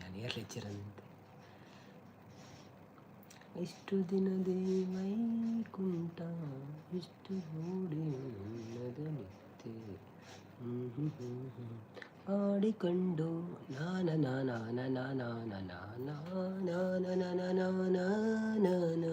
ನಾನು ಏರ್ ಲೆಕ್ಚರ್ ಅಂತೆ. ಎಷ್ಟು ದಿನದೇ ವೈಕುಂಠ, ಎಷ್ಟು ಗೋಡೆ ಉನ್ನದಲಿತ್ತೆ ಆಡಿಕೊಂಡು ನಾನ ನಾನ ನಾನ ನಾನ ನಾನ ನಾನ ನಾನ ನಾನ ನಾನ ನಾನ ನಾನ.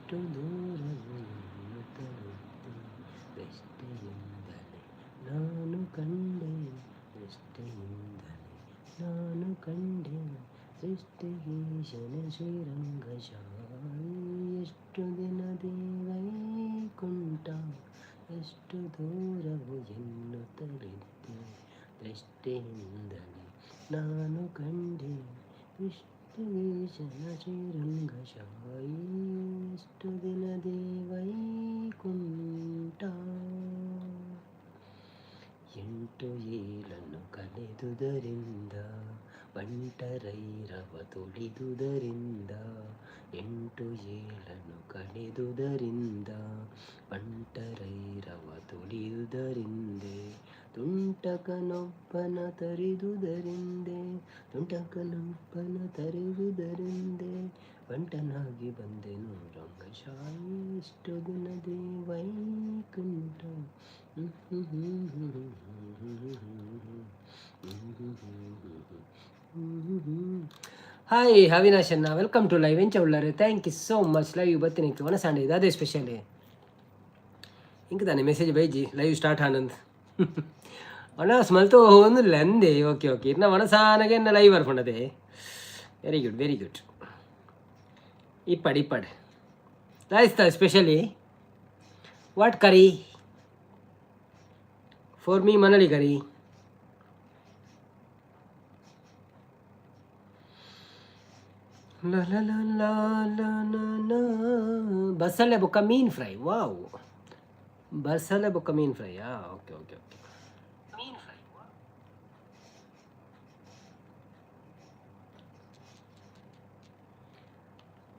ಎಷ್ಟು ದೂರವು ಎನ್ನುತ್ತಲಿದ್ದೆ, ದೃಷ್ಟಿಯಿಂದಲೇ ನಾನು ಕಂಡೆ, ದೃಷ್ಟಿಯಿಂದಲೇ ನಾನು ಕಂಡೆ ಸೃಷ್ಟಿಗೀಶನ ಶ್ರೀರಂಗಶಾಯಿ. ಎಷ್ಟು ದಿನದೇ ವೈಕುಂಠ, ಎಷ್ಟು ದೂರವು ಎನ್ನುತ್ತಲಿದ್ದೆ, ದೃಷ್ಟಿಯಿಂದಲೇ ನಾನು ಕಂಡೆ ಸೃಷ್ಟಿಗೀಶನ ಶ್ರೀರಂಗಶಾಯಿ. ಎಷ್ಟು ದಿನದೇ ವೈಕುಂಠ. ಎಂಟು ಏಳನ್ನು ಕಳೆದುದರಿಂದ, ಬಂಟರೈರವ ತುಳಿದುದರಿಂದ, ಎಂಟು ಏಳನ್ನು ಕಳೆದುದರಿಂದ, ಬಂಟರೈರವ ತುಳಿದುದರಿಂದೆ, ತುಂಟಕನೊಬ್ಬನ ತರಿದುದರಿಂದೆ, ತುಂಟಕನೊಬ್ಬನ ತರಿದುದರಿಂದೆ, ಬಂಟನಾಗಿ ಬಂದೆನು ರಂಗಶಾಯಿ. ಎಷ್ಟು ದಿನದೇ ವೈಕುಂಠ. ಹಾಯ್ ಅವಿನಾಶ್ ಅಣ್ಣ, welcome to live. ಎಂಚ ಉಳ್ಳಾರೆ? Thank you so much. Live ಬತ್ತಿನ ವನಸಾಂಡೆ ಇದು ಅದೇ ಸ್ಪೆಷಲ್. ಇಂಕ ತಾನೆ ಮೆಸೇಜ್ ಬೈಜಿ, ಲೈವ್ ಸ್ಟಾರ್ಟ್ ಆನಂದ್. ವನಸ್ ಮಲ್ತು ಒಂದಿಲ್ಲ ಅಂದೆ. ಓಕೆ ಓಕೆ, ಇನ್ನ ವನಸಾನಗೆ ಎನ್ನ ಲೈವ್ ಬರ್ಕೊಂಡದೆ. Very good, very good. ಇಪ್ಪಡ್ ಇಪ್ಪಡ್ ದಾಯಿಸ್ತಾ. Specially what curry? For me ಮನಲಿ curry. ಲ ಲ ಲ ಲ ಲ ಲ ಲ. ಬಸಳೆ ಬೊಕ್ಕ ಮೀನ್ ಫ್ರೈ. ವಾವ್, ಬಸಳೆ ಬೊಕ್ಕ ಮೀನ್ ಫ್ರೈಯಾ? ಓಕೆ ಓಕೆ ಓಕೆ, ಮೀನ್ ಫ್ರೈ.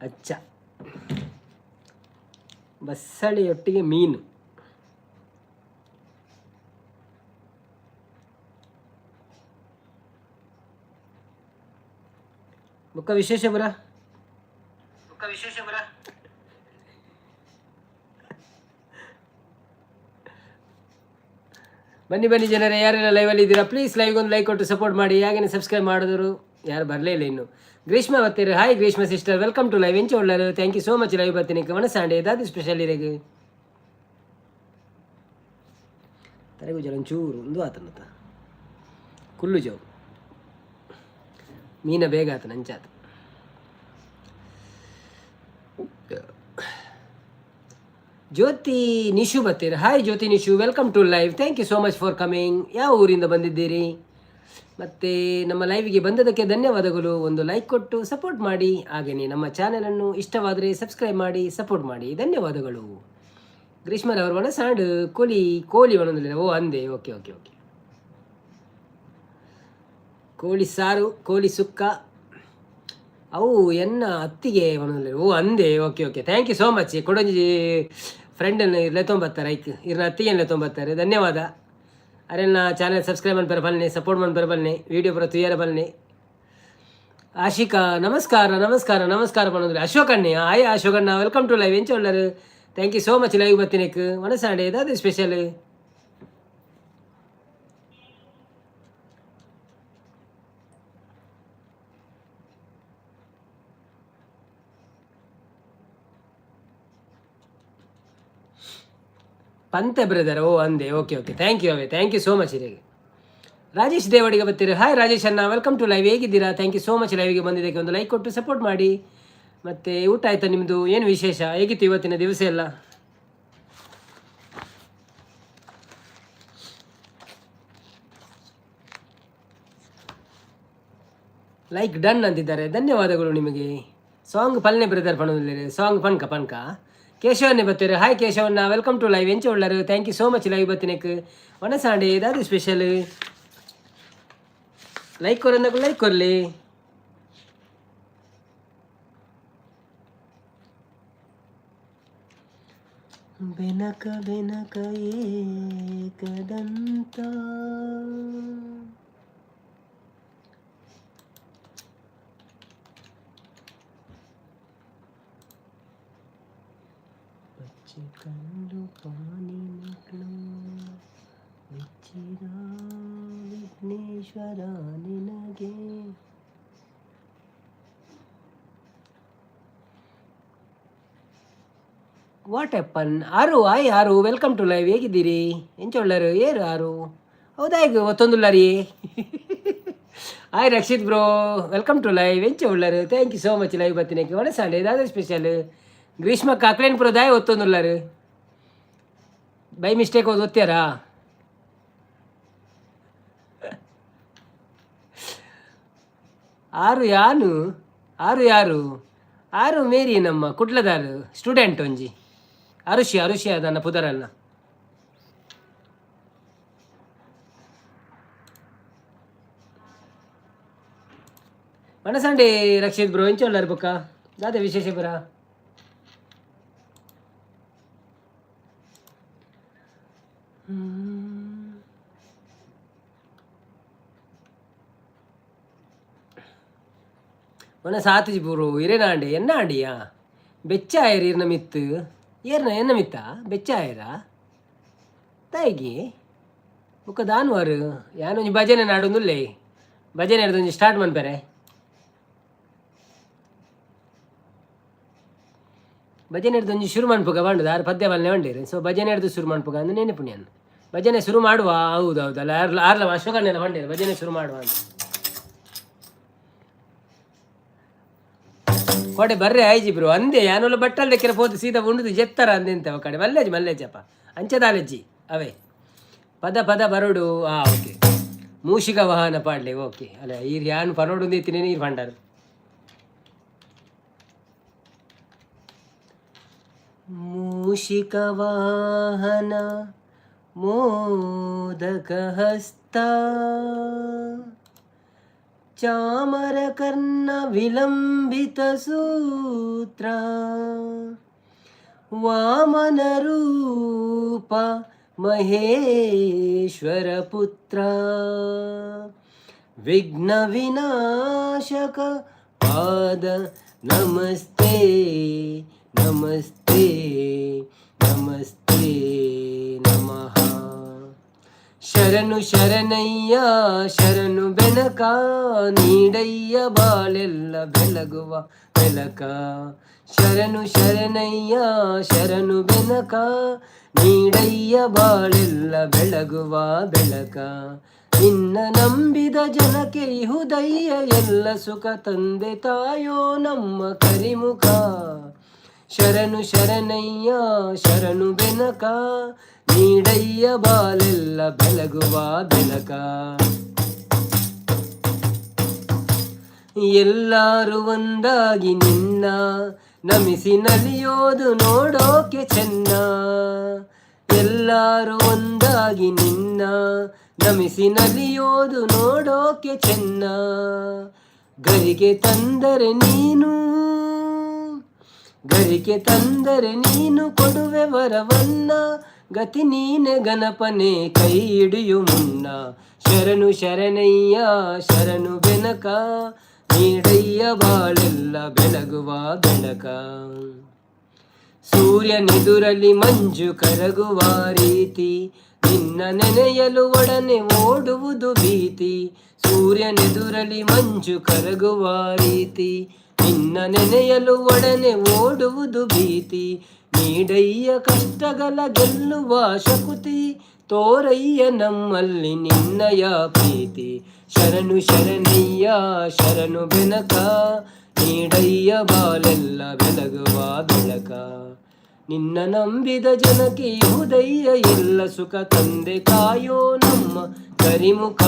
ಅಚ್ಚ, ಬಸಳೆಯೊಟ್ಟಿಗೆ ಮೀನು. ಬೊಕ್ಕ ವಿಶೇಷ ಬರ? ಬೊಕ್ಕ ವಿಶೇಷ ಬರ? ಬನ್ನಿ ಬನ್ನಿ ಜನರೇ, ಯಾರೆಲ್ಲ ಲೈವಲ್ಲಿ ಇದ್ದೀರಾ, ಪ್ಲೀಸ್ ಲೈವ್ ಒಂದು ಲೈಕ್ ಕೊಟ್ಟು ಸಪೋರ್ಟ್ ಮಾಡಿ. ಹಾಗೇನೆ ಸಬ್ಸ್ಕ್ರೈಬ್ ಮಾಡಿದ್ರು ಯಾರು ಬರಲೇ ಇಲ್ಲ ಇನ್ನು. ಗ್ರೀಷ್ಮ ಬರ್ತೀರಿ. Hi Greeshma sister, welcome to live. ಎಂಚ ಉಳ್ಳರು? Thank you so much live ಬರ್ತೀನಿ. ವನಸಾಂಡೆ ದಾದಿ ಸ್ಪೆಷಲ್ ಇರೆಗ್? ತರೆಗುಜಲ ಒಂಚೂರು ಒಂದು ಆತನತ ಕುಲ್ಲು ಜವು ಮೀನ ಬೇಗ ಆತನ ಅಂಚಾತ. ಜ್ಯೋತಿ ನಿಶು ಬರ್ತೀರಿ. Hi Jyothi Nishu, welcome to live. Thank you so much for coming. ಯಾವ ಊರಿಂದ ಬಂದಿದ್ದೀರಿ? ಮತ್ತು ನಮ್ಮ ಲೈವ್ಗೆ ಬಂದದಕ್ಕೆ ಧನ್ಯವಾದಗಳು. ಒಂದು ಲೈಕ್ ಕೊಟ್ಟು ಸಪೋರ್ಟ್ ಮಾಡಿ. ಹಾಗೆಯೇ ನಮ್ಮ ಚಾನಲನ್ನು ಇಷ್ಟವಾದರೆ ಸಬ್ಸ್ಕ್ರೈಬ್ ಮಾಡಿ, ಸಪೋರ್ಟ್ ಮಾಡಿ. ಧನ್ಯವಾದಗಳು. ಗ್ರೀಷ್ಮರವರು ವನಸಾಂಡ್ ಕೋಳಿ ಕೋಳಿ ಒಣಂದಿಲ್ಲ. ಓ ಅಂದೆ, ಓಕೆ ಓಕೆ ಓಕೆ. ಕೋಳಿ ಸಾರು, ಕೋಳಿ ಸುಕ್ಕ ಅವು ಎನ್ನ ಅತ್ತಿಗೆ ಒಣಂದಿಲ್ಲ. ಓ ಅಂದೆ, okay okay, thank you so much. ಕೊಡೊಂಜಿ ಫ್ರೆಂಡನ್ನು ಲೆತ್ತೊಂಬತ್ತಾರೆ, ಐಕ್ ಇರ್ನ ಅತ್ತಿಗೆ ಲೆತ್ತೊಂಬತ್ತಾರೆ. ಧನ್ಯವಾದ. ಅರೆನ್ನ ಚಾನಲ್ ಸಬ್ಸ್ಕ್ರೈಬ್ ಮನ್ಪೆರ ಬನ್ನಿ, ಸಪೋರ್ಟ್ ಮನ್ಪೆರ ಬನ್ನಿ, ವಿಡಿಯೋ ಪೂರ ತುಯ್ಯರ ಬನ್ನಿ. ಆಶಿಕಾ, ನಮಸ್ಕಾರ ನಮಸ್ಕಾರ ನಮಸ್ಕಾರ ಪನೊಂದುಲ್ಲೆ. ಅಶೋಕಣ್ಣೆ, ಆಯ್ ಅಶೋಕಣ್ಣ, welcome to live. ಎಂಚ ಉಳ್ಳರು? Thank you so much live ಬತ್ತಿನೆಕ್. ವನಸಾಂಡೆ ದಾದ ಸ್ಪೆಷಲ್? ಪಂತೆ ಬ್ರದರ್, ಓ ಅಂದೆ, okay okay, thank you away, thank you so much ಇರಿಗೆ. ರಾಜೇಶ್ ದೇವಡಿಗೆ ಬರ್ತೀರಿ. ಹಾಯ್ ರಾಜೇಶ್ ಅಣ್ಣ, welcome to live. ಹೇಗಿದ್ದೀರಾ? Thank you so much ಲೈವ್ಗೆ ಬಂದಿದ್ದಕ್ಕೆ. ಒಂದು ಲೈಕ್ ಕೊಟ್ಟು ಸಪೋರ್ಟ್ ಮಾಡಿ. ಮತ್ತು ಊಟ ಆಯ್ತಾ ನಿಮ್ಮದು? ಏನು ವಿಶೇಷ? ಹೇಗಿತ್ತು ಇವತ್ತಿನ ದಿವಸ ಎಲ್ಲ? ಲೈಕ್ ಡನ್ ಅಂತಿದ್ದಾರೆ. ಧನ್ಯವಾದಗಳು ನಿಮಗೆ. ಸಾಂಗ್ ಪಲ್ನೆ ಬ್ರದರ್ ಪಣೋದಿಲ್ಲ. ಸಾಂಗ್ ಪನ್ಕ ಪನ್ಕ. ಕೇಶವನ್ನೇ ಬತ್ತಾರೆ. ಹಾಯ್ ಕೇಶವಣ್ಣ, welcome to live. ಎಂಚ ಉಳ್ಳರು? Thank you so much live ಬತ್ತಿನಕ್. ಒಣಸಾಂಡೆ ದಾದ ಸ್ಪೆಷಲ್? ಲೈಕ್ ಕೊರಂದకు ಲೈಕ್ ಕೊರ್ಲಿ. ಬೆನಕ ಬೆನಕ ಏಕದಂತ. ಪಚ್ಚೆ ಕಲ್ಲು ಪಾನಿ ಮಕ್ಕಳು ಮೆಚ್ಚಿದ ವಿಘ್ನೇಶ್ವರ ನಿನಗೆ. What happen? ಆರು, ಆಯ್ ಆರು, welcome to live. ಹೇಗಿದ್ದೀರಿ? ಎಂಚೊಳ್ಳರು? ಏರು ಆರು? ಹೌದಾ? ಈಗ ಒತ್ತೊಂದುಲ್ಲರಿ. Hi Rakshit bro, welcome to live. ಎಂಚ ಉಳ್ಳರು? Thank you so much live ಬತ್ತಿನಕ್ಕೆ. ಒಣಸಾಂಡೆ ದಾದ ಸ್ಪೆಷಲ್? ಗ್ರೀಷ್ಮ ಕಾಕ್ಲೇನ್ ಪುರ ದಾಯ ಒತ್ತೊಂದುಲ್ಲರು? ಬೈ ಮಿಸ್ಟೇಕ್ ಓದ್ ಒತ್ತ್ಯಾರಾ? ಆರು ಯಾನು? ಆರು ಯಾರು? ಆರು ಮೇರಿ ನಮ್ಮ ಕುಡ್ಲದಾರು ಸ್ಟೂಡೆಂಟ್ ಒಂಜಿ. ಅರುಷಿ, ಅರುಷಿ ಅದನ್ನ ಪುದರಲ್ಲ. ಮನಸಂಡಿ ರಕ್ಷಿತ್ ಬ್ರೋ, ಎಂಚೊಳ್ಳಾರು ಬೊಕ್ಕ? ದಾದ ವಿಶೇಷ ಪುರ? ಒಣ ಸಾತುಜಿ ಬುರು ಇರೇನಾಂಡಿ ಎನ್ನ ಆಂಡಿಯಾ? ಬೆಚ್ಚ ಆಯರ್ ಇರ್ನ ಮಿತ್ತು ಏರ್ನ ಎನ್ನ ಮಿತ್ತ ಬೆಚ್ಚ ಆಯರ ತಾಯಿಗೆ ಬೊಕ್ಕ ದಾನ್ವಾರು ಯಾನೊಂಜಿ ಭಜನೆ ನಾಡೊಂದುಲ್ಲೆ. ಭಜನೆ ಒಂಜಿ ಸ್ಟಾರ್ಟ್ ಮನ್ಪೆರೆ. ಭಜನೆ ಒಂಜಿ ಶುರು ಮನ್ಪುಗ ಪಂಡುದು ಆರು ಪದ್ಯ ಬಲ್ನೆ ಪಂಡೇರು. ಸೊ ಭಜನೆ ಹಿಡ್ದು ಶುರು ಮನ್ಪುಗ ಅಂದ್ರೆ ನೇನೆ ಪುಣ್ಯನ್ ಭಜನೆ ಶುರು ಮಾಡುವ. ಹೌದು ಹೌದು ಅಲ್ಲ, ಆರ್ಲ ಆರ್ಲ ಅಶೋಕಣ್ಣೆಲ್ಲ ಪಂಡೇರು ಭಜನೆ ಶುರು ಮಾಡುವ ಅಂತ. ಕೋಡೆ ಬರ್ರೆ ಆಯ್ಜಿ ಬ್ರೋ ಅಂದೆ. ಯಾನೊಲ್ಲ ಬಟ್ಟಲ್ ದಕ್ಕಿರ ಪೋದು ಸೀದಾ ಉಂಡುದು ಜೆತ್ತರ ಅಂದೆಂತ ಕಡೆ ಮಲ್ಲೇಜ್ ಮಲ್ಲೇಜಪ್ಪ ಅಂಚದಾಲಜ್ಜಿ ಅವೇ ಪದ ಪದ ಬರೋಡು. ಆ ಓಕೆ, ಮೂಷಿಕ ವಾಹನ ಪಾಡ್ಲೆ. ಓಕೆ ಅಲ್ಲ, ಈರ್ ಯಾನ್ ಪನೋಡು ಇತ್ತಿನಿ ನೀರು ಪಂಡಾರು. ಮೂಷಿಕ ವಾಹನ ಮೋದಕ ಹಸ್ತ ಚಾಮರಕರ್ಣ ವಿಲಂಬಿತ ಸೂತ್ರ ವಾಮನ ರೂಪ ಮಹೇಶ್ವರ ಪುತ್ರ ವಿಘ್ನ ವಿನಾಶಕ ಪಾದ ನಮಸ್ತೆ ನಮಸ್ತೆ ನಮಸ್ತೆ ನಮಃ. ಶರಣು ಶರಣಯ್ಯ ಶರಣು ಬೆನಕ, ನೀಡಯ್ಯ ಬಾಳೆಲ್ಲ ಬೆಳಗುವ ಬೆಳಕ. ಶರಣು ಶರಣಯ್ಯ ಶರಣು ಬೆನಕ, ನೀಡಯ್ಯ ಬಾಳೆಲ್ಲ ಬೆಳಗುವ ಬೆಳಕ. ನಿನ್ನ ನಂಬಿದ ಜನಕ್ಕೆ ಇಹುದಯ್ಯ ಎಲ್ಲ ಸುಖ, ತಂದೆ ತಾಯೋ ನಮ್ಮ ಕರಿಮುಖ. ಶರಣು ಶರಣಯ್ಯ ಶರಣು ಬೆನಕ, ನೀಡಯ್ಯ ಬಾಲೆಲ್ಲ ಬೆಳಗುವ ಬೆಳಕ. ಎಲ್ಲಾರು ಒಂದಾಗಿ ನಿನ್ನ ನಮಿಸಿ ನಲಿಯೋದು ನೋಡೋಕೆ ಚೆನ್ನ. ಎಲ್ಲಾರು ಒಂದಾಗಿ ನಿನ್ನ ನಮಿಸಿ ನಲಿಯೋದು ನೋಡೋಕೆ ಚೆನ್ನ. ಗರಿಗೆ ತಂದರೆ ನೀನು, ಗರಿಕೆ ತಂದರೆ ನೀನು ಕೊಡುವೆ ವರವನ್ನ. ಗತಿ ನೀನೆ ಗಣಪನೆ ಕೈ ಹಿಡಿಯು ಮುನ್ನ. ಶರಣು ಶರಣಯ್ಯ ಶರಣು ಬೆನಕ, ನೀಡಯ್ಯ ಬಾಳೆಲ್ಲ ಬೆಳಗುವ ಬೆಳಕ. ಸೂರ್ಯನೆದುರಲಿ ಮಂಜು ಕರಗುವ ರೀತಿ, ನಿನ್ನ ನೆನೆಯಲು ಒಡನೆ ಓಡುವುದು ಭೀತಿ. ಸೂರ್ಯನೆದುರಲಿ ಮಂಜು ಕರಗುವ ರೀತಿ, ನಿನ್ನ ನೆನೆಯಲು ಒಡನೆ ಓಡುವುದು ಭೀತಿ. ನೀಡಯ್ಯ ಕಷ್ಟಗಳ ಗೆಲ್ಲುವ ಶಕುತಿ, ತೋರಯ್ಯ ನಮ್ಮಲ್ಲಿ ನಿನ್ನಯ ಪ್ರೀತಿ. ಶರಣು ಶರಣಯ್ಯ ಶರಣು ಬೆನಕ, ನೀಡಯ್ಯ ಬಾಲೆಲ್ಲ ಬೆಳಗುವ ಬೆಳಕ. ನಿನ್ನ ನಂಬಿದ ಜನಕ್ಕೆ ಇಹುದಯ್ಯ ಎಲ್ಲ ಸುಖ, ತಂದೆ ಕಾಯೋ ನಮ್ಮ ಕರಿಮುಖ.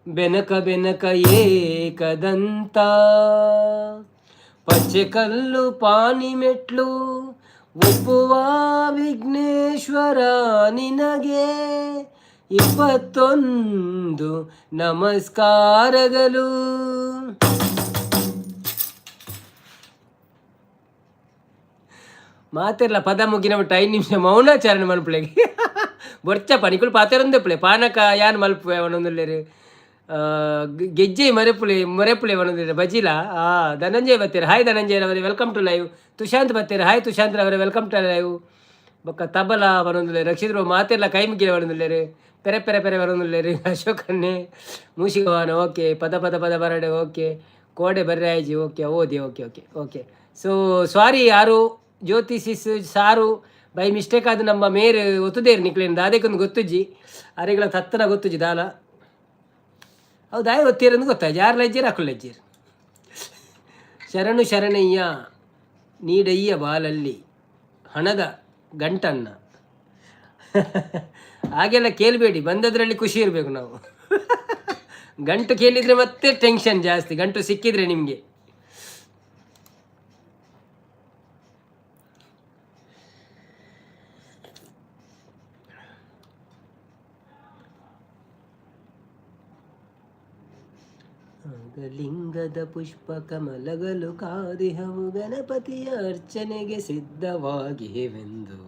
Benaka Benaka Ekadanta, ಪಚ್ಚೆಕಲ್ಲು ಪಾನಿ ಮೆಟ್ಲು ಒಪ್ಪುವ ವಿಘ್ನೇಶ್ವರ ನಿನಗೆ 21 ನಮಸ್ಕಾರಗಳು. ಮಾತೆರ್ಲ ಪದ ಮುಗಿನ ಬಿಟ್ಟು 5 ನಿಮಿಷ ಮೌನಾಚರಣೆ ಮಲ್ಪುಲೆಗೆ ಬೊರ್ಚ ಪನಿಕುಲು ಪಾತೆರೊಂದೆ ಪ್ಲೆ ಪಾನಕ ಯಾನ್ ಮಲ್ಪುವೆ ಅವನೊಂದುಲ್ಲೆರ್ ಗೆಜ್ಜೆ ಮರೆಪುಲೆ ಮರೆಪುಲೆ ಪನೊಂದುಲ್ಲೆರ್ ಬಜಿಲ. ಆ ಧನಂಜಯ್ ಬತ್ತೆರ್. ಹಾಯ್ ಧನಂಜಯ್ ರವರೇ, welcome to live. Tushanth ಬತ್ತೆರ್. ಹಾಯ್ ತುಶಾಂತ್ ರವರೇ, welcome to live. ಬೊಕ್ಕ ತಬಲ ಪನೊಂದುಲ್ಲೆರ್. ರಕ್ಷಿತ್ ಮಾತೆರ್ಲ ಕೈ ಮುಗಿಲೆ ಪನೊಂದುಲ್ಲೆರ್. ಪೆರೆ ಪೆರೆ ಪೆರೆ ಬರೊಂದುಲ್ಲೆರ್. ಅಶೋಕನ್ನೇ ಮೂಷಿಕವಾನ ಓಕೆ. ಪದ ಪದ ಪದ ಬರಡೆ ಓಕೆ. ಕೋಡೆ ಬರ್ರೆ ಆಯ್ಜಿ ಓಕೆ. ಓದಿ okay okay okay. So sorry ಯಾರು ಜ್ಯೋತಿಸಿಸ್ ಸಾರು ಬೈ ಮಿಸ್ಟೇಕ್ ಆದ್ ನಮ್ಮ ಮೇರ್ ಒತ್ತುದೇರು ನಿಕ್ಲೇನ್ ದಾದೆಕೊಂದು ಗೊತ್ತುಜ್ಜಿ, ಅರೆಗಳ ತತ್ತನ ಗೊತ್ತುಜ್ಜಿ ದಾಲ. ಹೌದು ಒತ್ತೀರಂದು ಗೊತ್ತಾಯ್ತು. ಯಾರು ಲಜ್ಜೇರು ಅಕುಲು ಲಜ್ಜೇರು. ಶರಣು ಶರಣಯ್ಯ ನೀಡಯ್ಯ ಬಾಲಲ್ಲಿ ಹಣದ ಗಂಟನ್ನ. ಹಾಗೆಲ್ಲ ಕೇಳಬೇಡಿ, ಬಂದದ್ರಲ್ಲಿ ಖುಷಿ ಇರಬೇಕು ನಾವು. ಗಂಟು ಕೇಳಿದರೆ ಮತ್ತೆ ಟೆನ್ಷನ್ ಜಾಸ್ತಿ, ಗಂಟು ಸಿಕ್ಕಿದ್ರೆ ನಿಮಗೆ. ಲಿಂಗದ ಪುಷ್ಪ ಕಮಲಗಳು ಕಾದಿಹವು ಗಣಪತಿಯ ಅರ್ಚನೆಗೆ ಸಿದ್ಧವಾಗಿವೆಂದು.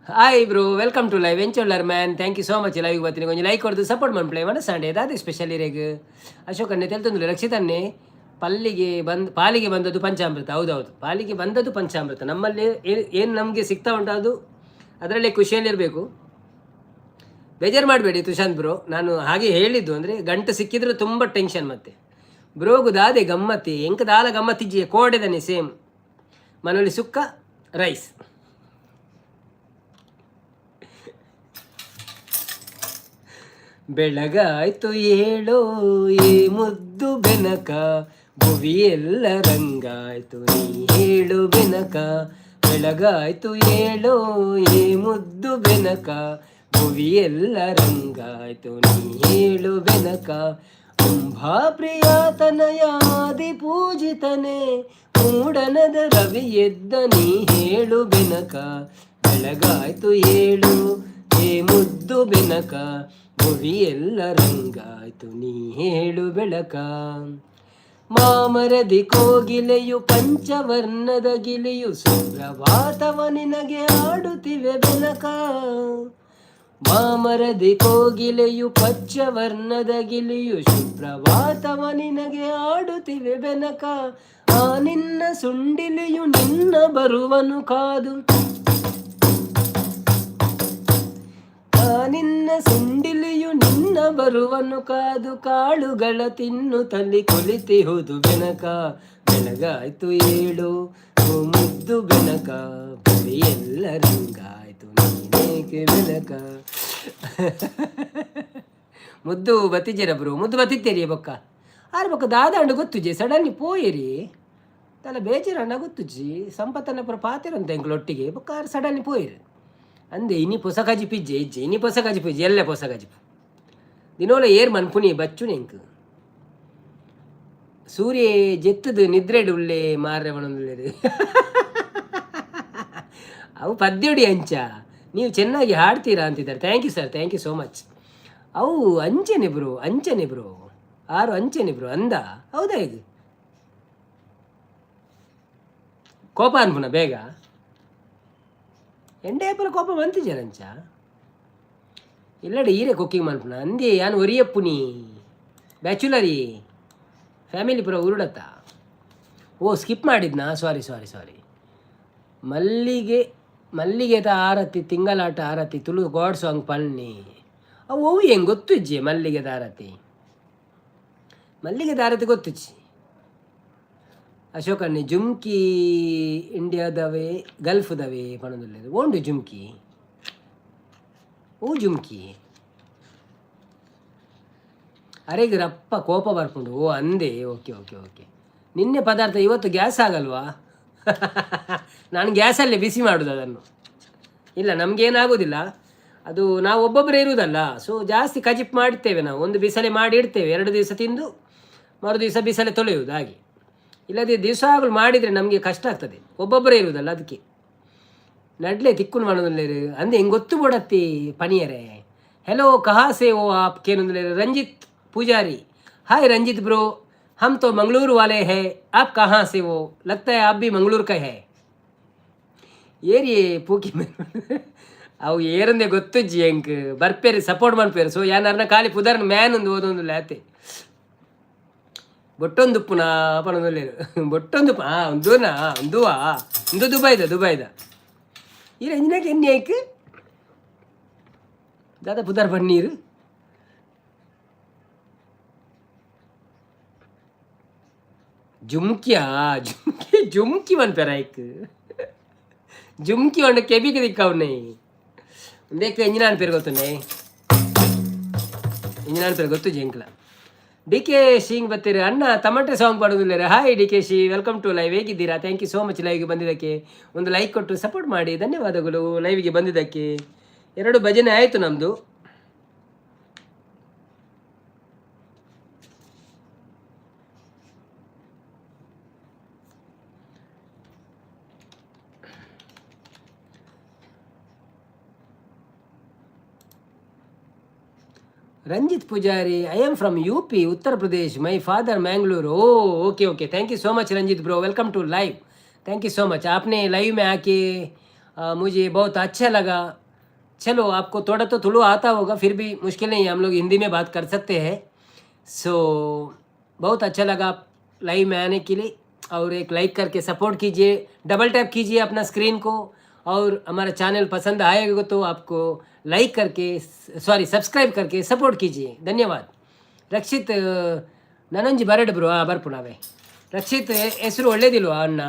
Hi bro, welcome to live. ಎಂಚೊಲ್ಲರ್ man? Thank you so much. Live ಬರ್ತೀನಿ, ಕೊಂಚ ಲೈಕ್ ಕೊಡ್ದು ಸಪೋರ್ಟ್ ಮನ್ಪ್ಲೆ ಮನಸ್ಸಾಂಡೆ. ದಾದೆ ಸ್ಪೆಷಲ್ ಇರೆಗ್? ಅಶೋಕನ್ನೇ ತೆಲ್ತೊಂದುಲ್ಲೆ. ರಕ್ಷಿತನ್ನೇ ಪಲ್ಲಿಗೆ ಬಂದ್ ಪಾಲಿಗೆ ಬಂದದ್ದು ಪಂಚಾಮೃತ. ಹೌದೌದು, ಪಾಲಿಗೆ ಬಂದದ್ದು ಪಂಚಾಮೃತ. ನಮ್ಮಲ್ಲಿ ಏನು ನಮಗೆ ಸಿಗ್ತಾ ಉಂಟು ಅದು ಅದರಲ್ಲೇ ಖುಷಿಯಲ್ಲಿರಬೇಕು. ಬೇಜಾರು ಮಾಡಬೇಡಿ ತುಶಾಂತ್ ಬ್ರೋ, ನಾನು ಹಾಗೆ ಹೇಳಿದ್ದು. ಅಂದರೆ ಗಂಟು ಸಿಕ್ಕಿದ್ರೆ ತುಂಬ ಟೆನ್ಷನ್. ಮತ್ತೆ ಬ್ರೋಗು ದಾದೆ ಗಮ್ಮತ್ತಿ ಎಂಕ ದಾಲ ಗಮ್ಮತ್ತಿಜ್ಜಿ ಕೋಡೆದನೆ ಸೇಮ್ ಮನೋಲಿ ಸುಕ್ಕ ರೈಸ್. ಬೆಳಗಾಯ್ತು ಏಳೋ ಏ ಮುದ್ದು ಬೆನಕ, ಭುವಿಯೆಲ್ಲ ರಂಗಾಯ್ತು ನೀ ಹೇಳು ಬೆನಕ. ಬೆಳಗಾಯ್ತು ಏಳೋ ಏ ಮುದ್ದು ಬೆನಕ, ಭುವಿಯೆಲ್ಲ ರಂಗಾಯ್ತು ನೀ ಹೇಳು ಬೆನಕ. ಅಂಬಾ ಪ್ರಿಯಾತನಯಾದಿ ಪೂಜಿತನೆ, ಮೂಡನದ ರವಿ ಎದ್ದ ನೀ ಹೇಳು ಬೆನಕ. ಬೆಳಗಾಯ್ತು ಏಳು ಏ ಮುದ್ದು ಬೆನಕ, ಭುವಿಯೆಲ್ಲ ರಂಗಾಯ್ತು ನೀ ಹೇಳು ಬೆಳಕ. ಮಾಮರದಿ ಕೋಗಿಲೆಯು ಪಂಚವರ್ಣದ ಗಿಲಿಯು ಸುಪ್ರಭಾತವ ನಿನಗೆ ಆಡುತ್ತಿವೆ ಬೆನಕ. ಮಾಮರದಿ ಕೋಗಿಲೆಯು ಪಚ್ಚವರ್ಣದ ಗಿಲಿಯು ಸುಪ್ರಭಾತವ ನಿನಗೆ ಆಡುತ್ತಿವೆ ಬೆನಕ. ಆ ನಿನ್ನ ಸುಂಡಿಲಿಯು ನಿನ್ನ ಬರುವನು ಕಾದು, ಆ ನಿನ್ನ ಸುಂಡಿಲಿಯು ನಿನ್ನ ಬರುವನು ಕಾದು ಕಾಳುಗಳ ತಿನ್ನುತ್ತಲಿ ಕೊಲಿತಿಹುದು ಬೆನಕ. ಬೆಳಗಾಯ್ತು ಏಳು ಓ ಮುದ್ದು ಬೆನಕ, ಎಲ್ಲ ರಂಗಾಯ್ತು ನೀನೇಕೆ ಬೆನಕ. ಮುದ್ದು ಬತ್ತಿಜೇರ ಬ್ರೋ? ಮುದ್ದು ಬತ್ತಿತ್ತೇರಿ ಬೊಕ್ಕ ಆರು ಬೊಕ್ಕ ದಾದಾಂಡು ಗೊತ್ತುಜಿ, ಸಡನ್ಲಿ ಪೋಯಿರಿ ತಲೆ ಬೇಜಾರಣ್ಣ ಗೊತ್ತುಜಿ. ಸಂಪತ್ತನ್ನ ಪುರ ಪಾತೆರಂತ ಎಂಕ್ಲು ಒಟ್ಟಿಗೆ ಬೊಕ್ಕ ಆರು ಸಡನ್ಲಿ ಪೋಯಿರಿ. ಅಂದೆ ಇನಿ ಪೊಸ ಕಜಿಪು ಇಜ್ಜೆ ಇಜ್ಜೆ, ಇನಿ ಪೊಸ ಕಜಿಪು ಇಜ್ಜೆ, ಎಲ್ಲೆ ಪೊಸ ಕಜಿಪು ದಿನೋಲ ಏರ್ ಮನ್ಪುನಿ ಬಚ್ಚುನಿ ಎಂಕ್. ಸೂರ್ಯ ಜೆತ್ತದು ನಿದ್ರೆಡ್ ಉಳ್ಳೆ ಮಾರ್ರೆ ಪನೊಂದುಲ್ಲೆರ್. ಅವು ಪದ್ಯೊಡಿ ಅಂಚ. ನೀವು ಚೆನ್ನಾಗಿ ಹಾಡ್ತೀರಾ ಅಂತಿದ್ದಾರೆ. Thank you sir, thank you so much. ಅವು ಅಂಚನೆ ಬ್ರೋ, ಅಂಚನೆ ಬ್ರೋ, ಆರು ಅಂಚನೆ ಬ್ರೋ ಅಂದ. ಹೌದಾ? ಇದು ಕೋಪ ಅನ್ಪುನ ಬೇಗ ಎಂಡೇಪಲ ಕೋಪ ಮಂತಿಜಾರ ಅಂಚ ಇಲ್ಲಡೆ ಈರೆ ಕುಕ್ಕಿಂಗ್ ಮನ್ಪುನ ಅಂದೆ. ಯಾನ್ ಒರಿಯಪ್ಪುನಿ ಬ್ಯಾಚುಲರಿ ಫ್ಯಾಮಿಲಿ ಪೂರ ಉರುಡತ್ತ. ಓ ಸ್ಕಿಪ್ ಮಾಡಿದ್ನಾ? ಸಾರಿ ಸಾರಿ ಸಾರಿ. ಮಲ್ಲಿಗೆ ಮಲ್ಲಿಗೆದ ಆರತಿ ತಿಂಗಳಾಟ ಆರತಿ ತುಳು ಗಾಡ್ ಸಾಂಗ್ ಪನ್ನಿ. ಅವು ಅವು ಹೆಂಗೆ ಗೊತ್ತಿಜ್ಜಿ. ಮಲ್ಲಿಗೆದ ಆರತಿ, ಮಲ್ಲಿಗೆದ ಆರತಿ ಗೊತ್ತಿಜ್ಜಿ. ಅಶೋಕಣ್ಣೆ ಜುಮ್ಕಿ ಇಂಡಿಯಾದವೇ ಗಲ್ಫ್ದವೇ ಪಣೊಂದುಲ್ಲೆರ್. ಓಂಡು ಜುಮ್ಕಿ? ಓ ಜುಮ್ಕಿ ಅರೆಗ್ ರಪ್ಪ ಕೋಪ ಬರ್ಪುಂಡು. ಓ ಅಂದೆ, okay okay okay. ನಿನ್ನೆ ಪದಾರ್ಥ ಇವತ್ತು ಗ್ಯಾಸ್ ಆಗಲ್ವಾ? ನಾನು ಗ್ಯಾಸಲ್ಲೇ ಬಿಸಿ ಮಾಡೋದು ಅದನ್ನು. ಇಲ್ಲ, ನಮಗೇನಾಗೋದಿಲ್ಲ. ಅದು ನಾವು ಒಬ್ಬೊಬ್ಬರೇ ಇರುವುದಲ್ಲ, ಸೊ ಜಾಸ್ತಿ ಕಜಿಪ್ ಮಾಡ್ತೇವೆ ನಾವು. ಒಂದು ಬಿಸಲೆ ಮಾಡಿ ಇಡ್ತೇವೆ, 2 ದಿವಸ ತಿಂದು ಮರು ದಿವಸ ಬಿಸಲೆ ತೊಳೆಯುವುದು ಹಾಗೆ. ಇಲ್ಲದೆ ದಿವಸಗಳು ಮಾಡಿದರೆ ನಮಗೆ ಕಷ್ಟ ಆಗ್ತದೆ, ಒಬ್ಬೊಬ್ಬರೇ ಇರುವುದಲ್ಲ ಅದಕ್ಕೆ. ನಡ್ಲೆ ತಿಕ್ಕುನು ಮಾಡೋದಿಲ್ಲ ಅಂದೆ ಹೆಂಗೆ ಗೊತ್ತು ಬೋಡತ್ತಿ ಪನಿಯರೆ. हेलो, कहाँ से हो आप? ಕೇನೊಂದಿಲ್ಲ. ರಂಜಿತ್ ಪೂಜಾರಿ, हाय ರಂಜಿತ್ ब्रो, हम तो मंगलूर वाले हैं, आप कहाँ से हो? लगता है आप भी मंगलूर का है. ಏರಿಯೇ ಪೂಕಿ ಅವು ಏರಂದೆ ಗೊತ್ತುಜ್ಜಿ ಎಂಕ್. ಬರ್ಪೇರಿ, ಸಪೋರ್ಟ್ ಮನ್ಪೇರು. ಸೊ ಯಾನಾರ್ನ ಖಾಲಿ ಪುದರ್ನ ಮ್ಯಾನ್ ಒಂದು ಓದೊಂದು ಲಾತೆ. ಬೊಟ್ಟೊಂದುಪ್ಪುನ ಪನೊಂದುಲ್ಲೇರು. ಬೊಟ್ಟೊಂದು ಆ ಒಂದೂನಾ ಒಂದುವಾ ಒಂದು ದುಬೈದ ದುಬೈದ ಈರ ಇಂಜಿನಾಕ ಎಣ್ಣೆ ಐಕ್ ದಾದ ಪುದರ್ ಪನ್ನೀರು. ಜುಮ್ಕಿಯಾ? ಜುಮ್ಕಿ ಜುಮ್ಕಿ ಪನ್ಪೆರ ಐಕ್? ಜುಮ್ಕಿ ಪಂಡ ಕೆಬಿಗೆ ದಿಕ್ಕವುನೆ. ಉಂದೆಕ್ ಎಂಜಿನಾನ್ ಪೇರು ಗೊತ್ತುಂಡೆ? ಎಂಜಿನಾನ್ ಪೇರು ಗೊತ್ತು ಎಂಕ್ಲ. D K Singh ಬತ್ತೀರಿ. ಅಣ್ಣ ತಮಟೆ song ಪಾಡೋದಿಲ್ಲ. Hi D K she, welcome to live. ಹೇಗಿದ್ದೀರಾ? Thank you so much ಲೈವ್ಗೆ ಬಂದಿದ್ದಕ್ಕೆ. ಒಂದು ಲೈಕ್ ಕೊಟ್ಟು ಸಪೋರ್ಟ್ ಮಾಡಿ. ಧನ್ಯವಾದಗಳು ಲೈವ್ಗೆ ಬಂದಿದ್ದಕ್ಕೆ. ಎರಡು ಭಜನೆ ಆಯಿತು ನಮ್ಮದು. Ranjith Poojary, I am from UP, Uttar Pradesh. My father Mangalore. Oh, okay okay, thank you so much Ranjit bro, welcome to live. Thank you so much. आपने लाइव में आके मुझे बहुत अच्छा लगा. चलो, आपको थोड़ा तो तुलु आता होगा, फिर भी मुश्किल नहीं है, हम लोग हिंदी में बात कर सकते हैं. सो बहुत अच्छा लगा आप लाइव में आने के लिए और एक लाइक करके सपोर्ट कीजिए, डबल टैप कीजिए अपना स्क्रीन को और हमारा चैनल पसंद आएगा तो आपको लाइक करके, सॉरी, सब्सक्राइब करके सपोर्ट कीजिए. धन्यवाद. ರಕ್ಷಿತ್ ನನೊಂಜಿ ಬರಡ್ ಬ್ರೋ. ಹಾಂ, ಬರ್ಪುಣಾವೆ. ರಕ್ಷಿತ್ ಹೆಸರು ಒಳ್ಳೇದಿಲ್ವಾ ಅಣ್ಣ?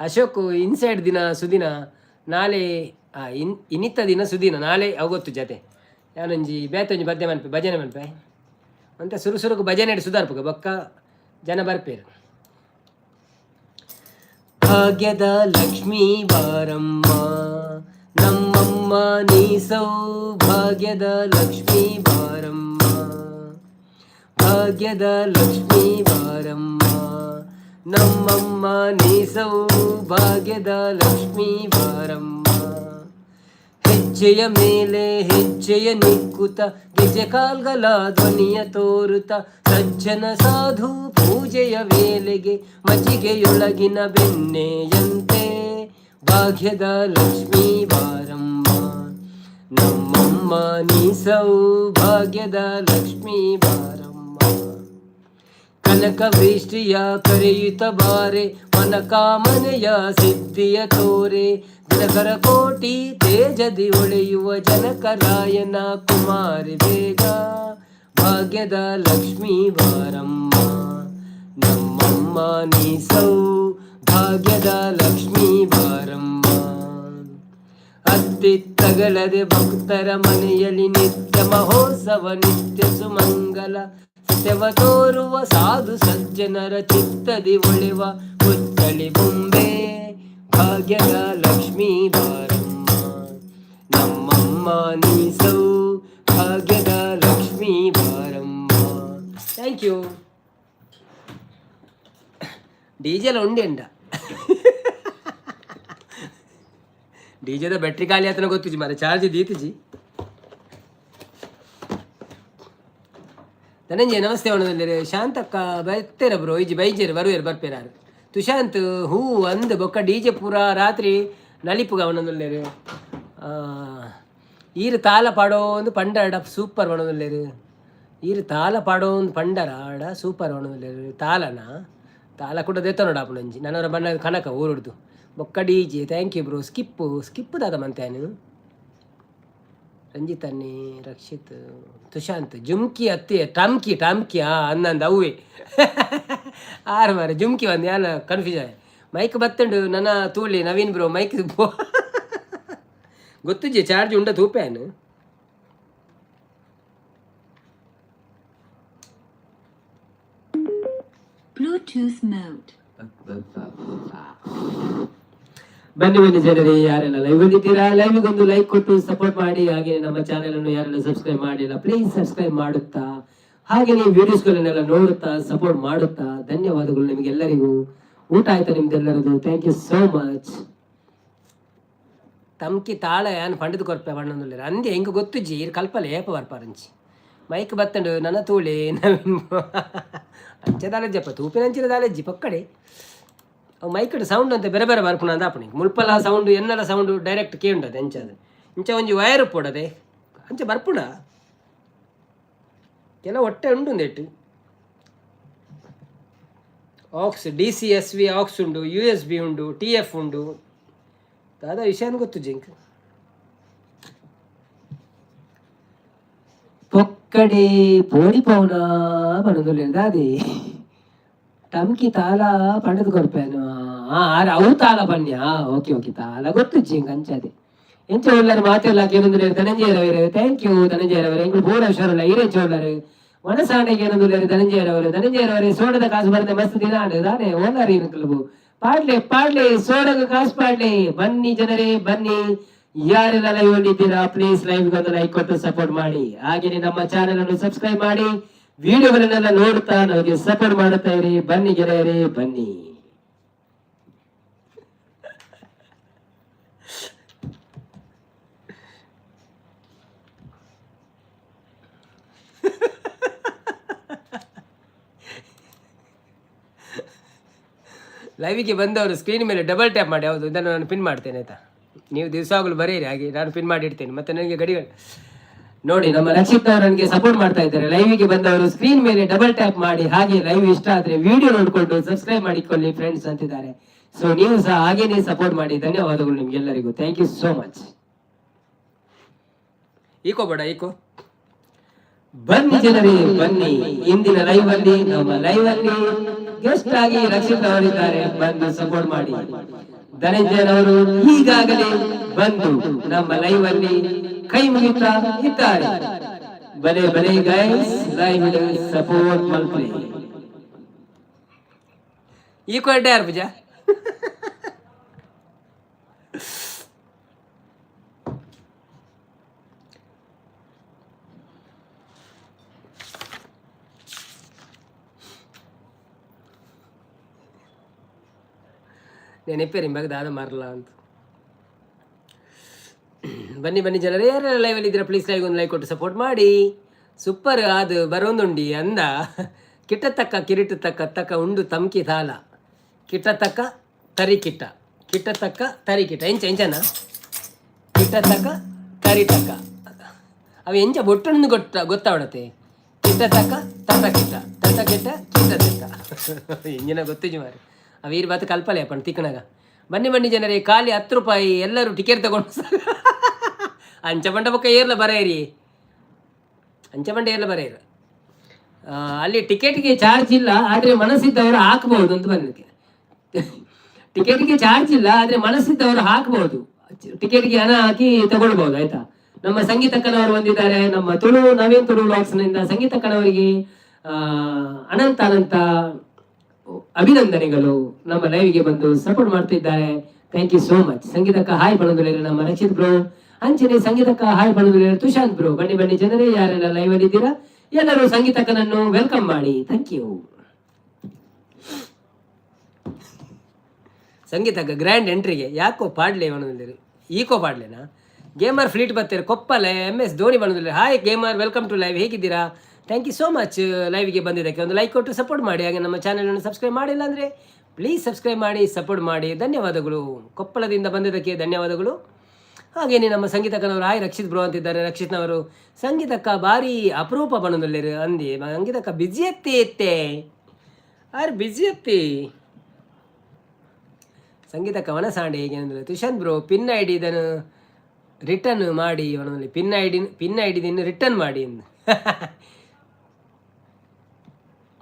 ಅಶೋಕ್ ಇನ್ಸೈಡ್ ದಿನ ಸುದಿನ ನಾಳೆ ಇನ್ ಇನ್ನಿತ್ತ ದಿನ ಸುದಿನ ನಾಳೆ ಅವು ಗೊತ್ತು ಜತೆ. ಯಾನೊಂಜಿ ಬೇತೊಂಜಿ ಬದ್ದೆ ಮನ್ಪೆ, ಭಜನೆ ಮನ್ಪೆ ಅಂತ ಸುರು ಸುರುಕು ಭಜನೆ ಸುಧಾರ್ಪುಗ ಬೊಕ್ಕ ಜನ ಬರ್ಪೇರು. ಭಾಗ್ಯದ ಲಕ್ಷ್ಮೀ ಬಾರಮ್ಮ, ನಮ್ಮಮ್ಮ ನೀ ಸೌಭಾಗ್ಯದ ಲಕ್ಷ್ಮೀ ಬಾರಮ್ಮ. ಭಾಗ್ಯದ ಲಕ್ಷ್ಮೀ ಬಾರಮ್ಮ, ನಮ್ಮಮ್ಮ ನೀ ಸೌಭಾಗ್ಯದ ಲಕ್ಷ್ಮೀ ಬಾರಮ್ಮ. ಹೆಜ್ಜೆಯ ಮೇಲೆ ಹೆಜ್ಜೆಯ ನಿಕ್ಕುತ, ಗೆಜೆ ಕಾಲ್ಗಲ ಧ್ವನಿಯ ತೋರುತ, ಸಜ್ಜನ ಸಾಧು ಪೂಜೆಯ ವೇಳೆಗೆ ಮಜ್ಜಿಗೆಯೊಳಗಿನ ಬೆಣ್ಣೆಯಂತೆ ಭಾಗ್ಯದ ಲಕ್ಷ್ಮೀ ಬಾರಮ್ಮ, ನಮ್ಮಮ್ಮ ನೀ ಸೌಭಾಗ್ಯದ ಲಕ್ಷ್ಮೀ ಬಾರಮ್ಮ. ಕನಕ ವೃಷ್ಟಿಯ ಕರೆಯುತ್ತ ಬಾರೆ, ಮನಕಾಮನೆಯ ಸಿದ್ಧಿಯ ತೋರೆ, ದಿನಕರ ಕೋಟಿ ತೇಜದಿ ಹೊಳೆಯುವ ಜನಕರಾಯನ ಕುಮಾರಿ ಬೇಗ ಭಾಗ್ಯದ ಲಕ್ಷ್ಮೀ ಬಾರಮ್ಮ, ನಮ್ಮಮ್ಮ ನೀ ಸೌಭಾಗ್ಯದ ಲಕ್ಷ್ಮೀ ಬಾರಮ್ಮ. ಅತ್ತಿತ್ತಗಳದೆ ಭಕ್ತರ ಮನೆಯಲ್ಲಿ ನಿತ್ಯ ಮಹೋತ್ಸವ, ನಿತ್ಯ ಸುಮಂಗಲ ಸತ್ಯವ ತೋರುವ ಸಾಧು ಸಜ್ಜನರ ಚಿತ್ತದಿ ಒಳೆವ ಪುತ್ತಳಿ ಬೊಂಬೆ ಭಾಗ್ಯದ ಲಕ್ಷ್ಮೀ ಬಾರಮ್ಮ, ನಮ್ಮಮ್ಮ ನೀ ಸೌಭಾಗ್ಯದ ಲಕ್ಷ್ಮೀ ಬಾರಮ್ಮ. Thank you. ಡಿಜೆಲ ಉಂಡೆಂಡ ಡಿಜೆದ ಬ್ಯಾಟ್ರಿ ಖಾಲಿ ಆತನ ಗೊತ್ತುಜಿ ಮಾರೆ, ಚಾರ್ಜ್ ದೀತಿಜಿ. ಧನಂಜಯ ನಮಸ್ತೆ ಅವನದಲ್ಲಿ. ಶಾಂತಕ್ಕ ಬರ್ತೇರ ಬ್ರೋ? ಇಜ್ಜಿ ಬೈಜೇರು ಬರುವೇರು ಬರ್ಪೇರಾರು. ತುಶಾಂತ್ ಹೂ ಅಂದ್ ಬೊಕ್ಕ ಡಿಜೆ ಪೂರ ರಾತ್ರಿ ನಲಿಪುಗ ಅವನೊಂದುಲ್ಲೇರು. ಈರು ತಾಲ ಪಾಡೋ ಒಂದು ಪಂಡಾಡ ಸೂಪರ್ ಅವನೊಂದುಲ್ಲೇರು. ಈರು ತಾಲ ಪಾಡೋ ಒಂದು ಪಂಡರ ಆಡ ಸೂಪರ್ ಅವನೊಂದುಲ್ಲೇರು. ತಾಲನ ತಾಲ ಕೂಡ ದೆತ್ತನೋಡ ಆಪುನಂಜಿ ನನ್ನವರ ಬಣ್ಣ ಕನಕ ಊರುಡ್ದು ಬೊಕ್ಕ DJ. Thank you bro. Skip skip ದಾದ ಮಂತ್ಯಾನು. ರಂಜಿತ್ ಅನ್ನಿ, ರಕ್ಷಿತ್, ತುಶಾಂತ್ ಜುಮ್ಕಿ ಅತ್ತಿ ಟಮ್ಕಿ ಟಮ್ಕಿ. ಆ ಅನ್ನಂದು ಅವೇ ಆರು ಮಾರೆ ಜುಮ್ಕಿ ಒಂದು ಯಾನ ಕನ್ಫ್ಯೂಸ್ ಆಯ್. ಮೈಕ್ ಬತ್ತಂಡು ನನ್ನ ತೂಳಿ. ನವೀನ್ ಬ್ರೋ, ಮೈಕ್ ಗೊತ್ತುಜಿ, ಚಾರ್ಜ್ ಉಂಡ ತೂಪೇನು. Bluetooth mode. ಬನ್ನಿ ಬನ್ನಿ ಜನರೇ, ಯಾರೆಲ್ಲ ಲೈವ್ ಬಂದಿದ್ದೀರಾ, ಲೈವ್ಗೆ ಒಂದು ಲೈಕ್ ಕೊಟ್ಟು ಸಪೋರ್ಟ್ ಮಾಡಿ. ಹಾಗೆ ನಮ್ಮ ಚಾನೆಲ್ ಅನ್ನು ಯಾರೆಲ್ಲ ಸಬ್ಸ್ಕ್ರೈಬ್ ಮಾಡಿಲ್ಲ, ಪ್ಲೀಸ್ ಸಬ್ಸ್ಕ್ರೈಬ್ ಮಾಡುತ್ತಾ, ಹಾಗೆ ನೀವು ವಿಡಿಯೋಸ್ಗಳನ್ನೆಲ್ಲ ನೋಡುತ್ತಾ ಸಪೋರ್ಟ್ ಮಾಡುತ್ತಾ. ಧನ್ಯವಾದಗಳು ನಿಮಗೆಲ್ಲರಿಗೂ. ಊಟ ಆಯ್ತಾ ನಿಮ್ದೆಲ್ಲರದು? Thank you so much. ತಮ್ಕಿ ತಾಳ ಯಾನ್ ಪಂಡದು ಕೊರ್ಪೆ ಬಣ್ಣೊಂದುಲ್ಲೆರ್ ಅಂದೆ. ಎಂಕ್ ಗೊತ್ತುಜ್ಜಿ, ಇರ್ ಕಲ್ಪಲೆ ಏಪ ಬರ್ಪಾರಂಚಿ. ಮೈಕ್ ಬತ್ತಂಡು ನನ ತೂಳೆ. ಅಂಚ ದಾಲಜ್ಜಪ್ಪ, ತೂಪಿನಂಚಿನ ದಾಲಜ್ಜಿ ಪಕ್ಕಡೆ. ಅವು ಮೈಕಡ್ ಸೌಂಡ್ ಅಂತ ಬೇರೆ ಬೇರೆ ಬರ್ಪುನ ಅಂದ ಆಪುಣಿ. ಮುಲ್ಪಲ ಸೌಂಡ್, ಎನ್ನಲ ಸೌಂಡ್ ಡೈರೆಕ್ಟ್ ಕೇಂಡದೆ. ಅಂಚ ಅದು ಇಂಚ ಒಂಜಿ ವೈರ್ ಪೋಡದೆ ಅಂಚ ಬರ್ಪುಣ. ಕೆಲವು ಹೊಟ್ಟೆ ಉಂಡು ಒಂದೆಟ್ಟು. Aux, DCSV aux ಉಂಡು, ಯುಎಸ್ಬಿ ಉಂಡು, ಟಿಎಫ್ ಉಂಡು. ದಾದ ವಿಷಯ ಗೊತ್ತು ಜಿಂಕ್. ಪೊಕ್ಕಡೆ ಪೋಡಿ ಪೌನ ಪನೊಂದುಲ್ಲೆರ್ ದಾದೆ. ಟಮ್ಕಿ ತಾಲ ಪಂಡದು ಕೊರ್ಪೇನು. ಅವು ತಾಲ ಪನ್ಯ. ಓಕೆ ಓಕೆ, ತಾಲ ಗೊತ್ತುಜ್ಜಿ ಇಂಕ್. ಅಂಚದೆ ಎಂಚ ಉಲ್ಲರ್ ಮಾತೆಲ್ಲ ಕೇನೊಂದುಲ್ಲೆರ್. Dhananjaya ರವರೇ, thank you. Dhananjaya ರವರೇ, ಎಂಕುಲು ಪೂರ ಹುಷಾರುಲ್ಲ. ಈರೆಂಚ ಉಲ್ಲರ್? ವನಸಾಣೆಗೆ ಏನೊಂದುಲ್ಲೆರ್ ಧನಂಜಯ ರವರು. ಧನಂಜಯ ರವರೇ, ಸೋಡದ ಕಾಸು ಬರದೆ ಮಸ್ತ್ ದಿನ ಆಂಡ್ ದಾನೆ. ಓಲಾರಿ ಎಂಕುಲು? ಪಾಡ್ಲೆ ಪಾಡ್ಲೆ, ಸೋಡಗ ಕಾಸು ಪಾಡ್ಲೆ. ಬನ್ನಿ ಜನರೇ, ಬನ್ನಿ. ಯಾರೆಲ್ಲ ಲೈವ್ ಇದ್ದೀರಾ, ಪ್ಲೀಸ್ ಲೈವ್ ಒಂದು ಲೈಕ್ ಕೊಟ್ಟು ಸಪೋರ್ಟ್ ಮಾಡಿ. ಹಾಗೆಯೇ ನಮ್ಮ ಚಾನೆಲ್ ಅನ್ನು ಸಬ್ಸ್ಕ್ರೈಬ್ ಮಾಡಿ, ವಿಡಿಯೋಗಳನ್ನೆಲ್ಲ ನೋಡುತ್ತಾ ನಮಗೆ ಸಪೋರ್ಟ್ ಮಾಡುತ್ತಾ ಇರಿ. ಬನ್ನಿ ಗೆಳೆಯರೇ, ಬನ್ನಿ. ಲೈವಿಗೆ ಬಂದವರು ಸ್ಕ್ರೀನ್ ಮೇಲೆ ಡಬಲ್ ಟ್ಯಾಪ್ ಮಾಡಿ. ಹೌದು, ಇದನ್ನು ನಾನು ಪಿನ್ ಮಾಡ್ತೇನೆ, ಆಯ್ತಾ? ನೀವು ದಿವಸವಾಗಲೂ ಬರೀರಿ, ಹಾಗೆ ನಾನು ಪಿನ್ ಮಾಡಿ ಇಡ್ತೇನೆ. ಮತ್ತೆ ನನಗೆ ಗಡಿ ನೋಡಿ, ನಮ್ಮ ರಕ್ಷಿತ್ ಅವರು ನನಗೆ ಸಪೋರ್ಟ್ ಮಾಡ್ತಾ ಇದ್ದಾರೆ. ಲೈವಿಗೆ ಬಂದವರು ಸ್ಕ್ರೀನ್ ಮೇಲೆ ಡಬಲ್ ಟ್ಯಾಪ್ ಮಾಡಿ, ಹಾಗೆ ಲೈವ್ ಇಷ್ಟ ಆದ್ರೆ ವಿಡಿಯೋ ನೋಡಿಕೊಂಡು ಸಬ್ಸ್ಕ್ರೈಬ್ ಮಾಡಿಕೊಳ್ಳಿ ಫ್ರೆಂಡ್ಸ್ ಅಂತಿದ್ದಾರೆ. ಸೊ ನೀವು ಸಹ ಹಾಗೇನೆ ಸಪೋರ್ಟ್ ಮಾಡಿ. ಧನ್ಯವಾದಗಳು ನಿಮ್ಗೆಲ್ಲರಿಗೂ. Thank you so much. Eco ಬೇಡ, ಈಕೋ. ಬನ್ನಿ ಜನರೇ, ಬನ್ನಿ. ಇಂದಿನ ಲೈವ್ ಅಲ್ಲಿ, ನಮ್ಮ ಲೈವ್ ಅಲ್ಲಿ ಗೆಸ್ಟ್ ಆಗಿ ರಕ್ಷಿತ್ ಅವರಿದ್ದಾರೆ, ಬಂದು ಸಪೋರ್ಟ್ ಮಾಡಿ. ಧನಂಜಯನ್ ಅವರು ಈಗಾಗಲೇ ಬಂದು ನಮ್ಮ ಲೈವ್ ಅಲ್ಲಿ ಕೈ ಮುಗಿತಾ ಇದ್ದಾರೆ. ಬಲೆ ಬಲೆ ಗೈಸ್, ಲೈವ್ ಸಪೋರ್ಟ್ ಮಲ್ಪಿ. ಈಕೋ ಎಡ್ಡೆ ಯಾರು ಪೂಜಾ? ನೆನಪೇರಿ ಇಂಬಾಗ ದಾದ ಮಾರಲ್ಲ ಅಂತ. ಬನ್ನಿ ಬನ್ನಿ ಜನರೇ, ಯಾರೆಲ್ಲ ಲೈವಲ್ಲಿ ಇದ್ದೀರಾ, ಪ್ಲೀಸ್ ಲೈವ್ ಒಂದು ಲೈಕ್ ಕೊಟ್ಟು ಸಪೋರ್ಟ್ ಮಾಡಿ. ಸೂಪರ್ ಅದು ಬರೋಂದುಂಡಿ ಅಂದ. ಕಿಟ್ಟತಕ್ಕ ಕಿರಿಟ ತಕ್ಕ ತಕ್ಕ ಉಂಡು ತಮ್ಕಿ ತಾಲ. ಕಿಟ್ಟತಕ್ಕ ತರಿಕಿಟ್ಟ, ಕಿಟ್ಟತಕ್ಕ ತರಿಕಿಟ್ಟ. ಎಂಚ ಎಂಚನ? ಕಿಟ್ಟತಕ್ಕ ತರಿತಕ್ಕ. ಅವು ಎಂಚ ಬೊಟ್ಟನ್ನು ಗೊತ್ತ ಗೊತ್ತಾವಡತೆ. ಕಿಟ್ಟತಕ್ಕ ತಟ ಕಿಟ್ಟ, ತಟ ಕಿಟ್ಟ ಕಿಟ್ಟ ತಕ್ಕ. ಎಂಜಿನ ಗೊತ್ತಿಜಿ ಮಾರಿ. ಅವು ಈರ್ ಬಾತು ಕಲ್ಪಲೆ ಅಪ್ಪಣ ತಿಕ್ಕಣಗ. ಬನ್ನಿ ಬನ್ನಿ ಜನರೇ. ಖಾಲಿ 10 ರೂಪಾಯಿ, ಎಲ್ಲರೂ ಟಿಕೆಟ್ ತಗೊಂಡು. ಅಂಚ ಬಂಡ ಬೊಕ್ಕ ಏರ್ಲ ಬರೇರಿ, ಅಂಚ ಬಂಡ ಏರ್ಲ ಬರೇರು. ಅಲ್ಲಿ ಟಿಕೆಟ್ಗೆ ಚಾರ್ಜ್ ಇಲ್ಲ, ಆದರೆ ಮನಸ್ಸಿದ್ದವರು ಹಾಕ್ಬಹುದು ಅಂತ ಬಂದಕ್ಕೆ. ಟಿಕೆಟ್ಗೆ ಚಾರ್ಜ್ ಇಲ್ಲ, ಆದರೆ ಮನಸ್ಸಿದ್ದವರು ಹಾಕ್ಬಹುದು. ಟಿಕೆಟ್ಗೆ ಹಣ ಹಾಕಿ ತಗೊಳ್ಬಹುದು, ಆಯ್ತಾ? ನಮ್ಮ ಸಂಗೀತಕ್ಕನವರು ಬಂದಿದ್ದಾರೆ. ನಮ್ಮ ತುಳು ನವೀನ್ ತುಳು ವ್ಲಾಗ್ಸ್ನಿಂದ ಸಂಗೀತಕ್ಕನವರಿಗೆ ಅನಂತ ಅನಂತ ಅಭಿನಂದನೆಗಳು. ನಮ್ಮ ಲೈವ್ಗೆ ಬಂದು ಸಪೋರ್ಟ್ ಮಾಡ್ತಿದ್ದಾರೆ. Thank you so much. ಸಂಗೀತಕ್ಕ hi ಬಣದುಲೇರು ನಮ್ಮ ರಕ್ಷಿತ್ ಬ್ರೋ. ಅಂಚನೆ ಸಂಗೀತಕ್ಕ ಹಾಯ್ ಬಣದುಲೇರು ತುಶಾಂತ್ ಬ್ರೋ. ಬನ್ನಿ ಬನ್ನಿ ಜನರೇ, ಯಾರೆಲ್ಲ ಲೈವ್ ಅಲ್ಲಿ ಇದ್ದೀರಾ, ಎಲ್ಲರೂ ಸಂಗೀತಕ್ಕನನ್ನು welcome ಮಾಡಿ. Thank you. ಸಂಗೀತಕ್ಕ ಗ್ರ್ಯಾಂಡ್ ಎಂಟ್ರಿಗೆ ಯಾಕೋ ಪಾಡ್ಲೆ ಬಣದುಲೇರು. ಈಕೋ ಪಾಡ್ಲೆನಾ? ಗೇಮರ್ ಫ್ಲೀಟ್ ಬರ್ತಾರೆ. ಕೊಪ್ಪಲೆ ಎಂ ಎಸ್ ಧೋನಿ ಬಣದುಲೇರು. Hi gamer, welcome to live. ಹೇಗಿದ್ದೀರಾ? Thank you so much. ಲೈವ್ಗೆ ಬಂದಿದ್ದಕ್ಕೆ ಒಂದು ಲೈಕ್ ಕೊಟ್ಟು ಸಪೋರ್ಟ್ ಮಾಡಿ. ಹಾಗೆ ನಮ್ಮ ಚಾನಲನ್ನು ಸಬ್ಸ್ಕ್ರೈಬ್ ಮಾಡಿಲ್ಲ ಅಂದರೆ ಪ್ಲೀಸ್ ಸಬ್ಸ್ಕ್ರೈಬ್ ಮಾಡಿ, ಸಪೋರ್ಟ್ ಮಾಡಿ. ಧನ್ಯವಾದಗಳು. ಕೊಪ್ಪಳದಿಂದ ಬಂದಿದ್ದಕ್ಕೆ ಧನ್ಯವಾದಗಳು. ಹಾಗೇನೆ ನಮ್ಮ ಸಂಗೀತಕ್ಕನವರು ಹಾಯ್ ರಕ್ಷಿತ್ ಬ್ರೋ ಅಂತಿದ್ದಾರೆ. ರಕ್ಷಿತ್ನವರು ಸಂಗೀತಕ್ಕ ಭಾರಿ ಅಪರೂಪ ಬಣ್ಣದಲ್ಲಿರು ಅಂದಿ. ಸಂಗೀತಕ್ಕ ಬಿಜಿ ಎತ್ತಿ ಎತ್ತೆ ಆರ್ ಬಿಜಿ ಎತ್ತಿ. ಸಂಗೀತಕ್ಕ ವನಸಾಂಡೆ ಹೇಗೆ ಅಂದರೆ. ತುಷಾಂತ್ ಬ್ರೋ, ಪಿನ್ ಐಡಿ ಇದನ್ನು ರಿಟರ್ನ್ ಮಾಡಿ. ಅವನಲ್ಲಿ ಪಿನ್ ಐಡಿ ರಿಟರ್ನ್ ಮಾಡಿ ಎಂದು.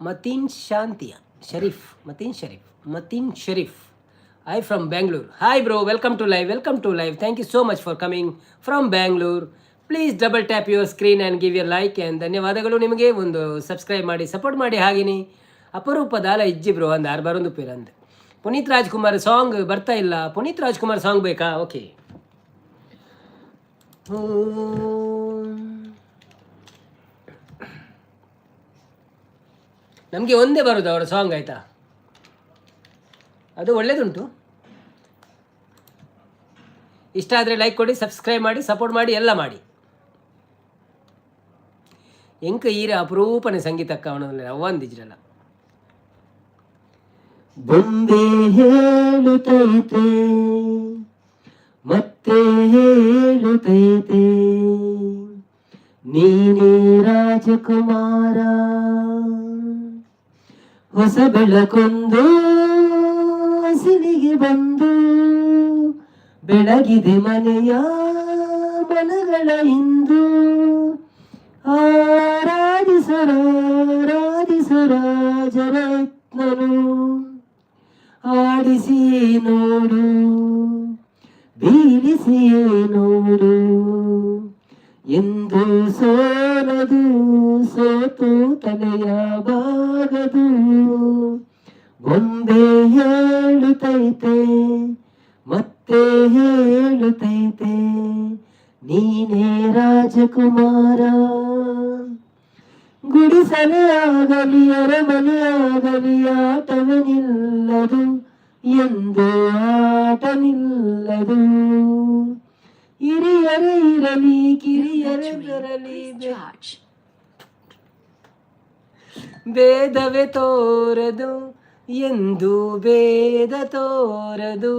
ಮತೀನ್ ಶಾಂತಿಯ Sharif, Mateen Sharif, Mateen Sharif, hi from Bangalore. Hi bro, welcome to live, welcome to live. Thank you so much for coming from Bangalore. Please double tap your screen and give your like and ಧನ್ಯವಾದಗಳು ನಿಮಗೆ. ಒಂದು subscribe ಮಾಡಿ, support ಮಾಡಿ. ಹಾಗೇನೆ ಅಪರೂಪದಾಲ ಇಜ್ಜಿ bro ಅಂದ. ಆರು ಬರೊಂದು ಪೇರ್ ಅಂದ. ಪುನೀತ್ ರಾಜ್ಕುಮಾರ್ ಸಾಂಗ್ ಬರ್ತಾ ಇಲ್ಲ. ಪುನೀತ್ ರಾಜ್ಕುಮಾರ್ ಸಾಂಗ್ ಬೇಕಾ? ಓಕೆ. ನಮಗೆ ಒಂದೇ ಬರೋದು ಅವರ ಸಾಂಗ್, ಆಯಿತಾ? ಅದು ಒಳ್ಳೇದುಂಟು. ಇಷ್ಟ ಆದರೆ ಲೈಕ್ ಕೊಡಿ, ಸಬ್ಸ್ಕ್ರೈಬ್ ಮಾಡಿ, ಸಪೋರ್ಟ್ ಮಾಡಿ, ಎಲ್ಲ ಮಾಡಿ. ಎಂಕ ಈರ ಅಪರೂಪನೆ ಸಂಗೀತಕ್ಕ ಅವನ ಅವ್ವಂದಿಜ್ರಲ್ಲ. ಬೊಂಬೆ ಹೇಳುತ್ತೈತೆ, ಮತ್ತೆ ಹೇಳುತ್ತೈತೆ, ನೀನೇ ರಾಜಕುಮಾರ. ಹೊಸ ಬೆಳಕೊಂದು ಹಸಿಲಿಗೆ ಬಂದು ಬೆಳಗಿದೆ ಮನೆಯ ಮನಗಳ ಇಂದು. ಆರಾಧಿಸರಾರಾಧಿಸರಾಜರತ್ನನು, ಆಡಿಸಿ ನೋಡು, ಬೀಳಿಸಿಯೇ ನೋಡು, ಎಂದು ಸೋಲದು, ಸೋತು ತಲೆಯ ಬಾಗದು. ಬೊಂಬೆ ಹೇಳುತ್ತೈತೆ, ಮತ್ತೆ ಹೇಳುತ್ತೈತೆ, ನೀನೇ ರಾಜಕುಮಾರ. ಗುಡಿಸಲೇ ಆಗಲಿ ಅರಮನೆ ಆಗಲಿ, ಆಟವೇ ನಿಲ್ಲದು, ಎಂದು ಆಟ ನಿಲ್ಲದು. ಹಿರಿಯರೇ ಇರಲಿ, ಕಿರಿಯರೇ ಬರಲಿ, Charge. ಭೇದವೇ ತೋರದು, ಎಂದು ಭೇದ ತೋರದು.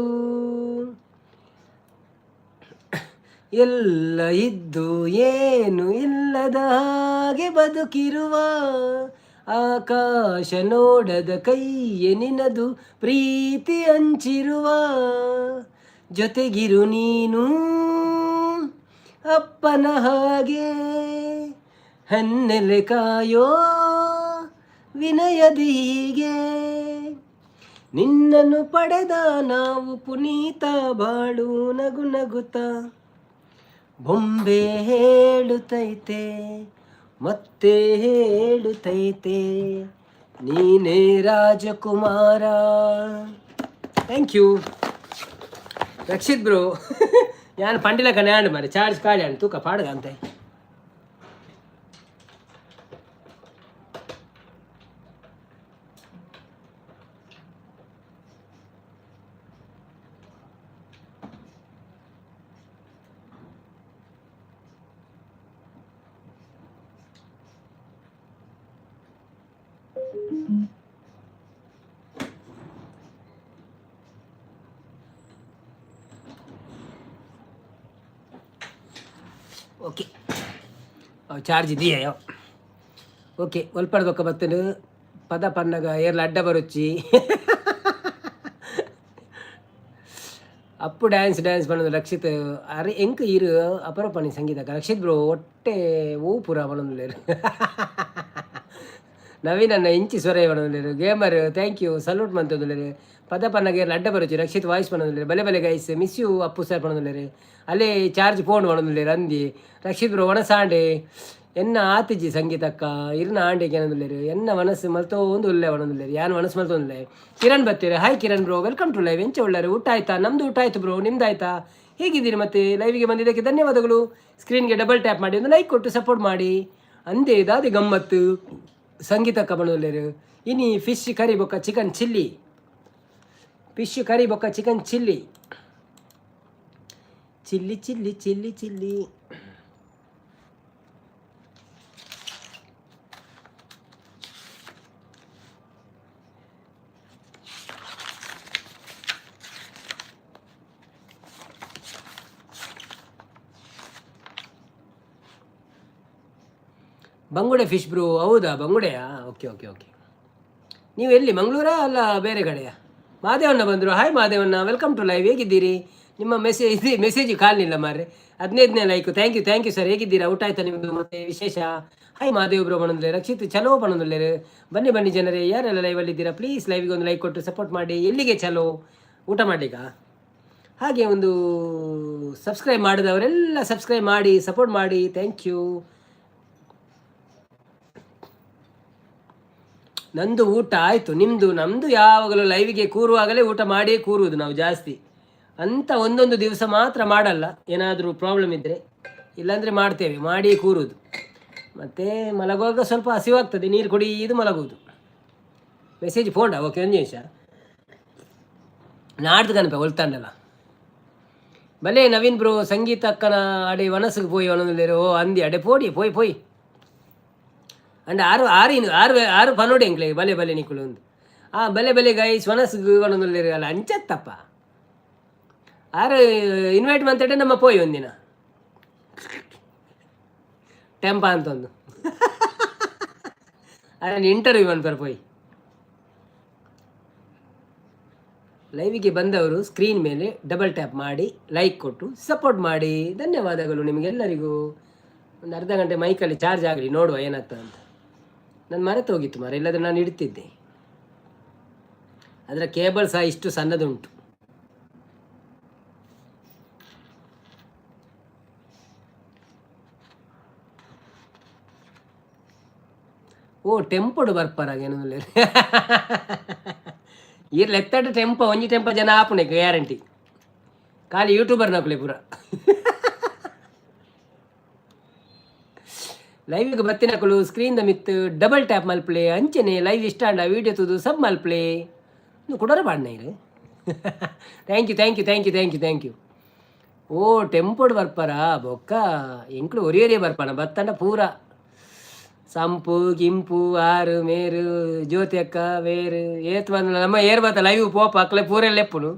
ಎಲ್ಲ ಇದ್ದು ಏನು ಇಲ್ಲದ ಹಾಗೆ ಬದುಕಿರುವ, ಆಕಾಶ ನೋಡದ ಕೈಯೆ ನಿನದು, ಪ್ರೀತಿ ಹಂಚಿರುವ. ಜೊತೆಗಿರು ನೀನು ಅಪ್ಪನ ಹಾಗೆ, ಹನ್ನೆಲೆ ಕಾಯೋ ವಿನಯದೀಗೆ. ನಿನ್ನನ್ನು ಪಡೆದ ನಾವು ಪುನೀತ, ಬಾಳು ನಗು ನಗುತ್ತ. ಬೊಂಬೆ ಹೇಳುತ್ತೈತೆ, ಮತ್ತೆ ಹೇಳುತ್ತೈತೆ, ನೀನೇ ರಾಜಕುಮಾರ. Thank you Rakshit bro. ಯಾನ್ ಪಂಡಿಲ ಕನ್ಯಾಂಡ್ ಮಾರೆ, ಚಾರ್ಜ್ ಖಾಲಿ ಅಂಡ್ ತೂಕ ಪಾಡ್ಗ ಅಂತೆ. ಓಕೆ, ಚಾರ್ಜ್ ಇದೆಯಾ? ಓಕೆ, ಒಲ್ಪಡ್ದೊಕ್ಕ ಬತ್ತನು ಪದ ಪನ್ನಗ ಏರ್ಲ ಅಡ್ಡ ಬರುಚ್ಚಿ. ಅಪ್ಪು ಡ್ಯಾನ್ಸ್ ಡ್ಯಾನ್ಸ್ ಪನ್ನದು ರಕ್ಷಿತ್. ಅರೆ, ಎಂಕ್ ಇರು ಅಪರೂಪನಿ ಸಂಗೀತ. ರಕ್ಷಿತ್ ಬ್ರೋ ಒಟ್ಟೆ ಓ ಪೂರ ಪನೊಂದುಲ್ಲೆರ್. ನವೀನ್ ಅಣ್ಣ ಇಂಚಿ ಸ್ವರ ಪನೊಂದುಲ್ಲೆರ್. ಗೇಮರ್ thank you, salute ಮಂತೊಂದುಲ್ಲೆರ್. ಪದ ಪನ್ನಗ ಏರ್ಲ ಅಡ್ಡ ಬರುಚ್ಚಿ. ರಕ್ಷಿತ್ ವಾಯ್ಸ್ ಪನೊಂದುಲ್ಲೆರ್. ಬಲೆ ಬಲೆ guys, miss you Appu sir ಪನೊಂದುಲ್ಲೆರ್. ಅಲ್ಲೇ ಚಾರ್ಜ್ ಫೋನ್ ಪನೊಂದುಲ್ಲೆರ್. ಅಂದಿ ರಕ್ಷಿತ್ ಬ್ರೋ ಒಣಸಾಂಡೆ ಎನ್ನ ಆತಿಜಿ ಸಂಗೀತಕ್ಕ ಇರ್ನ ಆಂಡೆ ಏನಂದುಲ್ಲೆರ್. ಎನ್ನ ಮನಸ್ಸು ಮಲ್ತೋಂದು ಉಲ್ಲೆ ಪನೊಂದುಲ್ಲೆರ್. ಯಾನ್ ಮನಸ್ಸು ಮಲ್ತೊಂದುಲ್ಲೆ. Kiran ಬತ್ತೀರ. Hi Kiran bro, welcome to live. ಎಂಚ ಉಳ್ಳಾರೆ? ಊಟ ಆಯ್ತಾ? ನಮ್ದು ಊಟ ಆಯ್ತು ಬ್ರೋ, ನಿಮ್ದು ಆಯ್ತಾ? ಹೇಗಿದ್ದೀರಿ? ಮತ್ತೆ ಲೈವ್ಗೆ ಬಂದಿದ್ದಕ್ಕೆ ಧನ್ಯವಾದಗಳು. ಸ್ಕ್ರೀನ್ಗೆ ಡಬಲ್ ಟ್ಯಾಪ್ ಮಾಡಿ, ಒಂದು ಲೈಕ್ ಕೊಟ್ಟು ಸಪೋರ್ಟ್ ಮಾಡಿ. ಅಂದೇ ದಾದಿ ಗಮ್ಮತ್ತು ಸಂಗೀತಕ್ಕ ಪನೊಂದುಲ್ಲೆರ್. ಇನಿ ಫಿಶ್ ಕರಿ ಬೊಕ್ಕ ಚಿಕನ್ ಚಿಲ್ಲಿ, ಫಿಶ್ ಕರಿ ಬೊಕ್ಕ chicken chilli, chilli chilli chilli chilli. ಬಂಗುಡೆ ಫಿಶ್ ಬ್ರೋ. ಹೌದಾ, ಬಂಗುಡೆಯಾ? Okay okay okay. ನೀವು ಎಲ್ಲಿ, ಮಂಗಳೂರಾ ಅಲ್ಲ ಬೇರೆ ಕಡೆಯಾ? ಮಾದೇವಣ್ಣ ಬಂದರು. ಹಾಯ್ ಮಾದೇವಣ್ಣ, welcome to live. ಹೇಗಿದ್ದೀರಿ? ನಿಮ್ಮ ಮೆಸೇಜ್ ಇದು ಮೆಸೇಜ್ ಕಾಣಲಿಲ್ಲ ಮಾರ್ರೆ. 15ನೇ like. Thank you, thank you sir. ಹೇಗಿದ್ದೀರಾ? ಊಟ ಆಯ್ತಾ ನಿಮ್ಮದು? ಮತ್ತೆ ವಿಶೇಷ? ಹಾಯ್ ಮಹಾದೇವ್ ಬ್ರೋ ಪನೊಂದುಲ್ಲೆ. ರಕ್ಷಿತ್ ಚಲೋ ಪನೊಂದುಲ್ಲೆರ್. ಬನ್ನಿ ಬನ್ನಿ ಜನರೇ, ಯಾರೆಲ್ಲ ಲೈವಲ್ಲಿದ್ದೀರಾ ಪ್ಲೀಸ್ ಲೈವ್ಗೆ ಒಂದು ಲೈಕ್ ಕೊಟ್ಟು ಸಪೋರ್ಟ್ ಮಾಡಿ. ಎಲ್ಲಿಗೆ ಚಲೋ? ಊಟ ಮಾಡ್ಲಿಕ್ಕಾ? ಹಾಗೆ ಒಂದು ಸಬ್ಸ್ಕ್ರೈಬ್ ಮಾಡಿದವರೆಲ್ಲ ಸಬ್ಸ್ಕ್ರೈಬ್ ಮಾಡಿ ಸಪೋರ್ಟ್ ಮಾಡಿ. Thank you. ನಂದು ಊಟ ಆಯಿತು, ನಿಮ್ಮದು? ನಮ್ಮದು ಯಾವಾಗಲೂ ಲೈವಿಗೆ ಕೂರುವಾಗಲೇ ಊಟ ಮಾಡಿಯೇ ಕೂರುವುದು ನಾವು ಜಾಸ್ತಿ ಅಂತ. ಒಂದೊಂದು ದಿವಸ ಮಾತ್ರ ಮಾಡಲ್ಲ, ಏನಾದರೂ ಪ್ರಾಬ್ಲಮ್ ಇದ್ದರೆ. ಇಲ್ಲಾಂದರೆ ಮಾಡ್ತೇವೆ, ಮಾಡಿಯೇ ಕೂರುವುದು. ಮತ್ತು ಮಲಗುವಾಗ ಸ್ವಲ್ಪ ಹಸಿವಾಗ್ತದೆ, ನೀರು ಕುಡಿದು ಮಲಗುವುದು. ಮೆಸೇಜ್ ಫೋಂಡ? ಓಕೆ, ಒಂದು ನಿಮಿಷ. ನಾಡ್ದು ಕನಪೆ ಒಲ್ತಾಂಡಲ್ಲ. ಬಲೆ ನವೀನ್ ಬ್ರೋ, ಸಂಗೀತ ಅಕ್ಕನ ಅಡೆ ವನಸ್ಸಿಗೆ ಪೋಯಿ ಒನೊಂದು. ಓ ಅಂದಿ, ಅಡೆ ಪೋಡಿ, ಪೋಯ್ ಪೋಯ್. ಅಂಡ್ ಆರು ಆರು ಇನ್ನು ಆರು ಆರು ಪನೋಡಿ ಎಂಕ್ಲೆ. ಬಲೆ ಬಲೆ ನಿಕುಲು ಒಂದು. ಆ ಬಲೆ ಬಲೆ ಗೈಸ್, ವನಸ್ಸಿಗೆ ಒನೊಂದು ಅಲ್ಲ, ಅಂಚತ್ತಪ್ಪ. ಆರು ಇನ್ವೈಟ್ ಮಂತಡೆ ನಮ್ಮ ಪೋಯ್ ಒಂದಿನ ಟೆಂಪ ಅಂತ ಒಂದು ಅದನ್ನು ಇಂಟರ್ವ್ಯೂ ಅನ್ಪರ್ ಪೋಯ್. ಲೈವಿಗೆ ಬಂದವರು ಸ್ಕ್ರೀನ್ ಮೇಲೆ ಡಬಲ್ ಟ್ಯಾಪ್ ಮಾಡಿ, ಲೈಕ್ ಕೊಟ್ಟು ಸಪೋರ್ಟ್ ಮಾಡಿ. ಧನ್ಯವಾದಗಳು ನಿಮಗೆಲ್ಲರಿಗೂ. ಒಂದು ಅರ್ಧ ಗಂಟೆ ಮೈಕಲ್ಲಿ ಚಾರ್ಜ್ ಆಗಲಿ, ನೋಡುವ ಏನಾಗ್ತದೆ ಅಂತ. ನಾನು ಮರೆತು ಹೋಗಿತ್ತು ಮಾರ, ಇಲ್ಲದ್ರೆ ನಾನು ಇಡ್ತಿದ್ದೆ. ಅದರ ಕೇಬಲ್ ಸಹ ಇಷ್ಟು ಸಣ್ಣದುಂಟು. ಓ ಟೆಂಪೋಡು ಬರ್ಪರಾಗ ಏನು ಈರ್ ಲೆತ್ತಡ ಟೆಂಪೋ, ಒಂಜಿ ಟೆಂಪೋ ಜನ ಆಪುಣೆ ಗ್ಯಾರಂಟಿ. ಖಾಲಿ ಯೂಟ್ಯೂಬರ್ ನಕುಲೆ ಪೂರ. ಲೈವ್ಗೆ ಬತ್ತಿನಕುಲು screen the Mithu double tap ಮಲ್ಪ್ಲೆ. ಅಂಚನೆ ಲೈವ್ ಇಷ್ಟ ಆಂಡ ವೀಡಿಯೋ ತೂದು ಸಬ್ ಮಲ್ಪ್ಲೆ. ಕುಡೋರ ಬಾಡ್ನ ಇರು. Thank you, thank you, thank you, thank you, thank you. ಓ ಟೆಂಪೋಡು ಬರ್ಪಾರಾ? ಬೊಕ್ಕ ಎಂಕ್ಲು ಒರಿಯೊರಿಯೇ ಬರ್ಪಾನ ಬತ್ತಂಡ ಪೂರ ಸಂಪು ಗಿಂಪು ಆರು ಮೇರು ಜ್ಯೋತಿ ಅಕ್ಕ ವೇರು ಏತ್ ಬಂದ ನಮ್ಮ ಏರ್ ಬತ್ತ ಲೈವ್ ಪೋಪ ಅಕ್ಲೆ ಪೂರ ಲೆಪ್ಪುನು.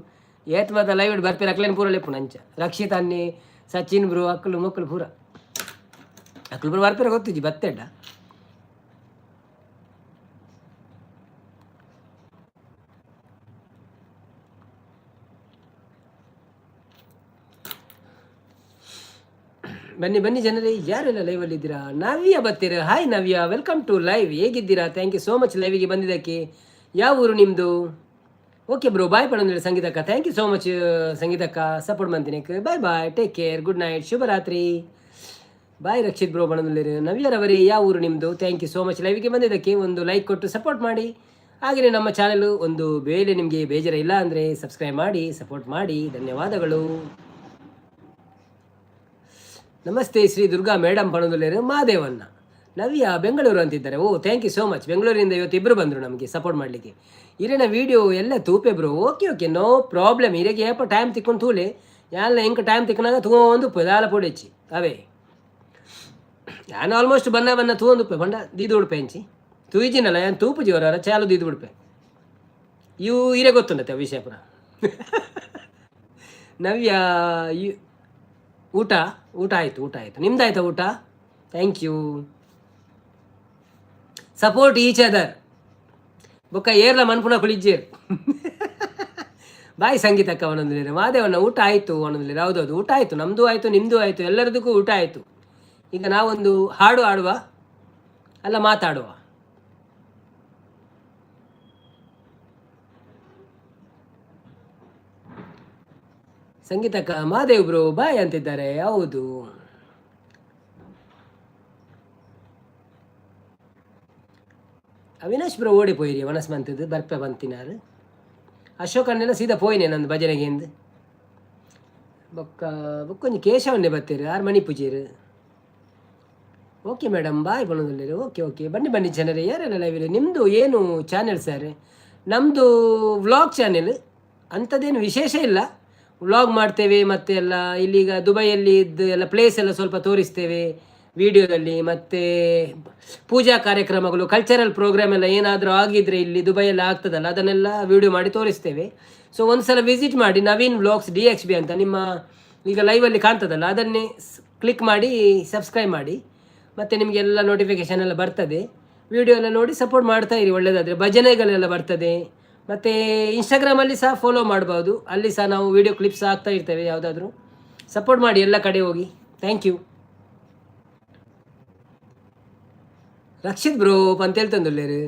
ಏತ್ ಬತ್ತ ಲೈವ್ ಬರ್ಪಿರ ಅಕ್ಲೇನು ಪೂರ ಲೆಪ್ಪುನು. ಅಂಚ ರಕ್ಷಿತ್ ಅನ್ನಿ, ಸಚಿನ್ ಬ್ರೋ, ಅಕ್ಕಲು ಮಕ್ಕಳು ಪೂರ ಅಕ್ಲು ಪೂರ ಬರ್ಪಿರ ಗೊತ್ತಿಜ್ಜಿ ಬತ್ತೆಡ್ಡ. ಬನ್ನಿ ಬನ್ನಿ ಜನರೇ, ಯಾರೆಲ್ಲ ಲೈವಲ್ಲಿ ಇದ್ದೀರಾ? ನವ್ಯ ಬರ್ತೀರ? Hi Navya, welcome to live. ಹೇಗಿದ್ದೀರಾ? Thank you so much ಲೈವಿಗೆ ಬಂದಿದ್ದಕ್ಕೆ. ಯಾವ ಊರು ನಿಮ್ಮದು? ಓಕೆ ಬ್ರೋ, ಬಾಯ್ ಪಡಂದ್ರೆ ಸಂಗೀತಕ್ಕ. Thank you so much ಸಂಗೀತಕ್ಕ, support ಮಾಡ್ತೀನಿ. Bye bye, take care, good night, ಶುಭರಾತ್ರಿ. ಬಾಯ್ ರಕ್ಷಿತ್ ಬ್ರೋ ಬಣದಲ್ಲಿರು. ನವ್ಯರವರೇ, ಯಾವ ಊರು ನಿಮ್ಮದು? Thank you so much ಲೈವಿಗೆ ಬಂದಿದ್ದಕ್ಕೆ. ಒಂದು ಲೈಕ್ ಕೊಟ್ಟು ಸಪೋರ್ಟ್ ಮಾಡಿ. ಹಾಗೆಯೇ ನಮ್ಮ ಚಾನೆಲ್ ಒಂದು ಬೇಲೆ ನಿಮಗೆ ಬೇಜಾರ ಇಲ್ಲ ಅಂದರೆ ಸಬ್ಸ್ಕ್ರೈಬ್ ಮಾಡಿ ಸಪೋರ್ಟ್ ಮಾಡಿ. ಧನ್ಯವಾದಗಳು. ನಮಸ್ತೆ ಶ್ರೀ ದುರ್ಗಾ ಮೇಡಮ್ ಪಣದುಲೇರು ಮಹಾದೇವನ್ನ. ನವ್ಯ ಬೆಂಗಳೂರು ಅಂತಿದ್ದಾರೆ. ಓ thank you so much. ಬೆಂಗಳೂರಿಂದ ಇವತ್ತು ಇಬ್ಬರು ಬಂದರು ನಮಗೆ ಸಪೋರ್ಟ್ ಮಾಡಲಿಕ್ಕೆ. ಇರೇನ ವೀಡಿಯೋ ಎಲ್ಲ ತೂಪೆ bro. Okay okay, no problem. ಇರೆಗೆ ಏಪ time ತಿಕ್ಕೊಂಡು ತೂಲೆ. ಯಾಲ್ಲ ಎಂಕ ಟೈಮ್ ತಿಕ್ಕನಾಗ ತೂಂದು ದಾಲ ಪೊಡೆಚ್ಚಿ ಅವೇ. ನಾನು ಆಲ್ಮೋಸ್ಟ್ ಬನ್ನ ಬನ್ನ ತೂಂದು ಬಂಡ ದೀದು ಉಡುಪೆ ಅಂಚಿ ತೂಯಿಜಿನಲ್ಲ. ಯಾನ್ ತೂಪು ಜೋರ ಚಾಲು ದೀದು ಉಡುಪೆ. ಇವು ಇರೆ ಗೊತ್ತುಂಡತ್ತೆ ವಿಷಯ ಪುರ. ನವ್ಯ, ಊಟ ಊಟ ಆಯಿತು, ಊಟ ಆಯಿತು. ನಿಮ್ದಾಯ್ತಾ ಊಟ? Thank you. Support each other. ಬೊಕ್ಕ ಏರ್ಲ ಮನ್ಪುನ ಕುಳಿಜ್ಜೇರ್. ಬಾಯ್ ಸಂಗೀತಕ್ಕ ಒಂದೊಂದು. ಮಾದೇವಣ್ಣ ಊಟ ಆಯಿತು ಒಂದೊಂದು. ಹೌದೌದು, ಊಟ ಆಯಿತು. ನಮ್ಮದು ಆಯಿತು, ನಿಮ್ಮದು ಆಯಿತು, ಎಲ್ಲರದಕ್ಕೂ ಊಟ ಆಯಿತು. ಈಗ ನಾವೊಂದು ಹಾಡು ಹಾಡುವ ಅಲ್ಲ, ಮಾತಾಡುವ. ಸಂಗೀತಕ್ಕ ಮಹಾದೇವ್ ಬ್ರೋ ಬಾಯ್ ಅಂತಿದ್ದಾರೆ. ಹೌದು, ಅವಿನಾಶ್ ಬ್ರೋ ಓಡಿ ಪೋಯಿರಿ ವನಸ್ ಮಂತದ್ದು ಬರ್ಪೆ ಬಂತಿನಾರು. ಅಶೋಕ್ ಅಣ್ಣೆಲ್ಲ ಸೀದಾ ಪೋಯಿನೆ ನಂದು ಭಜನೆಗೆ ಎಂದು. ಬೊಕ್ಕ ಬೊಕ್ಕೊಂಜಿ ಕೇಶವನ್ನೇ ಬರ್ತೀರಿ ಆರು ಮಣಿ ಪೂಜೆರು. ಓಕೆ ಮೇಡಮ್, ಬಾಯ್ ಬಣ್ಣದಲ್ಲಿ. ಓಕೆ ಓಕೆ, ಬನ್ನಿ ಬನ್ನಿ ಜನರೇ, ಯಾರೆಲ್ಲ ಲೈವ್ ಇದೆ. ನಿಮ್ಮದು ಏನು ಚಾನೆಲ್ ಸರ್? ನಮ್ಮದು ವ್ಲಾಗ್ ಚಾನೆಲ್, ಅಂಥದ್ದೇನು ವಿಶೇಷ ಇಲ್ಲ. ವ್ಲಾಗ್ ಮಾಡ್ತೇವೆ ಮತ್ತು ಎಲ್ಲ ಇಲ್ಲೀಗ ದುಬೈಯಲ್ಲಿ ಇದ್ದು ಎಲ್ಲ ಪ್ಲೇಸ್ ಎಲ್ಲ ಸ್ವಲ್ಪ ತೋರಿಸ್ತೇವೆ ವಿಡಿಯೋದಲ್ಲಿ. ಮತ್ತು ಪೂಜಾ ಕಾರ್ಯಕ್ರಮಗಳು, ಕಲ್ಚರಲ್ ಪ್ರೋಗ್ರಾಮ್ ಎಲ್ಲ ಏನಾದರೂ ಆಗಿದ್ದರೆ ಇಲ್ಲಿ ದುಬೈಯಲ್ಲಿ ಆಗ್ತದಲ್ಲ, ಅದನ್ನೆಲ್ಲ ವಿಡಿಯೋ ಮಾಡಿ ತೋರಿಸ್ತೇವೆ. ಸೊ ಒಂದು ಸಲ ವಿಸಿಟ್ ಮಾಡಿ. ನವೀನ್ ವ್ಲಾಗ್ಸ್ DXB ಅಂತ ನಿಮ್ಮ ಈಗ ಲೈವಲ್ಲಿ ಕಾಣ್ತದಲ್ಲ, ಅದನ್ನೇ ಕ್ಲಿಕ್ ಮಾಡಿ ಸಬ್ಸ್ಕ್ರೈಬ್ ಮಾಡಿ. ಮತ್ತು ನಿಮಗೆಲ್ಲ ನೋಟಿಫಿಕೇಷನ್ ಎಲ್ಲ ಬರ್ತದೆ. ವಿಡಿಯೋ ಎಲ್ಲ ನೋಡಿ ಸಪೋರ್ಟ್ ಮಾಡ್ತಾ ಇರಿ, ಒಳ್ಳೆಯದಾದರೆ. ಭಜನೆಗಳೆಲ್ಲ ಬರ್ತದೆ. ಮತ್ತು ಇನ್ಸ್ಟಾಗ್ರಾಮಲ್ಲಿ ಸಹ ಫಾಲೋ ಮಾಡ್ಬೋದು. ಅಲ್ಲಿ ಸಹ ನಾವು ವೀಡಿಯೋ ಕ್ಲಿಪ್ಸ್ ಹಾಕ್ತಾ ಇರ್ತೇವೆ ಯಾವುದಾದ್ರೂ. ಸಪೋರ್ಟ್ ಮಾಡಿ ಎಲ್ಲ ಕಡೆ ಹೋಗಿ. Thank you. Rakshit bro ಪಂತೇಳ್ತಂದುಲ್ಲೇರು.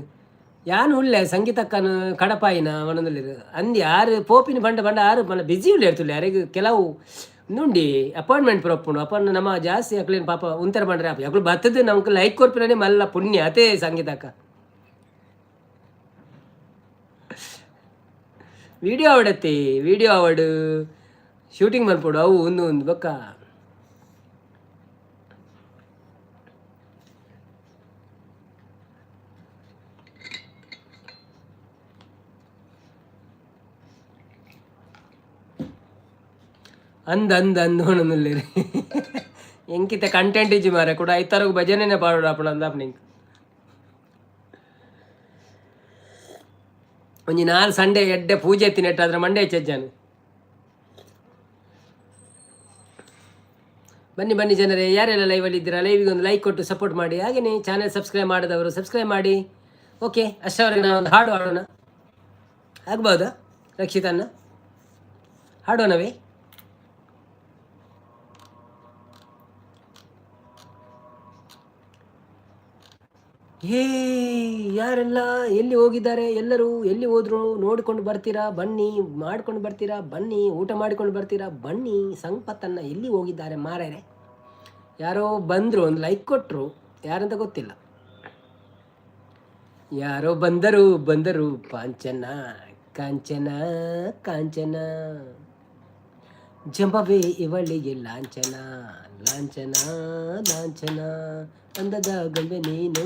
ಯಾನು ಉಲ್ಲೆ ಸಂಗೀತಕ್ಕನ ಕಡಪಾಯಿನ ಒಣದುಲ್ಲೇರು ಅಂದು. ಯಾರು ಪೋಪಿನ ಬಂಡ ಬಂಡ ಆರು ಮನ ಬಿಜಿ ಉಲ್ಲೇರ್ತುಲ್ಲೆ. ಯಾರಿಗೆ ಕೆಲವು ನುಂಡಿ ಅಪಾಯಿಂಟ್ಮೆಂಟ್ ಪ್ರೊಪ್ಪುಂಡು ಅಪ್ಪನ ನಮ್ಮ ಜಾಸ್ತಿ ಅಕ್ಲೇನು ಪಾಪ ಉಂತರ ಬಂಡ್ರೆ ಅಪ್ಪ ಅಕ್ಲು ಬತ್ತದ. ನಮ್ಗೆ ಲೈಕ್ ಕೊರ್ಪಿನೇ ಮಲ್ಲ ಪುಣ್ಯ ಅತೇ ಸಂಗೀತಕ್ಕ. ವಿಡಿಯೋ ಆವಡತ್ತೆ, ವಿಡಿಯೋ ಆವಡು, ಶೂಟಿಂಗ್ ಮಲ್ಪೊಡು, ಅವು ಒಂದು ಒಂದು ಬೊಕ್ಕ. ಅಂದ್ ಅಂದ್ ಅಂದ್ ಪನೊಂದುಲ್ಲೆರ್. ಎಂಕಿತ ಕಂಟೆಂಟ್ ಇಜ್ಜಿ ಮಾರೆ, ಕುಡ ಐತಾರಗ್ ಭಜನೆನೆ ಪಾಡೊಡು ಆಪುಂಡು ಅಂದಾಪುಂಡು ಎಂಕ್. ಒಂಜಿ ನಾಲ್ ಸಂಡೆ ಎಡ್ಡೆ ಪೂಜೆ ಇತ್ತಿನೆಟ್ಟಾದ್ರೆ ಮಂಡೆ ಹೆಚ್ಚಜ್ಜಾನು. ಬನ್ನಿ ಬನ್ನಿ ಜನರೇ, ಯಾರೆಲ್ಲ ಲೈವಲ್ಲಿ ಇದ್ದೀರಾ, ಲೈವಿಗೆ ಒಂದು ಲೈಕ್ ಕೊಟ್ಟು ಸಪೋರ್ಟ್ ಮಾಡಿ. ಹಾಗೆಯೇ ಚಾನೆಲ್ ಸಬ್ಸ್ಕ್ರೈಬ್ ಮಾಡದವರು ಸಬ್ಸ್ಕ್ರೈಬ್ ಮಾಡಿ. ಓಕೆ, ಅಷ್ಟರವರೆಗೆ ನಾವು ಒಂದು ಹಾಡು ಹಾಡೋಣ, ಆಗ್ಬೋದಾ ರಕ್ಷಿತನ್ನ? ಹಾಡೋಣವೇ? ಹೇ, ಯಾರೆಲ್ಲ ಎಲ್ಲಿ ಹೋಗಿದ್ದಾರೆ, ಎಲ್ಲರೂ ಎಲ್ಲಿ ಹೋದ್ರು ನೋಡಿಕೊಂಡು ಬರ್ತೀರಾ ಬನ್ನಿ, ಮಾಡ್ಕೊಂಡು ಬರ್ತೀರಾ ಬನ್ನಿ, ಊಟ ಮಾಡಿಕೊಂಡು ಬರ್ತೀರಾ ಬನ್ನಿ. ಸಂಪತ್ತನ್ನು ಎಲ್ಲಿ ಹೋಗಿದ್ದಾರೆ ಮಾರ್ಯಾರೆ? ಯಾರೋ ಬಂದರು, ಒಂದು ಲೈಕ್ ಕೊಟ್ಟರು, ಯಾರಂತ ಗೊತ್ತಿಲ್ಲ. ಯಾರೋ ಬಂದರು ಬಂದರು, ಕಾಂಚನ ಕಾಂಚನ ಕಾಂಚನ, ಜಂಬವೇ ಇವಳಿಗೆ ಲಾಂಛನ ಲಾಂಛನ ಲಾಂಛನ, ಅಂದದ ಗೊಂಬೆ ನೀನು.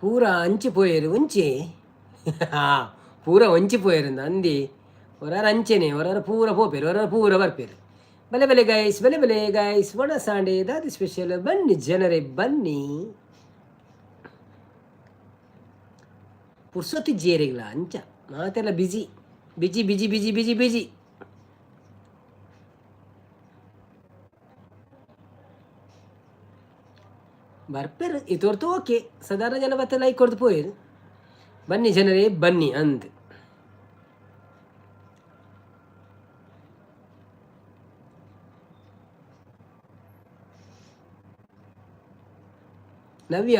ಪೂರ ಅಂಚಿ ಪೋಯೆರ್ ಒಂಚಿ, ಪೂರ ಒಂಚಿ ಪೋಯೆರ್ ಅಂದಿ. ಒರಾರ ಅಂಚೆನೆ, ಒರಾರ ಪೂರ ಪೋಪೆರ್, ಒರಾರ ಪೂರ ಬರ್ಪೆರ್. ಬಲೆ ಬಲೆ ಗೈಸ್, ಬಲೆ ಬಲೆ ಗೈಸ್, ಒಣ ಸಾಂಡೆ ದಾದಿ ಸ್ಪೆಷಲ್? ಬನ್ನಿ ಜನರೇ ಬನ್ನಿ. ಪುರ್ಸೊತ್ತಿಜ್ಜೇರಿಗ್ಲ ಅಂಚ ಮಾತೆಲ್ಲ busy busy busy busy busy busy. ಬರ್ಪೆರ್ ಇತೋರ್ತು. ಓಕೆ, ಸಾಧಾರಣ ಜನ ಬತ್ತೆ ಲೈಕ್ ಕೊಡ್ದು ಪೋಯೆರ್. ಬನ್ನಿ ಜನರೇ ಬನ್ನಿ ಅಂದ್. ನವ್ಯ,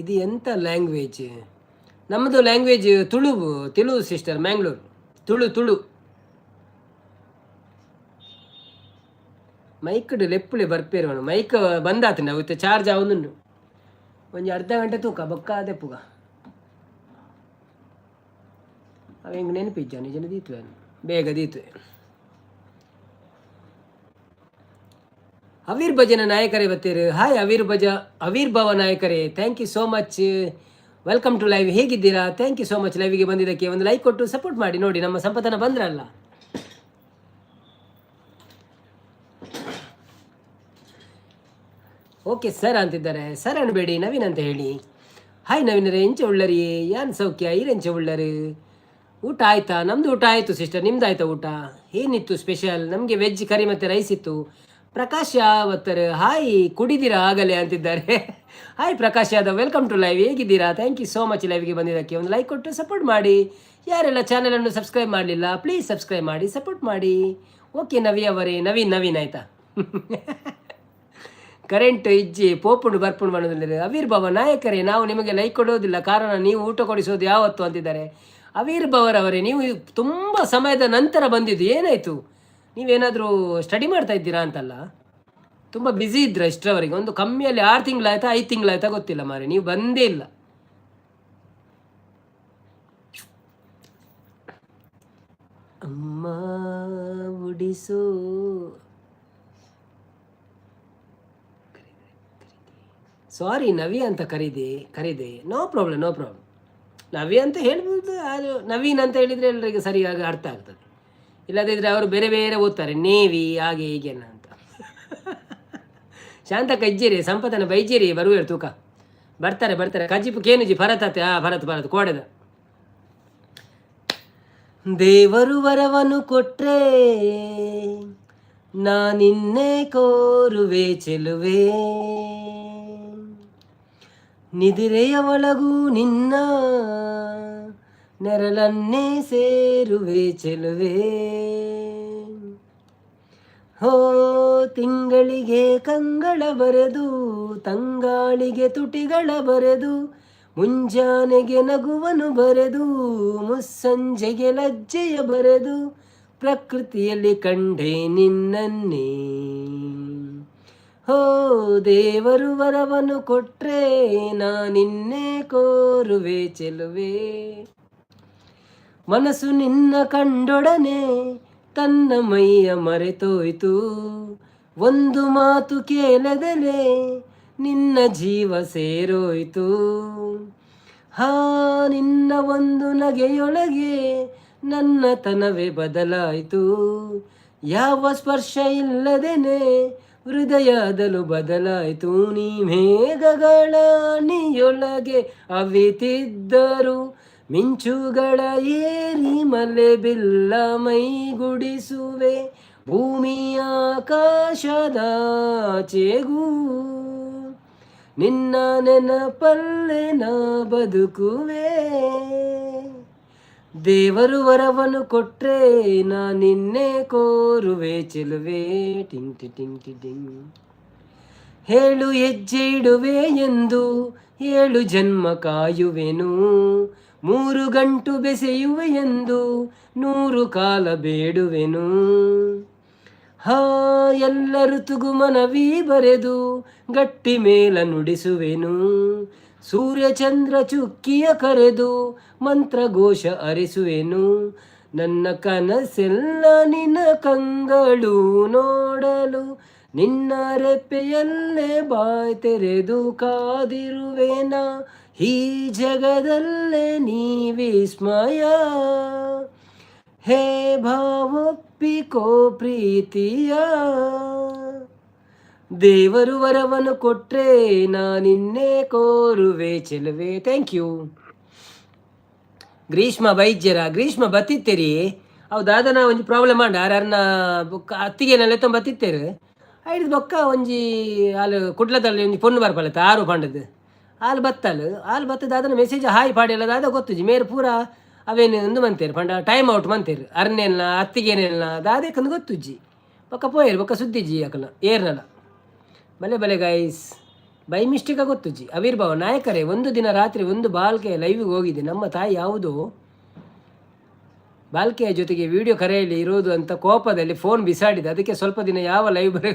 ಇದು ಎಂತ ಲ್ಯಾಂಗ್ವೇಜ್? ನಮ್ಮದು ಲ್ಯಾಂಗ್ವೇಜ್ ತುಳು, ತುಳು ಸಿಸ್ಟರ್, ಮ್ಯಾಂಗ್ಳೂರ್ ತುಳು ತುಳು. ಮೈಕ್ಡ್ ಲೆಪ್ಪುಲೆ ಬರ್ಪೇರು. ಮೈಕ್ ಬಂದಾತಂಡ, ಅವು ಚಾರ್ಜ್ ಆವೊಂದುಂಡು. ಒಂಜಿ ಅರ್ಧ ಗಂಟೆ ತೂಕ, ಬೊಕ್ಕ ದೆಪ್ಪುಗ. ಅವು ಎಂಕ್ ನೆನಪಿಜ್ಜ ನಿಜನ ದೀತ್ವೆ, ಬೇಗ ದೀತ್ವೆ. ಅವಿರ್ ಭಜನ ನಾಯಕರೇ ಬತ್ತೀರು. ಹಾಯ್ ಅವಿರ್ ಭಜ, ಅವಿರ್ಭವ ನಾಯಕರೇ, thank you so much, welcome to live. ಹೇಗಿದ್ದೀರಾ? Thank you so much ಲೈವಿಗೆ ಬಂದಿದ್ದಕ್ಕೆ. ಒಂದು ಲೈಕ್ ಕೊಟ್ಟು ಸಪೋರ್ಟ್ ಮಾಡಿ. ನೋಡಿ, ನಮ್ಮ ಸಂಪತನ ಬಂದ್ರಲ್ಲ. ಓಕೆ ಸರ್ ಅಂತಿದ್ದಾರೆ. ಸರ್ ಅನ್ಬೇಡಿ, ನವೀನ್ ಅಂತ ಹೇಳಿ. ಹಾಯ್ ನವೀನರೇ, ಎಂಚ ಉಳ್ಳರಿ? ಯಾನ್ ಸೌಖ್ಯ, ಈರೆಂಚ ಉಳ್ಳರು? ಊಟ ಆಯ್ತಾ? ನಮ್ಮದು ಊಟ ಆಯಿತು ಸಿಸ್ಟರ್, ನಿಮ್ದು ಆಯ್ತಾ ಊಟ? ಏನಿತ್ತು ಸ್ಪೆಷಲ್? ನಮಗೆ ವೆಜ್ ಕರಿ ಮತ್ತು ರೈಸ್ ಇತ್ತು. ಪ್ರಕಾಶ್ ಯಾವತ್ತರ್ ಹಾಯ್, ಕುಡಿದಿರಾ ಆಗಲೇ ಅಂತಿದ್ದಾರೆ. Hi Prakash Yadav, welcome to live. ಹೇಗಿದ್ದೀರಾ? Thank you so much ಲೈವ್ಗೆ ಬಂದಿದ್ದಕ್ಕೆ. ಒಂದು ಲೈಕ್ ಕೊಟ್ಟು ಸಪೋರ್ಟ್ ಮಾಡಿ. ಯಾರೆಲ್ಲ ಚಾನಲನ್ನು ಸಬ್ಸ್ಕ್ರೈಬ್ ಮಾಡಲಿಲ್ಲ, ಪ್ಲೀಸ್ ಸಬ್ಸ್ಕ್ರೈಬ್ ಮಾಡಿ ಸಪೋರ್ಟ್ ಮಾಡಿ. ಓಕೆ ನವಿ ಅವರೇ, ನವೀನ್ ನವೀನ್ ಆಯಿತಾ? ಕರೆಂಟ್ ಇಜ್ಜಿ, ಪೋಪುಂಡು ಬರ್ಪುಂಡು ಮಾಡೋದಿಲ್ಲ. ಅವಿರ್ಭವ ನಾಯಕರೇ, ನಾವು ನಿಮಗೆ ಲೈಕ್ ಕೊಡೋದಿಲ್ಲ, ಕಾರಣ ನೀವು ಊಟ ಕೊಡಿಸೋದು ಯಾವತ್ತು ಅಂತಿದ್ದಾರೆ. ಅವಿರ್ಭವರವರೇ, ನೀವು ತುಂಬ ಸಮಯದ ನಂತರ ಬಂದಿದ್ದು, ಏನಾಯಿತು? ನೀವೇನಾದರೂ ಸ್ಟಡಿ ಮಾಡ್ತಾ ಇದ್ದೀರಾ ಅಂತಲ್ಲ? ತುಂಬ ಬ್ಯುಸಿ ಇದ್ರ ಇಷ್ಟರವರೆಗೆ? ಒಂದು ಕಮ್ಮಿಯಲ್ಲಿ 6 ತಿಂಗಳಾಯ್ತಾ, 5 ತಿಂಗಳಾಯ್ತಾ ಗೊತ್ತಿಲ್ಲ ಮಾರೆ, ನೀವು ಬಂದೇ ಇಲ್ಲ. ಅಮ್ಮ ಉಡಿಸೋ. ಸಾರಿ, ನವಿ ಅಂತ ಕರೀದೆ ಕರೀದೆ. No problem, no problem. ನವಿ ಅಂತ ಹೇಳ್ಬೋದು, ಅದು ನವೀನ್ ಅಂತ ಹೇಳಿದರೆ ಎಲ್ಲರಿಗೆ ಸರಿಯಾಗಿ ಅರ್ಥ ಆಗ್ತದೆ. ಇಲ್ಲದಿದ್ದರೆ ಅವರು ಬೇರೆ ಬೇರೆ ಓದ್ತಾರೆ, ನೇವಿ ಹಾಗೆ ಹೀಗೆಲ್ಲ ಅಂತ. ಶಾಂತಕ್ಕ ಇಜ್ಜಿರಿ, ಸಂಪತನ ಬೈಜಿರಿ, ಬರುವೇರು ತೂಕ. ಬರ್ತಾರೆ ಬರ್ತಾರೆ. ಕಜಿಪು ಕೇನುಜಿ ಭರತತೆ. ಆ ಭರತ್ ಭರತ್ ಕೋಡೆದ ದೇವರು ವರವನು ಕೊಟ್ರೆ ನಾನಿನ್ನೇ ಕೋರುವೆ ಚೆಲುವೆ, ನಿದಿರೆಯ ಒಳಗೂ ನಿನ್ನ ನೆರಳನ್ನೇ ಸೇರುವೆ ಚೆಲುವೆ. ಹೋ ತಿಂಗಳಿಗೆ ಕಂಗಳ ಬರೆದು, ತಂಗಾಳಿಗೆ ತುಟಿಗಳ ಬರೆದು, ಮುಂಜಾನೆಗೆ ನಗುವನು ಬರೆದು, ಮುಸ್ಸಂಜೆಗೆ ಲಜ್ಜೆಯ ಬರೆದು, ಪ್ರಕೃತಿಯಲ್ಲಿ ಕಂಡೆ ನಿನ್ನನ್ನೇ. ಹೋ ದೇವರು ವರವನು ಕೊಟ್ರೆ ನಿನ್ನೆ ಕೋರುವೆ ಚೆಲುವೆ. ಮನಸ್ಸು ನಿನ್ನ ಕಂಡೊಡನೆ ತನ್ನ ಮೈಯ ಮರೆತೋಯ್ತು. ಒಂದು ಮಾತು ಕೇಳದಲೇ ನಿನ್ನ ಜೀವ ಸೇರೋಯ್ತು. ಹಾ ನಿನ್ನ ಒಂದು ನಗೆಯೊಳಗೆ ನನ್ನ ತನವೇ ಬದಲಾಯಿತು. ಯಾವ ಸ್ಪರ್ಶ ಇಲ್ಲದೇನೆ ಹೃದಯದಲು ಬದಲಾಯಿತು. ನೀ ಮೇಘಗಳ ನಿಯೊಳಗೆ ಅವಿತಿದ್ದರು, ಮಿಂಚುಗಳ ಏರಿ ಮಲೆ ಬಿಲ್ಲ ಮೈಗುಡಿಸುವೆ. ಭೂಮಿಯ ಆಕಾಶದ ಚೇಗೂ ನಿನ್ನ ನೆನಪಲ್ಲೇ ನಾ ಬದುಕುವೆ. ದೇವರು ವರವನ್ನು ಕೊಟ್ರೆ ನಾ ನಿನ್ನೆ ಕೋರುವೆ ಚೆಲುವೆ. ಟಿಂಗ್ ಟಿ ಟಿಂಗ್ ಟಿ ಟಿಂಗ್. ಹೇಳು ಹೆಜ್ಜೆ ಇಡುವೆ ಎಂದು, ಏಳು ಜನ್ಮ ಕಾಯುವೆನು. ಮೂರು ಗಂಟು ಬೆಸೆಯುವೆ ಎಂದು, ನೂರು ಕಾಲ ಬೇಡುವೆನು. ಹಾ ಎಲ್ಲ ಋತುಗು ಮನವಿ ಬರೆದು ಗಟ್ಟಿ ಮೇಲ ನುಡಿಸುವೆನು. ಸೂರ್ಯ ಚಂದ್ರ ಚುಕ್ಕಿಯ ಕರೆದು ಮಂತ್ರಘೋಷ ಅರಿಸುವೆನು. ನನ್ನ ಕನಸೆಲ್ಲ ನಿನ್ನ ಕಂಗಳು ನೋಡಲು, ನಿನ್ನ ರೆಪ್ಪೆಯಲ್ಲೇ ಬಾಯ್ ತೆರೆದು ಕಾದಿರುವೆನ. ಈ ಜಗದಲ್ಲೇ ನೀ ವಿಸ್ಮಯ, ಹೇ ಭಾವೊಪ್ಪಿಕೋ ಪ್ರೀತಿಯ. ದೇವರು ವರವನ್ನು ಕೊಟ್ರೆ ನಿನ್ನೆ ಕೋರುವೆ ಚೆಲುವೆ. Thank you. Greeshma ಬೈಜ್ಯರ? ಗ್ರೀಷ್ಮ ಬತ್ತಿತ್ತೀರಿ. ಅವು ದಾದನ ಒಂಜಿ ಪ್ರಾಬ್ಲಮ್ ಆಂಡ. ಆರ್ ಬೊಕ್ಕ ಅತ್ತಿಗೆನೆಲ್ಲ ಎತ್ತೊಂದು ಬತ್ತಿತ್ತೇರು. ಐಡ್ದ್ ಬೊಕ್ಕ ಒಂಜಿ ಆಲ್ ಕುಡ್ಲದಲ್ಲಿ ಒಂಜಿ ಪೊಣ್ಣು ಬರ್ಪಲತ್ತ ಆರು ಪಂಡದು ಆಲ್ ಬತ್ತಲ್. ಆಲ್ ಬತ್ತ ದಾದನ ಮೆಸೇಜ್ ಹಾಯ್ ಪಾಡಿಯಲ್ಲ, ದಾದ ಗೊತ್ತುಜಿ. ಮೇರ್ ಪೂರ ಅವೇನು ಒಂದು ಮಂತೇರು ಪಂಡ ಟೈಮ್ ಔಟ್ ಮಂತೇರು. ಅರ್ನೆಲ್ನ ಅತ್ತಿಗೇನೆಲ್ನ ದಾದೇಕಂದು ಗೊತ್ತುಜ್ಜಿ. ಬೊಕ್ಕ ಪೋಯೇರು, ಬೊಕ್ಕ ಸುದ್ದಿಜ್ಜಿ ಅಕಲ್ನ ಏರ್ನಲ. ಬಲೆ ಬಲೆ ಗೈಸ್, ಬೈ ಮಿಸ್ಟೇಕ ಗೊತ್ತುಜ್ಜಿ. ಅವಿರ್ಭಾವ ನಾಯಕರೇ, ಒಂದು ದಿನ ರಾತ್ರಿ ಒಂದು ಬಾಲ್ಕೆ ಲೈವ್ಗೆ ಹೋಗಿದೆ. ನಮ್ಮ ತಾಯಿ ಯಾವುದು ಬಾಲ್ಕೆಯ ಜೊತೆಗೆ ವಿಡಿಯೋ ಕರೆಯಲ್ಲಿ ಇರೋದು ಅಂತ ಕೋಪದಲ್ಲಿ ಫೋನ್ ಬಿಸಾಡಿದೆ. ಅದಕ್ಕೆ ಸ್ವಲ್ಪ ದಿನ ಯಾವ ಲೈವ್ ಬರ.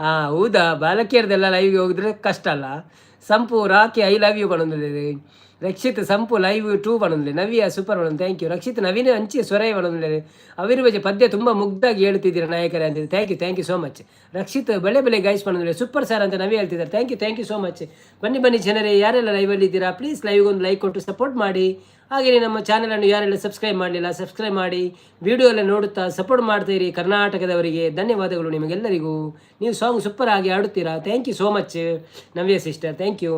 ಹಾಂ, ಹೌದಾ? ಬಾಲಕಿಯರ್ದೆಲ್ಲ ಲೈವ್ಗೆ ಹೋಗಿದ್ರೆ ಕಷ್ಟ ಅಲ್ಲ. ಸಂಪು ರಾಕಿ I love you ಪಣೊಂದುಲ್ಲೆರ್. ರಕ್ಷಿತ್ ಸಂಪು ಲೈವ್ ಟೂ ಪಣೊಂದುಲ್ಲೆ. ನವಿಯ ಸೂಪರ್ ಪಣೊಂದು, thank you. Rakshit Naveen ಅಂಚಿ ಸ್ವರೈ ಪಣೊಂದುಲ್ಲೆರ್. ಅವಿರ್ವಜ ಪದ್ಯ ತುಂಬ ಮುಗ್ಧಾಗಿ ಹೇಳ್ತಿದ್ದೀರಾ ನಾಯಕರೇ ಅಂತಿದೆ. Thank you, thank you so much. Rakshit ಬಳೆ ಬಳೆ ಗೈಸ್ ಪಣೊಂದುಲ್ಲೆ. ಸೂಪರ್ ಸರ್ ಅಂತ ನವಿ ಹೇಳ್ತಿದ್ದಾರೆ. Thank you, thank you so much. ಬನ್ನಿ ಬನ್ನಿ ಜನರೇ, ಯಾರೆಲ್ಲ ಲೈವಲ್ಲಿ ಇದ್ದೀರಾ, ಪ್ಲೀಸ್ ಲೈವ್ಗೆ ಒಂದು ಲೈಕ್ ಕೊಟ್ಟು ಸಪೋರ್ಟ್ ಮಾಡಿ. ಹಾಗೆಯೇ ನಮ್ಮ ಚಾನಲನ್ನು ಯಾರೆಲ್ಲ ಸಬ್ಸ್ಕ್ರೈಬ್ ಮಾಡಲಿಲ್ಲ, ಸಬ್ಸ್ಕ್ರೈಬ್ ಮಾಡಿ. ವಿಡಿಯೋ ಎಲ್ಲ ನೋಡುತ್ತಾ ಸಪೋರ್ಟ್ ಮಾಡ್ತೀರಿ ಕರ್ನಾಟಕದವರಿಗೆ ಧನ್ಯವಾದಗಳು ನಿಮಗೆಲ್ಲರಿಗೂ. ನೀವು ಸಾಂಗ್ ಸೂಪರ್ ಆಗಿ ಆಡುತ್ತೀರಾ. Thank you so much Navya sister, thank you.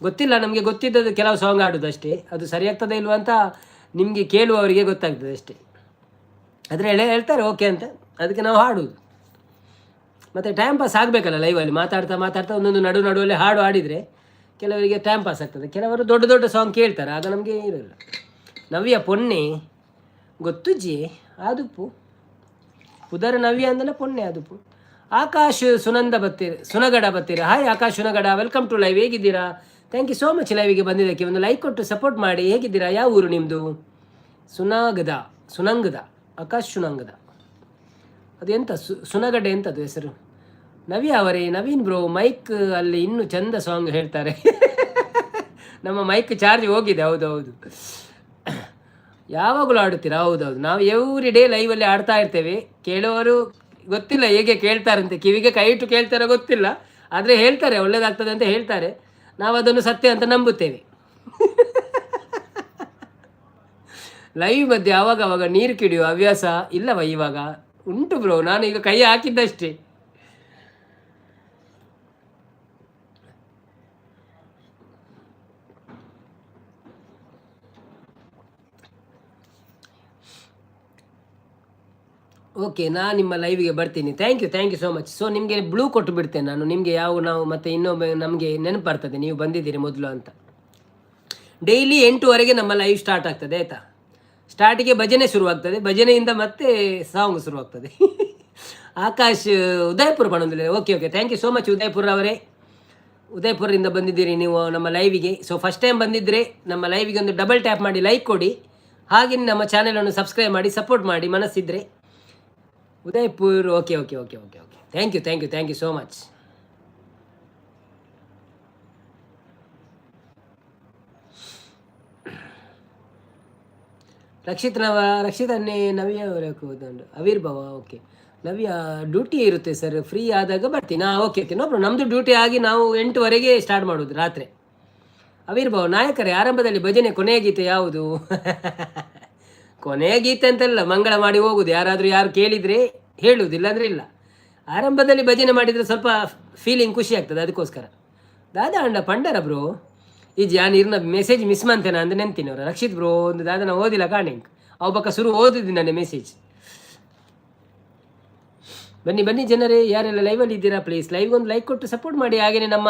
ಗೊತ್ತಿಲ್ಲ, ನಮಗೆ ಗೊತ್ತಿದ್ದದ್ದು ಕೆಲವು ಸಾಂಗ್ ಆಡೋದು ಅಷ್ಟೇ. ಅದು ಸರಿಯಾಗ್ತದೆ ಇಲ್ವಾ ಅಂತ ನಿಮಗೆ ಕೇಳುವವರಿಗೆ ಗೊತ್ತಾಗ್ತದೆ ಅಷ್ಟೇ. ಆದರೆ ಹೇಳ್ತಾರೆ ಓಕೆ ಅಂತ, ಅದಕ್ಕೆ ನಾವು ಹಾಡೋದು. ಮತ್ತು ಟೈಮ್ ಪಾಸ್ ಆಗಬೇಕಲ್ಲ, ಲೈವಲ್ಲಿ ಮಾತಾಡ್ತಾ ಮಾತಾಡ್ತಾ ಒಂದೊಂದು ನಡು ನಡುವಲ್ಲಿ ಹಾಡು ಹಾಡಿದರೆ ಕೆಲವರಿಗೆ ಟೈಮ್ ಪಾಸ್ ಆಗ್ತದೆ. ಕೆಲವರು ದೊಡ್ಡ ದೊಡ್ಡ ಸಾಂಗ್ ಕೇಳ್ತಾರೆ, ಆಗ ನಮಗೆ ಇರೋಲ್ಲ. ನವ್ಯ ಪೊನ್ನೆ ಗೊತ್ತುಜ್ಜಿ ಆದುಪ್ಪು ಪುದರ ನವ್ಯ ಅಂದ್ರೆ ಪೊನ್ನೆ ಆದುಪ್ಪು. Akash Sunanda ಬತ್ತೀರಿ, ಸುನಗಡ ಬತ್ತೀರಿ. Hi Akash Sunagada, welcome to live. ಹೇಗಿದ್ದೀರಾ? Thank you so much ಲೈವಿಗೆ ಬಂದಿದ್ದಕ್ಕೆ. ಒಂದು ಲೈಕ್ ಕೊಟ್ಟು ಸಪೋರ್ಟ್ ಮಾಡಿ. ಹೇಗಿದ್ದೀರಾ? ಯಾವ ಊರು ನಿಮ್ಮದು? ಸುನಾಗದ, ಸುನಂಗದ, ಆಕಾಶ್ ಸುನಂಗದ. ಅದು ಎಂತ ಸುನಗಡ್ಡೆ ಎಂಥದ್ದು ಹೆಸರು? ನವ್ಯ ಅವರೇ, ನವೀನ್ ಬ್ರೋ ಮೈಕ್ ಅಲ್ಲಿ ಇನ್ನೂ ಚಂದ ಸಾಂಗ್ ಹೇಳ್ತಾರೆ. ನಮ್ಮ ಮೈಕ್ ಚಾರ್ಜ್ ಹೋಗಿದೆ. ಹೌದು ಹೌದು. ಯಾವಾಗಲೂ ಆಡುತ್ತೀರಾ? ಹೌದೌದು, ನಾವು ಎವ್ರಿ ಡೇ ಲೈವಲ್ಲಿ ಆಡ್ತಾ ಇರ್ತೇವೆ. ಕೇಳುವವರು ಗೊತ್ತಿಲ್ಲ ಹೇಗೆ ಕೇಳ್ತಾರಂತೆ, ಕಿವಿಗೆ ಕೈ ಇಟ್ಟು ಕೇಳ್ತಾರೋ ಗೊತ್ತಿಲ್ಲ. ಆದರೆ ಹೇಳ್ತಾರೆ, ಒಳ್ಳೇದಾಗ್ತದೆ ಅಂತ ಹೇಳ್ತಾರೆ. ನಾವು ಅದನ್ನು ಸತ್ಯ ಅಂತ ನಂಬುತ್ತೇವೆ. ಲೈವ್ ಮಧ್ಯೆ ಆವಾಗ ಅವಾಗ ನೀರು ಕಿಡಿಯುವ ಹವ್ಯಾಸ ಇಲ್ಲವ ಇವಾಗ? ಉಂಟು ಬ್ರೋ, ನಾನು ಈಗ ಕೈ ಹಾಕಿದ್ದಷ್ಟೇ. ಓಕೆ, ನಾನು ನಿಮ್ಮ ಲೈವ್ಗೆ ಬರ್ತೀನಿ. Thank you, thank you so much. So ನಿಮಗೆ ಬ್ಲೂ ಕೊಟ್ಟು ಬಿಡ್ತೇನೆ ನಾನು ನಿಮಗೆ. ಯಾವ ನಾವು ಮತ್ತೆ ಇನ್ನೊಮ್ಮೆ ನಮಗೆ ನೆನಪು ಬರ್ತದೆ ನೀವು ಬಂದಿದ್ದೀರಿ ಮೊದಲು ಅಂತ. ಡೈಲಿ 8ವರೆಗೆ ನಮ್ಮ ಲೈವ್ ಸ್ಟಾರ್ಟ್ ಆಗ್ತದೆ, ಆಯಿತಾ? ಸ್ಟಾರ್ಟಿಗೆ ಭಜನೆ ಶುರುವಾಗ್ತದೆ, ಭಜನೆಯಿಂದ ಮತ್ತೆ ಸಾಂಗ್ ಶುರುವಾಗ್ತದೆ. ಆಕಾಶ್ ಉದಯಪುರ ಬಂದಿಲ್ಲ. Okay okay, thank you so much Udaipur ಅವರೇ. ಉದಯಪುರದಿಂದ ಬಂದಿದ್ದೀರಿ ನೀವು ನಮ್ಮ ಲೈವಿಗೆ. ಸೊ ಫಸ್ಟ್ ಟೈಮ್ ಬಂದಿದ್ದರೆ ನಮ್ಮ ಲೈವಿಗೆ ಒಂದು ಡಬಲ್ ಟ್ಯಾಪ್ ಮಾಡಿ ಲೈಕ್ ಕೊಡಿ, ಹಾಗೆ ನಮ್ಮ ಚಾನೆಲನ್ನು ಸಬ್ಸ್ಕ್ರೈಬ್ ಮಾಡಿ ಸಪೋರ್ಟ್ ಮಾಡಿ ಮನಸ್ಸಿದ್ದರೆ. Udaipur, okay okay okay okay okay, thank you thank you thank you so much. Rakshit ನವ ರಕ್ಷಿತ್ ಅನ್ನೇ ನವ್ಯ ಅವರ ಅವಿರ್ಭವ. ಓಕೆ ನವ್ಯ, ಡ್ಯೂಟಿ ಇರುತ್ತೆ ಸರ್, ಫ್ರೀ ಆದಾಗ ಬರ್ತೀನಿ. ಹಾಂ ಓಕೆ ಓಕೆ, ನೋ ಪ್ರಾಬ್ಲಮ್. ನಮ್ಮದು ಡ್ಯೂಟಿ ಆಗಿ ನಾವು 8ವರೆಗೆ ಸ್ಟಾರ್ಟ್ ಮಾಡೋದು ರಾತ್ರಿ. ಅವಿರ್ಭವ ನಾಯಕರೇ, ಆರಂಭದಲ್ಲಿ ಭಜನೆ, ಕೊನೆಯ ಗೀತೆ ಯಾವುದು? ಕೊನೆಯ ಗೀತೆ ಅಂತಲ್ಲ, ಮಂಗಳ ಮಾಡಿ ಹೋಗುದು. ಯಾರಾದರೂ ಯಾರು ಕೇಳಿದರೆ ಹೇಳುವುದು, ಇಲ್ಲಾಂದರೆ ಇಲ್ಲ. ಆರಂಭದಲ್ಲಿ ಭಜನೆ ಮಾಡಿದರೆ ಸ್ವಲ್ಪ ಫೀಲಿಂಗ್ ಖುಷಿ ಆಗ್ತದೆ, ಅದಕ್ಕೋಸ್ಕರ. ದಾದಾ ಅಂಡ ಪಂಡರ ಬ್ರೋ, ಈ ಜಾನ್ ಇರ್ನ ಮೆಸೇಜ್ ಮಿಸ್ ಮಾಡ್ತೇನೆ ಅಂದ್ರೆ ನೆಂತೀನಿ ಅವ್ರ. ರಕ್ಷಿತ್ ಬ್ರೋ ಒಂದು ದಾದನ ಓದಿಲ್ಲ ಕಾಣಿಂಗ್ ಅವು ಬಕ್ಕ ಶುರು ಓದಿದ್ದು ನನ್ನ ಮೆಸೇಜ್. ಬನ್ನಿ ಬನ್ನಿ ಜನರೇ, ಯಾರೆಲ್ಲ ಲೈವಲ್ಲಿ ಇದ್ದೀರಾ ಪ್ಲೀಸ್ ಲೈವ್ಗೆ ಒಂದು ಲೈಕ್ ಕೊಟ್ಟು ಸಪೋರ್ಟ್ ಮಾಡಿ. ಹಾಗೆಯೇ ನಮ್ಮ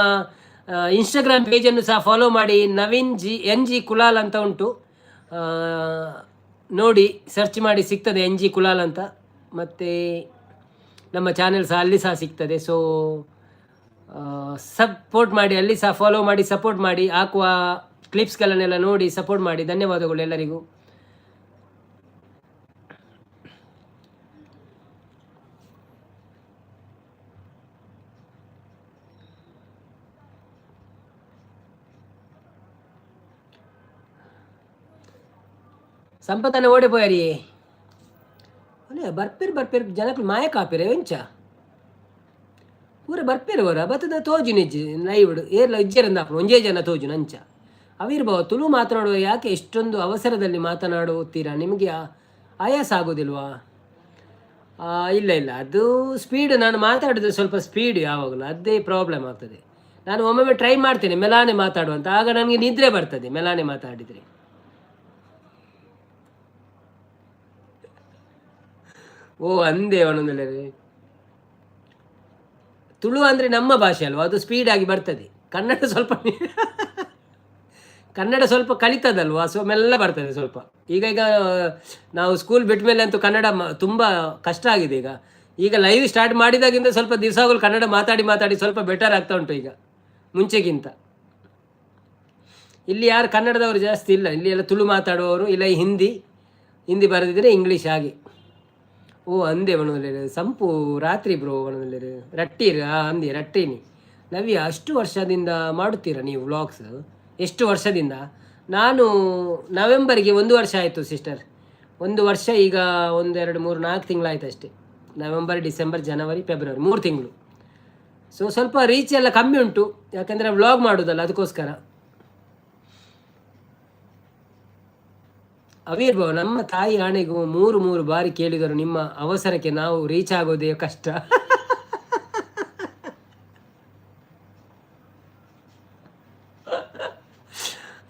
ಇನ್ಸ್ಟಾಗ್ರಾಮ್ ಪೇಜನ್ನು ಸಹ ಫಾಲೋ ಮಾಡಿ. Naveen G N G Kulal ಅಂತ ಉಂಟು, ನೋಡಿ ಸರ್ಚ್ ಮಾಡಿ ಸಿಗ್ತದೆ ಎನ್ ಜಿ ಕುಲಾಲ್ ಅಂತ. ಮತ್ತು ನಮ್ಮ ಚಾನೆಲ್ ಸಹ ಅಲ್ಲಿ ಸಹ ಸಿಗ್ತದೆ. ಸೊ ಸಪೋರ್ಟ್ ಮಾಡಿ, ಅಲ್ಲಿ ಸಹ ಫಾಲೋ ಮಾಡಿ, ಸಪೋರ್ಟ್ ಮಾಡಿ, ಹಾಕುವ ಕ್ಲಿಪ್ಸ್ಗಳನ್ನೆಲ್ಲ ನೋಡಿ ಸಪೋರ್ಟ್ ಮಾಡಿ. ಧನ್ಯವಾದಗಳು ಎಲ್ಲರಿಗೂ. ಸಂಪತ್ತನ್ನ ಓಡಿ ಪೋಯರಿ ಅಲ್ಲೇ ಬರ್ಪೇರು ಬರ್ಪೇರು ಜನಕ್ಕೆ ಮಾಯ ಕಾಪಿರ ಎಂಚ ಪೂರ ಬರ್ಪೇರು ಅವರ ಬತ್ತದ ತೋಜು ನಿಜ್ಜಿ ಲೈವ್ಡ್ ಏರ್ಲ ಇಜ್ಜೆರಂದ ಒಂಜೇ ಜನ ತೋಜು ನಂಚ. ಅವಿರ್ಭಾವ, ತುಳು ಮಾತನಾಡುವ ಯಾಕೆ ಇಷ್ಟೊಂದು ಅವಸರದಲ್ಲಿ ಮಾತನಾಡುತ್ತೀರಾ, ನಿಮಗೆ ಆಯಾಸ ಆಗೋದಿಲ್ವಾ? ಇಲ್ಲ ಇಲ್ಲ, ಅದು ಸ್ಪೀಡ್ ನಾನು ಮಾತಾಡಿದ್ರೆ ಸ್ವಲ್ಪ ಸ್ಪೀಡ್ ಯಾವಾಗಲೂ, ಅದೇ ಪ್ರಾಬ್ಲಮ್ ಆಗ್ತದೆ. ನಾನು ಒಮ್ಮೊಮ್ಮೆ ಟ್ರೈ ಮಾಡ್ತೇನೆ ಮೆಲಾನೆ ಮಾತಾಡುವಂತ, ಆಗ ನನಗೆ ನಿದ್ರೆ ಬರ್ತದೆ ಮೆಲಾನೆ ಮಾತಾಡಿದರೆ. ಓ ಅಂದೆ ಅವನೊಂದೆಲ್ಲ ತುಳು ಅಂದರೆ ನಮ್ಮ ಭಾಷೆ ಅಲ್ವಾ, ಅದು ಸ್ಪೀಡಾಗಿ ಬರ್ತದೆ. ಕನ್ನಡ ಸ್ವಲ್ಪ ಕನ್ನಡ ಸ್ವಲ್ಪ ಕಲಿತದಲ್ವಾ, ಸೊ ಮೆಲ್ಲ ಬರ್ತದೆ ಸ್ವಲ್ಪ. ಈಗ ಈಗ ನಾವು ಸ್ಕೂಲ್ ಬಿಟ್ಟ ಮೇಲೆ ಅಂತೂ ಕನ್ನಡ ತುಂಬ ಕಷ್ಟ ಆಗಿದೆ. ಈಗ ಈಗ ಲೈವ್ ಸ್ಟಾರ್ಟ್ ಮಾಡಿದಾಗಿಂದ ಸ್ವಲ್ಪ ದಿವಸಗಳು ಕನ್ನಡ ಮಾತಾಡಿ ಮಾತಾಡಿ ಸ್ವಲ್ಪ ಬೆಟರ್ ಆಗ್ತಾ ಉಂಟು ಈಗ ಮುಂಚೆಗಿಂತ. ಇಲ್ಲಿ ಯಾರು ಕನ್ನಡದವರು ಜಾಸ್ತಿ ಇಲ್ಲ, ಇಲ್ಲಿ ಎಲ್ಲ ತುಳು ಮಾತಾಡುವವರು, ಇಲ್ಲ ಹಿಂದಿ, ಹಿಂದಿ ಬರೆದಿದ್ದರೆ ಇಂಗ್ಲೀಷ್ ಹಾಗೆ. ಓ ಅಂದೆ ಒಣದಲ್ಲೇರು ಸಂಪು ರಾತ್ರಿ ಬ್ರೋ ಒಣದಲ್ಲೇರು ರಟ್ಟಿರು ಅಂದೆ ರಟ್ಟೀನಿ. ನವ್ಯ, ಅಷ್ಟು ವರ್ಷದಿಂದ ಮಾಡುತ್ತೀರಾ ನೀವು ವ್ಲಾಗ್ಸ್? ಎಷ್ಟು ವರ್ಷದಿಂದ? ನಾನು ನವೆಂಬರ್ಗೆ 1 ವರ್ಷ ಆಯಿತು ಸಿಸ್ಟರ್, 1 ವರ್ಷ. ಈಗ 1 2 3 4 ತಿಂಗಳಾಯ್ತು ಅಷ್ಟೇ. ನವೆಂಬರ್, ಡಿಸೆಂಬರ್, ಜನವರಿ, ಫೆಬ್ರವರಿ, 3 ತಿಂಗಳು. ಸೊ ಸ್ವಲ್ಪ ರೀಚ್ ಎಲ್ಲ ಕಮ್ಮಿ ಉಂಟು, ಯಾಕಂದರೆ ವ್ಲಾಗ್ ಮಾಡೋದಲ್ಲ, ಅದಕ್ಕೋಸ್ಕರ. ಅವಿರ್ಭಾವ, ನಮ್ಮ ತಾಯಿ ಆಣೆಗೂ 3 3 ಬಾರಿ ಕೇಳಿದರು, ನಿಮ್ಮ ಅವಸರಕ್ಕೆ ನಾವು ರೀಚ್ ಆಗೋದೇ ಕಷ್ಟ.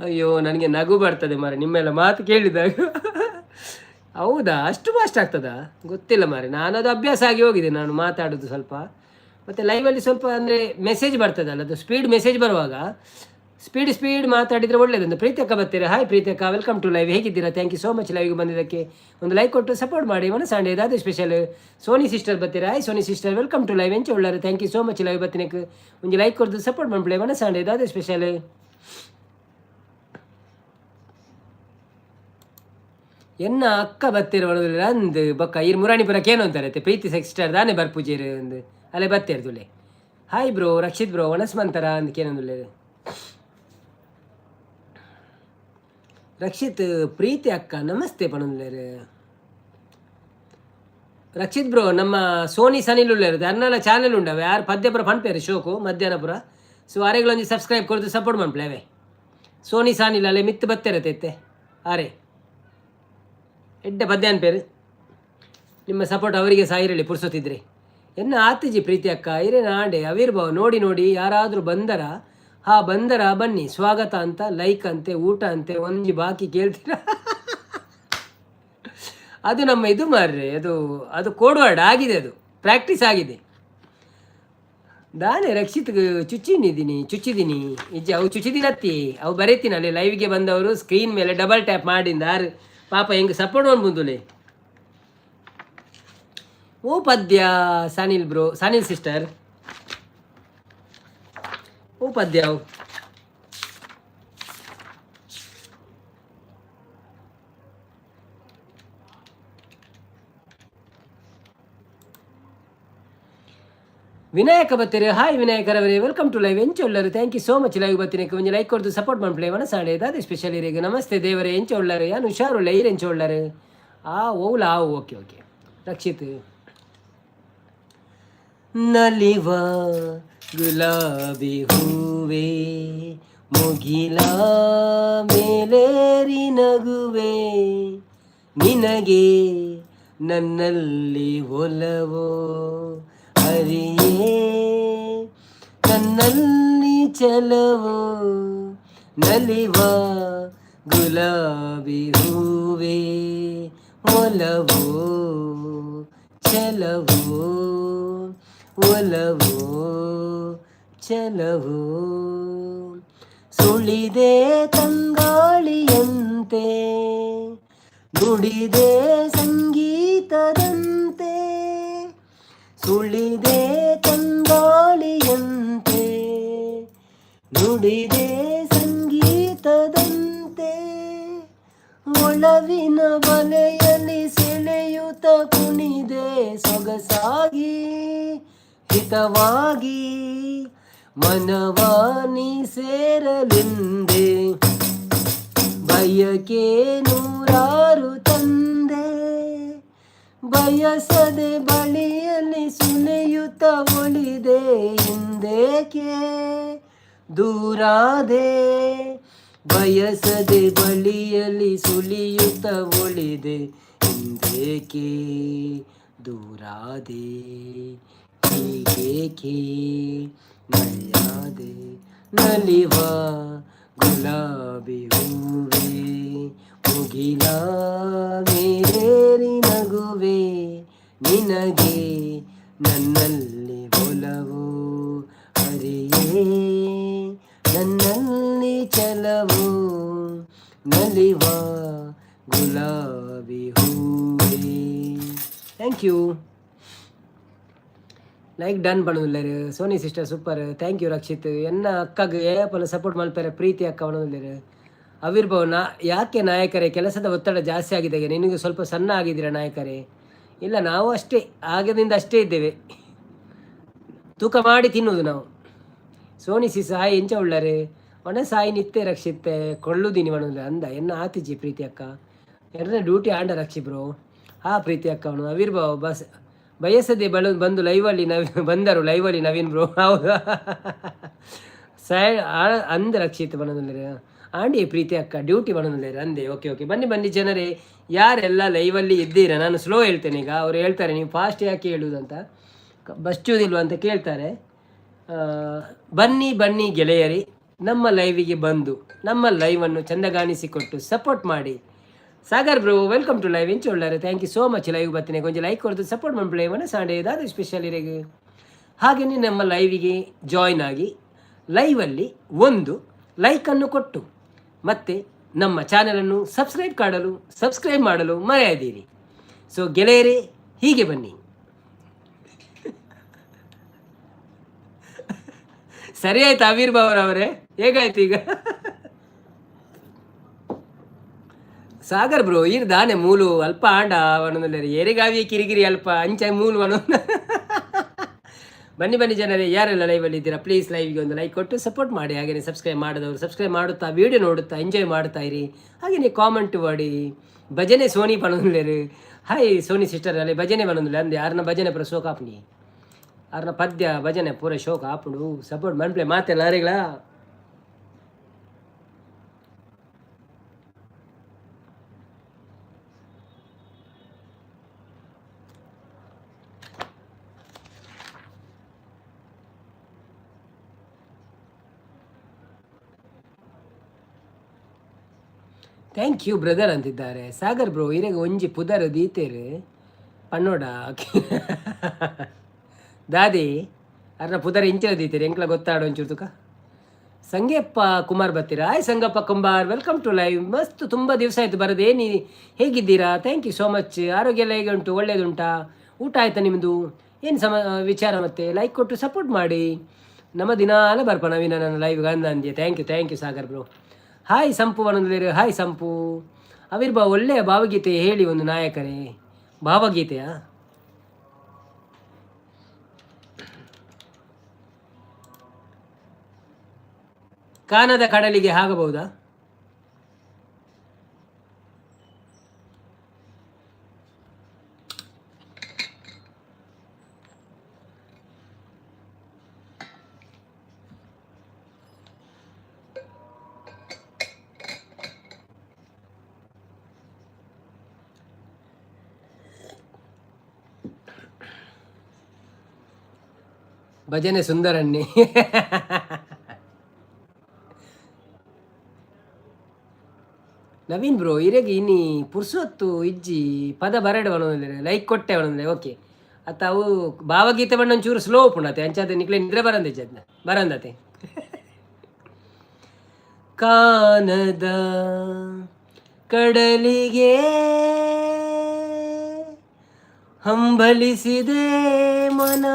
ಅಯ್ಯೋ ನನಗೆ ನಗು ಬರ್ತದೆ ಮಾರೆ ನಿಮ್ಮೆಲ್ಲ ಮಾತು ಕೇಳಿದಾಗ. ಹೌದಾ, ಅಷ್ಟು ಫಾಸ್ಟ್ ಆಗ್ತದಾ? ಗೊತ್ತಿಲ್ಲ ಮಾರೆ, ನಾನು ಅದು ಅಭ್ಯಾಸ ಆಗಿ ಹೋಗಿದೆ ನಾನು ಮಾತಾಡೋದು ಸ್ವಲ್ಪ. ಮತ್ತು ಲೈವಲ್ಲಿ ಸ್ವಲ್ಪ ಅಂದರೆ ಮೆಸೇಜ್ ಬರ್ತದಲ್ಲ, ಅದು ಸ್ಪೀಡ್ ಮೆಸೇಜ್ ಬರುವಾಗ ಸ್ಪೀಡ್ ಸ್ಪೀಡ್ ಮಾತಾಡಿದರೆ ಒಳ್ಳೆಯದೊಂದು. ಪ್ರೀತಕ್ಕ ಬರ್ತೀರಾ? ಹಾಯ್ ಪ್ರೀತಕ್ಕ, welcome to live. ಹೇಗಿದ್ದೀರಾ? Thank you so much ಲೈವ್ಗೆ ಬಂದಿದ್ದಕ್ಕೆ. ಒಂದು ಲೈಕ್ ಕೊಟ್ಟು ಸಪೋರ್ಟ್ ಮಾಡಿ. ಮನಸಾಂಡೆ ದಾದ ಸ್ಪೆಷಲ್. ಸೋನಿ ಸಿಸ್ಟರ್ ಬರ್ತೀರಾ? Hi Soni sister, welcome to live. ಎಂಚ ಉಳ್ಳಾರೆ? Thank you so much live ಬತ್ತಿನಕ್ಕೆ. ಒಂದು ಲೈಕ್ ಕೊಟ್ಟು ಸಪೋರ್ಟ್ ಮಾಡ್ಬಿಡಿ. ಮನಸಾಂಡೆ ದಾದ ಸ್ಪೆಷಲ್. ಎನ್ನ ಅಕ್ಕ ಬತ್ತೀರ ಅಂದು ಬೊಕ್ಕ ಇರ್ ಮುರಾಣಿಪುರಕ್ಕೆ ಏನು ಅಂತಾರೆ ಪ್ರೀತಿ ಸಿಸ್ಟರ್ ದಾನೆ ಬರ್ಪೂಜೇರು ಅಂದು ಅಲ್ಲೇ ಬತ್ತೇರ್ದುಲೆ. ಹಾಯ್ ಬ್ರೋ ರಕ್ಷಿತ್ ಬ್ರೋ, ವನಸ್ಮಂತರ ಅಂದ್ ಕೇನೊಂದುಲ್ಲೆ. ರಕ್ಷಿತ್ ಪ್ರೀತಿ ಅಕ್ಕ ನಮಸ್ತೆ ಪಣಂದ್ಲೇರು. ರಕ್ಷಿತ್ ಬ್ರೋ, ನಮ್ಮ ಸೋನಿ ಸನಿಲ್ ಉಳ್ಳೇರು ಅರ್ನಲ ಚಾನೆಲ್ ಉಂಡವೆ ಯಾರು ಪದ್ಯಪುರ ಪನ್ಪೇರು ಶೋಕು ಮಧ್ಯಾಹ್ನಪುರ. ಸೊ ಅರೆಗಳೊಂಜಿ ಸಬ್ಸ್ಕ್ರೈಬ್ ಕೊಡ್ದು ಸಪೋರ್ಟ್ ಮನ್ಪ್ಲೆ ಅವೇ. ಸೋನಿ ಸಾನಿಲ್ ಅಲ್ಲೇ ಮಿತ್ತು ಬತ್ತೇರತ್ತೆ ಇತ್ತೆ ಅರೆ ಎಡ್ಡೆ ಪದ್ಯ ಅನ್ಪೇರು. ನಿಮ್ಮ ಸಪೋರ್ಟ್ ಅವರಿಗೆ ಸಹ ಇರಲಿ ಪುರ್ಸೊತ್ತಿದ್ರೆ. ಎನ್ನ ಆತಿಜಿ ಪ್ರೀತಿ ಅಕ್ಕ ಇರೇ ನಾಡೆ. ಅವಿರ್ಭಾವ ನೋಡಿ ನೋಡಿ ಯಾರಾದರೂ ಬಂದರ? ಹಾ ಬಂದರ ಬನ್ನಿ ಸ್ವಾಗತ ಅಂತ ಲೈಕ್ ಅಂತೆ ಊಟ ಅಂತೆ ಒಂಜಿ ಬಾಕಿ ಕೇಳ್ತೀರಾ? ಅದು ನಮ್ಮ ಇದು ಮಾರ್ರೆ, ಅದು ಅದು ಕೋಡ್ ವರ್ಡ್ ಆಗಿದೆ, ಅದು ಪ್ರಾಕ್ಟೀಸ್ ಆಗಿದೆ. ದಾನೆ ರಕ್ಷಿತ್ ಚುಚ್ಚಿನಿದ್ದೀನಿ ಚುಚ್ಚಿದ್ದೀನಿ ಇಜ್ಜಿ ಅವು ಚುಚ್ಚಿದಿನತ್ತಿ ಅವು ಬರೀತೀನಿ ಅಲ್ಲಿ ಲೈವ್ಗೆ ಬಂದವರು ಸ್ಕ್ರೀನ್ ಮೇಲೆ ಡಬಲ್ ಟ್ಯಾಪ್ ಮಾಡಿಂದ ಆರು ಪಾಪ ಹೆಂಗೆ ಸಪೋರ್ಟ್ ಬಂದುಲೆ. ಓ ಪದ್ಯ ಸಾನಿಲ್ ಬ್ರೋ, ಸಾನಿಲ್ ಸಿಸ್ಟರ್, ಓ ಪದ್ಯ. ವಿನಾಯಕ ಬತ್ತೀರಿ. ಹಾಯ್ ವಿನಾಯಕರವರೇ, welcome to live. ಎಂಚ ಉಳ್ಳರು? Thank you so much. Live ಬತ್ತೀನಿ ಒಂಜಿ ಲೈಕ್ ಕೊಡ್ದು ಸಪೋರ್ಟ್ ಮಾಡ್ಪ್ಲೆ. ವನಸಾಡೆ ದಾದೆ ಸ್ಪೆಷಲ್ ಇರೆಗ್? ನಮಸ್ತೆ ದೇವರೇ, ಎಂಚ ಉಳ್ಳರು? ಯಾನ್ ಹುಷಾರುಳ್ಳ, ಈರ್ ಎಂಚ ಉಳ್ಳರು? ಆ ಓಲ ಆ, ಓಕೆ ಓಕೆ ರಕ್ಷಿತ್. ನಲಿವ ಗುಲಾಬಿ ಹೂವೆ, ಮುಗಿಲ ಮೇಲೇರಿ ನಗುವೆ, ನಿನಗೆ ನನ್ನಲ್ಲಿ ಒಲವೋ ಹರಿಯೇ, ನನ್ನಲ್ಲಿ ಛಲವೋ, ನಲಿವ ಗುಲಾಬಿ ಹೂವೆ, ಒಲವೋ ಛಲವೋ, ಒಲವೋ ಛಲವೋ, ಸುಳಿದೆ ತಂಗಾಳಿಯಂತೆ, ನುಡಿದೆ ಸಂಗೀತದಂತೆ, ಸುಳಿದೆ ತಂಗಾಳಿಯಂತೆ, ನುಡಿದೆ ಸಂಗೀತದಂತೆ, ಒಲವಿನ ಬಲೆಯಲ್ಲಿ ಸೆಳೆಯುತ್ತ ಕುಣಿದೆ ಸೊಗಸಾಗಿ ಹಿತವಾಗಿ, ಮನವಾನಿ ಸೇರಲೆಂದೇ ಬಯಕೆ ನೂರಾರು ತಂದೆ, ಬಯಸದೆ ಬಳಿಯಲ್ಲಿ ಸುಳಿಯುತ್ತ ಉಳಿದೆ, ಹಿಂದೇಕೆ ದೂರಾದೆ, ಬಯಸದೆ ಬಳಿಯಲ್ಲಿ ಸುಳಿಯುತ್ತ ಉಳಿದೆ, ಹಿಂದೇಕೆ ದೂರಾದೆ, ಹೀಗೇಕೆ ಮರೆಯಾದೆ, ನಲಿವ ಗುಲಾಬಿ ಹೂವೆ, ಮುಗಿಲ ಮೇಲೇರಿ ನಗುವೆ, ನಿನಗೆ ನನ್ನಲ್ಲಿ ಒಲವು ಹರಿಯೇ, ನನ್ನಲ್ಲಿ ಛಲವು, ನಲಿವ ಗುಲಾಬಿ ಹೂವೆ. Thank you. Like done ಪಣೊಂದುಲ್ಲೆರ್. Sony sister super, thank you. Rakshit, ಎನ್ನ ಅಕ್ಕಗ್ ಏಪಲ ಸಪೋರ್ಟ್ ಮಲ್ಪೆರೆ ಪ್ರೀತಿ ಅಕ್ಕ ಪಣೊಂದುಲ್ಲೆರ್. ಅವಿರ್ಭವ್ ನಾ ಯಾಕೆ ನಾಯಕರೇ, ಕೆಲಸದ ಒತ್ತಡ ಜಾಸ್ತಿ ಆಗಿದೆ, ನಿನಗೆ ಸ್ವಲ್ಪ ಸಣ್ಣ ಆಗಿದ್ದೀರಾ ನಾಯಕರೇ? ಇಲ್ಲ, ನಾವು ಅಷ್ಟೇ, ಆಗದಿಂದ ಅಷ್ಟೇ ಇದ್ದೇವೆ. ತೂಕ ಮಾಡಿ ತಿನ್ನುವುದು ನಾವು. ಸೋನಿ ಸಿ ಸಾಯಿ, ಎಂಚ ಉಳ್ಳರೆ? ಒಣ ಸಾಯಿ ನಿತ್ಯ ರಕ್ಷಿತ್ತೆ ಕೊಳ್ಳುದೀನಿ ಪಣೊಂದು ಅಂದ ಎನ್ನ ಆತಿಜಿ ಪ್ರೀತಿ ಅಕ್ಕ. ಎರಡನೇ ಡ್ಯೂಟಿ ಆಂಡ ರಕ್ಷಿ ಬ್ರೋ. ಹಾ ಪ್ರೀತಿ ಅಕ್ಕ ಅವನು. ಅವಿರ್ಭಾವ್, ಬಸ್ ಬಯಸದೆ ಬಲ ಬಂದು ಲೈವಲ್ಲಿ ನವಿ ಬಂದರು ಲೈವಲ್ಲಿ ನವೀನ್ ಬ್ರೋ. ಹೌದಾ? ಸೈ ಅಂದ ರಕ್ಷಿತ್ ಪಣೊಂದುಲ್ಲೆರ್. ಆಂಡಿ ಪ್ರೀತಿ ಅಕ್ಕ ಡ್ಯೂಟಿ ಪಣೊಂದುಲ್ಲೆರ್ ಅಂದೆ. ಓಕೆ ಓಕೆ, ಬನ್ನಿ ಬನ್ನಿ ಜನರೇ, ಯಾರೆಲ್ಲ ಲೈವಲ್ಲಿ ಇದ್ದೀರಾ. ನಾನು ಸ್ಲೋ ಹೇಳ್ತೇನೆ ಈಗ. ಅವರು ಹೇಳ್ತಾರೆ, ನೀವು ಫಾಸ್ಟ್ ಯಾಕೆ ಹೇಳುವುದಂತ, ಬಚ್ಚುವುದಿಲ್ವ ಅಂತ ಕೇಳ್ತಾರೆ. ಬನ್ನಿ ಬನ್ನಿ ಗೆಳೆಯರಿ, ನಮ್ಮ ಲೈವಿಗೆ ಬಂದು ನಮ್ಮ ಲೈವನ್ನು ಚಂದಗಾಣಿಸಿಕೊಟ್ಟು ಸಪೋರ್ಟ್ ಮಾಡಿ. Sagar bro, welcome to live. ಎಂಚ ಉಳ್ಳಾರೆ? Thank you so much. Live ಬತ್ತಿನ ಕೊಂಚ ಲೈಕ್ ಕೊಡ್ದು ಸಪೋರ್ಟ್ ಮಾಡ್ಪ್ಲೆ. ಸಾಂಡೆ ದಾದ ಸ್ಪೆಷಲ್ ಇರೆಗ್? ಹಾಗೆಯೇ ನಮ್ಮ ಲೈವಿಗೆ ಜಾಯ್ನ್ ಆಗಿ ಲೈವಲ್ಲಿ ಒಂದು ಲೈಕನ್ನು ಕೊಟ್ಟು ಮತ್ತು ನಮ್ಮ ಚಾನಲನ್ನು ಸಬ್ಸ್ಕ್ರೈಬ್ ಮಾಡಲು ಮರೆಯದಿರಿ. ಸೊ ಗೆಳೆಯರೇ, ಹೀಗೆ ಬನ್ನಿ. ಸರಿ ಆಯ್ತು ಅವಿರ್ಭಾವ್ ಅವರೇ, ಹೇಗಾಯ್ತು ಈಗ? ಸಾಗರ್ ಬ್ರೋ, ಈರ್ ದಾನೆ ಮೂಲು ಅಲ್ಪ ಆಂಡ ಪಣೊಂದುಲ್ಲೆರ್. ಏರೆಗಾವಿ ಕಿರಿಕಿರಿ ಅಲ್ಪ ಅಂಚ ಮೂಲು ಪಣೊ. ಬನ್ನಿ ಬನ್ನಿ ಜನರೇ, ಯಾರೆಲ್ಲ ಲೈವಲ್ಲಿ ಇದ್ದೀರಾ, ಪ್ಲೀಸ್ ಲೈವ್ಗೆ ಒಂದು ಲೈಕ್ ಕೊಟ್ಟು ಸಪೋರ್ಟ್ ಮಾಡಿ. ಹಾಗೆಯೇ ಸಬ್ಸ್ಕ್ರೈಬ್ ಮಾಡಿದವರು ಸಬ್ಸ್ಕ್ರೈಬ್ ಮಾಡುತ್ತಾ ವಿಡಿಯೋ ನೋಡುತ್ತಾ ಎಂಜಾಯ್ ಮಾಡ್ತಾ ಇರಿ. ಹಾಗೆಯೇ ಕಾಮೆಂಟ್ ಮಾಡಿ. ಭಜನೆ ಸೋನಿ ಪಣೊಂದುಲ್ಲೆರ್. ಹಾಯ್ ಸೋನಿ ಸಿಸ್ಟರ್, ಅಲ್ಲಿ ಭಜನೆ ಪಣೊಂದುಲ್ಲೆ ಅಂದೆ. ಯಾರನ್ನ ಭಜನೆ ಪೂರ ಶೋಕ್ ಆಪುನಿ, ಆರ್ನ ಪದ್ಯ ಭಜನೆ ಪೂರ ಶೋಕ್ ಆಪುಂಡು. ಸಪೋರ್ಟ್ ಮನ್ಪ್ಲೆ ಮಾತೆಲ್ಲ ಅರೆಗಳ. Thank you brother ಅಂತಿದ್ದಾರೆ. ಸಾಗರ್ ಬ್ರೋ, ಇರೆಗ್ ಒಂಜಿ ಪುದರ್ ದೀತೆರ್ ಪನ್ನೋಡ ದಾದಿ? ಅರ್ನ ಪುದರ್ ಇಂಚಿನ ದೀತೆರ್, ಎಂಕ್ಲ ಗೊತ್ತಾಡ ಒಂಚೂರು ತುಕ. ಸಂಗೇಪ್ಪ ಕುಮಾರ್ ಬರ್ತೀರಾ? Hi Sangappa Kumbar, welcome to live. ಮಸ್ತ್ ತುಂಬ ದಿವಸ ಆಯಿತು ಬರದೆ. ನೀ ಹೇಗಿದ್ದೀರಾ? Thank you so much. ಆರೋಗ್ಯ ಎಲ್ಲ ಹೇಗೆ ಉಂಟು? ಒಳ್ಳೆಯದುಂಟಾ? ಊಟ ಆಯ್ತಾ ನಿಮ್ಮದು? ಏನು ಸಮ ವಿಚಾರ? ಮತ್ತೆ ಲೈಕ್ ಕೊಟ್ಟು ಸಪೋರ್ಟ್ ಮಾಡಿ. ನಮ್ಮ ದಿನಾಲ ಬರ್ಪ ನವೀನ ನನ್ನ ಲೈವ್ ಅಂದೆ. Thank you, thank you Sagar bro. Hi ಸಂಪು ಬನಂದಿರು. ಹಾಯ್ ಸಂಪು. ಅವಿರ್ಭಾವ, ಒಳ್ಳೆಯ ಭಾವಗೀತೆ ಹೇಳಿ ಒಂದು ನಾಯಕರೇ. ಭಾವಗೀತೆಯಾ? ಕಾನದ ಕಡಲಿಗೆ ಆಗಬಹುದಾ? ಭಜನೆ ಸುಂದರನ್ನೇ. ನವೀನ್ ಬ್ರೋ, ಇರೆಗೆ ಇನಿ ಪುರ್ಸೊತ್ತು ಇಜ್ಜಿ. ಪದ ಬರಡೆ ಬನೊಂದುಲ್ಲೆರ್. ಲೈಕ್ ಕೊಟ್ಟೆ ಬನೊಂದುಲ್ಲೆ. ಓಕೆ ಅತ್ತ, ಅವು ಭಾವಗೀತೆ ಬಣ್ಣ ಒಂಚೂರು ಸ್ಲೋ ಉಪ್ಪುಂಡತೆ. ಅಂಚಾದ ನಿಕ್ಲೆ ನಿದ್ರೆ ಬರಂದೆ ಅದ್ನ ಬರಂದತೆ. ಕಾನದ ಕಡಲಿಗೆ ಹಂಬಲಿಸಿದೆ ಮನ,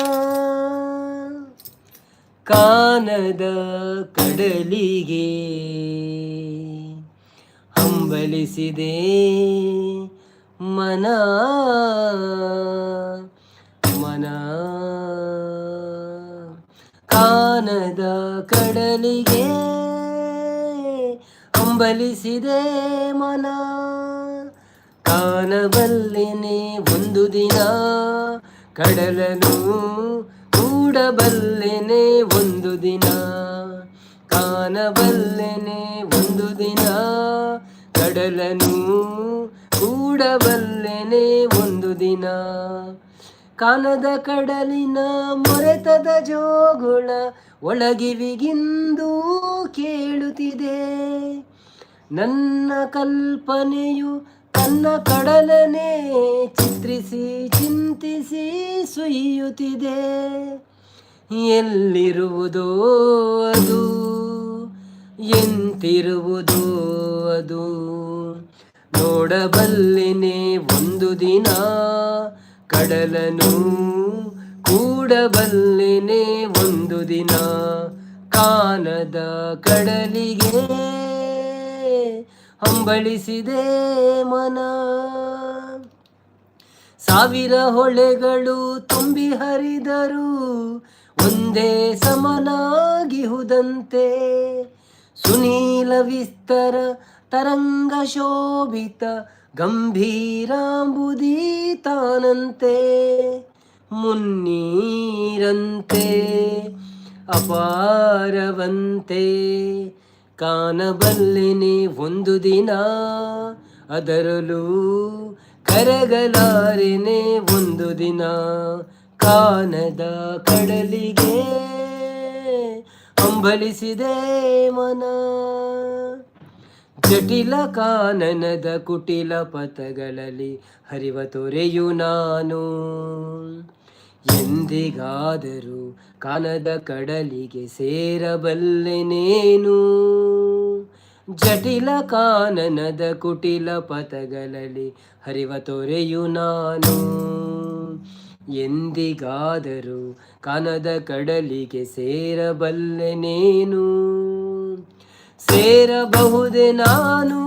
ಕಾನದ ಕಡಲಿಗೆ ಹಂಬಲಿಸಿದೆ ಮನ, ಮನ ಕಾನದ ಕಡಲಿಗೆ ಹಂಬಲಿಸಿದೆ ಮನ. ಕಾಣಬಲ್ಲೆನೆ ಒಂದು ದಿನ ಕಡಲನು, ಕೂಡಬಲ್ಲೆನೆ ಒಂದು ದಿನ. ಕಾಣಬಲ್ಲೆನೆ ಒಂದು ದಿನ ಕಡಲನು, ಕೂಡಬಲ್ಲೆನೆ ಒಂದು ದಿನ. ಕಾನದ ಕಡಲಿನ ಮೊರೆತದ ಜೋಗುಳ ಒಳಗಿವಿಗಿಂದೂ ಕೇಳುತ್ತಿದೆ. ನನ್ನ ಕಲ್ಪನೆಯು ತನ್ನ ಕಡಲನೆ ಚಿತ್ರಿಸಿ ಚಿಂತಿಸಿ ಸುಯ್ಯುತ್ತಿದೆ. ಎಲ್ಲಿರುವುದೋ ಅದು, ಎಂತಿರುವುದೋ ಅದು, ನೋಡಬಲ್ಲೆನೆ ಒಂದು ದಿನ ಕಡಲನು, ಕೂಡಬಲ್ಲೆನೆ ಒಂದು ದಿನ. ಕಾನದ ಕಡಲಿಗೆ ಹಂಬಲಿಸಿದೆ ಮನ. ಸಾವಿರ ಹೊಳೆಗಳು ತುಂಬಿ ಹರಿದರು ಒಂದೇ ಸಮನಾಗಿಹುದಂತೆ. ಸುನೀಲ ವಿಸ್ತರ ತರಂಗ ಶೋಭಿತ ಗಂಭೀರಾಂಬುದೀತಾನಂತೆ, ಮುನ್ನೀರಂತೆ ಅಪಾರವಂತೆ. ಕಾಣಬಲ್ಲೆನೆ ಒಂದು ದಿನ ಅದರಲ್ಲೂ, ಕರಗಲಾರೆನೆ ಒಂದು ದಿನ. ಕಾನದ ಕಡಲಿಗೆ ಹಂಬಲಿಸಿದೆ ಮನ. ಜಟಿಲ ಕಾನನದ ಕುಟಿಲ ಪಥಗಳಲ್ಲಿ ಹರಿವ ತೊರೆಯು ನಾನು, ಎಂದಿಗಾದರೂ ಕಾನದ ಕಡಲಿಗೆ ಸೇರಬಲ್ಲೆನೇನು? ಜಟಿಲ ಕಾನನದ ಕುಟಿಲ ಪಥಗಳಲ್ಲಿ ಹರಿವ ತೊರೆಯು ನಾನು, ಎಂದಿಗಾದರೂ ಕಾನದ ಕಡಲಿಗೆ ಸೇರಬಲ್ಲೆನೇನು? ಸೇರಬಹುದೇ ನಾನು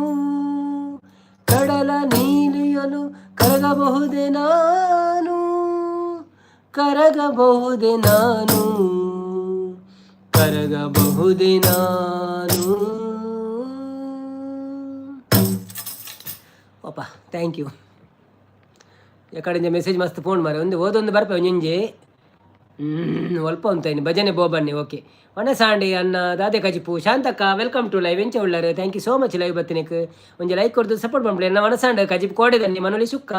ಕಡಲ ನೀಲಿಯಲು? ಕರಗಬಹುದೇ ನಾನು? ಕರಗಬಹುದೇ ನಾನು? ಕರಗಬಹುದೇ ನಾನು? ಅಪ್ಪ, thank you. ಯಾಕಡೆ ಮೆಸೇಜ್ ಮಸ್ತ್ ಫೋನ್ ಮಾರೆ. ಒಂದು ಓದೊಂದು ಬರ್ಪೆ ಒಂಜೊಂಜಿ ಒಲ್ಪ ಉಂತಾಯಿನಿ. ಭಜನೆ ಬೋಬನ್ನಿ. ಓಕೆ, ಒಣಸಾಂಡಿ ಅನ್ನ ದಾದೆ ಕಜಿಪು. Shantakka, welcome to live. ಎಂಚ ಉಳ್ಳಾರು? Thank you so much live ಬತ್ತಿನಕ್. ಒಂಜಿ ಲೈಕ್ ಕೊಡ್ದು ಸಪೋರ್ಟ್ ಮಾಡ್ಬಿಡಿ. ಎನ್ನ ಒಣಸಾಂಡ್ ಕಜಿಪು ಕೋಡೆದನ್ನಿ ಮನೊಲಿ ಸುಕ್ಕ.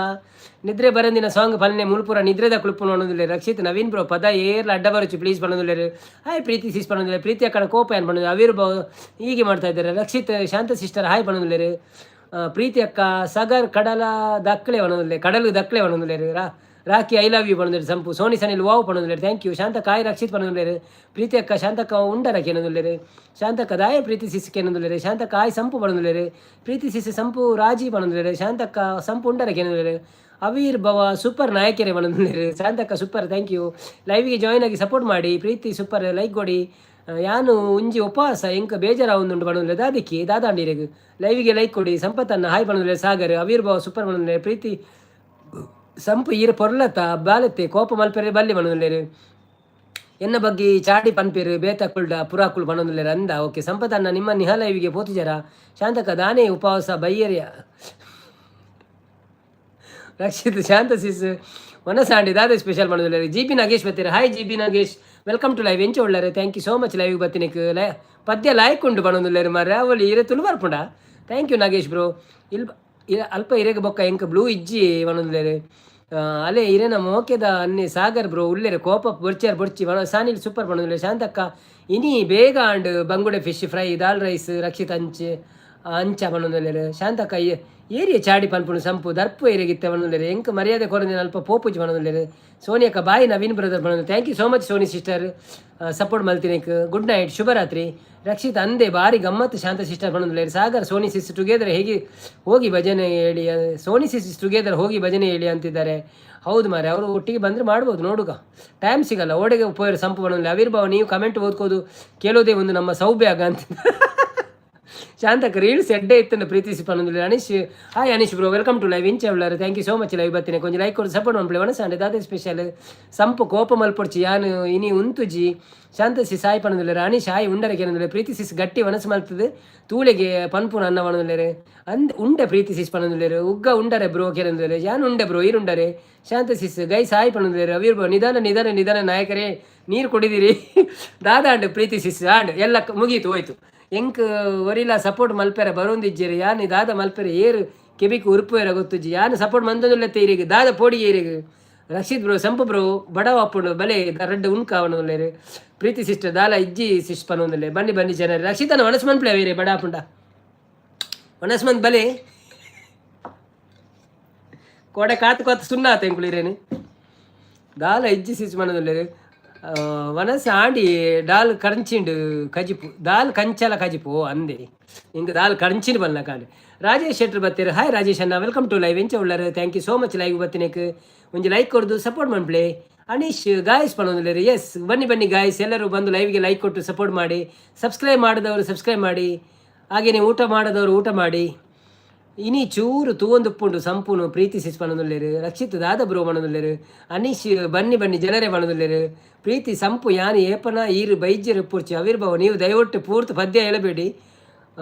ನಿದ್ರೆ ಬರಂದಿನ ಸಾಂಗ್ ಪಲ್ನೆ ಮುಲ್ಪುರ ನಿದ್ರೆದ ಕುಳುಪು ನೋಡೋದಿಲ್ಲ. ರಕ್ಷಿತ್ ನವೀನ್ ಬ್ರೋ, ಪದ ಏರ್ಲ ಅಡ್ಡ ಬರುಚು ಪ್ಲೀಸ್ ಪನ್ನೊಂದುಲ್ಲೆರ್. ಹಾಯ್ ಪ್ರೀತಿ ಸಿಸ್ ಪನ್ನೊಂದುಲ್ಲೆರ್. ಪ್ರೀತಿ ಅಕ್ಕನ ಕೋಪ ಏನು ಪನ್ನೊಂದು. ಅವಿರ್ ಹೀಗೆ ಮಾಡ್ತಾ ಇದ್ದಾರೆ. ರಕ್ಷಿತ್, ಶಾಂತ ಸಿಸ್ಟರ್ ಹಾಯ್ ಪನ್ನೊಂದುಲ್ಲೆರ್. ಪ್ರೀತಿ ಅಕ್ಕ, ಸಗರ್ ಕಡಲ ದಕ್ಕಲೆ ಒಣದುಲ್ಲೆ, ಕಡಲು ದಕ್ಕಲೆ ಒಣದುಲ್ಲೆರ್. Rakhi I love you ಪನೊಂದುಲ್ಲೆರ್ ಸಂಪು. ಸೋನಿ ಸನಿಲ್ ವಾವ್ ಪನೊಂದುಲ್ಲೆರ್, thank you. ಶಾಂತಕ್ಕ ಆಯ್ ರಕ್ಷಿತ್ ಪನೊಂದುಲ್ಲೆರ್. ಪ್ರೀತಿ ಅಕ್ಕ, ಶಾಂತಕ್ಕ ಉಂಡರ ಕೇನೊಂದುಲ್ಲೆರ್. ಶಾಂತಕ್ಕ ದಾಯ ಪ್ರೀತಿ ಸಿಸ್ ಕೇನೊಂದುಲ್ಲೆರ್. ಶಾಂತಕ್ಕ ಆಯ್ ಸಂಪು ಪನೊಂದುಲ್ಲೆರ್. ಪ್ರೀತಿ ಸಿಸ್ ಸಂಪು ರಾಜಿ ಪನೊಂದುಲ್ಲೆರ್. ಶಾಂತಕ್ಕ ಸಂಪು ಉಂಡರ ಕೇನೊಂದುಲ್ಲೆರ್. ಅವೀರ್ ಭವ ಸೂಪರ್ ನಾಯಕರೇ ಪನೊಂದುಲ್ಲೆರ್. Shantakka super, thank you. ಲೈವ್ಗೆ join ಆಗಿ ಸಪೋರ್ಟ್ ಮಾಡಿ. ಪ್ರೀತಿ ಸೂಪರ್, ಲೈಕ್ ಕೊಡಿ. ಯಾನು ಒಂಜಿ ಉಪವಾಸ, ಎಂಕ್ ಬೇಜಾರಾವೊಂದುಂಡು ಪನೊಂದುಲ್ಲೆ. ದಾದಿಕ್ಕಿ ದಾದಾಂಡಿರೆಗ್ ಲೈವ್ಗೆ ಲೈಕ್ ಕೊಡಿ. ಸಂಪತ್ತನ್ನ ಹಾಯ್ ಪನೊಂದುಲ್ಲೆ. ಸಾಗರ್ ಅವಿರ್ಭಾವ ಸೂಪರ್ ಪನೊಂದುಲ್ಲೆ. ಪ್ರೀತಿ ಸಂಪು ಈರ ಪೊರ್ಲತ ಬಾಲತ್ತೆ ಕೋಪ ಮಲ್ಪೆರೆ ಬಲ್ಲಿ ಪನೊಂದುಲ್ಲೆರ್. ಎನ್ನ ಬಗ್ಗೆ ಚಾಡಿ ಪನ್ಪೆರ್ ಬೇತಕುಲ್ಡ ಪುರಾಕುಲು ಪನೊಂದುಲ್ಲೆರ್ ಅಂದ. ಓಕೆ ಸಂಪತನ್ನ ನಿಮ್ಮ ನಿಹ ಲೈವಿಗೆ ಪೋತುಜರ. ಶಾಂತಕ ದಾನೇ ಉಪವಾಸ ಬೈಯರಿಯ. ರಕ್ಷಿತ್ ಶಾಂತ ಸಿಸ್ ವನಸಾಂಡಿ ದಾದ ಸ್ಪೆಷಲ್ ಪನೊಂದುಲ್ಲೆರ್. ಜಿ ಪಿ ನಾಗೇಶ್ ಬತ್ತೆರ್. Hi G P Nagesh, welcome to live. ಎಂಚ ಉಳ್ಳಾರೆ? Thank you so much live ಬತ್ತಿನಕ್. ಲೈ ಪದ್ಯ ಲಾಯ್ಕ್ ಉಂಡು ಪನೊಂದುಲ್ಲೆರ್ ಮಾರ್ರೆ. ಅವಳು ಇರೆ Tulu ಬರ್ಪುಂಡ? Thank you Nagesh bro. ಇಲ್ ಅಲ್ಪ ಇರೆಗ್ ಬೊಕ್ಕ ಎಂಕ್ ಬ್ಲೂ ಇಜ್ಜಿ ಪನೊಂದುಲ್ಲೆರ್. ಅಲೆ ಇರೆನ ಮೋಕೆದ ಅನ್ನೆ ಸಾಗರ್ ಬ್ರೋ ಉಲ್ಲೆರೆ. ಕೋಪ ಬೊರ್ಚಾರ್ ಬೊರ್ಚಿ. ಸಾನಿಲ್ ಸೂಪರ್ ಪನೊಂದುಲ್ಲೆರ್. ಶಾಂತಕ್ಕ ಇನಿ ಬೇಗ and bangude fish fry dal rice Rakshith ಅಂಚೆ ಅಂಚ ಪನೊಂದುಲ್ಲೆರ್. ಶಾಂತಕ್ಕ ಏರಿಯ ಚಾಡಿ ಪನ್ಪುಂಡು ಸಂಪು ದರ್ಪು ಏರಿಗಿತ್ತೆ ಪನೊಂದುಲ್ಲೆರ್. ಎಂಕ್ ಮರ್ಯಾದೆ ಕೊರಂದಿನ ಅಲ್ಪ ಪೋಪುಜಿ ಪನೊಂದುಲ್ಲೆರ್. ಸೋನಿಯಕ್ಕ ಬಾಯ್ ನವೀನ್ ಬ್ರದರ್ ಪನೊಂದು. Thank you so much Soni sister, support ಮಲ್ತಿನಕ್. Good night, ಶುಭರಾತ್ರಿ. ರಕ್ಷಿತ್ ಅಂದೆ ಬಾರಿ ಗಮ್ಮತ್ತು ಶಾಂತ ಸಿಸ್ಟರ್ ಪನೊಂದುಲ್ಲೆರ್. ಸಾಗರ್ ಸೋನಿ ಸಿಸ್ ಟುಗೆದರ್ ಹೇಗೆ ಹೋಗಿ ಭಜನೆ ಹೇಳಿ, ಸೋನಿ ಸಿಸ್ ಟುಗೆದರ್ ಹೋಗಿ ಭಜನೆ ಹೇಳಿ ಅಂತಿದ್ದಾರೆ. ಹೌದು ಮಾರೆ, ಅವರು ಒಟ್ಟಿಗೆ ಬಂದರೆ ಮಾಡ್ಬೋದು, ನೋಡುಗ. ಟೈಮ್ ಸಿಗಲ್ಲ. ಓಡೆಗೆ ಪೋಯರ್ ಸಂಪು ಪನೊಂದಿಲ್ಲ. ಅವಿರ್ಭಾವ ನೀವು ಕಮೆಂಟ್ ಓದ್ಕೋದು ಕೇಳೋದೇ ಒಂದು ನಮ್ಮ ಸೌಭ್ಯಾಗ ಅಂತ. ಶಾಂತಕ್ಕ ರೀಲ್ಸ್ ಎಡ್ಡೆ ಇತ್ತು ಪ್ರೀತಿಸಿ ಪನೊಂದಿಲ್ಲ. Anish hi Anish bro, welcome to live. ಇಂಚ ಉಳ್ಳಾರೆ? Thank you so much live ಬತ್ತಿನ. ಕೊಂಚ ಲೈಕ್ ಕೊಡು, ಸಪೋರ್ಟ್ ಮನ್ಪುಲೆ. ವನಸಾಂಡೆ ದಾದೆ ಸ್ಪೆಷಲ್? ಸಂಪು ಕೋಪ ಮಲ್ಪೊಡ್ಚಿ, ಯಾನು ಇನಿ ಉಂತುಜಿ. ಶಾಂತಸಿ ಸಾಯಿ ಪನೊಂದುಲ್ಲೆರ್. ಅನೀಶ್ ಹಾಯ್ ಉಂಡರೆ ಕೇನೊಂದುಲ್ಲೆರ್. ಪ್ರೀತಿ ಸಿಸ್ ಗಟ್ಟಿ ವನಸು ಮಲ್ತದು ತೂಳೆಗೆ ಪನ್ಪುನ ಅನ್ನ ಪನೊಂದುಲ್ಲೆರ್. ಅಂದ್ ಉಂಡೆ ಪ್ರೀತಿ ಸಿಸ್ ಪನೊಂದುಲ್ಲೆರ್. ಉಗ್ಗ ಉಂಡರೆ ಬ್ರೋ ಕೇನೊಂದುಲ್ಲೆರ್. ಯಾನ್ ಉಂಡೆ ಬ್ರೋ, ಈರುಂಡರೆ? ಶಾಂತ ಸಿಸ್ ಗೈ ಸಾಯಿ ಪನೊಂದುಲ್ಲೆರ್. ಅವೀರ್ ಬ್ರೋ ನಿಧಾನ ನಿಧಾನ ನಿಧಾನ ನಾಯಕರೇ, ನೀರು ಕುಡಿದಿರಿ. ದಾದಾಂಡ್ ಪ್ರೀತಿ ಸಿಸ್ ಆಂಡ್ ಎಲ್ಲ ಮುಗೀತು ಹೋಯ್ತು. ಎಂಕ್ ಒರಿಲ ಸಪೋರ್ಟ್ ಮಲ್ಪೆರೆ ಬರೋಂದಿಜ್ಜೆರ್. ಯಾನ್ ದಾದ ಮಲ್ಪೆರೆ ಏರ್ ಕೆಬಿಕ್ ಉರುಪುವೆರ ಗೊತ್ತುಜ್ಜಿ. ಯಾನ್ ಸಪೋರ್ಟ್ ಮಂತೊಂದುಲ್ಲೆತ್ತೆ ಇರೆಗ್ ದಾದ ಪೋಡಿಗೆ ಇರೆಗ್. ರಕ್ಷಿತ್ ಬ್ರೋ ಸಂಪು ಬ್ರೋ ಬಡವ ಅಪ್ಪುಂಡು ಬಲೆ ರಡ್ಡ್ ಉಣ್ಕ ಪನೊಂದುಲ್ಲೆರ್. ಪ್ರೀತಿ ಸಿಸ್ಟರ್ ದಾಲ ಇಜ್ಜಿ ಸಿಸ್ ಪನೊಂದುಲ್ಲೆ. ಬನ್ನಿ ಬನ್ನಿ ಜನರು. ರಕ್ಷಿತನ ವನಸ್ ಮನ್ಪುಲೆ ಅವೇರೆ ಬಡ ಆಪುಂಡ ವನಸ್ ಮಂತ್ ಬಲೆ ಕೋಡೆ ಕಾತು ಕಾತು ಸುನ್ನ ಆತ ಎಂಕುಲು ಇರೇನು ದಾಲ ಇಜ್ಜಿ ಸಿಸ್ ಪನೊಂದುಲ್ಲೆರ್. ವನಸ್ ಆಂಡಿ ಡಾಲ್ ಕಂಚಿಂಡು ಕಜಿಪು ದಾಲ್ ಕಂಚಲ ಕಜಿಪು ಅಂದೆ ಇಂಕ ದಾಲ್ ಕಂಚಿನ ಬಲ್ಲ ಕಾಂಡಿ. ರಾಜೇಶ್ ಶೆಟ್ಟರ್ ಬತ್ತೀರ್. ಹಾಯ್ ರಾಜೇಶ್ ಅಣ್ಣ, welcome to live. ಎಂಚ Ullal? Thank you so much live ಬತ್ತಿನಕ್. ಒಂಜಿ ಲೈಕ್ ಕೊರ್ದು ಸಪೋರ್ಟ್ ಮನ್ಪ್ಲೆ. ಅನೀಶ್ ಗಾಯ್ಸ್ ಪನೊಂದುಲ್ಲೆರ್. ಎಸ್, ಬನ್ನಿ ಬನ್ನಿ ಗಾಯ್ಸ್, ಎಲ್ಲರೂ ಬಂದು ಲೈವ್ಗೆ ಲೈಕ್ ಕೊಟ್ಟು ಸಪೋರ್ಟ್ ಮಾಡಿ. ಸಬ್ಸ್ಕ್ರೈಬ್ ಮಾಡಿದವರು ಸಬ್ಸ್ಕ್ರೈಬ್ ಮಾಡಿ, ಹಾಗೆಯೇ ಊಟ ಮಾಡದವರು ಊಟ ಮಾಡಿ. ಇನಿ ಚೂರು ತೂವೊಂದುಪ್ಪುಂಡು ಸಂಪುನು ಪ್ರೀತಿ ಸಿಸ್ ಪನೊಂದುಲ್ಲೆರ್. ರಕ್ಷಿತ್ ದಾದ ಬ್ರೋ ಪನೊಂದುಲ್ಲೆರ್. ಅನೀಶ್ ಬನ್ನಿ ಬನ್ನಿ ಜನರೇ ಪನೊಂದುಲ್ಲೆರ್. ಪ್ರೀತಿ ಸಂಪು ಯಾನ್ ಏಪನ ಈರು ಬೈಜ್ಯರು ಪೂರ್ಚಿ. ಅವಿರ್ಭಾವ ನೀವು ದಯವಿಟ್ಟು ಪೂರ್ತಿ ಪದ್ಯ ಹೇಳಬೇಡಿ.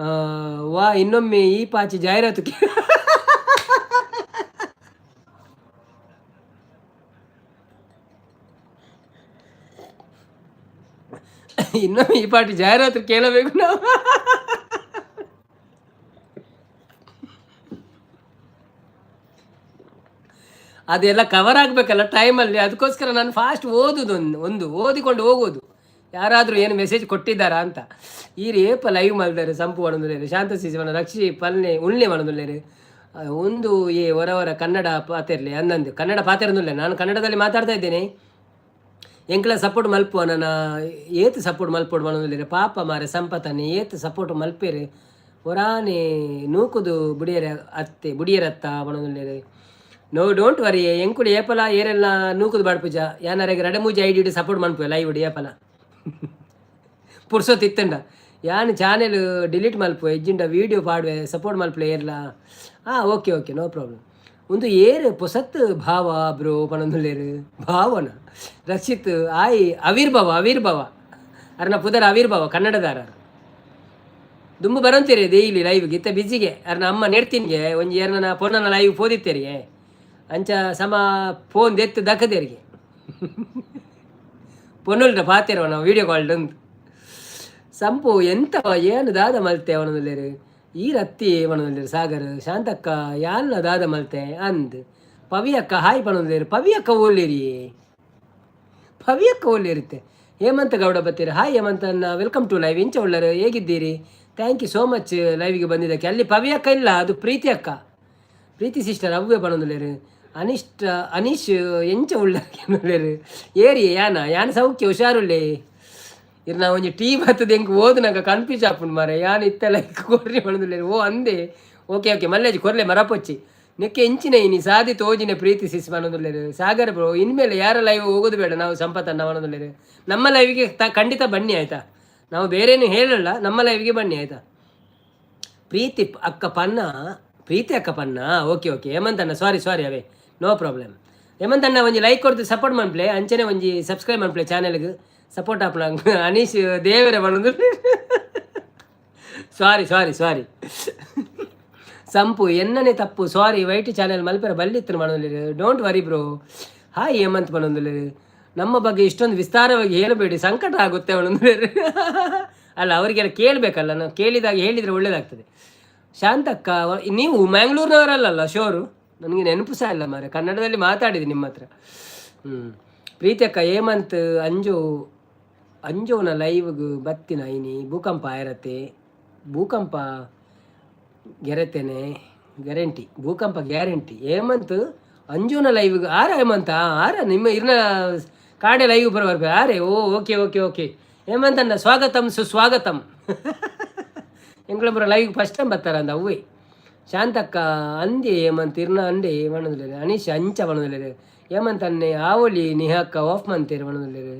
ವಾ ಇನ್ನೊಮ್ಮೆ ಈ ಪಾಚಿ ಜಾಹೀರಾತು ಇನ್ನೊಮ್ಮೆ ಈ ಪಾಟಿ ಜಾಹೀರಾತು ಕೇಳಬೇಕು ನಾವು. ಅದೆಲ್ಲ ಕವರ್ ಆಗಬೇಕಲ್ಲ ಟೈಮಲ್ಲಿ, ಅದಕ್ಕೋಸ್ಕರ ನಾನು ಫಾಸ್ಟ್ ಓದುದು, ಒಂದು ಒಂದು ಓದಿಕೊಂಡು ಹೋಗೋದು, ಯಾರಾದರೂ ಏನು ಮೆಸೇಜ್ ಕೊಟ್ಟಿದ್ದಾರಾ ಅಂತ. ಈ ಏಪ ಲೈವ್ ಮಲ್ದಾರೆ ಸಂಪು ಪನೊಂದುಲ್ಲೆರ್. ಶಾಂತ ಸಿಸಿವನ ರಕ್ಷಿ ಪಲ್ನೆ ಉಳ್ಳೆ ಪನೊಂದುಲ್ಲೆರ್. ಒಂದು ಏ ಹೊರ ಹೊರ ಕನ್ನಡ ಪಾತೆರ್ಲಿ ಅಂದಂದು ಕನ್ನಡ ಪಾತೆರೊಂದುಲ್ಲೆ. ನಾನು ಕನ್ನಡದಲ್ಲಿ ಮಾತಾಡ್ತಾ ಇದ್ದೇನೆ. ಎಂಕ್ಲ ಸಪೋರ್ಟ್ ಮಲ್ಪುವ ನನ್ನ ಏತ್ ಸಪೋರ್ಟ್ ಮಲ್ಪೊಡು ಪನೊಂದುಲ್ಲೆರ್. ಪಾಪ ಮಾರೆ ಸಂಪತನೆ ಏತ್ ಸಪೋರ್ಟ್ ಮಲ್ಪೆರ್. ಒರಾನೆ ನೂಕುದು ಬುಡಿಯರೆ ಅತ್ತೆ ಬುಡಿಯರತ್ತ ಪನೊಂದುಲ್ಲೆರ್. ನೋ don't worry, ಎಂಕುಲು ಏಪಲ ಏರೆಲ್ಲ ನೂಕುದು ಬಾಡ್ಪುಜ. ಯಾನರೆಗ್ ರಡೆ ಮೂಜಿ ಐಡಿ ಸಪೋರ್ಟ್ ಮನ್ಪುವೆ ಲೈವ್ ಏಪಲ ಪುರ್ಸೊತ್ತು ಇತ್ತಂಡ. ಯಾನ್ ಚಾನೆಲ್ ಡಿಲೀಟ್ ಮಲ್ಪುವೆ, ಇಜ್ಜಿಂಡ ವೀಡಿಯೋ ಪಾಡುವೆ. ಸಪೋರ್ಟ್ ಮಲ್ಪುಲೆ ಏರ್ಲ. ಹಾಂ ಓಕೆ ಓಕೆ ನೋ ಪ್ರಾಬ್ಲಮ್. ಒಂದು ಏರ್ ಪೊಸತ್ ಭಾವ ಬ್ರೋ ಪನೊಂದುಲ್ಲೆರ್. ಭಾವನ ರಕ್ಷಿತ್ ಆಯ್ ಅವಿರ್ಭವ ಅವಿರ್ಭವ ಅರ್ನ ಪುದರ್ ಅವಿರ್ಭವ ಕನ್ನಡದಾರ. ದುಂಬು ಬರಂತೀರಿ ಡೈಲಿ ಲೈವ್ಗೆ, ಇತ್ತ ಬಿಜಿಗೆ ಅರ್ನ ಅಮ್ಮ ನೆಡ್ತಿನ್ಗೆ ಒಂಜಿ ಏರ್ನ ಪೊನ್ನನ ಲೈವ್ ಪೋದಿತ್ತೇರಿಗೆ ಅಂಚ ಸಮ ಫೋನ್ ದೆತ್ತು ದಕ್ಕದೇರಿಗೆ ಪೊನ್ನುಲ್ಡ ಪಾತೆರವ ನಾವು ವೀಡಿಯೋ ಕಾಲ್ ಅಂದು. ಸಂಪು ಎಂತ ಏನು ದಾದ ಮಲ್ತೆ ಅವನದಲ್ಲೇರು. ಈ ರತ್ತಿ ಪನೊಂದುಲ್ಲೆರ್. ಸಾಗರ್ ಶಾಂತಕ್ಕ ಯಾನ್ನ ದಾದ ಮಲ್ತೆ ಅಂದ್. ಪವಿಯಕ್ಕ ಹಾಯ್ ಪನೊಂದುಲ್ಲೆರ್. ಪವಿಯಕ್ಕ ಓಲೇರಿ, ಪವಿಯಕ್ಕ ಓಲೇರುತ್ತೆ. ಹೇಮಂತ ಗೌಡ ಬತ್ತೀರಿ. ಹಾಯ್ ಹೇಮಂತ ಅನ್ನ, welcome to live. ಇಂಚ ಉಳ್ಳರು? ಹೇಗಿದ್ದೀರಿ? Thank you so much ಲೈವ್ಗೆ ಬಂದಿದ್ದಕ್ಕೆ. ಅಲ್ಲಿ ಪವಿಯಕ್ಕ ಇಲ್ಲ, ಅದು ಪ್ರೀತಿ ಅಕ್ಕ, ಪ್ರೀತಿ ಸಿಸ್ಟರ್ ಅವ್ವೆ ಪನೊಂದುಲ್ಲೆರ್. ಅನಿಷ್ಟ ಅನೀಶ್ ಎಂಚ ಉಳ್ಳ ಏರಿ ಯಾನ ಯಾನ ಸೌಖ್ಯ ಹುಷಾರುಳ್ಳೆ. ಇರ್ನ ಒಂಜಿ ಟೀ ಬತ್ತದ ಎಂಕ್ ಓದುನಾಗ ಕನ್ಫ್ಯೂಸ್ ಆಪುಂಡು ಮಾರೆ. ಯಾನ್ ಇತ್ತೆ ಲೈಕ್ ಕೊರ್ರಿ ಪಂಡುದಿಲ್ಲೆರ್. ಓ ಅಂದೆ, ಓಕೆ ಓಕೆ, ಮಲ್ಲೇಜ್ ಕೊರ್ಲೆ ಮರಪೊಚ್ಚಿ. ನೆಕ್ಕೆ ಎಂಚಿನ ಇನಿ ಸಾದಿ ತೋಜಿನ ಪ್ರೀತಿ ಸಿಸ್ ಪನೊಂದುಲ್ಲೆರ್. ಸಾಗರ್ ಬ್ರೋ, ಇನ್ಮೇಲೆ ಯಾರ ಲೈವ್ ಹೋಗೋದು ಬೇಡ ನಾವು. ಸಂಪತ್ತನ್ನ ಪನೊಂದುಲ್ಲೆರ್. ನಮ್ಮ ಲೈವ್ಗೆ ಖಂಡಿತ ಬನ್ನಿ, ಆಯ್ತಾ? ನಾವು ಬೇರೇನು ಹೇಳಲ್ಲ, ನಮ್ಮ ಲೈವ್ಗೆ ಬನ್ನಿ, ಆಯ್ತಾ? ಪ್ರೀತಿ ಅಕ್ಕ ಪನ್ನ, ಪ್ರೀತಿ ಅಕ್ಕ ಪನ್ನ. ಓಕೆ ಓಕೆ ಹೇಮಂತ್ ಅಣ್ಣ, ಸಾರಿ ಸಾರಿ, ಅವೇ ನೋ ಪ್ರಾಬ್ಲಮ್. ಹೇಮಂತ್ ಅಣ್ಣ, ಒಂಜಿ ಲೈಕ್ ಕೊಡ್ತು ಸಪೋರ್ಟ್ ಮನ್ಪ್ಲೆ. ಅಂಚನೆ ಒಂಜಿ ಸಬ್ಸ್ಕ್ರೈಬ್ ಮನ್ಪ್ಲೆ ಚಾನೆಲ್ಗೆ. ಸಪೋರ್ಟ್ ಆಪುನ ಅನೀಶ್ ದೇವರೇ ಪನೊಂದು. ಸಾರಿ ಸಾರಿ ಸಾರಿ ಸಂಪು, ಎನ್ನನೆ ತಪ್ಪು, ಸಾರಿ. ವೈಟ್ ಚಾನೆಲ್ ಮಲ್ಪೆರ ಬಲ್ಲಿತ್ತು ಪನೊಂದುಲ್ಲೆರ್. Don't worry bro. Hi Hemant ಪನೊಂದುಲ್ಲೆರ್. ನಮ್ಮ ಬಗ್ಗೆ ಇಷ್ಟೊಂದು ವಿಸ್ತಾರವಾಗಿ ಹೇಳಬೇಡಿ, ಸಂಕಟ ಆಗುತ್ತೆ ಪನೊಂದುಲ್ಲೆರ್. ಅಲ್ಲ, ಅವರಿಗೆಲ್ಲ ಕೇಳಬೇಕಲ್ಲ, ನಾವು ಕೇಳಿದಾಗ ಹೇಳಿದರೆ ಒಳ್ಳೇದಾಗ್ತದೆ. ಶಾಂತಕ್ಕ, ನೀವು ಮ್ಯಾಂಗ್ಳೂರ್ನವರಲ್ಲಲ್ಲ? ಶೋರು, ನನಗೆ ನೆನಪು ಸಹ ಇಲ್ಲ ಮಾರೆ. ಕನ್ನಡದಲ್ಲಿ ಮಾತಾಡಿದೆ ನಿಮ್ಮ ಹತ್ರ. ಪ್ರೀತಿ ಅಕ್ಕ, ಹೇಮಂತ್ ಅಂಜು ಅಂಜುನ ಲೈವ್ಗೆ ಬತ್ತಿನ ಇನಿ. ಭೂಕಂಪ ಆಯಿರತ್ತೆ, ಭೂಕಂಪ ಗೆರೆತೇನೆ ಗ್ಯಾರಂಟಿ, ಭೂಕಂಪ ಗ್ಯಾರಂಟಿ. ಹೇಮಂತ್ ಅಂಜುನ ಲೈವ್ಗೆ ಆರ? ಹೇಮಂತ ಆರ? ನಿಮ್ಮ ಇರ್ನ ಕಾಡೆ ಲೈವ್ ಬರಬರ್ಬೇಕು ಆರೆ. ಓ ಓಕೆ ಓಕೆ ಓಕೆ ಹೇಮಂತ್ ಅಣ್ಣ, ಸ್ವಾಗತಂ ಸುಸ್ವಾಗತಂ. ಎಂಕ್ಲೊಬ್ಬರ ಲೈವ್ ಫಸ್ಟ್ ಟೈಮ್ ಬರ್ತಾರ ಅಂದ ಅವ್ವೆ. ಶಾಂತಕ್ಕ ಅಂದೆ ಹೇಮಂತ್ ಇರ್ನ ಅಂಡೆ ಪನೊಂದುಲ್ಲೆರ್. ಅನೀಶ್ ಅಂಚ ಪನೊಂದುಲ್ಲೆರ್. ಹೇಮಂತ್ ಅನ್ನೆ ಆವೊಲಿ ನಿಹಾಕ್ಕ ಆಫ್ ಮಂತೇರು ಪನೊಂದುಲ್ಲೆರ್.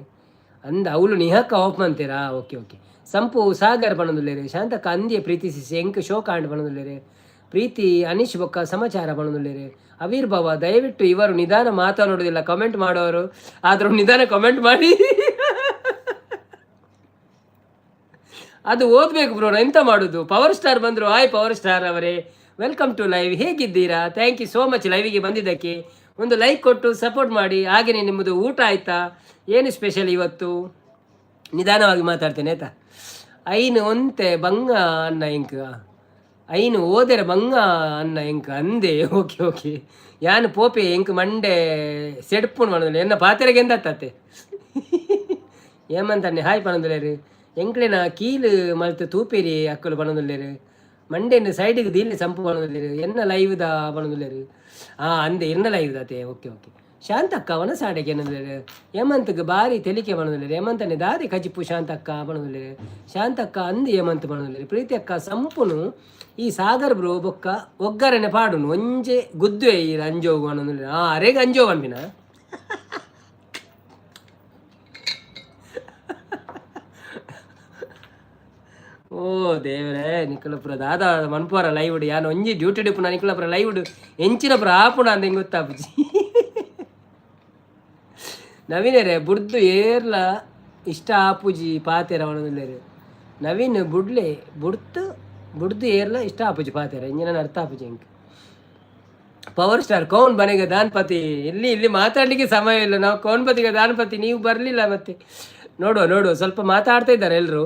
ಅಂದ ಅವಳು ನಿಹಾಕ್ಕ ಆಫ್ ಮಂತೇರಾ? ಓಕೆ ಓಕೆ ಸಂಪು ಸಾಗರ್ ಪನೊಂದುಲ್ಲೆರ್. ಶಾಂತಕ್ಕ ಅಂದ್ಯ ಪ್ರೀತಿಸಿ ಎಂಕ್ ಶೋಕ ಆಂಡ್ ಪನೊಂದುಲ್ಲೆರ್. ಪ್ರೀತಿ ಅನೀಶ್ ಬೊಕ್ಕ ಸಮಾಚಾರ ಪನೊಂದುಲ್ಲೆರ್. ಅವಿರ್ಭಾವ, ದಯವಿಟ್ಟು ಇವರು ನಿಧಾನ ಮಾತನಾಡುವುದಿಲ್ಲ. ಕಮೆಂಟ್ ಮಾಡೋರು ಆದರೂ ನಿಧಾನ ಕಮೆಂಟ್ ಮಾಡಿ. ಅದು ಓದಬೇಕು ಬ್ರೋ, ಎಂತ ಮಾಡೋದು? ಪವರ್ ಸ್ಟಾರ್ ಬಂದರು. ಹಾಯ್ ಪವರ್ ಸ್ಟಾರ್ ಅವರೇ, welcome to live. ಹೇಗಿದ್ದೀರಾ? Thank you so much ಲೈವಿಗೆ ಬಂದಿದ್ದಕ್ಕೆ. ಒಂದು ಲೈಕ್ ಕೊಟ್ಟು ಸಪೋರ್ಟ್ ಮಾಡಿ. ಹಾಗೆಯೇ ನಿಮ್ಮದು ಊಟ ಆಯಿತಾ? ಏನು ಸ್ಪೆಷಲ್ ಇವತ್ತು? ನಿಧಾನವಾಗಿ ಮಾತಾಡ್ತೇನೆ, ಆಯ್ತಾ? ಐನು ಒಂತೆ ಬಂಗ ಅನ್ನ ಎಂಕ್, ಐನು ಓದೆರ ಬಂಗ ಅನ್ನ ಎಂಕ್ ಅಂದೆ. ಓಕೆ ಓಕೆ ಯಾನ್ ಪೋಪೆ, ಎಂಕ್ ಮಂಡೆ ಸೆಡ್ಪುಂಡು ಪನೊಂದುಲ್ಲೆ. ಎನ್ನ ಪಾತೆರಗೆ ಎಂದತ್ತೆ? ಹೇಮಂತಣ್ಣೆ ಹಾಯ್ ಪನೊಂದುಲ್ಲೆರ್. ಎಂಕ್ಲೆನ ಕೀಲು ಮಲ್ತ್ ತೂಪೇರಿ ಅಕ್ಕಲು ಪನೊಂದುಲ್ಲೆರ್. ಮಂಡೆನ್ ಸೈಡಿಗೆ ದೀಲಿ ಸಂಪು ಪನೊಂದುಲ್ಲೆರ್. ಎನ್ನ ಲೈವ್ದ ಪನೊಂದುಲ್ಲೆರ್. ಆ ಅಂದೆ, ಎನ್ನ ಲೈವ್ದಾತೆ. ಓಕೆ ಓಕೆ ಶಾಂತಕ್ಕ ವನಸಾಡೆಗೆ ಏನಂದ್ರೆ ಹೇಮಂತ್ಗೆ ಬಾರಿ ತೆಲಿಕೆ ಪನೊಂದುಲ್ಲೆರ್. ಹೇಮಂತನೇ ದಾದಿ ಕಜಿಪು ಶಾಂತಕ್ಕ ಪನೊಂದುಲ್ಲೆರ್. ಶಾಂತಕ್ಕ ಅಂದ್ ಹೇಮಂತ್ ಪನೊಂದುಲ್ಲೆರ್. ಪ್ರೀತಿ ಅಕ್ಕ, ಸಂಪುನು ಈ ಸಾಗರ್ ಬ್ರೋ ಬೊಕ್ಕ ಒಗ್ಗರಣೆ ಪಾಡುನು ಒಂಜೆ ಗುದ್ದುವೆ ಈ ಅಂಜೋಗು ಪನೊಂದುಲ್ಲೆರ್. ಆ ಅರೆಗ್ ಅಂಜೋ ಪನ್ಪಿನ. ಓ ದೇವರೇ, ನಿಕಲಪುರ ದಾದ ಮನ್ಪುವರ ಲೈವ್ಡ್? ಯಾನ್ ಒಂಜಿ ಡ್ಯೂಟಿ ಡಿಪ್ಪುನ ನಿಕಲಪುರ ಲೈವ್ಡ್ ಎಂಚಿನ ಪುರ ಆಪುಣ ಅಂದ್ ಎಂಕ್ ಗೊತ್ತಾಪುಜಿ. ನವೀನರೇ, ಬುಡ್ದು ಏರ್ಲ ಇಷ್ಟ ಆಪುಜಿ ಪಾತೆರ ಪನೊಂದುಲ್ಲೆರ್. ನವೀನ್ ಬುಡ್ಲೆ ಬುಡ್ತು ಬುಡ್ದು ಏರ್ಲ ಇಷ್ಟ ಆಪುಜಿ ಪಾತೆರ, ಇಂಜಿನ ಅರ್ಥ ಆಪುಜಿ ಎಂಕ್. ಪವರ್ ಸ್ಟಾರ್ ಕೌನ್ ಬನೆಗ ದಾನ್ಪತಿ. ಇಲ್ಲಿ ಇಲ್ಲಿ ಮಾತಾಡಲಿಕ್ಕೆ ಸಮಯ ಇಲ್ಲ. ನಾವು ಕೌನ್ ಬತಿಗ ದಾನ್ಪತಿ, ನೀವು ಬರಲಿಲ್ಲ ಮತ್ತೆ. ನೋಡುವ ನೋಡುವ, ಸ್ವಲ್ಪ ಮಾತಾಡ್ತಾ ಇದ್ದಾರೆ ಎಲ್ಲರೂ.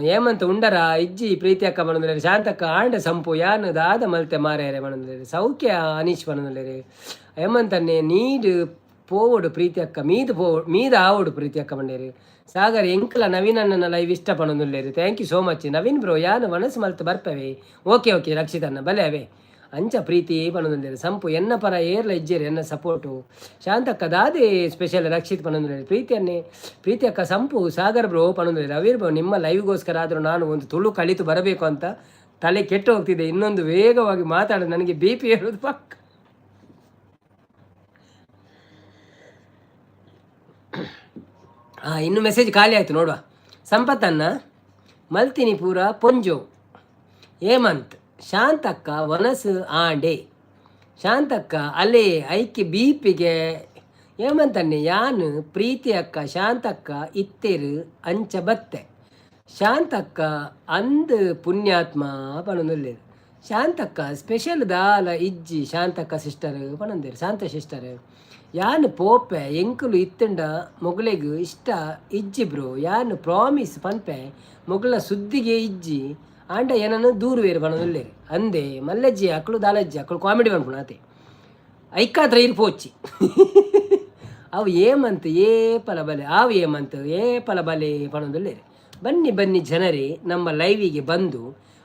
ಹೇಮಂತ್ ಉಂಡರ ಇಜ್ಜಿ ಪ್ರೀತಿ ಅಕ್ಕ ಪನೊಂದುಲ್ಲೆರ್. ಶಾಂತಕ್ಕ ಆಂಡ ಸಂಪು ಯಾನ್ ದಾದ ಮಲ್ತೆ ಮಾರ್ಯಾರೆ ಪನೊಂದುಲ್ಲೆರ್. ಸೌಖ್ಯ ಅನೀಶ್ ಪನೊಂದುಲ್ಲೆರ್. ಹೇಮಂತನ್ನೇ ನೀಡ್ ಪೋವೊಡು ಪ್ರೀತಿ ಅಕ್ಕ, ಮೀದ್ ಪೋವೊಡು ಮೀದ ಆವೊಡು ಪ್ರೀತಿ ಅಕ್ಕ ಪಂಡೇರು. ಸಾಗರ್ ಎಂಕ್ಲ ನವೀನ್ ಅಣ್ಣನ ಲೈವ್ ಇಷ್ಟ ಪನೊಂದುಲ್ಲೆರ್. Thank you so much Naveen bro. ಯಾನ್ ಮನಸ್ಸು ಮಲ್ತ್ ಬರ್ಪವೆ. ಓಕೆ ಓಕೆ ರಕ್ಷಿತಣ್ಣ ಬಲೆ ಅವೇ. ಅಂಚ ಪ್ರೀತಿ ಪನೊಂದುಲ್ಲೆರ್. ಸಂಪು ಎನ್ನ ಪರ ಏರ್ಲ ಇಜ್ಜೆರ್ ಎನ್ನ ಸಪೋರ್ಟು. ಶಾಂತಕ್ಕ ದಾದೆ ಸ್ಪೆಷಲ್ ರಕ್ಷಿತ್ ಪನೊಂದುಲ್ಲೆರ್. ಪ್ರೀತಿಯನ್ನೇ ಪ್ರೀತಿ ಅಕ್ಕ ಸಂಪು ಸಾಗರ್ ಬ್ರೋ ಪನೊಂದುಲ್ಲೆರ್. ಅವೀರ್ ಬ್ರೋ, ನಿಮ್ಮ ಲೈವ್ಗೋಸ್ಕರ ಆದರೂ ನಾನು ಒಂದು ತುಳು ಕಲಿತು ಬರಬೇಕು ಅಂತ ತಲೆ ಕೆಟ್ಟು ಹೋಗ್ತಿದೆ. ಇನ್ನೊಂದು ವೇಗವಾಗಿ ಮಾತಾಡೋದು ನನಗೆ ಬಿಪಿ ಹೇಳೋದು ಪಕ್ಕ. ಇನ್ನು ಮೆಸೇಜ್ ಖಾಲಿ ಆಯಿತು, ನೋಡುವ. ಸಂಪತ್ತನ್ನ ಮಲ್ತಿನಿ ಪೂರ ಪೊಂಜೋ. ಹೇಮಂತ್ ಶಾಂತಕ್ಕ ವನಸು ಆಂಡೆ. ಶಾಂತಕ್ಕ ಅಲ್ಲೇ ಐಕೆ ಬೀಪಿಗೆ. ಹೇಮಂತನ್ನೆ ಯಾನ್ ಪ್ರೀತಿ ಅಕ್ಕ ಶಾಂತಕ್ಕ ಇತ್ತೆರು ಅಂಚ ಬತ್ತೆ. ಶಾಂತಕ್ಕ ಅಂದ್ ಪುಣ್ಯಾತ್ಮ ಪನೊಂದುಲ್ಲೆರ್. ಶಾಂತಕ್ಕ ಸ್ಪೆಷಲ್ ದಾಲ ಇಜ್ಜಿ ಶಾಂತಕ್ಕ ಸಿಸ್ಟರ್ ಪನೊಂದೆರ್. ಶಾಂತ ಸಿಸ್ಟರ್ ಯಾನ್ ಪೋಪೆ ಎಂಕುಲು ಇತ್ತಂಡ ಮೊಗಲೆಗ್ ಇಷ್ಟ ಇಜ್ಜಿ ಬ್ರೋ. ಯಾನ್ ಪ್ರಾಮಿಸ್ ಪನ್ಪೆ ಮೊಗಲ ಸುದ್ದಿಗೆ ಇಜ್ಜಿ ಆಂಡ ಏನನ್ನು ದೂರುವೇರು ಪನೊಂದುಲ್ಲೆರ್. ಅಂದೆ ಮಲ್ಲಜ್ಜಿ ಅಕುಲು ದಾಲಜ್ಜಿ ಅಕುಲು ಕಾಮಿಡಿ ಪನ್ಪುನ ಆತೆ. ಐಕಾತ್ರ ಇರ್ ಪೋಚಿ ಅವು ಏಮಂತ್ ಏ ಪಲ ಬಲೆ ಆವು ಏಮಂತ್ ಏ ಪಲ ಬಲೆ ಪನೊಂದುಲ್ಲೆರ್. ಬನ್ನಿ ಬನ್ನಿ ಜನರೇ, ನಮ್ಮ ಲೈವಿಗೆ ಬಂದು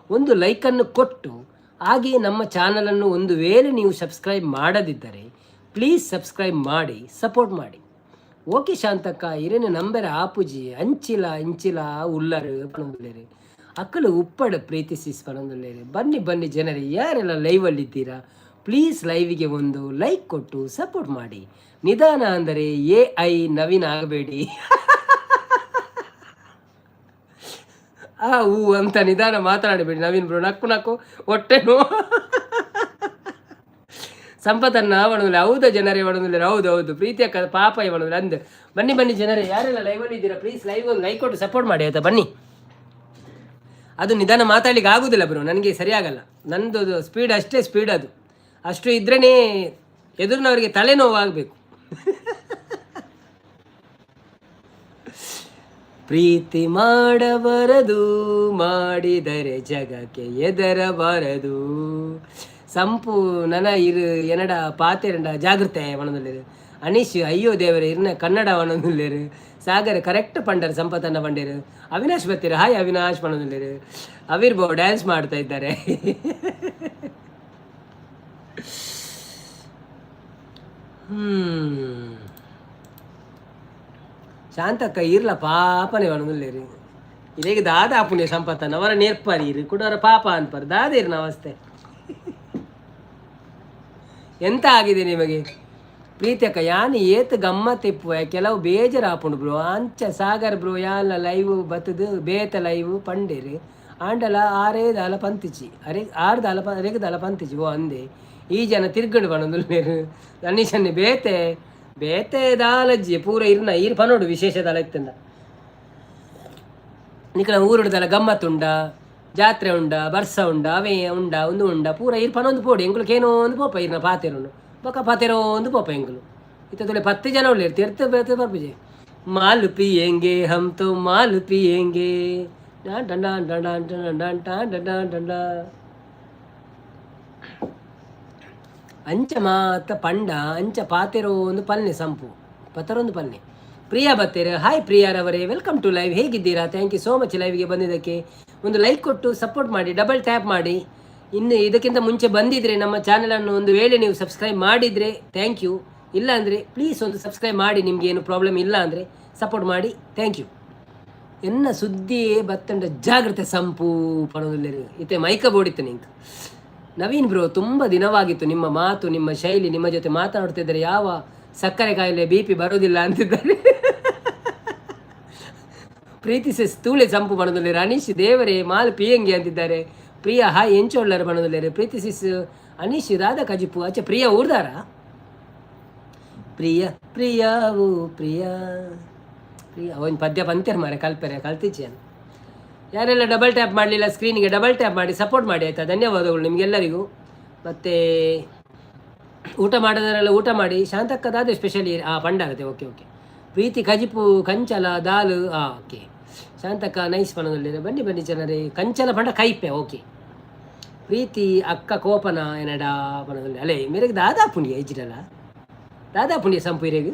ಒಂದು ಲೈಕನ್ನು ಕೊಟ್ಟು, ಹಾಗೆಯೇ ನಮ್ಮ ಚಾನಲನ್ನು ಒಂದು ವೇಳೆ ನೀವು ಸಬ್ಸ್ಕ್ರೈಬ್ ಮಾಡದಿದ್ದರೆ ಪ್ಲೀಸ್ ಸಬ್ಸ್ಕ್ರೈಬ್ ಮಾಡಿ, ಸಪೋರ್ಟ್ ಮಾಡಿ. ಓಕೆ ಶಾಂತಕ್ಕ, ಇರೇನು ನಂಬರ ಆಪುಜಿ, ಅಂಚಿಲ ಇಂಚಿಲ ಉಲ್ಲರು ಪನೊಂದುಲ್ಲೆರ್. ಅಕ್ಕಲು ಉಪ್ಪಡ್ ಪ್ರೀತಿಸಿಸ್ ಪನೊಂದುಲ್ಲೆರ್. ಬನ್ನಿ ಬನ್ನಿ ಜನರೇ, ಯಾರೆಲ್ಲ ಲೈವಲ್ಲಿದ್ದೀರಾ, ಪ್ಲೀಸ್ ಲೈವಿಗೆ ಒಂದು ಲೈಕ್ ಕೊಟ್ಟು ಸಪೋರ್ಟ್ ಮಾಡಿ. ನಿಧಾನ ಅಂದರೆ ಎಐ ನವೀನ್ ಆಗಬೇಡಿ. ಆ ಊ ಅಂತ ನಿಧಾನ ಮಾತನಾಡಬೇಡಿ ನವೀನ್ ಬ್ರೋ. ನಕ್ಕು ನಕ್ಕು ಹೊಟ್ಟೆ ನೋವು. ಸಂಪತ್ತನ್ನ ಒಣಗಿಲ್ಲ. ಹೌದಾ ಜನರೇ? ಒಣಗಿಲ್ಲ. ಹೌದು ಹೌದು, ಪ್ರೀತಿಯ ಪಾಪ ಒಣಗಿಲ್ಲ ಅಂದ್. ಬನ್ನಿ ಬನ್ನಿ ಜನರೇ, ಯಾರೆಲ್ಲ ಲೈವಲ್ಲಿ ಇದ್ದೀರಾ, ಪ್ಲೀಸ್ ಲೈವ್ ಒಂದು ಲೈಕ್ ಕೊಟ್ಟು ಸಪೋರ್ಟ್ ಮಾಡಿ, ಆಯ್ತಾ? ಬನ್ನಿ. ಅದು ನಿಧಾನ ಮಾತಾಡ್ಲಿಕ್ಕೆ ಆಗುದಿಲ್ಲ ಬ್ರೋ, ನನಗೆ ಸರಿಯಾಗಲ್ಲ. ನಂದು ಸ್ಪೀಡ್ ಅಷ್ಟೇ ಸ್ಪೀಡ್. ಅದು ಅಷ್ಟು ಇದ್ರೇ ಎದುರಿನವರಿಗೆ ತಲೆನೋವಾಗಬೇಕು. ಪ್ರೀತಿ ಮಾಡಬಾರದು, ಮಾಡಿದರೆ ಜಗಕ್ಕೆ ಎದರಬಾರದು. ಸಂಪು ನನ ಇರು ಎನಡ ಪಾತೆರಂಡ ಜಾಗೃತೆ ಒಣದುಲ್ಲೇರು. ಅನೀಶ್, ಅಯ್ಯೋ ದೇವರೇ, ಇರ್ನ ಕನ್ನಡ ಒಣದುಲ್ಲೇರು. ಸಾಗರ್ ಕರೆಕ್ಟ್ ಪಂಡರ್, ಸಂಪತನ್ನ ಪಂಡೇರು. ಅವಿನಾಶ್ ಬತ್ತೀರ, ಹಾಯ್ ಅವಿನಾಶ್ ಪಣದುಲ್ಲೇರು. ಅವಿರ್ ಬೋ ಡ್ಯಾನ್ಸ್ ಮಾಡ್ತಾ ಇದ್ದಾರೆ. ಶಾಂತಕ್ಕ ಇರ್ಲ ಪಾಪನೆ ಒಣದುಲ್ಲೇರು. ಇದೇಗ ದಾದ ಆಪುಣೆ ಸಂಪತ್ತನ್ನ ಅವರ ನೇರ್ಪರಿ ಇರು ಕುಡವರ ಪಾಪ ಅನ್ಪರ್ ದಾದ ಇರ್ನ ಅವಸ್ಥೆ ಎಂತ ಆಗಿದೆ ನಿಮಗೆ? ಪ್ರೀತಿಯಕ್ಕ, ಯಾನ್ ಏತ್ ಗಮ್ಮತ್ತಿಪ್ಪುವೆ, ಕೆಲವು ಬೇಜಾರಾಪುಂಡು ಬ್ರೋ. ಅಂಚ ಸಾಗರ್ ಬ್ರೋ, ಯಾನ್ಲ ಲೈವ್ ಬತ್ತದು ಬೇತ ಲೈವ್ ಪಂಡೇರು, ಆಂಡಲ ಆರೇ ದಾಲ ಪಂತಿಚಿ, ಅರೆ ಆರ್ ದಾಲ ಅರೆಗ್ ದಾಲ ಪಂತಿಚಿ. ಓ ಅಂದೆ, ಈ ಜನ ತಿರ್ಗಂಡು ಪನೊಂದುಲ್ಲೇರು. ಅನೀಶನ್ನೆ ಬೇತೆ ಬೇತೆ ದಾಲಜ್ಜಿ ಪೂರ ಇರ್ನ ಈರ್ ಪನೋಡು ವಿಶೇಷ ದಾಲ ಇತ್ತಂಡ. ನಿಕಲ ಊರುಡ್ದಲ ಗಮ್ಮತ್ತುಂಡ, ಜಾತ್ರೆ ಉಂಡ, ಬರ್ಸ ಉಂಡ, ಅವೇ ಉಂಡ, ಒಂದು ಉಂಡ, ಪೂರ ಈರ್ ಪನೊಂದು ಪೋಡು. ಎಂಕುಲು ಕೇನೋ ಒಂದು ಪೋಪ ಇರ್ನ ಪಾತೆರುಂಡು, ಬೊಕ ಪಾತೆರೋ ಒಂದು ಪೋಪ ಎಂಕುಲು. ಇತ್ತ ತುಲೆ 10 ಜನ ಉಳ್ಳೇರು, ತಿರ್ತು ಬೇತೆ ಬರ್ಪುಜೆ. ಮಾಲ್ ಪಿಯೇಂಗೆ ಹಮ್ ತೋ ಮಾಲ್ ಪಿಯೇಂಗೆ, ಡಾನ್ ಡನ್ ಡಾನ್ ಡನ್ ಡಾನ್ ಡನ್ ಡಾನ್ ಡನ್ ಡಾನ್ ಡನ್ ಡಾ. ಅಂಚ ಮಾತ ಪಂಡ ಅಂಚ ಪಾತೆರೋ ಒಂದು ಪಲ್ನೆ ಸಂಪು ಪತರೊಂದು ಪಲ್ನೆ. ಪ್ರಿಯಾ ಬತ್ತೇರು, ಹಾಯ್ ಪ್ರಿಯಾರವರೇ, welcome to live. ಹೇಗಿದ್ದೀರಾ? Thank you so much ಲೈವ್ಗೆ ಬಂದಿದ್ದಕ್ಕೆ. ಒಂದು ಲೈಕ್ ಕೊಟ್ಟು ಸಪೋರ್ಟ್ ಮಾಡಿ, ಡಬಲ್ ಟ್ಯಾಪ್ ಮಾಡಿ. ಇನ್ನು ಇದಕ್ಕಿಂತ ಮುಂಚೆ ಬಂದಿದ್ದರೆ, ನಮ್ಮ ಚಾನಲನ್ನು ಒಂದು ವೇಳೆ ನೀವು ಸಬ್ಸ್ಕ್ರೈಬ್ ಮಾಡಿದರೆ thank you. ಇಲ್ಲ ಅಂದರೆ ಪ್ಲೀಸ್ ಒಂದು ಸಬ್ಸ್ಕ್ರೈಬ್ ಮಾಡಿ. ನಿಮಗೆ ಏನು ಪ್ರಾಬ್ಲಮ್ ಇಲ್ಲ ಅಂದರೆ ಸಪೋರ್ಟ್ ಮಾಡಿ. Thank you. ಎನ್ನ ಸುದ್ದಿಯೇ ಬತ್ತಂಡ ಜಾಗ್ರತೆ ಸಂಪು ಪಣೋದುಲ್ಲೆರ್. ಇತ್ತೆ ಮೈಕ ಬೋಡಿತ್ತು ನಿಂಕ್. ನವೀನ್ ಬ್ರೋ, ತುಂಬ ದಿನವಾಗಿತ್ತು. ನಿಮ್ಮ ಮಾತು, ನಿಮ್ಮ ಶೈಲಿ, ನಿಮ್ಮ ಜೊತೆ ಮಾತನಾಡುತ್ತಿದ್ದರೆ ಯಾವ ಸಕ್ಕರೆ ಕಾಯಿಲೆ, ಬಿಪಿ ಬರೋದಿಲ್ಲ ಅಂತಿದ್ದಾರೆ. ಪ್ರೀತಿಸಿ ಸ್ಥೂಲೆ ಸಂಪು ಬಣದುಲ್ಲೇರು. ಅನೀಶ್, ದೇವರೇ ಮಾಲ್ ಪಿಯಂಗಿ ಅಂತಿದ್ದಾರೆ. ಪ್ರಿಯಾ ಹಾಯ್, ಎಂಚೋಳ್ಳರ್ ಬಣದುಲ್ಲೇರು. ಪ್ರೀತಿಸಿಸ್ ಅನೀಶ್ ದಾದ ಕಜಿಪು ಅಚ್ಚ. ಪ್ರಿಯ ಊರ್ದಾರ? ಪ್ರಿಯ ಪ್ರಿಯಾವು ಪ್ರಿಯ ಪ್ರಿಯ ಒಂದು ಪದ್ಯ ಪಂತ್ಯರ್ ಮಾರೆ, ಕಲ್ಪೆರೆ ಕಲ್ತಿಚ್ಚೆ. ಯಾರೆಲ್ಲ ಡಬಲ್ ಟ್ಯಾಪ್ ಮಾಡಲಿಲ್ಲ ಸ್ಕ್ರೀನಿಗೆ, ಡಬಲ್ ಟ್ಯಾಪ್ ಮಾಡಿ ಸಪೋರ್ಟ್ ಮಾಡಿ, ಆಯಿತಾ? ಧನ್ಯವಾದಗಳು ನಿಮಗೆಲ್ಲರಿಗೂ. ಮತ್ತು ಊಟ ಮಾಡೋದರೆಲ್ಲ ಊಟ ಮಾಡಿ. ಶಾಂತಕ್ಕದಾದ ಸ್ಪೆಷಲಿ ಆ ಪಂಡಾಗುತ್ತೆ. ಓಕೆ ಓಕೆ ಪ್ರೀತಿ ಕಜಿಪು ಕಂಚಲ ದಾಲ್. ಓಕೆ ಶಾಂತಕ್ಕ, ನೈಸ್ ಪಣದಲ್ಲಿ. ಬನ್ನಿ ಬನ್ನಿ ಜನರೇ. ಕಂಚಲ ಪಂಡ ಕೈಪೆ. ಓಕೆ ಪ್ರೀತಿ ಅಕ್ಕ, ಕೋಪನ ಎನಡ ಪಣದಲ್ಲಿ ಅಲ್ಲೇ ಮೇರೆಗೆ ದಾದಾ ಪುಣ್ಯ ಇಜ್ಜಿಡಲ್ಲ, ದಾದಾ ಪುಣ್ಯ ಸಂಪು ಇರೇಗ್.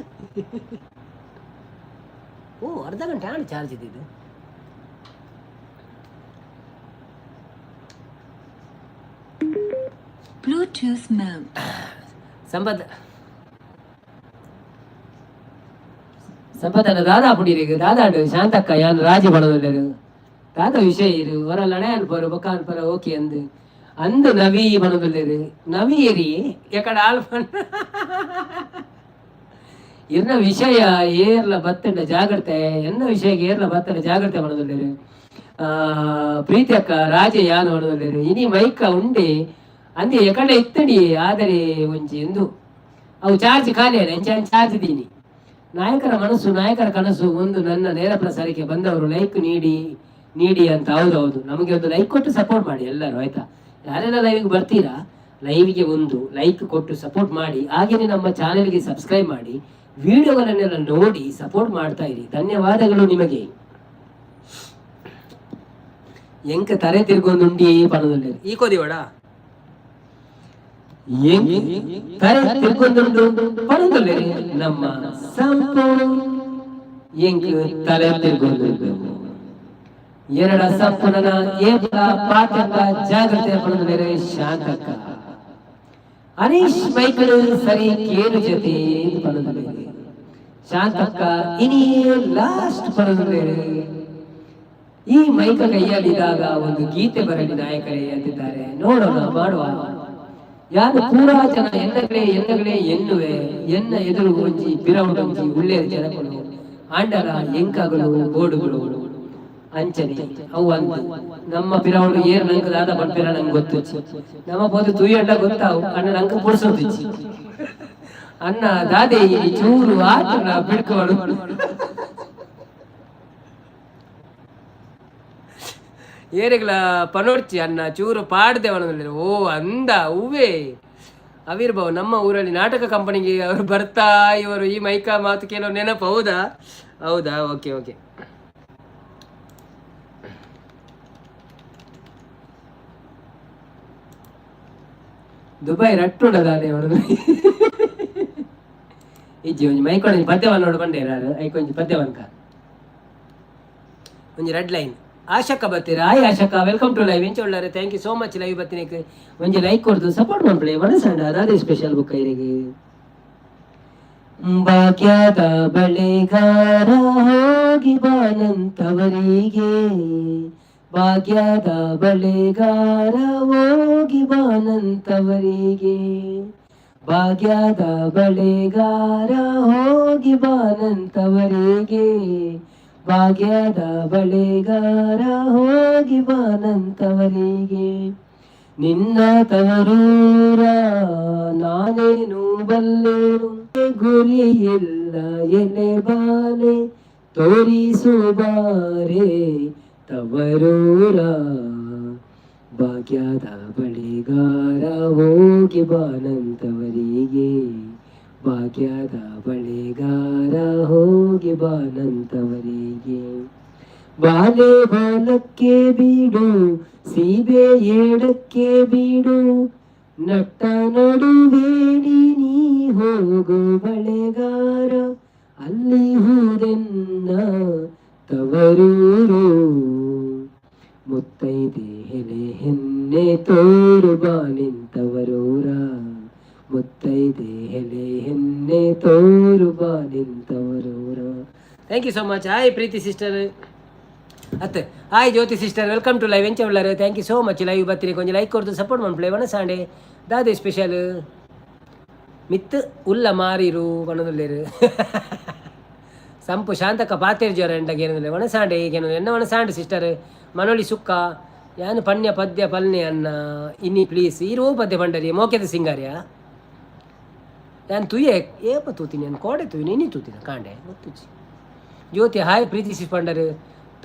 ಓ, ಅರ್ಧ ಗಂಟೆ ಆಣ ಚಾರ್ಜ್ ಇದ್ದಿದ್ದು. Bluetooth mode. Sampath ಸಂಪತ್ತನ ದಾದಾ ಪುಡಿರಿಗೆ ದಾದಾಂಡು ಶಾಂತಕ್ಕ, ಯಾನ್ ರಾಜಿ ಪಣದಲ್ಲೇರು. ದಾದ ವಿಷಯ ಇರು ಹೊರ ಲಣೆ ಅನ್ಪರು ಬೊಕ್ಕ ಅನ್ಪರ. ಓಕೆ ಅಂದು ಅಂದು ನವಿ ಪಣದಲ್ಲೇರು. ನವಿ ಏರಿ ಎಕಡ ಆಲ್ ಇರ್ನ ವಿಷಯ ಏರ್ಲ ಬತ್ತಂಡ ಜಾಗ್ರತೆ, ಎನ್ನ ವಿಷಯಕ್ಕೆ ಏರ್ಲ ಬತ್ತಂಡ ಜಾಗ್ರತೆ ಪಣದಲ್ಲೇರು. ಪ್ರೀತಿ ಅಕ್ಕ, ರಾಜೆ ಯಾನ್ ಪಣದಲ್ಲೇರು. ಇನಿ ಮೈಕ ಉಂಡೆ ಅಂದೆ ಎಕಡೆ ಇತ್ತಡಿ, ಆದರೆ ಒಂಜಿ ಎಂದು ಅವು ಚಾರ್ಜ್ ಖಾಲಿ ಅಲ್ಲ, ಚಾರ್ಜ್ ದೀನಿ. ನಾಯಕರ ಮನಸ್ಸು ನಾಯಕರ ಕನಸು ಒಂದು. ನನ್ನ ನೇರ ಪ್ರಸಾರಕ್ಕೆ ಬಂದವರು ಲೈಕ್ ನೀಡಿ ನೀಡಿ ಅಂತ. ಹೌದೌದು, ನಮಗೆ ಒಂದು ಲೈಕ್ ಕೊಟ್ಟು ಸಪೋರ್ಟ್ ಮಾಡಿ ಎಲ್ಲರೂ, ಆಯ್ತಾ? ಯಾರೆಲ್ಲ ಲೈವ್ಗೆ ಬರ್ತೀರಾ, ಲೈವ್ಗೆ ಒಂದು ಲೈಕ್ ಕೊಟ್ಟು ಸಪೋರ್ಟ್ ಮಾಡಿ. ಹಾಗೆಯೇ ನಮ್ಮ ಚಾನೆಲ್ಗೆ ಸಬ್ಸ್ಕ್ರೈಬ್ ಮಾಡಿ, ವಿಡಿಯೋಗಳನ್ನೆಲ್ಲ ನೋಡಿ ಸಪೋರ್ಟ್ ಮಾಡ್ತಾ ಇರಿ. ಧನ್ಯವಾದಗಳು ನಿಮಗೆ. ಎಂಕ ತರೆ ತಿರ್ಗೊಂದುಂಡಿ ಪಣದುಲ್ಲೇರು. ಈ ಕೋದಿವಡ ತರೆ ತಿರ್ಗೊಂದುಂಡು ಪಣದುಲ್ಲೇರು ನಮ್ಮ ಸಂಪು. ಎಂಕ್ ತಲೆ ತಿರ್ಗೊಂದುಂಡು ಎರಡ ಸಂಪುನನ ಏಪ ಪಾತೆಂಬ ಜಾಗ್ರತೆ ಪಣದುಲ್ಲೇರು. ಶಾಂತಕ್ಕ, ಹರೀಶ್ ಮೈಕಲ್ ಸರಿ ಕೇನು ಜೊತೆ ಪನೊಂದುಲ್ಲೆರ್. ಶಾಂತಕ್ಕ ಇನಿ ಲಾಸ್ಟ್ ಪನೊಂದುಲ್ಲೆರ್. ಈ ಮೈಕ ಕೈಯಲ್ಲಿದ್ದಾಗ ಒಂದು ಗೀತೆ ಬರಲಿ ನಾಯಕರೇ ಅಂತಿದ್ದಾರೆ. ನೋಡೋಣ, ಮಾಡುವ. ಯಾರು ಪೂರಾ ಜನ ಎನ್ನಗಳೇ ಎನ್ನಗಳೇ ಎನ್ನುವೆ. ಎನ್ನ ಎದುರು ಒಂಜಿ ಬಿರವುಡೊಂಜಿ ಉಳ್ಳೇರು ಜನಗಳು ಆಂಡಲ ಎಂಕಾಗಲು ಬೋಡುಗಳು ಅಂಚನೆ ಅವು ಅಂದು. ನಮ್ಮ ಪಿರವುಡು ಏರ್ ನಂಗೆ ದಾದ ಪನ್ಪಿರ ನಂಗೆ ಗೊತ್ತುಚ್ಚಿ. ನಮ್ಮ ಪೋದು ತೂಯಂಡ ಗೊತ್ತಾವು ಅಣ್ಣ, ನಂಗೆ ಪುಡ್ಸೊಂದುಚ್ಚಿ. ಅಣ್ಣ ದಾದೆ ಈ ಚೂರು ಆತನ ಬಿಡ್ಕೋಡು. ಏರೆಗ್ಲ ಪನೊಡ್ಚಿ ಅನ್ನ, ಚೂರು ಪಾಡ್ದೆ. ಓ ಅಂದ ಹೂವೇ ಅವಿರ್ಭಾವ್. ನಮ್ಮ ಊರಲ್ಲಿ ನಾಟಕ ಕಂಪನಿಗೆ ಅವರು ಬರ್ತಾ ಇವರು. ಈ ಮೈಕಾ ಮಾತು ಕೇಳೋ ನೆನಪು. ಹೌದಾ? ಹೌದಾ? Okay okay. ದುಬೈ ರಟ್ಟುಂಡದಾನೆ ಅವನು. ಇಜ್ಜಿ, ಒಂಜಿ ಮೈಕೊಂಜಿ ಪದ್ಯವನ್ನು ನೋಡ್ಕೊಂಡೆ ಯಾರು ಐಕೊಂಜಿ ಪದ್ಯವನ್ಕ ಒಂಜಿ ರೆಡ್ ಲೈನ್. ಆಶಕ್ಕ ಬತ್ತೀರ? ಹಾಯ್ ಆಶಕ್ಕ, welcome to live. ಎಂಚ ಉಳ್ಳಾರೆ? Thank you so much. Live ಬತ್ತಿನಕ್ಕೆ ಒಂಜಿ ಲೈಕ್ ಕೊಡ್ದು ಸಪೋರ್ಟ್ ಮನ್ಪುಲೆ. ವನಸಂಡ ಅದಾದೆ ಸ್ಪೆಷಲ್ ಬುಕ್ ಇರೆಗ್. ಭಾಗ್ಯದ ಬಳೆಗಾರ ಹೋಗಿ ಬಾನಂತವರಿಗೆ, ಭಾಗ್ಯದ ಬಳೆಗಾರ ಹೋಗಿ ಬಾನಂತವರಿಗೆ, ಭಾಗ್ಯದ ಬಳೆಗಾರ ಹೋಗಿ ಬಾನಂತವರಿಗೆ, ಭಾಗ್ಯದ ಬಳೆಗಾರ ಹೋಗಿ ಬಾನಂತವರಿಗೆ. ನಿನ್ನ ತವರೂರ ನಾನೇನು ಬಲ್ಲೇನು, ಗುರಿಯಿಲ್ಲ ಎಲೆ ಬಾಲೆ ತೋರಿಸು ಬಾರೆ ತವರೂರ. ಭಾಗ್ಯದ ಬಳೆಗಾರ ಹೋಗಿ ಬಾನಂತವರಿಗೆ, ಭಾಗ್ಯದ ಬಳೆಗಾರ ಹೋಗಿ ಬಾನಂತವರಿಗೆ. ಬಾಲೆ ಬಾಲಕ್ಕೆ ಬೀಡು, ಸೀಬೆ ಏಡಕ್ಕೆ ಬೀಡು, ನಟ್ಟ ನಡುವೇಲಿ ನೀ ಹೋಗು ಬಳೆಗಾರ, ಅಲ್ಲಿ ಹೂದೆನ್ನ ತವರೂರು. ಮುತ್ತೈದೆ ಹೆಲೆ ಹೆನ್ನೆ ತೋರು ಬಾ ನಿಂತವರೂರ, ಮುತ್ತೈದೆ ಹೆಲೆ ಹೆನ್ನೆ ತೋರು ಬಾ ನಿಂತವರೂರ. Thank you so much. Hi Preethi sister ಅತ್ತೆ, hi Jyothi sister, welcome to live. ಎಂಚ ಉಳ್ಳಾರು? Thank you so much. Live ಬತ್ತೀನಿ ಕೊಂಚ ಲೈಕ್ ಕೊಡ್ದು ಸಪೋರ್ಟ್ ಮನ್ಪುಲೆ. ವನಸಾಂಡೆ ದಾದೆ ಸ್ಪೆಷಲ್? ಮಿತ್ ಉಲ್ಲ ಮಾರಿರು ಪನೊಂದುಲ್ಲೆರ್. ಸಂಪು ಶಾಂತಕ್ಕ ಪಾತೇರ್ ಜ್ವರ ಎಂಡಗ ಏನಂದ್ರೆ ವನಸಾಂಡೆ ಏನು ಎನ್ನ ವನಸಾಂಡೆ ಸಿಸ್ಟರ್. ಮನೋಳಿ ಸುಕ್ಕ ಯಾನು ಪನ್ಯ ಪದ್ಯ ಪಲ್ನೆ ಅನ್ನ ಇನಿ ಪ್ಲೀಸ್. ಇರೋ ಪದ್ಯ ಪಂಡರಿ ಮೋಕೆದ ಸಿಂಗಾರ್ಯ. ನಾನು ತುಯ್ಯೆ ಏಪ ತೂತೀನಿ, ನಾನು ಕೋಡೆ ತೂಯಿನಿ, ಇನಿ ತೂತಿನ ಕಾಂಡೆ ಗೊತ್ತುಚ್ಚಿ. ಜ್ಯೋತಿ ಹಾಯ್. ಪ್ರೀತಿ ಸಿಸ್ ಪಂಡರು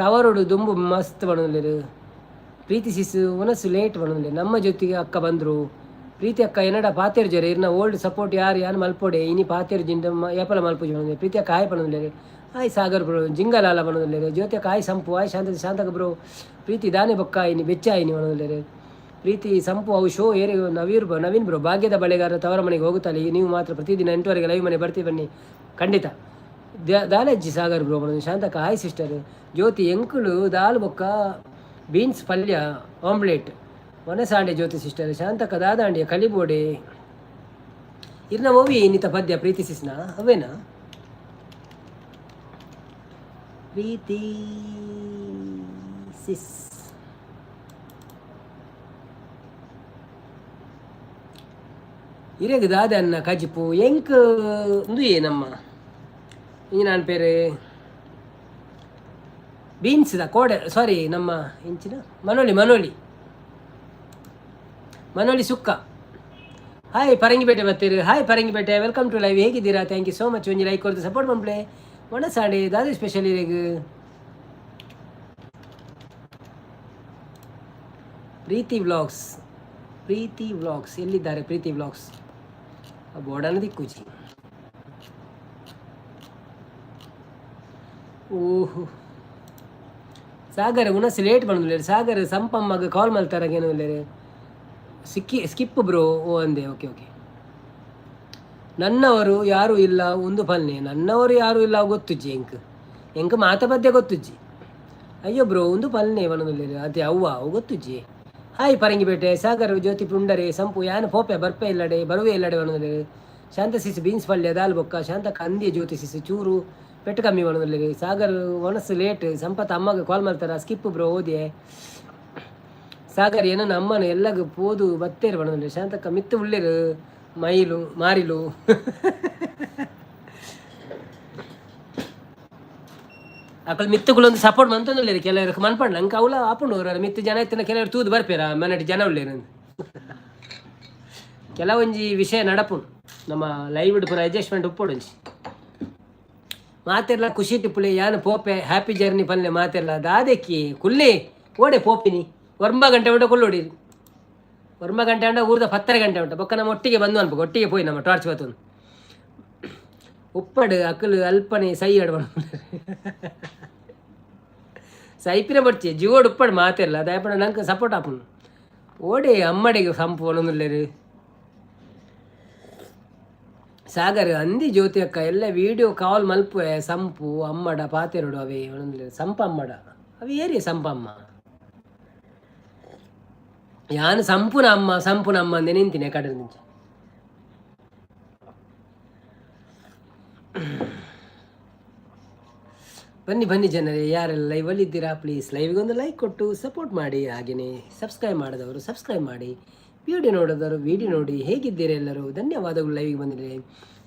ತವರುಡು ದುಂಬು ಮಸ್ತ್ ಪಣೊಂದುಲ್ಲೆರ್. ಪ್ರೀತಿ ಸಿಸ್ ಒನಸು ಲೇಟ್ ಪಣೊಂದುಲ್ಲೆರ್. ನಮ್ಮ ಜೊತೆಗೆ ಅಕ್ಕ ಬಂದರು. ಪ್ರೀತಿ ಅಕ್ಕ ಎನ್ನಡ ಪಾತೇರ್ ಜೊರೆ ಇರ್ನ ಓಲ್ಡ್ ಸಪೋರ್ಟ್ ಯಾರು ಯಾರು ಮಲ್ಪೊಡೆ ಇನಿ ಪಾತೇರ್ ಜಿಂದ ಏಪಲ ಮಲ್ಪುಜಿ ಪಣೊಂದುಲ್ಲೆರ್. ಪ್ರೀತಿ ಅಕ್ಕ ಹಾಯ್ ಪಣೊಂದುಲ್ಲೆರ್. ಹಾಯ್ ಸಾಗರ್ ಬ್ರೋ, ಜಿಂಗಲಾಲ ಪಣೊಂದುಲ್ಲೆರ್. ಜ್ಯೋತಿ ಅಕ್ಕ ಹಾಯ್. ಸಂಪು ಹಾಯ್. ಶಾಂತ ಶಾಂತಕ ಬ್ರೋ. ಪ್ರೀತಿ ದಾನೆ ಬೊಕ್ಕ ಇನಿ ಬೆಚ್ಚ ಇನಿ ಪಣೊಂದುಲ್ಲೆರ್. ಪ್ರೀತಿ ಸಂಪು ಅವು ಶೋ ಏರಿ ನವೀರ್ ಬ್ರೋ, ನವೀನ್ ಬ್ರೋ. ಭಾಗ್ಯದ ಬಳೆಗಾರ ತವರ ಮನೆಗೆ ಹೋಗುತ್ತಲ್ಲ, ನೀವು ಮಾತ್ರ ಪ್ರತಿದಿನ 8ವರೆಗೆ ಲೈವ್ ಮನೆ ಬರ್ತೀವಿ ಬನ್ನಿ ಖಂಡಿತ. ದಾಲಜ್ಜಿ ಸಾಗರ್ ಬ್ರೋ. ಶಾಂತಕ್ಕ ಹಾಯ್ ಸಿಸ್ಟರ್. ಜ್ಯೋತಿ ಎಂಕುಲು ದಾಲ್ ಬೊಕ್ಕ ಬೀನ್ಸ್ ಪಲ್ಯ ಆಮ್ಲೆಟ್ ವನಸಾಂಡೆ. ಜ್ಯೋತಿ ಸಿಸ್ಟರ್, ಶಾಂತಕ್ಕ ದಾದಾಂಡಿಯ ಕಲಿಬೋಡೆ ಇರ್ನ ಓವಿ ಇನ್ನಿತ ಪದ್ಯ ಪ್ರೀತಿ ಸಿಸ್ನ ಅವೇನಾ? ಪ್ರೀತಿ ಸಿಸ್ ಇರೆಗ್ ದಾದ ಅನ್ನ ಕಜಿಪು? ಎಂಕ್ ಉಂದು ನಮ್ಮ ಈ ನಾನು ಪೇರು ಬೀನ್ಸ್ದ ಕೋಡೆ, ಸಾರಿ, ನಮ್ಮ ಇಂಚಿನ ಮನೋಳಿ ಮನೋಳಿ ಮನೋಳಿ ಸುಕ್ಕ. ಹಾಯ್ ಪರಂಗಿಪೇಟೆ ಬರ್ತೀರಿ. Hi Parangipete, welcome to live. ಹೇಗಿದ್ದೀರಾ? Thank you so much. ಒಂಜಿ ಲೈಕ್ ಕೊಡ್ದು ಸಪೋರ್ಟ್ ಮನ್ಪುಲೆ. ಒಣಸಾಡಿ ದಾದೆ ಸ್ಪೆಷಲ್ ಇರೆಗ್? ಪ್ರೀತಿ ವ್ಲಾಗ್ಸ್, ಪ್ರೀತಿ ವ್ಲಾಗ್ಸ್ ಎಲ್ಲಿದ್ದಾರೆ? ಪ್ರೀತಿ ವ್ಲಾಗ್ಸ್ ಬೋರ್ಡನ್ನು ದಿಕ್ಕುಜಿ. ಓಹೋ ಸಾಗರ್ ಉಣಸ್ ಲೇಟ್ ಬಂದಿಲ್ಲ. ಸಾಗರ್ ಸಂಪಮ್ಮಗ ಕಾಲ್ ಮಲ್ತಾರ ಏನು? ಸಿಕ್ಕಿ ಸ್ಕಿಪ್ ಬ್ರೋ. ಓ ಅಂದೆ, ಓಕೆ ಓಕೆ. ನನ್ನವರು ಯಾರೂ ಇಲ್ಲ ಒಂದು ಫಲ್ನೆ. ನನ್ನವರು ಯಾರೂ ಇಲ್ಲ ಗೊತ್ತುಜ್ಜಿ ಎಂಕ್, ಎಂಕ್ ಮಾತ ಪದ್ಯ ಗೊತ್ತುಜ್ಜಿ. ಅಯ್ಯೋ ಬ್ರೋ, ಒಂದು ಪಲ್ನೆ ಪನೊಂದುಲ್ಲೆರ್. ಅದೇ ಅವ್ವ ಅವು ಗೊತ್ತುಜ್ಜಿ. ಹಾಯ್ ಪರಂಗಿಪೇಟೆ ಸಾಗರ್ ಜ್ಯೋತಿ ಪುಂಡರೆ ಸಂಪು ಯಾನ್ ಪೋಪೆ ಬರ್ಪೆ ಇಲ್ಲಡೆ ಬರುವೆ ಇಲ್ಲಡೆ ಪನೊಂದುಲ್ಲೆರ್. ಶಾಂತ ಸಿಸ್ ಬೀನ್ಸ್ ಪಲ್ಯ ದಾಲ್ ಬೊಕ್ಕ ಶಾಂತ ಕಂದಿ ಜ್ಯೋತಿ ಸಿಸ್ ಚೂರು ಪೆಟ್ಟು ಕಮ್ಮಿ ಪನೊಂದುಲ್ಲೆರ್. ಸಾಗರ್ ಒಣಸು ಲೇಟ್. ಸಂಪತ್ ಅಮ್ಮಗ ಕಾಲ್ ಮಲ್ತಾರ ಸ್ಕಿಪ್ ಬ್ರೋ ಓದಿಯೆ. ಸಾಗರ್ ಏನನ್ನ ಅಮ್ಮನ ಎಲ್ಲಗ ಪೋದು ಬತ್ತೇರು ಪನೊಂದುಲ್ಲೆರ್. ಶಾಂತಕ್ಕ ಮಿತ್ತು ಉಲ್ಲೆರು ಮೈಲು ಮಾರಿಲು. ಅಕಲ್ ಮಿತ್ತುಗಳು ಒಂದು ಸಪೋರ್ಟ್ ಮಂತೊಂದುಲ್ಲೆರ್ ಕೆಲವರು ಮನ್ಪಂಡ ಅಂಕ ಅವಲ ಆಪುಂಡು. ಮಿತ್ತು ಜನ ಇತ್ತಿನ ಕೆಲವರು ತೂದು ಬರ್ಪೇರ ಮನೆಟ್ ಜನ ಉಲ್ಲೆರ್. ಕೆಲವೊಂಜಿ ವಿಷಯ ನಡಪುಂಡು ನಮ್ಮ ಲೈವ್ ಪೂರ ಅಡ್ಜಸ್ಟ್ಮೆಂಟ್ ಉಪ್ಪೊಡು. ಒಂಜಿ ಮಾತೆರ್ಲ ಖುಷಿ ಟಿಪ್ಪುಲೆ ಯಾನ್ ಪೋಪೆ, ಹ್ಯಾಪಿ ಜರ್ನಿ ಪಲ್ಲೆ ಮಾತೆರ್ಲ. ದಾದೆಕ್ಕಿ ಕುಲ್ಲೆ ಓಡೆ ಪೋಪಿನಿ? 9 ಗಂಟೆ ಉಂಟ ಕುಲ್ಲೋಡಿ. 9 ಗಂಟೆ ಉಂಟ ಊರ್ದ 10:30 ಗಂಟೆ ಉಂಟ. ಬೊಕ್ಕ ನಮ್ಮ ಒಟ್ಟಿಗೆ ಬಂದು ಅನ್ಪು ಒಟ್ಟಿಗೆ ಪೋಯಿ ನಮ್ಮ ಟಾರ್ಚ್ ಬತ್ತೊಂದು ಉಪ್ಪಡು ಅಕಲು ಅಲ್ಪನೆ ಸೈ ಅಡ್ಬ ಸೈಪಿನ ಬಡ್ಚಿ ಜೀವೋಡು ಉಪ್ಪಡು ಮಾತೆಲ್ಲ ದಯಪಡ ನಂಗೆ ಸಪೋರ್ಟ್ ಆಪುಂಡು. ಓಡೆ ಅಮ್ಮಡಿಗೆ ಸಂಪು ಒಣದುಲ್ಲೇರು. ಸಾಗರ್ ಅಂದಿ ಜ್ಯೋತಿ ಅಕ್ಕ ಎಲ್ಲ ವೀಡಿಯೋ ಕಾಲ್ ಮಲ್ಪುವೆ ಸಂಪು ಅಮ್ಮಡ ಪಾತೆರಡು ಅವೇ ಒಣದುಲ್ಲೇರು. ಸಂಪ ಅಮ್ಮಡ ಅವೆ ಏರಿ ಸಂಪ ಅಮ್ಮ ಯಾನ್ ಸಂಪುನ ಅಮ್ಮ ಸಂಪುನ ಅಮ್ಮ ಅಂದೆ ನಿಂತಿನಿ ಕಡೆ ನಿಂಚ. ಬನ್ನಿ ಬನ್ನಿ ಜನರೇ, ಯಾರೆಲ್ಲ ಲೈವಲ್ಲಿ ಇದ್ದೀರಾ ಪ್ಲೀಸ್ ಲೈವ್ಗೆ ಒಂದು ಲೈಕ್ ಕೊಟ್ಟು ಸಪೋರ್ಟ್ ಮಾಡಿ. ಹಾಗೆಯೇ ಸಬ್ಸ್ಕ್ರೈಬ್ ಮಾಡಿದವರು ಸಬ್ಸ್ಕ್ರೈಬ್ ಮಾಡಿ, ವಿಡಿಯೋ ನೋಡಿದವರು ವಿಡಿಯೋ ನೋಡಿ. ಹೇಗಿದ್ದೀರಾ ಎಲ್ಲರೂ? ಧನ್ಯವಾದಗಳು ಲೈವ್ಗೆ ಬಂದಿದ್ದೀರಿ.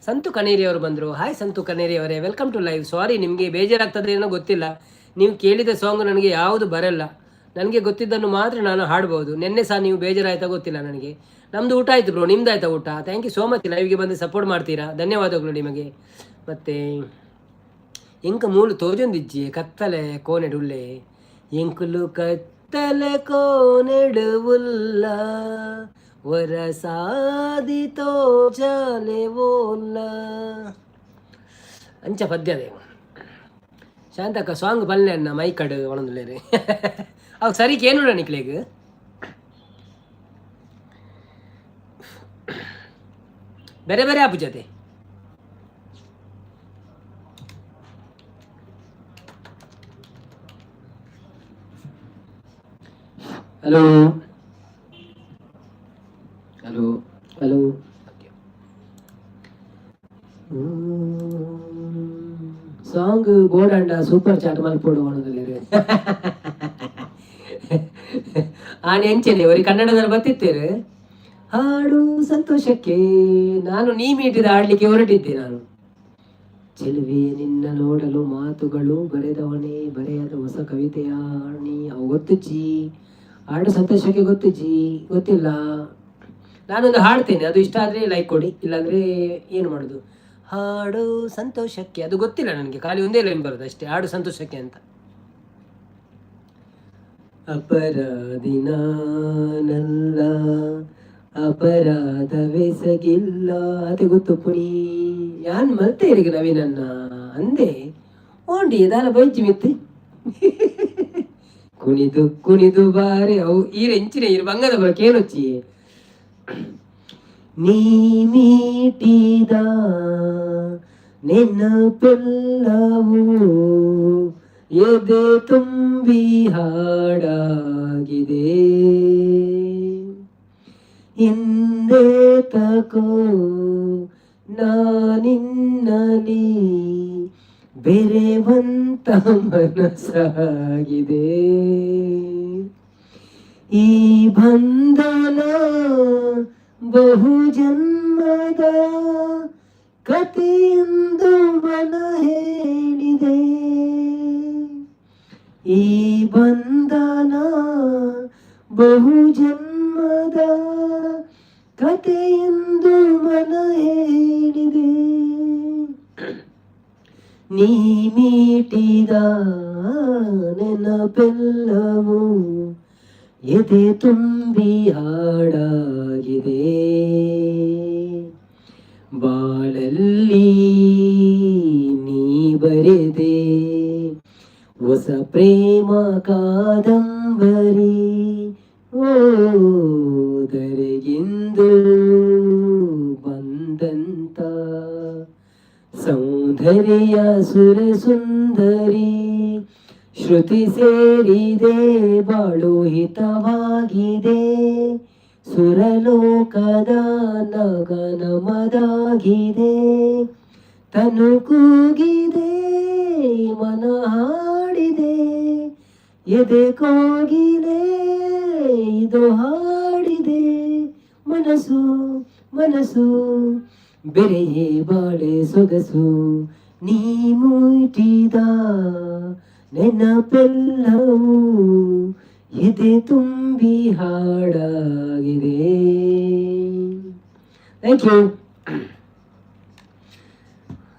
ಸಂತು ಕನೇರಿ ಅವರು ಬಂದರು. ಹಾಯ್ ಸಂತು ಕನೇರಿ ಅವರೇ, welcome to live. ಸಾರಿ, ನಿಮಗೆ ಬೇಜಾರಾಗ್ತದೆ ಏನೋ ಗೊತ್ತಿಲ್ಲ. ನೀವು ಕೇಳಿದ ಸಾಂಗ್ ನನಗೆ ಯಾವುದು ಬರಲ್ಲ. ನನಗೆ ಗೊತ್ತಿದ್ದನ್ನು ಮಾತ್ರ ನಾನು ಹಾಡ್ಬೋದು. ನಿನ್ನೆ ಸಹ ನೀವು ಬೇಜಾರಾಯ್ತಾ ಗೊತ್ತಿಲ್ಲ ನನಗೆ. ನಮ್ಮದು ಊಟ ಆಯಿತು ಬ್ರೋ, ನಿಮ್ದು ಆಯ್ತಾ ಊಟ? Thank you so much, ಲೈವ್ಗೆ ಬಂದು ಸಪೋರ್ಟ್ ಮಾಡ್ತೀರಾ, ಧನ್ಯವಾದಗಳು ನಿಮಗೆ. ಮತ್ತು ಎಂಕ ಮೂಲು ತೋಜೊಂದಿಜ್ಜಿ, ಕತ್ತಲೆ ಕೋನೆಡುಲ್ಲೆ. ಎಂಕುಲು ಕತ್ತಲೆ ಕೋನೆಡು ಉಲ್ಲ ವರಸಾದಿ ತೋಜಲೆ ಓಲ್ಲ ಅಂಚ ಪದ್ಯ ಅದೇ. ಶಾಂತಕ್ಕ ಸಾಂಗ್ ಬಲ್ಲೆ ಅನ್ನ ಮೈಕಡು ಒಣದುಲ್ಲೇರು. ಅವು ಸರಿ ಕೇನುಡ ನಿಕ್ಲೆಗ್. ಬೇರೆ ಬೇರೆ ಆಪು ಜೊತೆ. Hello hello hello. Song board super chat ಮಲ್ಪೊಡು ಒಣದಲ್ಲೇರು. ಆನೆ ಎಂಚೆನೆ ಒರಿ ಕನ್ನಡದಲ್ಲಿ ಬತ್ತಿತ್ತೇರು ಹಾಡು ಸಂತೋಷಕ್ಕೆ. ನಾನು ನೀ ಮೀಟಿದ ಆಡ್ಲಿಕ್ಕೆ ಹೊರಟಿದ್ದೆ ನಾನು. ಚೆಲುವೆ ನಿನ್ನ ನೋಡಲು ಮಾತುಗಳು ಬರೆದವನೇ ಬರೆಯದ ಹೊಸ ಕವಿತೆಯ ನೀ. ಅವು ಗೊತ್ತು ಜಿ, ಹಾಡು ಸಂತೋಷಕ್ಕೆ ಗೊತ್ತು ಜಿ. ಗೊತ್ತಿಲ್ಲ, ನಾನೊಂದು ಹಾಡ್ತೇನೆ, ಅದು ಇಷ್ಟ ಆದರೆ ಲೈಕ್ ಕೊಡಿ, ಇಲ್ಲಾಂದರೆ ಏನು ಮಾಡೋದು. ಹಾಡು ಸಂತೋಷಕ್ಕೆ ಅದು ಗೊತ್ತಿಲ್ಲ ನನಗೆ, ಖಾಲಿ ಒಂದೇ ಲೈನ್ ಬರೋದು ಅಷ್ಟೇ, ಹಾಡು ಸಂತೋಷಕ್ಕೆ ಅಂತ. ಅಪರಾಧಿ ನಾನಲ್ಲ ಅಪರಾಧವೆಸಗಿಲ್ಲ ಅದೇ ಗೊತ್ತು ಪುಣಿ ಯಾನ್ ಮಲ್ತೆ ಇರಿಗೆ ನವೀನನ್ನ ಅಂದೆ ಓಂಡಿ ದಾಲ ಬೈಚಿ ಮಿತ್ತು ಕುಣಿದು ಕುಣಿದು ಬಾರೆ. ಅವು ಈರ ಎಂಚಿನ ಈರು ಬಂಗದ ಬರ ಕೇಳೊಚ್ಚಿ. ನೀ ಮೀಟಿದ ನೆನಪೆಲ್ಲವೂ ಎದೆ ತುಂಬಿ ಹಾಡಾಗಿದೆ. ಹಿಂದೆ ತಕೋ ನಾನಿನ್ನಲಿ ಬೆರೆವಂತ ಮನಸ್ಸಾಗಿದೆ. ಈ ಬಂಧನ ಬಹುಜನ್ಮದ ಕಥೆಯೆಂದು ಮನ ಹೇಳಿದೆ. ಈ ಬಂಧನ ಬಹುಜನ್ಮದ ಕಥೆಯೆಂದು ಮನ ಹೇಳಿದೆ. ನೀ ಮೀಟಿದ ನೆನಪೆಲ್ಲವೂ ಎದೆ ತುಂಬಿ ಹಾಡಾಗಿದೆ. ಬಾಳಲ್ಲಿ ನೀ ಬರೆದೆ ಹೊಸ ಪ್ರೇಮ ಕಾದಂಬರಿ. ಓದರೆಗಿಂದು ಬಂದಂತ ಸೌಂದರ್ಯ ಸುರ ಸುಂದರಿ. ಶ್ರುತಿ ಸೇರಿದೆ, ಬಾಳು ಹಿತವಾಗಿದೆ, ಸುರಲೋಕದ ನಗನಮದಾಗಿದೆ. ತನು ಕೂಗಿದೆ, ಮನ ಹಾಡಿದೆ, ಎದೆ ಕೋಗಿಲೆ ಇದು ಹಾಡಿದೆ. ಮನಸ್ಸು ಮನಸ್ಸು ಬೆರೆಯೇ ಬಾಳೆ ಸೊಗಸು. ನೀ ಮುಟ್ಟಿದ ನೆನಪೆಲ್ಲವೂ ಎದೆ ತುಂಬಿ ಹಾಡಾಗಿದೆ. Thank you.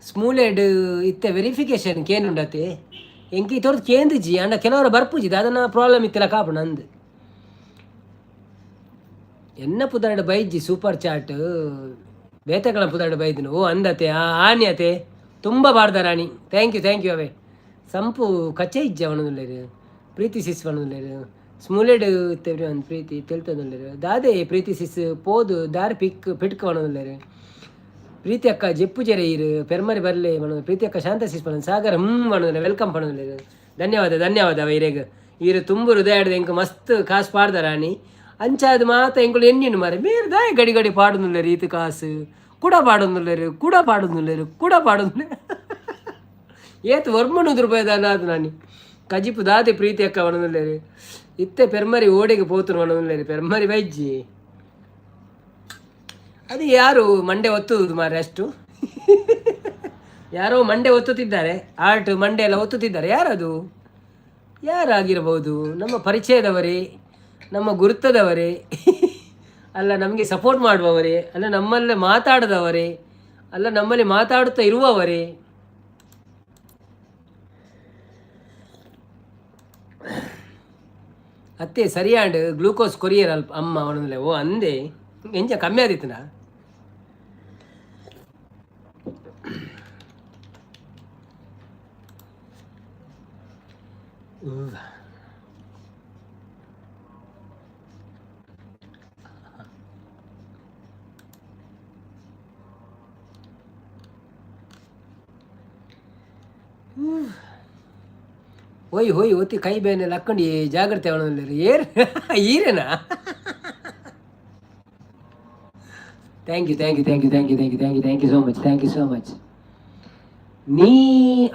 ಸ್ಮೂಲೆಡ್ ಇತ್ತೆ ವೆರಿಫಿಕೇಶನ್ ಕೇನುಂಡತೆ. ಎಂಕಿ ತೋರ್ದು ಕೇಂದ್ರಿಜಿ ಅಂಡ ಕೆಲವರ ಬರ್ಪುಜಿ, ಅದನ್ನ ಪ್ರಾಬ್ಲಮ್ ಇತ್ತಿಲ್ಲ ಕಾಪು ನಂದು. ಎನ್ನ ಪುದಾರ್ಡ್ ಬೈಜ್ಜಿ ಸೂಪರ್ ಚಾಟ್, ಬೇತಗಳ ಪುದಾರ್ಡ್ ಬೈದನು. ಓ ಅಂದತೆ, ಆ ಆನಿ ಅತೆ ತುಂಬ ಬಾರ್ದ ರಾಣಿ. Thank you, thank you. ಅವೇ ಸಂಪು ಕಚ್ಚೆ ಇಜ್ಜ ಅವನದುಲ್ಲೇರು. ಪ್ರೀತಿ ಸಿಸ್ ಅವನದುಲ್ಲೇರು. ಸ್ಮೂಲೆಡ್ ಇತ್ತೆವ್ರಿ ಒಂದು ಪ್ರೀತಿ ತೆಲ್ತದುಲ್ಲೇರು. ದಾದೆ ಪ್ರೀತಿ ಸಿಸ್ ಪೋದು ದಾರಿ ಪಿಕ್ ಪಿಟ್ಕ ಅವನದುಲ್ಲೇರು. ಪ್ರೀತಿ ಅಕ್ಕ ಜೆಪ್ಪು ಜೆರೆ ಇರು ಪೆರ್ಮರಿ ಬರಲೆ ಮನ. ಪ್ರೀತಿ ಅಕ್ಕ ಶಾಂತ ಸಿಸ್ ಪಣ ಸಾಗರ್ ಹ್ಮ್ ಪಣದಿಲ್ಲ, welcome ಪಣದಿಲ್ಲ. ಧನ್ಯವಾದ, ಧನ್ಯವಾದ ಅವ ಇರೆಗ್. ಈರು ತುಂಬು ಹೃದಯ ಎಂಕ್ ಮಸ್ತ್ ಕಾಸು ಪಾಡ್ದ ರಾಣಿ. ಅಂಚಾದ ಮಾತ ಎಂಕುಲು ಎನ್ನಿನು ಮಾರೆ, ಮೇರ್ ದಾಯ ಗಡಿ ಗಡಿ ಪಾಡೊಂದುಲ್ಲೆರ್? ಈತ್ ಕಾಸು ಕೂಡ ಪಾಡೊಂದುಲ್ಲೆರ್, ಕೂಡ ಪಾಡೊಂದುಲ್ಲೆರ್, ಕೂಡ ಪಾಡೊಂದುಲ್ಲೆರ್. ಏತ್ 900 ರೂಪಾಯಿ ದಾನ ಅದು ನಾನಿ ಕಜಿಪು ದಾದೆ? ಪ್ರೀತಿ ಅಕ್ಕ ಪಣೊಂದುಲ್ಲೆರ್. ಇತ್ತೆ ಪೆರ್ಮರಿ ಓಡೆಗೆ ಪೋತುನು ಪಣೊಂದುಲ್ಲೆರ್. ಪೆರ್ಮರಿ ಬೈಜ್ಜಿ. ಅದು ಯಾರು ಮಂಡೆ ಒತ್ತುವುದು ಮಾರೆ ಅಷ್ಟು? ಯಾರೋ ಮಂಡೆ ಒತ್ತುತ್ತಿದ್ದಾರೆ. ಆರ್ಟ್ ಮಂಡೆ ಎಲ್ಲ ಒತ್ತುತ್ತಿದ್ದಾರೆ. ಯಾರದು? ಯಾರಾಗಿರಬಹುದು? ನಮ್ಮ ಪರಿಚಯದವರೇ, ನಮ್ಮ ಗುರುತದವರೇ ಅಲ್ಲ, ನಮಗೆ ಸಪೋರ್ಟ್ ಮಾಡುವವರೇ ಅಲ್ಲ, ನಮ್ಮಲ್ಲೇ ಮಾತಾಡದವರೇ ಅಲ್ಲ, ನಮ್ಮಲ್ಲಿ ಮಾತಾಡುತ್ತಾ ಇರುವವರೇ? ಅತ್ತೆ ಸರಿಯಾಂಡ್ ಗ್ಲೂಕೋಸ್ ಕೊರಿಯರ್ ಅಲ್ಪ ಅಮ್ಮ ಅವನಂದ್ರೆ. ಓ ಅಂದೆ, ಎಂಚ ಕಮ್ಮಿ ಆದಿತ್ತನಾ? ಹೋಯ್ ಹೋಯ್ ಒತ್ತಿ ಕೈ ಬೇನೆ ಲಕ್ಕಂಡು ಜಾಗ್ರತೆ ಅವನಲ್ಲಿ. ಏರ್ ಈರೇನಾ? Thank you, thank you, thank you, thank you, thank you, thank you, thank you so much, thank you so much. ನೀ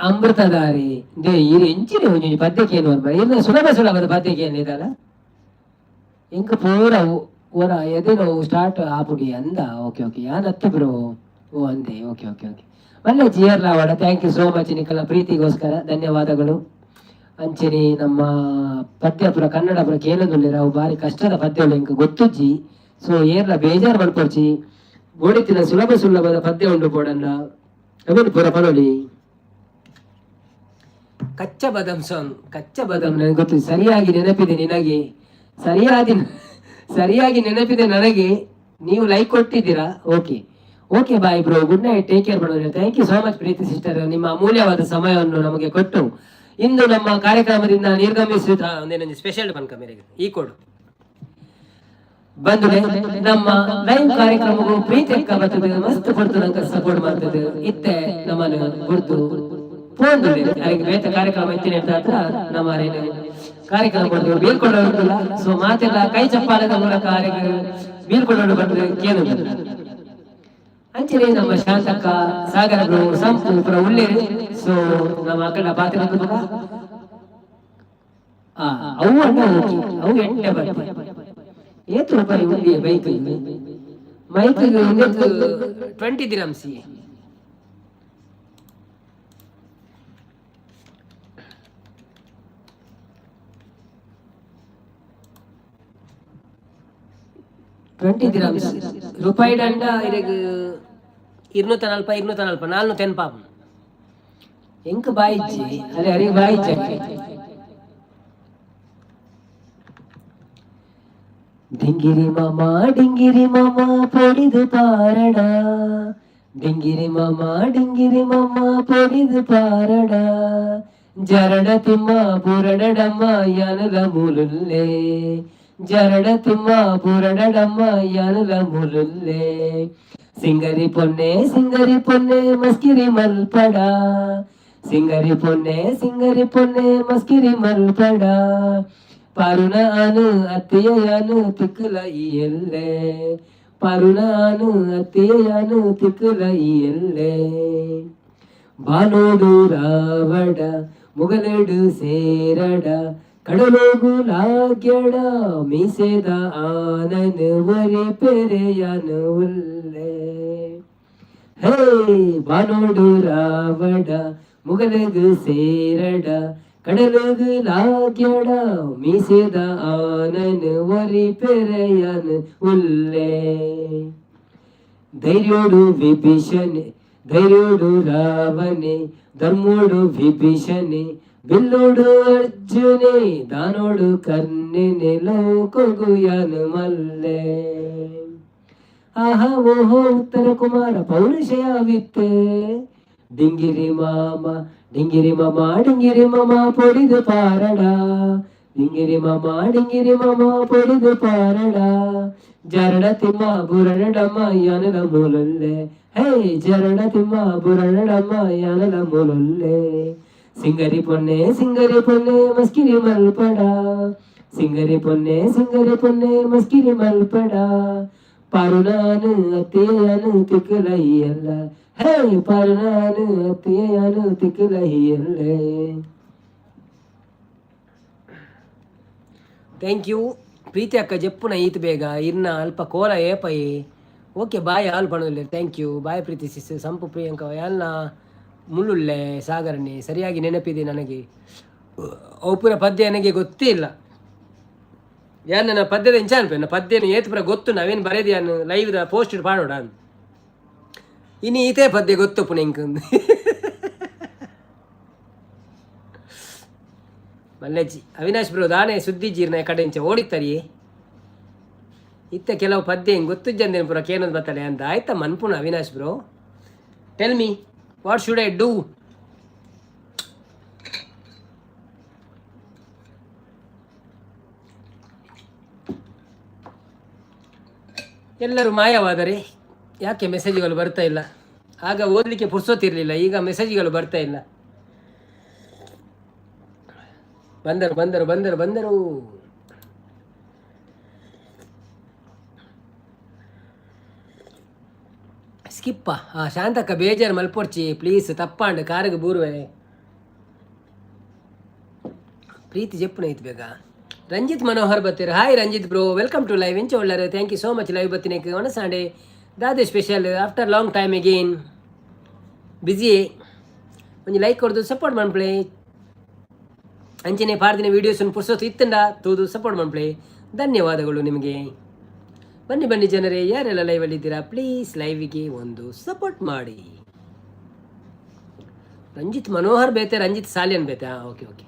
ಅಮೃತಧಾರಿ they ಈರು ಎಂಚಿನ ಒಂಜಿ ಪದ್ಯಕ್ಕೆ ಏನು ಇರ್ನ ಸುಲಭ ಸುಲಭದ ಪದ್ಯಕ್ಕೆ ಏನಿದಲ್ಲ. ಎಂಕ್ ಪೂರ ಒರ ಎದೆ ನೋವು ಸ್ಟಾರ್ಟ್ ಆಪುಡಿ ಅಂದ. ಓಕೆ ಓಕೆ, ಯಾನ್ ಅತ್ತು ಬ್ರೋ. ಓ ಅಂದೆ, okay okay okay. ಮಲ್ಲೆ Jeeyar ಲಾವಡ. Thank you so much. ನಿಕಲ ಪ್ರೀತಿಗೋಸ್ಕರ ಧನ್ಯವಾದಗಳು. ಅಂಚನೆ ನಮ್ಮ ಪದ್ಯ ಪುರ ಕನ್ನಡ ಪುರ ಕೇಳೊಂದುಲ್ಲೆರ್. ಅವು ಬಾರಿ ಕಷ್ಟದ ಪದ್ಯಗಳು, ಎಂಕ್ ಗೊತ್ತುಜ್ಜಿ. ಸೊ ಏರ್ಲ ಬೇಜಾರ್ ಮಲ್ಪೊರ್ಚಿ. ಬೋಡಿತ್ತಿನ ಸುಲಭ ಸುಲಭದ ಪದ್ಯ ಉಂಡು ಬೋಡನ್ನ ಅವೆನ್ ಪೂರ ಪನೊಲಿ. ಕಚ್ಚ ಬದಂ ಸಾಂಗ್. ಕಚ್ಚ ಬದಂ ನನಗೆ ಗೊತ್ತು. ಸರಿಯಾಗಿ ನೆನಪಿದೆ ನಿನಗೆ, ಸರಿಯಾಗಿ ಸರಿಯಾಗಿ ನೆನಪಿದೆ ನನಗೆ. ನೀವು ಲೈಕ್ ಕೊಟ್ಟಿದ್ದೀರಾ. Okay okay, bye bro, good night, take care ಮಾಡೋದು. Thank you so much Preethi sister. ನಿಮ್ಮ ಅಮೂಲ್ಯವಾದ ಸಮಯವನ್ನು ನಮಗೆ ಕೊಟ್ಟು ಇಂದು ನಮ್ಮ ಕಾರ್ಯಕ್ರಮದಿಂದ ನಿರ್ಗಮಿಸುತ್ತ ಒಂದೇನೊಂದು ಸ್ಪೆಷಲ್ ಪನ್ಕ ಮೇರೆಗೆ ಈ ಕೊಡು ಬಂದುಲೆ. ನಮ್ಮ ಲೈವ್ ಕಾರ್ಯಕ್ರಮಗೂ ಪ್ರೀತಿ ಅಕ್ಕ ಬರ್ತದೆ, ಮಸ್ತ್ ಕೊಡ್ತು ನಂಗೆ ಸಪೋರ್ಟ್ ಮಾಡ್ತದೆ. ಇತ್ತೆ ನಮ್ಮನ್ನು ಗುರ್ತು ಪೋಂದುಲೆ. ಅದಕ್ಕೆ ಬೇತ ಕಾರ್ಯಕ್ರಮ ಇತ್ತಿನ ಹತ್ರ ನಮ್ಮ ಕಾರ್ಯಕ್ರಮ ಕೊಡ್ತೀವಿ ಬೀಳ್ಕೊಳ್ಳೋದಿಲ್ಲ. ಸೊ ಮಾತೆಲ್ಲ ಕೈ ಚಪ್ಪಾಳೆದ ಮೂಲಕ ಅವರಿಗೆ ಬೀಳ್ಕೊಳ್ಳೋದು ಬಂದು ಕೇಳು. ಅಂಚನೆ ನಮ್ಮ ಶಾಂತಕ್ಕ, ಸಾಗರ ಬ್ರೋ, ಸಂಪು ಪುರ ಉಳ್ಳೇರು. ಸೊ ನಮ್ಮ ಅಕ್ಕಡ ಪಾತ್ರ ಅವು ಅಣ್ಣ. ಓಕೆ, ಅವು ಎಣ್ಣೆ ಬರ್ತದೆ. ಏತ್ ರೂಪಾಯಿ ಉಂಡಿ ಬೈಕ್ ಮೈಕ್? 20 dirhams, 20 dirhams. ರೂಪಾಯಿ ದಂಡ ಇರೆಗ್ 240, 240, 480 ಪಾಪ. ಎಂಕ್ ಬಾಯಿಜ್ಜಿ ಅದೇ ಅರಿಗೆ ಬಾಯಿಜ್ಜಿ. ಡಿಂಗಿರಿ ಮಾಮ ಡಿಂಗಿರಿ ಮಾಮ ಪೊಡಿದು ಪಾರಡ. ಡಿಂಗಿರಿ ಮಾಮ ಡಿಂಗಿರಿ ಮಾಮ ಪೊಡಿದು ಪಾರಡ. ಜರಡ ತಿಮ್ಮ ಪೂರಣಡಮ್ಮ ಯಾನಲ ಮೂಲುಲ್ಲೆ. ಜರಡ ತಿಮ್ಮ ಪೂರಣಡಮ್ಮ ಯಾನಲ ಮೂಲುಲ್ಲೆ. ಸಿಂಗರಿ ಪೊನ್ನೆ ಸಿಂಗರಿ ಪೊನ್ನೆ ಮಸ್ಕಿರಿ ಮಲ್ಪಡ. ಸಿಂಗರಿ ಪೊನ್ನೆ ಸಿಂಗರಿ ಪೊನ್ನೆ ಮಸ್ಕಿರಿ ಮಲ್ಪಡ ಪರುಣ ಅನು ಅತ್ತಿಯನು ತಿಕ್ಕಲ ಎಲ್ಲೆ ಪರುಣ ಅನು ಅತ್ತಿಯನು ತಿಕ್ಕಲ ಎಲ್ಲೆ ಬಾನೋಡು ರಾವಡ ಮುಗಲೆಡು ಸೇರಡ ಕಡಲೋಗು ಲಾಗ್ಯಡ ಮೀಸೆದ ಆನನ ವರಿ ಪೆರೆಯನು ಉಲ್ಲೆ. ಹೇ ಬಾನೋಡು ರಾವಡ ಮುಗಲಗು ಸೇರಡ ಕಡಲಗು ಲಾಗ್ಯಡ ಮೀಸೆದ ಆನನ ವರಿ ಪೆರೆಯನು ಉಲ್ಲೆ. ಧೈರ್ಯೋಡು ವಿಭೀಷಣೆ ಧೈರ್ಯೋಡು ರಾವಣೆ ಧರ್ಮೋಡು ವಿಭೀಷಣೆ ಬಿಲ್ಲೋಡು ಅರ್ಜುನೆ ದಾನೋಡು ಕರ್ಣನೆ ಲೋಕೊಗು ಮಲ್ಲೆ. ಆಹಾ ಓಹೋ ಉತ್ತರ ಕುಮಾರ ಪೌರುಷಯವಿತ್ತೆ ಡಿಂಗಿರಿ ಮಾಮ ಡಿಂಗಿರಿ ಮಾಮ ಡಿಂಗಿರಿ ಮಾಮ ಪೊಡಿದು ಪಾರಡ ಡಿಂಗಿರಿ ಮಾಮ ಡಿಂಗಿರಿ ಮಾಮ ಪೊಡಿದು ಪಾರಡ ಜರಡ ತಿಮ್ಮ ಬುರಡಮ್ಮ ಯಾನದ ಮೂಲಲ್ಲೆ. ಹೇ ಜರಡ ತಿಮ್ಮ ಬುರಡಮ್ಮ ಯಾನದ ಮೂಲಲ್ಲೆ. ಸಿಂಗರಿ ಪೊನ್ನೆ ಸಿಂಗರಿ ಪೊನ್ನೆ ಮಸ್ಕಿರಿ ಮಲ್ಪಡ ಸಿಂಗರಿ ಪೊನ್ನೆ ಸಿಂಗರಿ ಪೊನ್ನೆ ಮಸ್ಕಿರಿ ಮಲ್ಪಡ ಪರುಣಾನು ಅತ್ತೆಯನು ತಿಕ್ಕಲಹಿಯಲ್ಲ. ಹೇ ಪರುಣಾನು ಅತ್ತೆಯನು ತಿಕ್ಕಲಹಿಯಲ್ಲೇ. Thank you ಪ್ರೀತಿ ಅಕ್ಕ ಜಪ್ಪುನ ಈತ್ ಬೇಗ ಇರ್ನ ಅಲ್ಪ ಕೋಲ ಏಪೈ. ಓಕೆ ಬಾಯ್ ಆಲ್ ಪಣುಲ್ಲೆ. Thank you bye Preethi sis ಸಂಪು ಪ್ರಿಯಾಂಕ ಯಾಲ್ನ ಮುಳ್ಳುಳ್ಳೆ ಸಾಗರಣೆ ಸರಿಯಾಗಿ ನೆನಪಿದೆ ನನಗೆ. ಅವು ಪೂರ ಪದ್ಯ ನನಗೆ ಗೊತ್ತೇ ಇಲ್ಲ. ಯಾನ್ ನನ್ನ ಪದ್ಯದ ಇಂಚ ಅನ್ಪೆ ನನ್ನ ಪದ್ಯನ ಏತ್ ಪೂರ ಗೊತ್ತು ನಾವೇನು ಬರೇದಿ ಯಾನ್ ಲೈವ್ ಪೋಸ್ಟ್ ಪಾಡೋಡ ಇನ್ನು ಈತೇ ಪದ್ಯ ಗೊತ್ತು ಪುನ ಇಂಕ್. ಮಲ್ಲೆಜ್ಜಿ ಅವಿನಾಶ್ ಬ್ರೋ ದಾನೆ ಸುದ್ದಿ ಜೀರ್ಣ ಕಡೆ ಇಂಚ ಓಡಿತ್ತರಿ ಇತ್ತ ಕೆಲವು ಪದ್ಯ ಹಿಂಗೆ ಗೊತ್ತಿದ್ದಂದೇನು ಪೂರ ಕೇನೊಂದು ಬತ್ತಲೆ ಅಂತ ಆಯ್ತಾ ಮನ್ಪುಣ. Avinash bro, tell me what should I do? ಎಲ್ಲರೂ ಮಾಯವಾದರೆ ಯಾಕೆ ಮೆಸೇಜ್ಗಳು ಬರ್ತಾ ಇಲ್ಲ? ಆಗ ಓದಲಿಕ್ಕೆ ಪುರ್ಸೊತ್ತಿರಲಿಲ್ಲ, ಈಗ ಮೆಸೇಜ್ಗಳು ಬರ್ತಾ ಇಲ್ಲ. ಬಂದರು ಬಂದರು ಬಂದರು ಬಂದರು. ಸ್ಕಿಪ್ಪ. ಹಾಂ ಶಾಂತಕ್ಕ ಬೇಜಾರು ಮಲ್ಪೊರ್ಚಿ ಪ್ಲೀಸ್ ತಪ್ಪಾಂಡ್ ಕಾರಿಗೆ ಬೂರುವೆ. ಪ್ರೀತಿ ಜಪ್ಪುನ ಐತ್ ಬೇಗ. Ranjith Manohar ಬತ್ತೀರ. Hi Ranjith bro, welcome to live. ಎಂಚ ಉಳ್ಳಾರು? Thank you so much live ಬತ್ತಿನಕ್ಕೆ. ಒಣಸಾಂಡೆ ದಾದೆ special after long time again? Busy. ಒಂಜಿ ಲೈಕ್ ಕೊಡ್ದು ಸಪೋರ್ಟ್ ಮನ್ಪ್ಲೆ. ಅಂಚನೆ ಪಾರ್ದಿನ ವೀಡಿಯೋಸ್ ಪುರ್ಸೊತ್ತು ಇತ್ತಂಡ ತೂದು ಸಪೋರ್ಟ್ ಮನ್ಪ್ಲೆ. ಧನ್ಯವಾದಗಳು ನಿಮಗೆ. ಬನ್ನಿ ಬನ್ನಿ ಜನರೇ, ಯಾರೆಲ್ಲ ಲೈವಲ್ಲಿದ್ದೀರಾ ಪ್ಲೀಸ್ ಲೈವಿಗೆ ಒಂದು ಸಪೋರ್ಟ್ ಮಾಡಿ. ರಂಜಿತ್ ಮನೋಹರ್ ಬೇತೆ, ರಂಜಿತ್ ಸಾಲಿಯನ್ ಬೇತೆ. ಹಾಂ ಓಕೆ ಓಕೆ,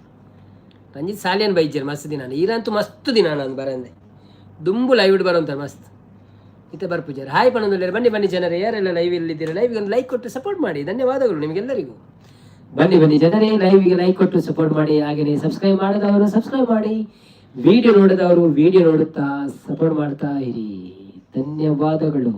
ರಂಜಿತ್ ಸಾಲಿಯನ್ ಬೈಜರ್ ಮಸ್ತ್ ದಿನ. ಈರಂತೂ ಮಸ್ತ್ ದಿನ ನಾನು ಬರಂದೆ ದುಂಬು ಲೈವ್ ಬರೋಂತಾರೆ ಮಸ್ತ್ ಇತ್ತೆ ಬರ್ಪುಜಾರ. ಹಾಯ್ ಪಣಂದುಲ್ಲೇರು. ಬನ್ನಿ ಬನ್ನಿ ಜನರೇ, ಯಾರೆಲ್ಲ ಲೈವ್ ಇಲ್ಲಿದ್ದೀರಾ ಲೈವ್ಗೆ ಒಂದು ಲೈಕ್ ಕೊಟ್ಟು ಸಪೋರ್ಟ್ ಮಾಡಿ. ಧನ್ಯವಾದಗಳು ನಿಮಗೆಲ್ಲರಿಗೂ. ಬನ್ನಿ ಬನ್ನಿ ಜನರೇ, ಲೈವ್ಗೆ ಲೈಕ್ ಕೊಟ್ಟು ಸಪೋರ್ಟ್ ಮಾಡಿ. ಹಾಗೆಯೇ ಸಬ್ಸ್ಕ್ರೈಬ್ ಮಾಡದವರು ಸಬ್ಸ್ಕ್ರೈಬ್ ಮಾಡಿ, ವಿಡಿಯೋ ನೋಡಿದವರು ವಿಡಿಯೋ ನೋಡುತ್ತಾ ಸಪೋರ್ಟ್ ಮಾಡ್ತಾ ಇರಿ. ಧನ್ಯವಾದಗಳು.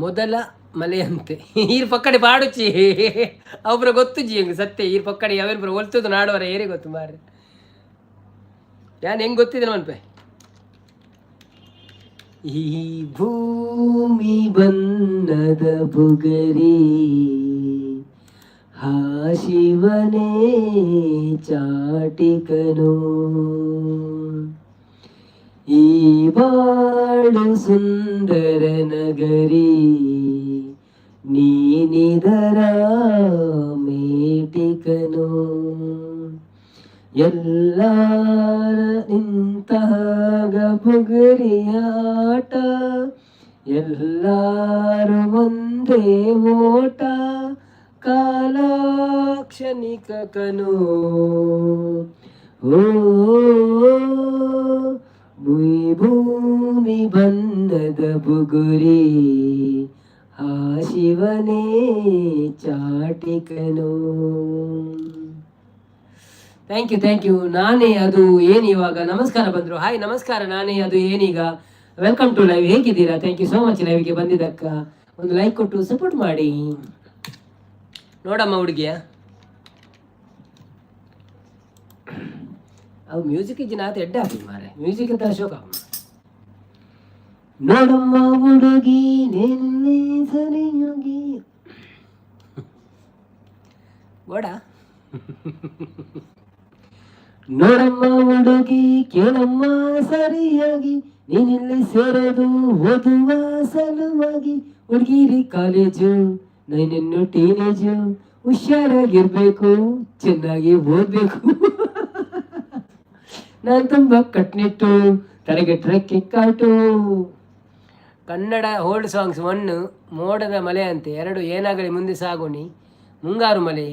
ಮೊದಲ ಮಲೆಯಂತೆ ಈರ್ ಪಕ್ಕಡೆ ಪಾಡುಚಿ ಅವ್ರ ಗೊತ್ತುಜಿ ಹೆಂಗ್ ಸತ್ಯ. ಈರ್ ಪಕ್ಕಡೆ ಅವೇನು ಪುರ ಒಲ್ತದು ನಾಡುವರ ಏರಿ ಗೊತ್ತು ಮಾರ್ರೆ. ಯಾನ್ ಹೆಂಗ್ ಗೊತ್ತಿದೆ ಮನ್ಪೆ. ಈ ಭೂಮಿ ಬನ್ನದ ಬುಗರಿ ಹಾ ಶಿವನೇ ಚಾಟಿಕನು ಈ ಬಾಳು ಸುಂದರ ನಗರಿ ನೀನಿದರ ಮೇಟಿಕನು ಎಲ್ಲಾರ ನಿಂತಾಗ ಬುಗುರಿಯಾಟ ಎಲ್ಲಾರು ಒಂದೇ ಓಟ ಕಾಲಾಕ್ಷಣಿಕ ಕನು. ಓ ಭೂಮಿ ಬನ್ನದ ಬುಗುರಿ ಆ ಶಿವನೇ ಚಾಟಿಕನು. Thank Thank you, thank you. ನಾನೇ ಅದು ಏನಿವಾಗ ನಮಸ್ಕಾರ ಬಂದರು. ಹಾಯ್, ನಮಸ್ಕಾರ. ನಾನೇ ಅದು ಏನೀಗ, welcome to live. ಹೇಗಿದ್ದೀರಾ? Thank you so much ಲೈವ್ಗೆ ಬಂದಿದ್ದಕ್ಕ. ಒಂದು ಲೈಕ್ ಕೊಟ್ಟು ಸಪೋರ್ಟ್ ಮಾಡಿ. ನೋಡಮ್ಮ ಹುಡುಗಿಯ, ಅವು ಮ್ಯೂಸಿಕ್ ಇಜ್ಜಿನ ಆತ ಎಡ್ಡೆ ಹಾಕಿ ಮಾರೆ, ಮ್ಯೂಸಿಕ್ ಅಂತ ಅಶೋಕ. ನೋಡಮ್ಮ ಹುಡುಗಿ, ನಿನ್ನೆ ಸರಿಯಾಗಿ ಗೋಡ. ನೋಡಮ್ಮ ಹುಡುಗಿ, ಕೇಳಮ್ಮ ಸರಿಯಾಗಿ, ನೀನಿಲ್ಲಿ ಸೇರೋದು ಓದುವ ಸಲುವಾಗಿ. ಹುಡುಗಿರಿ ಕಾಲೇಜು, ನೀನಿನ್ನು ಟೀನೇಜು, ಹುಷಾರಾಗಿರ್ಬೇಕು, ಚೆನ್ನಾಗಿ ಓದ್ಬೇಕು. ನಾನು ತುಂಬ ಕಟ್ನಿಟ್ಟು, ತಲೆಗೆಟ್ರೆ ಕಿಕ್ಕಾಟು. ಕನ್ನಡ ಓಲ್ಡ್ ಸಾಂಗ್ಸ್: ಒನ್, ಮೋಡದ ಮಲೆ ಅಂತೆ. ಎರಡು, ಏನಾಗಲಿ ಮುಂದೆ ಸಾಗೋಣಿ. ಮುಂಗಾರು ಮಲೆ,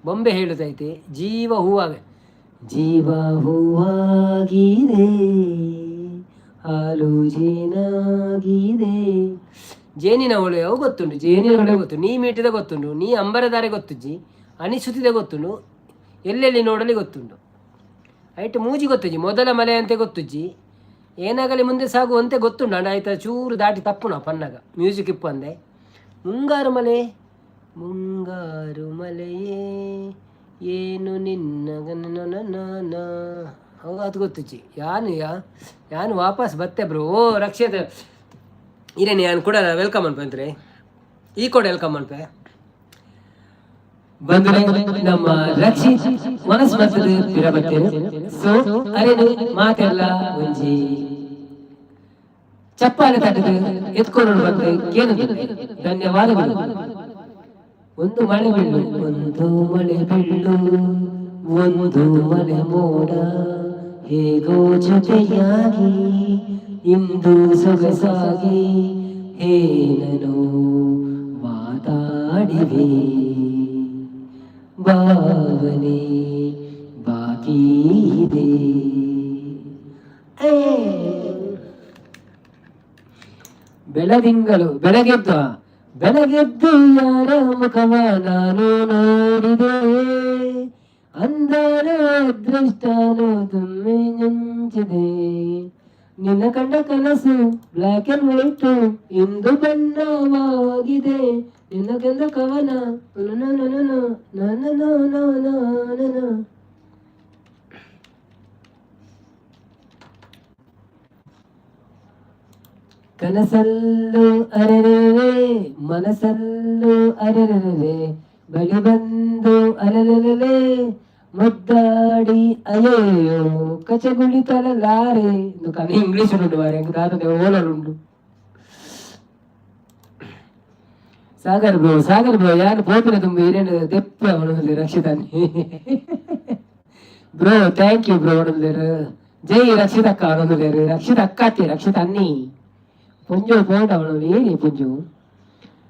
ಬೊಂಬೆ ಹೇಳುತ್ತೈತೆ, ಜೀವ ಹೂವಾಗ, ಜೀವ ಹೂವಾಗಿದೆ, ಹಾಲು ಜೇನಾಗಿದೆ. ಜೇನಿನ ಹೊಳೆಯವು ಗೊತ್ತುಂಟು, ಜೇನಿನ ಹೊಳೆ ಗೊತ್ತು, ನೀ ಮೀಟಿದ ಗೊತ್ತುಂಟು, ನೀ ಅಂಬರದಾರೆ ಗೊತ್ತುಜ್ಜಿ, ಅನಿಸುತ್ತಿದೆ ಗೊತ್ತುಂಟು, ಎಲ್ಲೆಲ್ಲಿ ನೋಡಲಿ ಗೊತ್ತುಂಟು. ಐಟ್ ಮೂಜಿ ಗೊತ್ತುಜ್ಜಿ. ಮೊದಲ ಮಲೆ ಅಂತೆ ಗೊತ್ತುಜ್ಜಿ. ಏನಾಗಲಿ ಮುಂದೆ ಸಾಗುವಂತೆ ಗೊತ್ತುಂಟು. ಅಂಡ ಆಯ್ತಾ, ಚೂರು ದಾಟಿ ತಪ್ಪುನ ಪನ್ನಗ ಮ್ಯೂಸಿಕ್ ಇಪ್ಪು ಅಂದೆ. ಮುಂಗಾರು ಮಲೆ, ಮುಂಗಾರು ಮಲೆಯೇ ಏನು ನಿನ್ನ ನನ್ನ, ಅವು ಅದು ಗೊತ್ತುಜ್ಜಿ. ಯಾನು ಯಾ ಯಾನು ವಾಪಸ್ ಬತ್ತೆ ಬ್ರೋ. ಓ ರಕ್ಷಿತ, ಇರೇನಿ ಯಾನು ಕೂಡ welcome ಅನ್ಪಂತ್ರೆ, ಈ ಕೂಡ welcome ಅನ್ಪೆ. ಬಂದ್ರೆ ನಮ್ಮ ರಕ್ಷಿತ್ ಮನಸ್ ಬರ್ತದೆ ಪಿರ. ಸೊ ಅರೇನು ಮಾತೆಲ್ಲ ಒಂಜಿ ಚಪ್ಪಾಳೆ ತಟ್ಟದು ಎತ್ಕೊಂಡು ಬಂದು ಕೇಳಿದೆ. ಧನ್ಯವಾದಗಳು. ಒಂದು ಮಳೆ ಬಿಲ್ಲು, ಒಂದು ಮಳೆ ಬಿಲ್ಲು, ಒಂದು ಮಳೆ ಮೋಡ, ಹೇಗೋ ಜೊತೆಯಾಗಿ ಇಂದು ಸೊಗಸಾಗಿ ಏನನೋ ಮಾತಾಡಿವೆ, ಭಾವನೆ ಬಾಕಿ ಇದೆ. ಏ. ಬೆಳದಿಂಗಳು ಬೆಳಗೆದ್ದು, ಬೆಳಗೆದ್ದು ಯಾರ ಮುಖವ ನಾನು ನೋಡಿದೆ, ಅಂದಾನ ಅದೃಷ್ಟನು ತುಂಬಿ ನಂಚಿದೆ. ನಿನ್ನ ಕಂಡ ಕನಸು ಬ್ಲ್ಯಾಕ್ ಅಂಡ್ ವೈಟ್ ಇಂದು ಬಣ್ಣವಾಗಿದೆ. ನಿನ್ನ ಕಂದ ಕವನ ನನ ನನ ನನ. ಕನಸಲ್ಲೂ ಅರೆರೆರೆ, ಮನಸ್ಸಲ್ಲೂ ಅರೆರೆರೆ, ಬಳಿ ಬಂದು ಅರೆರೆರೆ, ಮುದ್ದಾಡಿ ಅಯ್ಯೋ ಕಚಗುಳಿ ತಲಲಾರೆ. ಕನ್ನ ಇಂಗ್ಲೀಷ್ ಉಂಟು ಮಾರೆ, ದಾದ ಓಲರುಂಟು. ಸಾಗರ್ ಬ್ರೋ, ಸಾಗರ್ ಬ್ರೋ, ಯಾರು ಪೋಪಿನ ತುಂಬ ಏನೇನು ದೆಪ್ಪ ಅವನಲ್ಲಿ. ರಕ್ಷಿತಾನಿ ಬ್ರೋ, thank you bro ಅವನೊಂದೇರು. ಜೈ ರಕ್ಷಿತ ಅಕ್ಕ ಅವನೊಂದೇರು. ರಕ್ಷಿತ ಅಕ್ಕ ಅತ್ತಿ, ರಕ್ಷಿತ ಅನ್ನಿ ಪುಂಜು ಪೋಂಡ ಅವಳು. ಏನಿ ಪುಂಜು,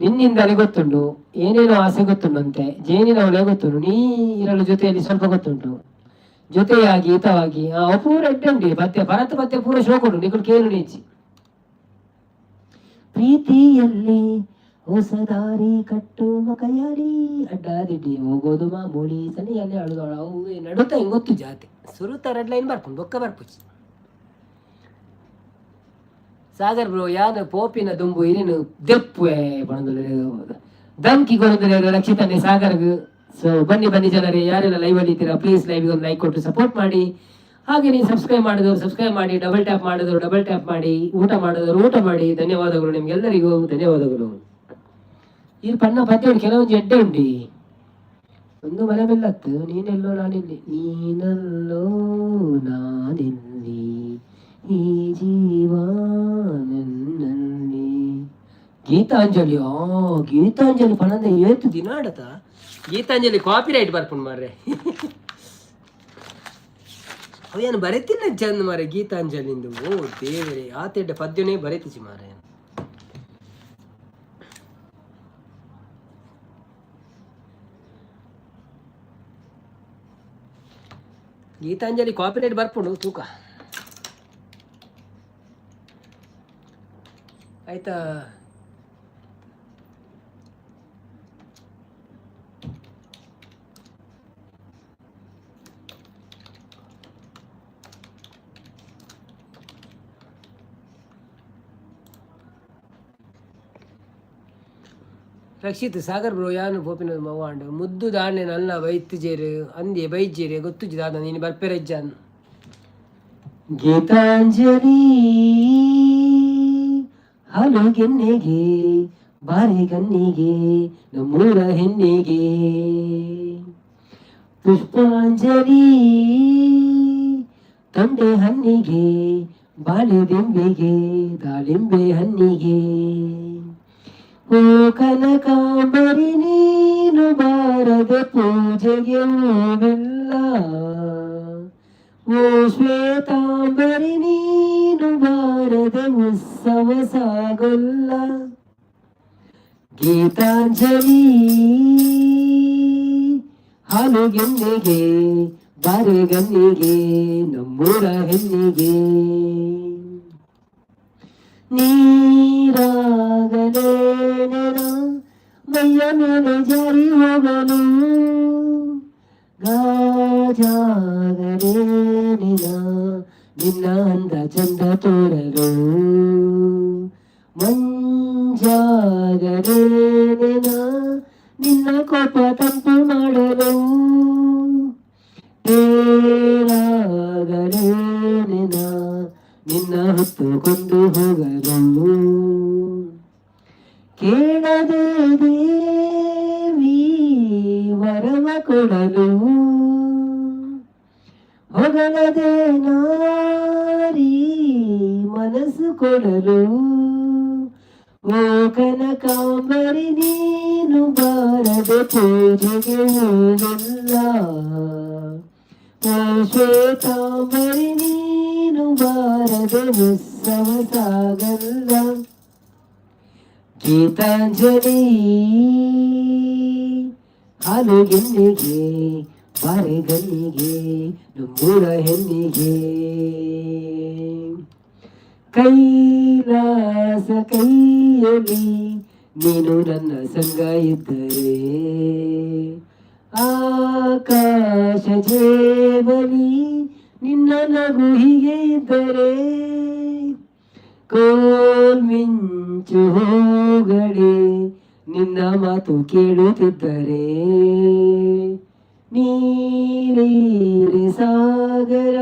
ನಿನ್ನಿಂದಲೇ ಗೊತ್ತುಂಟು, ಏನೇನೋ ಆಸೆ ಗೊತ್ತುಂಟಂತೆ. ಜೇನಿನ ಅವಳೇ ಗೊತ್ತುಂಟು, ನೀ ಇರಲು ಜೊತೆಯಲ್ಲಿ ಸ್ವಲ್ಪ ಗೊತ್ತುಂಟು. ಜೊತೆಯಾಗಿ ಹಿತವಾಗಿ ಆ ಪೂರ ಎಡ್ಡೆ ಪದ್ಯ ಭರತ ಪದ್ಯ ಪೂರ ಶೋಕುಂಟು. ನಿಕುಲು ಕೇಳು ನೀಚಿ. ಪ್ರೀತಿಯಲ್ಲಿ ಹೊಸ ದಾರಿ ಕಟ್ಟುವ ಕಯಾರಿ, ಅಡ್ಡಾದಿಡ್ಡಿ ಹೋಗೋದು ಮಾಮೂಲಿ, ಸನಿಯಲ್ಲಿ ಅಳುದೋಳ. ಅವು ನಡುತ್ತ ಹಿಂಗ್ ಗೊತ್ತು ಜಾತಿ ಸುರುತ ರೆಡ್ ಲೈನ್ ಬರ್ಪುಂಡು ಬೊಕ್ಕ ಬರ್ಪುಚಿ. ಸಾಗರ್ ಬ್ರೋ, ಯಾನ ಪೋಪಿನ ದುಂಬು ಇರೇನು ದೆಪ್ಪುವೆ ಪಣಂದುಲ್ಲೆರ್, ಧಮ್ಕಿ ಕೊರೊಂದುಲ್ಲೆರ್ ರಕ್ಷಿತನೆ ಸಾಗರ್ಗ್. ಸೊ ಬನ್ನಿ ಬನ್ನಿ ಜನರೇ, ಯಾರೆಲ್ಲ ಲೈವ್ ಅಲ್ಲಿ ಇದ್ದೀರಾ, ಪ್ಲೀಸ್ ಲೈವ್ಗೆ ಒಂದು ಲೈಕ್ ಕೊಟ್ಟು ಸಪೋರ್ಟ್ ಮಾಡಿ. ಹಾಗೆ ನೀವು ಸಬ್ಸ್ಕ್ರೈಬ್ ಮಾಡಿದವರು ಸಬ್ಸ್ಕ್ರೈಬ್ ಮಾಡಿ, ಡಬಲ್ ಟ್ಯಾಪ್ ಮಾಡಿದವರು ಡಬಲ್ ಟ್ಯಾಪ್ ಮಾಡಿ, ಊಟ ಮಾಡಿದವರು ಊಟ ಮಾಡಿ. ಧನ್ಯವಾದಗಳು ನಿಮ್ಗೆಲ್ಲರಿಗೂ, ಧನ್ಯವಾದಗಳು. ಈ ಪಣ್ಣ ಪದ್ಯ ಉಂಟು, ಕೆಲವೊಂದು ಎಡ್ಡೆ ಉಂಡಿ. ಒಂದು ಮನೆ ಬೆಲ್ಲತ್ತು, ನೀನೆಲ್ಲೋ ನಾನಿಲ್ಲಿ, ನೀನಲ್ಲೋ ನಾನಿಲ್ಲಿ, ಈ ಜೀವ ನನ್ನಲ್ಲಿ. ಗೀತಾಂಜಲಿ, ಆ ಗೀತಾಂಜಲಿ ಪಣಂದ ಏತು ದಿನ ಆಡತ. ಗೀತಾಂಜಲಿ ಕಾಪಿ ರೈಟ್ ಬರ್ಪುಂಡು ಮಾರ್ರೆ. ಅವೇನು ಬರೆತಿಲ್ಲ ಚಂದ ಮಾರೆ ಗೀತಾಂಜಲಿಂದು. ಓ ದೇವರೇ, ಆತೆಡ್ಡ ಪದ್ಯನೇ ಬರೆತಿಚಿ ಮಾರೆ. ಗೀತಾಂಜಲಿ ಕಾಪಿರೈಟ್ ಬರ್ಪುಂಡು ತೂಕ ಆಯ್ತಾ? ರಕ್ಷಿತ್ ಸಾಗರ್ ಬ್ರೋ ಯಾನು ಪೋಪಿನ ಮವಾಂಡ್ ಮುದ್ದು ದಾನೆ ನಲ್ಲ ಬೈತ್ಜೇರು ಅಂದೆ ಬೈಜೇರು ಗೊತ್ತುಜಿ ದಾದ ನೀನು ಬರ್ಪೆರೆಜ್ಜಾನ್. ಗೀತಾಂಜಲಿ ಹಾಲು ಗೆನ್ನೆಗೆ ಬಾರಿ ಗನ್ನಿಗೆ ನಮ್ಮೂರ ಹೆಣ್ಣಿಗೆ. ಪುಷ್ಪಾಂಜಲಿ ತೊಂಡೆ ಹಣ್ಣಿಗೆ ಬಾಳೆ ದಿಂಬಿಗೆ ದಾಳಿಂಬೆ ಹಣ್ಣಿಗೆ. ಓ ಕನಕಾಂಬರಿ ನೀನು ಬಾರದೆ ಪೂಜೆಗೆ ಹೂವಿಲ್ಲ. ಓ ಶ್ವೇತಾಂಬರಿ ನೀನು ಬಾರದೆ ಉತ್ಸವ ಸಾಗೊಲ್ಲ. ಗೀತಾಂಜಲಿ ಹಾಲು ಗೆನ್ನೆಗೆ ಬಾರೆ ಗನ್ನಿಗೆ ನಮ್ಮೂರ ಹೆಣ್ಣಿಗೆ. ನೀರಾಗಲೇನೆನ ಮೈಯ ಮೇಲೆ ಜಾರಿ ಹೋಗಲು, ಗಾಜಾಗಲೇನಿನ ನಿನ್ನ ಅಂದ ಚಂದ ತೋರಲು, ಮಂಜಾಗಲೇನಿನ ನಿನ್ನ ಕೋಪ ತಂಪು ಮಾಡಲು, ತೇರಾಗಲೇನಿನ ನಿನ್ನ ಹೊತ್ತುಕೊಂಡು ಹೋಗಲು. ಕೇಳದೆ ದೇವಿ ವರವ ಕೊಡಲು, ಹೊಗಳದೆ ನಾರಿ ಮನಸ್ಸು ಕೊಡಲು. ಓ ಕನಕಾಂಬರಿ ನೀನು ಬಾರದೆ ಪೂಜೆಗೆ ಹೂವಿಲ್ಲ. ಓ ಶ್ವೇತಾಂಬರಿ ನೀನು ಬಾರದೆ ಉತ್ಸವ ಸಾಗಲ್ಲ. ಗೀತಾಂಜಲಿ ಹಾಲು ಗೆನ್ನೆಗೆ ಬಾರೆ ಗನ್ನಿಗೆ ನಮ್ಮೂರ ಹೆಣ್ಣಿಗೆ. ಕೈಲಾಸ ಕೈಯಲ್ಲಿ ನೀನು ನನ್ನ ಸಂಗ ಇದ್ದರೆ, ಆಕಾಶ ಜೇಬಲಿ ನಿನ್ನ ನಗು ಹೀಗೆ ಇದ್ದರೆ, ಕೋಲ್ಮಿಂಚು ಹೋಗಳೆ ನಿನ್ನ ಮಾತು ಕೇಳುತ್ತಿದ್ದರೆ, ನೀರೀರಿ ಸಾಗರ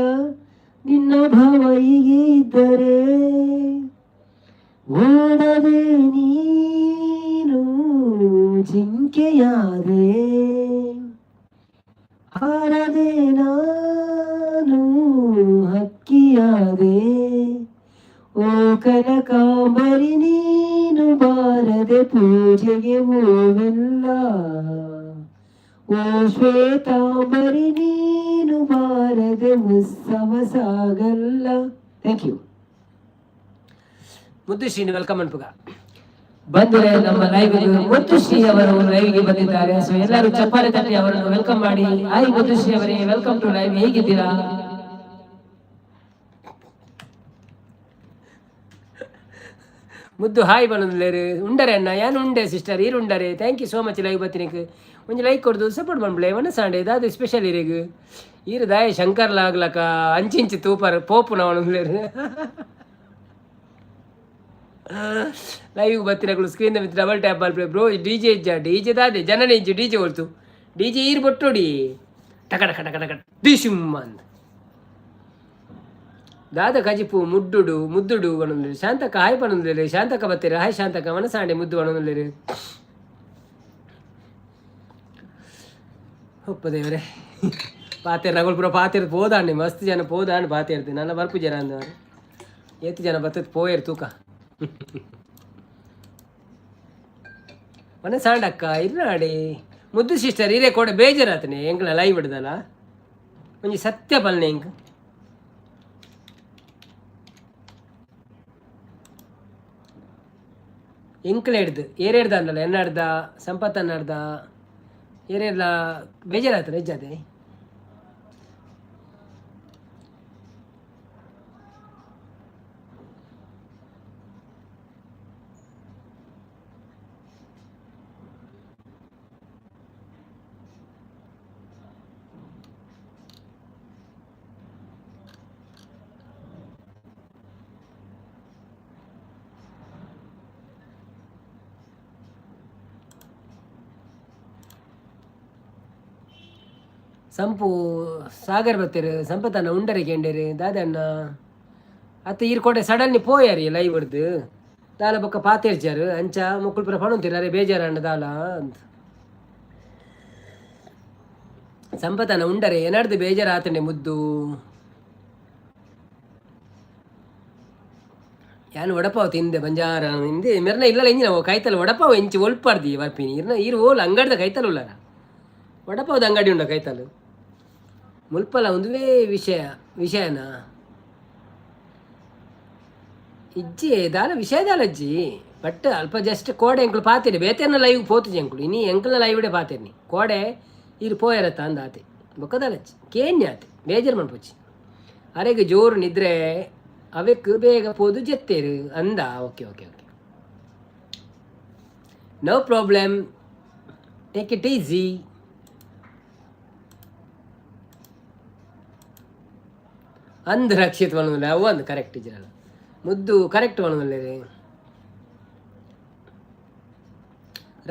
ನಿನ್ನ ಭಾವ ಹೀಗೆ ಇದ್ದರೆ, ಓಡದೆ ನೀನು ಜಿಂಕೆಯಾದೆ, ಹಾರದೆ ನಾನು ಹಕ್ಕಿಯಾದೆ. ಓ ಕನಕಾಂಬರಿ ನೀನು ಬಾರದೆ ಪೂಜೆಗೆ ಹೂವಿಲ್ಲ. ಓ ಶ್ವೇತಾಂಬರಿ ನೀನು ಬಾರದೆ ಉತ್ಸವ ಸಾಗಲ್ಲ. Thank you. ಮುದ್ದುಶ್ರೀ welcome ಅನ್ಪುಗ ಬಂದರೆ ನಮ್ಮ ಲೈವ್. ಮುದ್ದುಶ್ರೀ ಅವರು ಲೈವ್ಗೆ ಬಂದಿದ್ದಾರೆ. ಸೊ ಎಲ್ಲರೂ ಚಪ್ಪಾಳೆ ತಟ್ಟಿ ಅವರನ್ನು welcome ಮಾಡಿ. ಹಾಯ್ ಮುದ್ದುಶ್ರೀ ಅವರೇ, welcome to live. ಹೇಗಿದ್ದೀರಾ? ಮುದ್ದು ಹಾಯ್ ಬಂದ್ಲೇರು ಉಂಡರೆ ಅಣ್ಣ ಯಾನು ಉಂಡೆ ಸಿಸ್ಟರ್ ಈರು ಉಂಡರೆ. Thank you so much. Live ಬತ್ತಿನಕ್ ಒಂಜಿ ಲೈಕ್ ಕೊಡ್ದು ಸಪೋರ್ಟ್ ಮಾಡ್ಬಿಳೆ. ಒಣ ಸಾಂಡೆ ದಾದ ಸ್ಪೆಷಲ್ ಇರೆಗ್ ಈರು ದಾಯ ಶಂಕರ್ಲ ಆಗ್ಲಕ ಅಂಚಿಂಚಿ ತೂಪರ್ ಪೋಪು ನಾವು. ಲೈವ್ ಬತ್ತಿನಕುಲು ಸ್ಕ್ರೀನ್ ಮಿತ್ ಡಬಲ್ ಟ್ಯಾಪ್ ಮಲ್ಪುಲೆ. ಬ್ರೋ ಡಿಜೆ ಇಜ್ಜ? ಡಿಜೆ ದಾದೆ ಜನನೇ ಇಜ್ಜಿ. ಡಿಜೆ ಹೊಲ್ತು ಡಿಜೆ ಈರು ಬೊಟ್ಟೋಡಿ ಟಕ ಟಕ ಟಕ ಟಕ ಡಿಶುಮ್ ಅಂದ್. ದಾದ ಕಜಿಪು ಮುಡ್ಡುಡು ಮುದ್ದುಡು ಪನೊಂದುಲ್ಲೆರ್. ಶಾಂತಕ್ಕ ಹಾಯ್ ಪನೊಂದುಲ್ಲೆರ್. ಶಾಂತಕ್ಕ ಬತ್ತೆರ್. ಹಾಯ್ ಶಾಂತಕ್ಕ, ಮನಸಾಂಡೆ ಮುದ್ದು ಪನೊಂದುಲ್ಲೆರ್. ಒಪ್ಪ ದೇವರೇ ಪಾತೆರ್ ನಗುಲ್ ಪೂರ ಪಾತೆರ್ ಪೋದಾಂಡೆ. ಮಸ್ತ್ ಜನ ಪೋದಾಂಡ್ ಪಾತೆರ್ದು ನನ್ನ ಬರ್ಪು ಜನ ಅಂದವರು. ಏತ್ ಜನ ಬತ್ತದ್ ಪೋಯೆರ್ ತೂಕ. ಮನೆ ಸಾಂಡಕ್ಕ ಇರ್ನಾಡಿ. ಮುದ್ದು ಸಿಸ್ಟರ್ ಇರೇ ಕೋಡೆ ಬೇಜಾರಾತನೆ ಎಂಕ್ಲ ಲೈವ್ ಹಿಡ್ದಲ್ಲ. ಒಂಜಿ ಸತ್ಯ ಪಲ್ನೆ ಎಂಕ್. ಎಂಕ್ಲ ಹಿಡ್ದು ಏರೇಡ್ದ ಅಂದಲ್ಲ ಎನ್ನಾಡ್ದ ಸಂಪತ್ ಅನ್ನಾಡ್ದ ಏರೇಡ್ಲ ಬೇಜಾರಾತನೆ ನಿಜಾದೆ. ಸಂಪು ಸಾಗರ್ ಬತ್ತೇರು ಸಂಪತನ್ನ ಉಂಡರೆ ಕೇಂಡೇರು ದಾದಣ್ಣ ಅತ್ತ ಈರ್ ಕೋಡೆ ಸಡನ್ಲಿ ಪೋಯಾರಿ ಲೈವ್ ಹಿಡ್ದು ದಾಲ ಬೊಕ್ಕ ಪಾತೆರ್ಜಾರು ಅಂಚ ಮೊಕ್ಕುಲ್ ಪೂರ ಪಣೊಂತೀರ ಅರೆ ಬೇಜಾರಂಡ ದಾಲ ಅಂತ. ಸಂಪತನ ಉಂಡರೆ ಏನಾಡ್ದು ಬೇಜಾರು ಮುದ್ದು. ಯಾನ್ ವಡಪಾವ್ ತಿಂದೆ ಬಂಜಾರ ಇಂದೆ ಮೆರ್ನ ಇಲ್ಲಲ್ಲ ಇಂಜಿನ ಕೈತಲ್ ವಡಪಾವ್ ಎಂಚಿ ಒಲ್ಪಾರ್ದಿ ಬರ್ಪಿನಿ ಇರ್ನ ಈರ್ ಓಲ್ ಅಂಗಡಿದ ಕೈತಲ್ ಉಳ್ಳಾರ ವಡಪಾವ್ದ ಅಂಗಡಿ ಉಂಡ ಕೈತಲ್ ಮುಲ್ಪಲ ಒಂದುವೇ ವಿಷಯ ವಿಷಯನ ಇಜ್ಜಿ ದಾಲ ವಿಷಯ ದಾಲಜ್ಜಿ ಬಟ್ ಅಲ್ಪ ಜಸ್ಟ್ ಕೋಡೆ ಎಂಕುಲು ಪಾತೆರಿ ಬೇತೆನ ಲೈವ್ ಪೋತುಜಿ ಎಂಕುಲು ಇನಿ ಎಂಕುಲ ಲೈವ್ ಇಡೆ ಪಾತೆರ್ನಿ ಕೋಡೆ ಈರ್ ಪೋಯರತ್ತ ಅಂದಾತೆ ಬೊಕ್ಕ ದಾಲಜ್ಜಿ ಕೇನ್ಯ ಆತೆ ಬೇಜಾರು ಮನ್ಪೊಚ್ಚಿ ಅರೆಗ್ ಜೋರು ನಿದ್ರೆ ಅವೆಕ್ ಬೇಗ ಪೋದು ಜೆತ್ತೇರು ಅಂದ. Okay okay okay, no problem, take it easy. ಅಂದ್ ರಕ್ಷಿತ್ ಪನೊಂದುಲ್ಲೆ ಅವು ಅಂದ್ ಕರೆಕ್ಟ್ ಇಜ್ಜಿರಲ್ಲ ಮುದ್ದು ಕರೆಕ್ಟ್ ಪನೊಂದುಲ್ಲೆರ್.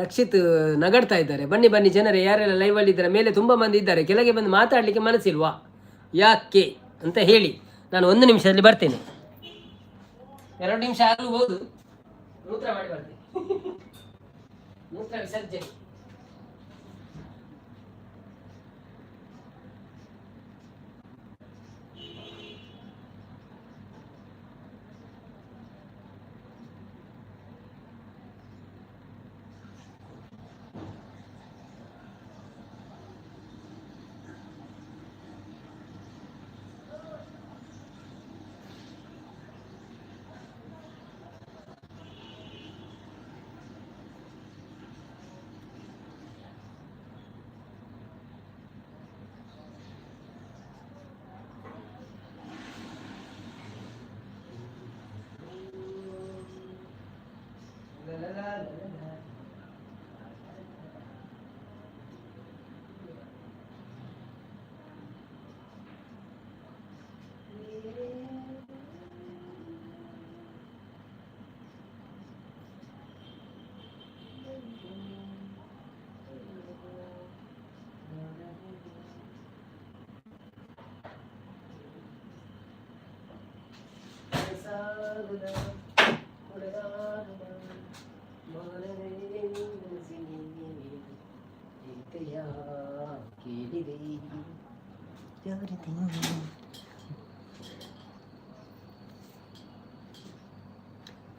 ರಕ್ಷಿತ್ ನಗಡ್ತಾ ಇದ್ದಾರೆ. ಬನ್ನಿ ಬನ್ನಿ ಜನರೇ, ಯಾರೆಲ್ಲ ಲೈವಲ್ಲಿ ಇದ್ದಾರೆ, ಮೇಲೆ ತುಂಬ ಮಂದಿ ಇದ್ದಾರೆ, ಕೆಳಗೆ ಬಂದು ಮಾತಾಡಲಿಕ್ಕೆ ಮನಸ್ಸಿಲ್ವಾ ಯಾಕೆ ಅಂತ ಹೇಳಿ. ನಾನು ಒಂದು ನಿಮಿಷದಲ್ಲಿ ಬರ್ತೇನೆ, 2 ನಿಮಿಷ ಆಗಬಹುದು. ಮೂತ್ರ ಮಾಡಿ ಬರ್ತೇನೆ, ಮೂತ್ರ ವಿಸರ್ಜನೆ.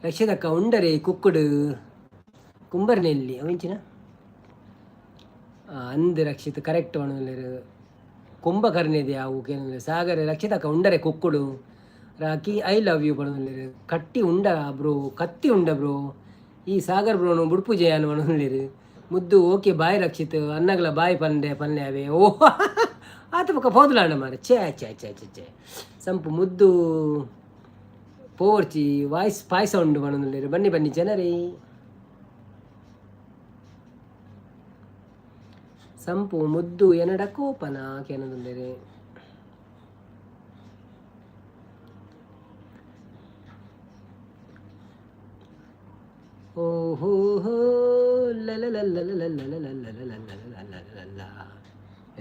ರಕ್ಷದಕ್ಕ ಉಂಡರೆ ಕುಕ್ಕುಡು ಕುಂಬರ್ನೆಲ್ಲಿ ಅವಿಂಚಿನ ಅಂದ್ ರಕ್ಷಿತ್ ಕರೆಕ್ಟ್ ಪನೊಂದುಲ್ಲೆರ್. ಕುಂಭಕರ್ಣೆದೆ ಅವು ಕೇನೊಂದುಲ್ಲೆರ್. ಸಾಗರ ರಕ್ಷಿತಕ್ಕ ಉಂಡರೆ ಕುಕ್ಕುಡು ರಾಕಿ I love you ಪನೊಂದುಲ್ಲೆರ್. ಕಟ್ಟಿ ಉಂಡ ಬ್ರೋ, ಕತ್ತಿ ಉಂಡ ಬ್ರೋ, ಈ ಸಾಗರ್ ಬ್ರೋನು ಬುಡ್ಪುಜೆ ಯಾನ್ ಪನೊಂದುಲ್ಲೆರ್. ಮುದ್ದು ಓಕೆ ಬಾಯ್ ರಕ್ಷಿತ್, ಅನ್ನಗಲ ಬಾಯ್ ಪಂಡೆ ಪನ್ನೆ ಅವೇ. ಓ ಆತ ಬೊಕ ಪೋದುಲಾಂಡ ಮಾರೆ, ಛೇ ಛೇ ಛೇ ಛೇ ಛೇ. ಸಂಪು ಮುದ್ದು ಪೋರ್ಚಿ ವಾಯ್ಸ್ ಪಾಯಸ ಉಂಡು ಪನೊಂದುಲ್ಲೆರ್. ಬನ್ನಿ ಬನ್ನಿ ಜನರೇ. ಸಂಪು ಮುದ್ದು ಎನಡ ಕೋಪನ ಕೇನೊಂದುಲ್ಲೆರ್. ಓಹೋ ಹೋ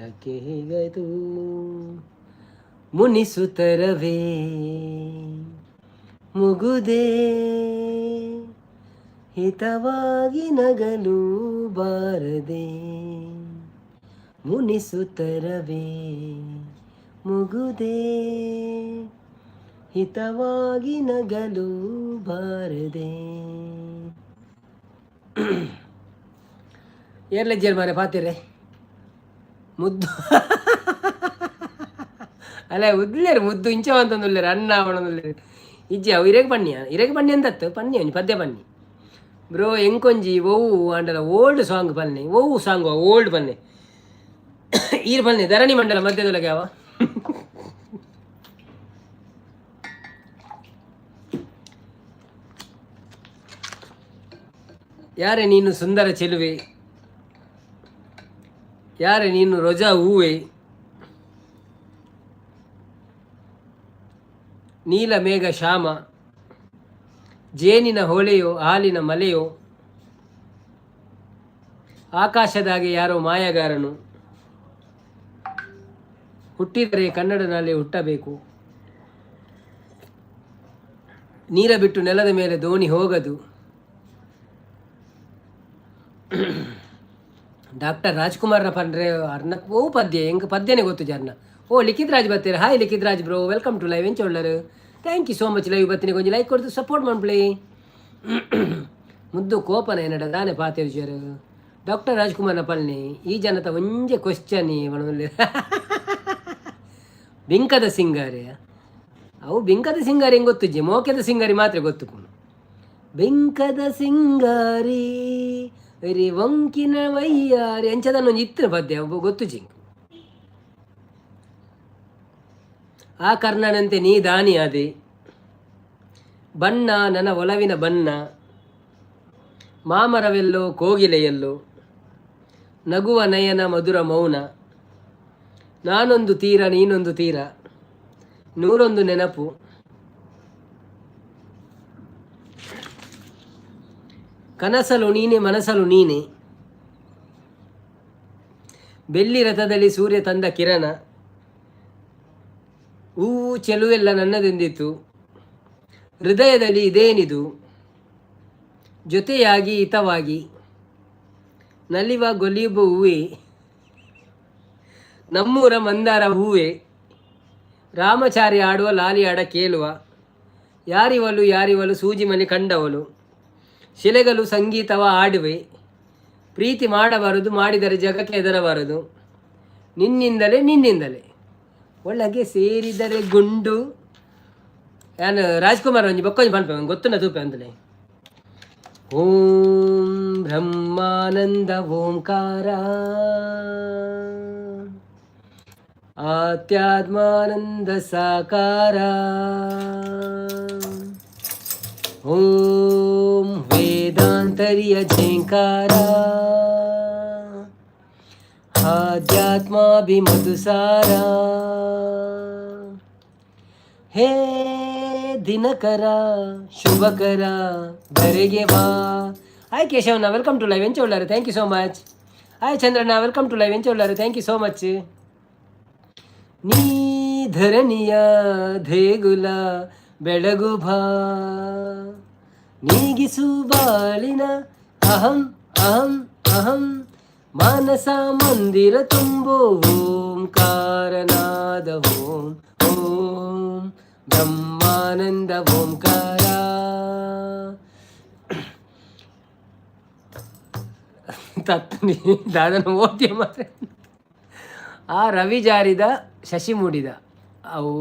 ಯಾಕೆ ಹೀಗಾಯ್ತು ಮುನಿಸುತ್ತರವೇ ಮುಗುದೇ ಹಿತವಾಗಿ ನಗಲು ಬಾರದೆ ಮುನಿಸುತ್ತರವೇ ಮುಗುದೇ ಹಿತವಾಗಿ ನಗಲು ಬಾರದೆ. ಏರ್ಲೆಜ್ಜರ್ ಮಾರೆ ಪಾತಿರೆ ಮುದ್ದು ಅಲ್ಲ ಉದ್ಲೇರು ಮುದ್ದು ಇಂಚವಂತಂದುಲ್ಲೇರು ಅನ್ನ ಪಣೊಂದುಲ್ಲೇರು. ಇಜ್ಜಿ ಅವು ಇರೆಗ್ ಪನ್ನಿ, ಇರೆಗ್ ಪನ್ನಿ ಅಂತತ್ತು ಪನ್ನಿ ಒಂಜಿ ಪದ್ಯ ಪನ್ನಿ ಬ್ರೋ. ಎಂಕೊಂಜಿ ಒವು ಆಂಡಲ ಓಲ್ಡ್ ಸಾಂಗ್ ಪನ್ನಿ, ಒವು ಸಾಂಗ್ ಓಲ್ಡ್ ಪನ್ನಿ ಈರ್ ಪನ್ನಿ. ಧರಣಿ ಮಂಡಲ ಮಧ್ಯದೊಳಗೆ ಅವ ಯಾರೇ ನೀನು ಸುಂದರ ಚೆಲುವೆ, ಯಾರೇ ನೀನು ರೋಜಾ ಹೂವೆ, ನೀಲ ಮೇಘ ಶ್ಯಾಮ, ಜೇನಿನ ಹೊಳೆಯೋ ಹಾಲಿನ ಮಲೆಯೋ, ಆಕಾಶದಾಗೆ ಯಾರೋ ಮಾಯಗಾರನು. ಹುಟ್ಟಿದರೆ ಕನ್ನಡನಲ್ಲಿ ಹುಟ್ಟಬೇಕು. ನೀರ ಬಿಟ್ಟು ನೆಲದ ಮೇಲೆ ದೋಣಿ ಹೋಗದು. ಡಾಕ್ಟರ್ ರಾಜ್ಕುಮಾರ್ನ ಪಂಡ್ರೆ ಅರ್ನ ಓ ಪದ್ಯ ಎಂಕ್ ಪದ್ಯನೇ ಗೊತ್ತು ಜರ್ನ. ಓ ಲಿಖಿತ್ Raj ಬತ್ತೀರ. Hi Likhith Raj bro, welcome to live. ಎಂಚ thank you so much. Live ಬತ್ತೀನಿ ಕೊಂಚ ಲೈಕ್ ಕೊಡ್ತು ಸಪೋರ್ಟ್ ಮನ್ಪ್ಲೆ. ಮುದ್ದು ಕೋಪನ ಎನ್ನಡ ದಾನೆ ಪಾತೆರ್ಜರ್. ಡಾಕ್ಟರ್ ರಾಜ್ಕುಮಾರ್ನ ಪಲ್ನಿ ಈ ಜನತ ಒಂಜೆ ಕ್ವಶನ್ ಬಿಂಕದ ಸಿಂಗಾರಿ. ಅವು ಬಿಂಕದ ಸಿಂಗಾರಿ ಹೆಂಗೆ ಗೊತ್ತುಜ್ಜಿ, ಮೋಕೆದ ಸಿಂಗಾರಿ ಮಾತ್ರ ಗೊತ್ತು. ಬಿಂಕದ ಸಿಂಗಾರಿ ರಿ ವಂಕಿನ ವೈಯಾರಿ ಅಂಚದನ್ನ ಒಂಜಿ ಇತ್ತಿನ ಪದ್ಯ ಅವು ಗೊತ್ತುಜ್ಜಿ. ಆ ಕರ್ಣನಂತೆ ನೀ ದಾನಿ ಅದೆ. ಬಣ್ಣ ನನ್ನ ಒಲವಿನ ಬಣ್ಣ, ಮಾಮರವೆಲ್ಲೋ ಕೋಗಿಲೆಯಲ್ಲೋ, ನಗುವ ನಯನ ಮಧುರ ಮೌನ, ನಾನೊಂದು ತೀರ ನೀನೊಂದು ತೀರ, ನೂರೊಂದು ನೆನಪು. ಕನಸಲು ನೀನೆ ಮನಸಲು ನೀನೆ, ಬೆಳ್ಳಿ ರಥದಲ್ಲಿ ಸೂರ್ಯ ತಂದ ಕಿರಣ, ಹೂವು ಚೆಲುವೆಲ್ಲ ನನ್ನದೆಂದಿತು, ಹೃದಯದಲ್ಲಿ ಇದೇನಿದು, ಜೊತೆಯಾಗಿ ಹಿತವಾಗಿ, ನಲಿವ ಗೊಲಿಯುವ ಹೂವೆ, ನಮ್ಮೂರ ಮಂದಾರ ಹೂವೆ, ರಾಮಚಾರಿ ಆಡುವ ಲಾಲಿ ಆಡ ಕೇಳುವ, ಯಾರಿವಲು ಯಾರಿವಲು ಸೂಜಿಮನಿ ಕಂಡವಳು, ಶಿಲೆಗಳು ಸಂಗೀತವ ಆಡುವೆ, ಪ್ರೀತಿ ಮಾಡಬಾರದು ಮಾಡಿದರೆ ಜಗಕ್ಕೆ ಹೆದರಬಾರದು, ನಿನ್ನಿಂದಲೇ ನಿನ್ನಿಂದಲೇ ಒಳಗೆ ಸೇರಿದರೆ ಗುಂಡು. ಯಾನು ರಾಜ್ಕುಮಾರ್ ಒಂಜಿ ಬೊಕ್ಕೊಂಜಿ ಪನ್ಪೆ ಗೊತ್ತುನ ತೂಪೆ ಅಂತಲೇ. ಓಂ ಬ್ರಹ್ಮಾನಂದ ಓಂಕಾರ ಆತ್ಯಾತ್ಮಾನಂದ ಸಾಕಾರ ಓಂ ವೇದಾಂತರಿಯ ಝೇಂಕಾರ ಆಧ್ಯಾತ್ಮಾಭಿಮಧುಸಾರ. ಹೇ ದಿನಕರ ಶುಭಕರ ಧರೆಗೆ ಬಾ. ಹಾಯ್ ಕೇಶವಣ್ಣ, welcome to live. ಎಂಚ ಉಳ್ಳಾರು? Thank you so much. Hi Chandranna, welcome to live. ಎಂಚ ಉಳ್ಳಾರು? Thank you so much. ನೀ ಧರಣಿಯ ದೇಗುಲ ಬೆಳಗು ಭಾ, ನೀಗಿಸು ಬಾಳಿನ ಅಹಂ ಅಹಂ ಅಹಂ, ಮಾನಸ ಮಂದಿರ ತುಂಬೋ ಓಂಕಾರನಾದ ಓಂ ಓಂ ಬ್ರಹ್ಮಾನಂದ ಓಂಕಾರ. ತತ್ತನಿ ದಾದನ ಓದ್ಯ ಮಾತ್ರ. ಆ ರವಿ ಜಾರಿದ ಶಶಿ ಮೂಡಿದ ಅವು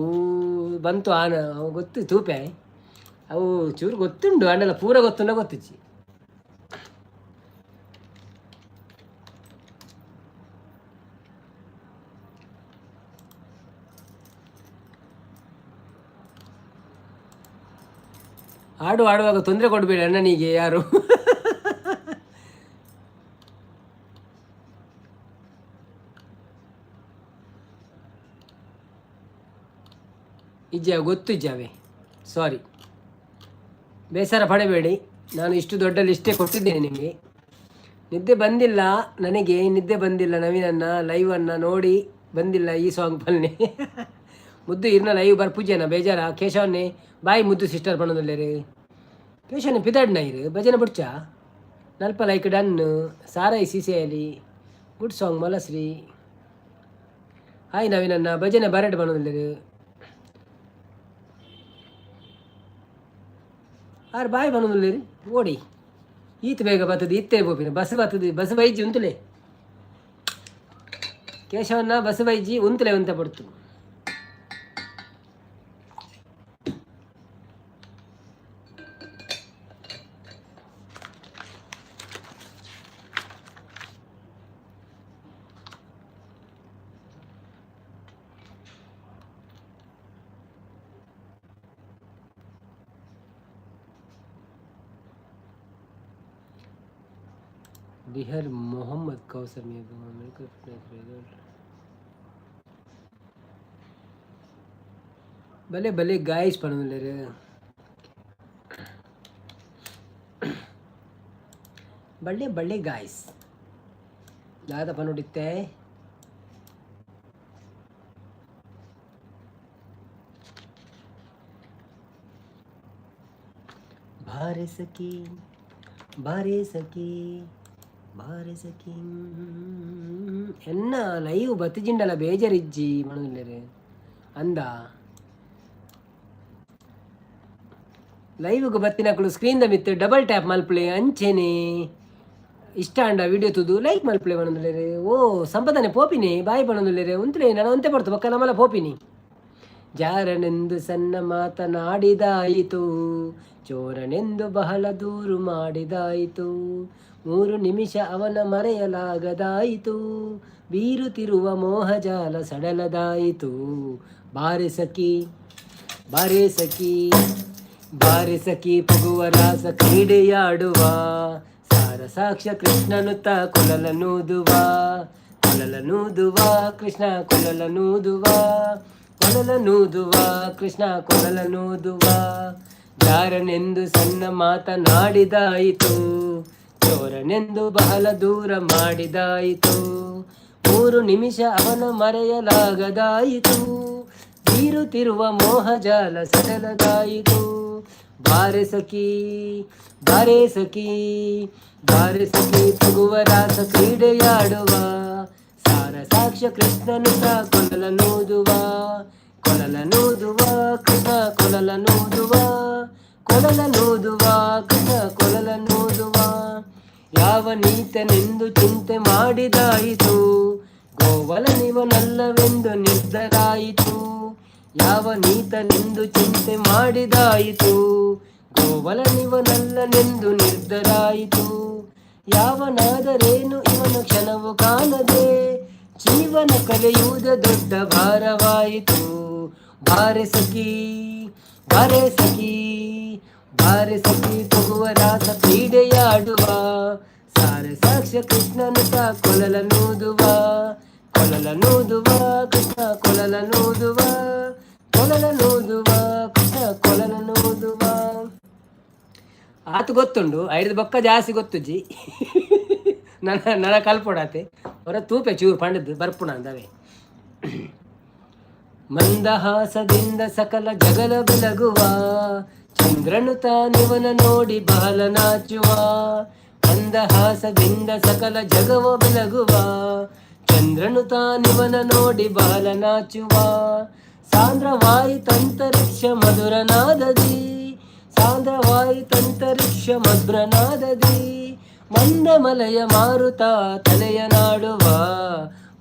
ಬಂತು ಆನ ಅವು ಗೊತ್ತು ತೂಪೆ ಅವು ಚೂರು ಗೊತ್ತುಂಡು ಅಂಡಲ ಪೂರ ಗೊತ್ತುಂಡ ಗೊತ್ತುಚ್ಚಿ. ಹಾಡು ಹಾಡುವಾಗ ತೊಂದರೆ ಕೊಡಬೇಡಿ ಅಣ್ಣನಿಗೆ ಯಾರು. ಇಜ್ಜ ಗೊತ್ತು ಇಜ್ಜಾವೆ, ಸಾರಿ, ಬೇಸರ ಪಡಬೇಡಿ. ನಾನು ಇಷ್ಟು ದೊಡ್ಡ ಲಿಸ್ಟೇ ಕೊಟ್ಟಿದ್ದೇನೆ ನಿಮಗೆ. ನಿದ್ದೆ ಬಂದಿಲ್ಲ ನನಗೆ, ನಿದ್ದೆ ಬಂದಿಲ್ಲ. ನವೀನನ್ನ ಲೈವನ್ನು ನೋಡಿ ಬಂದಿಲ್ಲ ಈ ಸಾಂಗ್ ಪಲ್ನೆ. ಮುದ್ದು ಇರ್ನ ಲೈವ್ ಬರ್ಪೂಜೆನ ಬೇಜಾರ ಕೇಶವನ್ನೇ ಬಾಯ್ ಮುದ್ದು ಸಿಸ್ಟರ್ ಪಣದಲ್ಲೇರು ಕೇಶವನ್ನೇ ಪಿದಾಡ್ನ ಇರು ಭಜನೆ ಬುಡ್ಚ ನಲ್ಪ ಲೈಕ್ ಡನ್ ಸಾರೈ ಸಿಸೆಯಲ್ಲಿ ಗುಡ್ ಸಾಂಗ್ ಮಲಶ್ರೀ. ಹಾಯ್ ನವೀನನ್ನ ಭಜನೆ ಬರಡ್ ಪಣದಲ್ಲೇರು ಆರ್ ಬಾಯ್ ಪಣದಲ್ಲೇರು ಓಡಿ ಈತ ಬೇಗ ಬರ್ತದೆ ಇತ್ತೇ ಬೋಪಿನ ಬಸ್ ಬರ್ತದೆ ಬಸ್ ಬೈಜಿ ಉಂತುಲೆ ಕೇಶವನ್ನ ಬಸ್ ಬೈಜಿ ಉಂತುಲೆ ಉಂತ ಪಡ್ತು. बिहार मोहम्मद कौसर में भले भले गाइस पढ़ ಬಳ್ಳೆ ಬಳ್ಳೆ ಗಾಯ್ಸ್ ದಾದಪ್ಪ ನೋಡಿತ್ತೆ. ಬಾರೆ ಸಖಿ, ಬಾರೆ ಸಖಿ, ಬಾರೆ ಸಖಿ. ಎನ್ನ ಲೈವ್ ಬತ್ತಿಜಿಂಡಲ ಬೇಜಾರಿಜ್ಜಿ ಮಣುಲ್ಲೆರ್ ಅಂದ. ಲೈವ್ಗ್ ಬತ್ತಿನಕುಲು ಸ್ಕ್ರೀನ್ ದ ಮಿತ್ತ್ ಡಬಲ್ ಟ್ಯಾಪ್ ಮಲ್ಪುಲೆ. ಅಂಚೆನೆ ಇಷ್ಟ ಆಂಡ ವಿಡಿಯೋ ತೂದು ಲೈಕ್ ಮಲ್ಪುಲೆ ಪನೊಂದುಲ್ಲೆರ್. ಓ ಸಂಪದನೆ, ಪೋಪಿನಿ, ಬಾಯ್ ಪನೊಂದುಲ್ಲೆರ್. ಉಂತುಲೆ, ನನ ಒಂತೆ ಪೊರ್ತು ಬೊಕ್ಕ ನಮಲ ಪೋಪಿನಿ. ಜಾರನೆಂದು ಸಣ್ಣ ಮಾತನಾಡಿದಾಯಿತು, ಚೋರನೆಂದು ಬಹಳ ದೂರು ಮಾಡಿದಾಯಿತು, 3 ನಿಮಿಷ ಅವನ ಮರೆಯಲಾಗದಾಯಿತು, ಬೀರುತ್ತಿರುವ ಮೋಹಜಾಲ ಸಡಲದಾಯಿತು. ಬಾರೆ ಸಖಿ, ಬಾರೆ ಸಖಿ, ಬಾರೆ ಸಖಿ, ಪೊಗುವ ರಾಸ ಕ್ರೀಡೆಯಾಡುವ, ಸಾರ ಸಾಕ್ಷ್ಯ ಕೃಷ್ಣನುತ ಕೊಲಲ ನೂದುವ, ಕೊಲಲ ನೂದುವ, ಕೃಷ್ಣ ಕೊಲಲ ನೂದುವ, ಕೊಲಲ ನೂದುವ, ಕೃಷ್ಣ ಕೊಲಲ ನೂದುವ. ಜಾರನೆಂದು ಸಣ್ಣ ಮಾತನಾಡಿದಾಯಿತು, ಚೋರನೆಂದು ಬಹಳ ದೂರ ಮಾಡಿದಾಯಿತು, 3 ನಿಮಿಷ ಅವನ ಮರೆಯಲಾಗದಾಯಿತು, ಬೀರುತ್ತಿರುವ ಮೋಹಜಾಲ ಸಡಲದಾಯಿತು. ಬಾರೆ ಸಖಿ, ಬಾರೆ ಸಖಿ, ಬಾರೆ ಸಖಿ, ಪೊಗುವ ರಾಸ ಕ್ರೀಡೆಯಾಡುವ, ಸಾರ ಸಾಕ್ಷ್ಯ ಕೃಷ್ಣನು ಕೊಲಲ ನೂದುವ, ಕೊಲಲ ನೂದುವ, ಕೃಷ್ಣ ಕೊಲಲ ನೂದುವ, ಕೊಲಲ ನೂದುವ, ಕೃಷ್ಣ ಕೊಲಲ ನೂದುವ. ಯಾವ ನೀತನೆಂದು ಚಿಂತೆ ಮಾಡಿದಾಯಿತು, ಗೋವಲನಿವನಲ್ಲವೆಂದು ನಿರ್ಧರಾಯಿತು. ಯಾವ ನೀತನೆಂದು ಚಿಂತೆ ಮಾಡಿದಾಯಿತು, ಗೋವಲನಿವನಲ್ಲನೆಂದು ನಿರ್ಧರಾಯಿತು. ಯಾವನಾದರೇನು ಇವನು ಕ್ಷಣವು ಕಾಣದೆ ಜೀವನ ಕಲೆಯುವುದ ದೊಡ್ಡ ಭಾರವಾಯಿತು. ಬಾರೆ ಸಖಿ, ಬಾರೆ ಸಖಿ, ಬಾರೆ ಸಖಿ, ಪೊಗುವ ರಾಸ ಕ್ರೀಡೆಯಾಡುವ, ಸಾರ ಸಾಕ್ಷ್ಯ ಕೃಷ್ಣನುತ ಕೊಲಲ ನೂದುವ, ಕೊಲಲ ನೂದುವ, ಕೃಷ್ಣ ಕೊಲಲ ನೂದುವ, ಕೊಲಲ ನೂದುವ, ಕೃಷ್ಣ ಕೊಲಲ ನೂದುವ. ಆತು ಗೊತ್ತುಂಡು, ಐದು ಬೊಕ್ಕ ಜಾಸ್ತಿ ಗೊತ್ತುಜ್ಜಿ. ನನ್ನ ನನ್ನ ಕಲ್ಪೊಡಾತೆ ಹೊರ ತೂಪೆ ಚೂರು ಪಂಡದ್ದು ಬರ್ಪುಣ ಅಂದವೆ. ಮಂದಹಾಸದಿಂದ ಸಕಲ ಜಗಲ ಬೆಳಗುವ ಚಂದ್ರನು ತಾನಿವನ ನೋಡಿ ಬಹಳ ನಾಚುವ. ಮಂದಹಾಸದಿಂದ ಸಕಲ ಜಗವ ಬೆಳಗುವ ಚಂದ್ರನು ತಾನಿವನ ನೋಡಿ ಬಹಳ ನಾಚುವ. ಸಾಂದ್ರವಾಯಿತಂತರಿಕ್ಷ ಮಧುರನಾದದಿ, ಸಾಂದ್ರವಾಯಿತಂತರಿಕ್ಷ ಮಧುರನಾದದಿ, ಮಂದಮಲಯ ಮಾರುತ ತಲೆಯ ನಾಡುವ,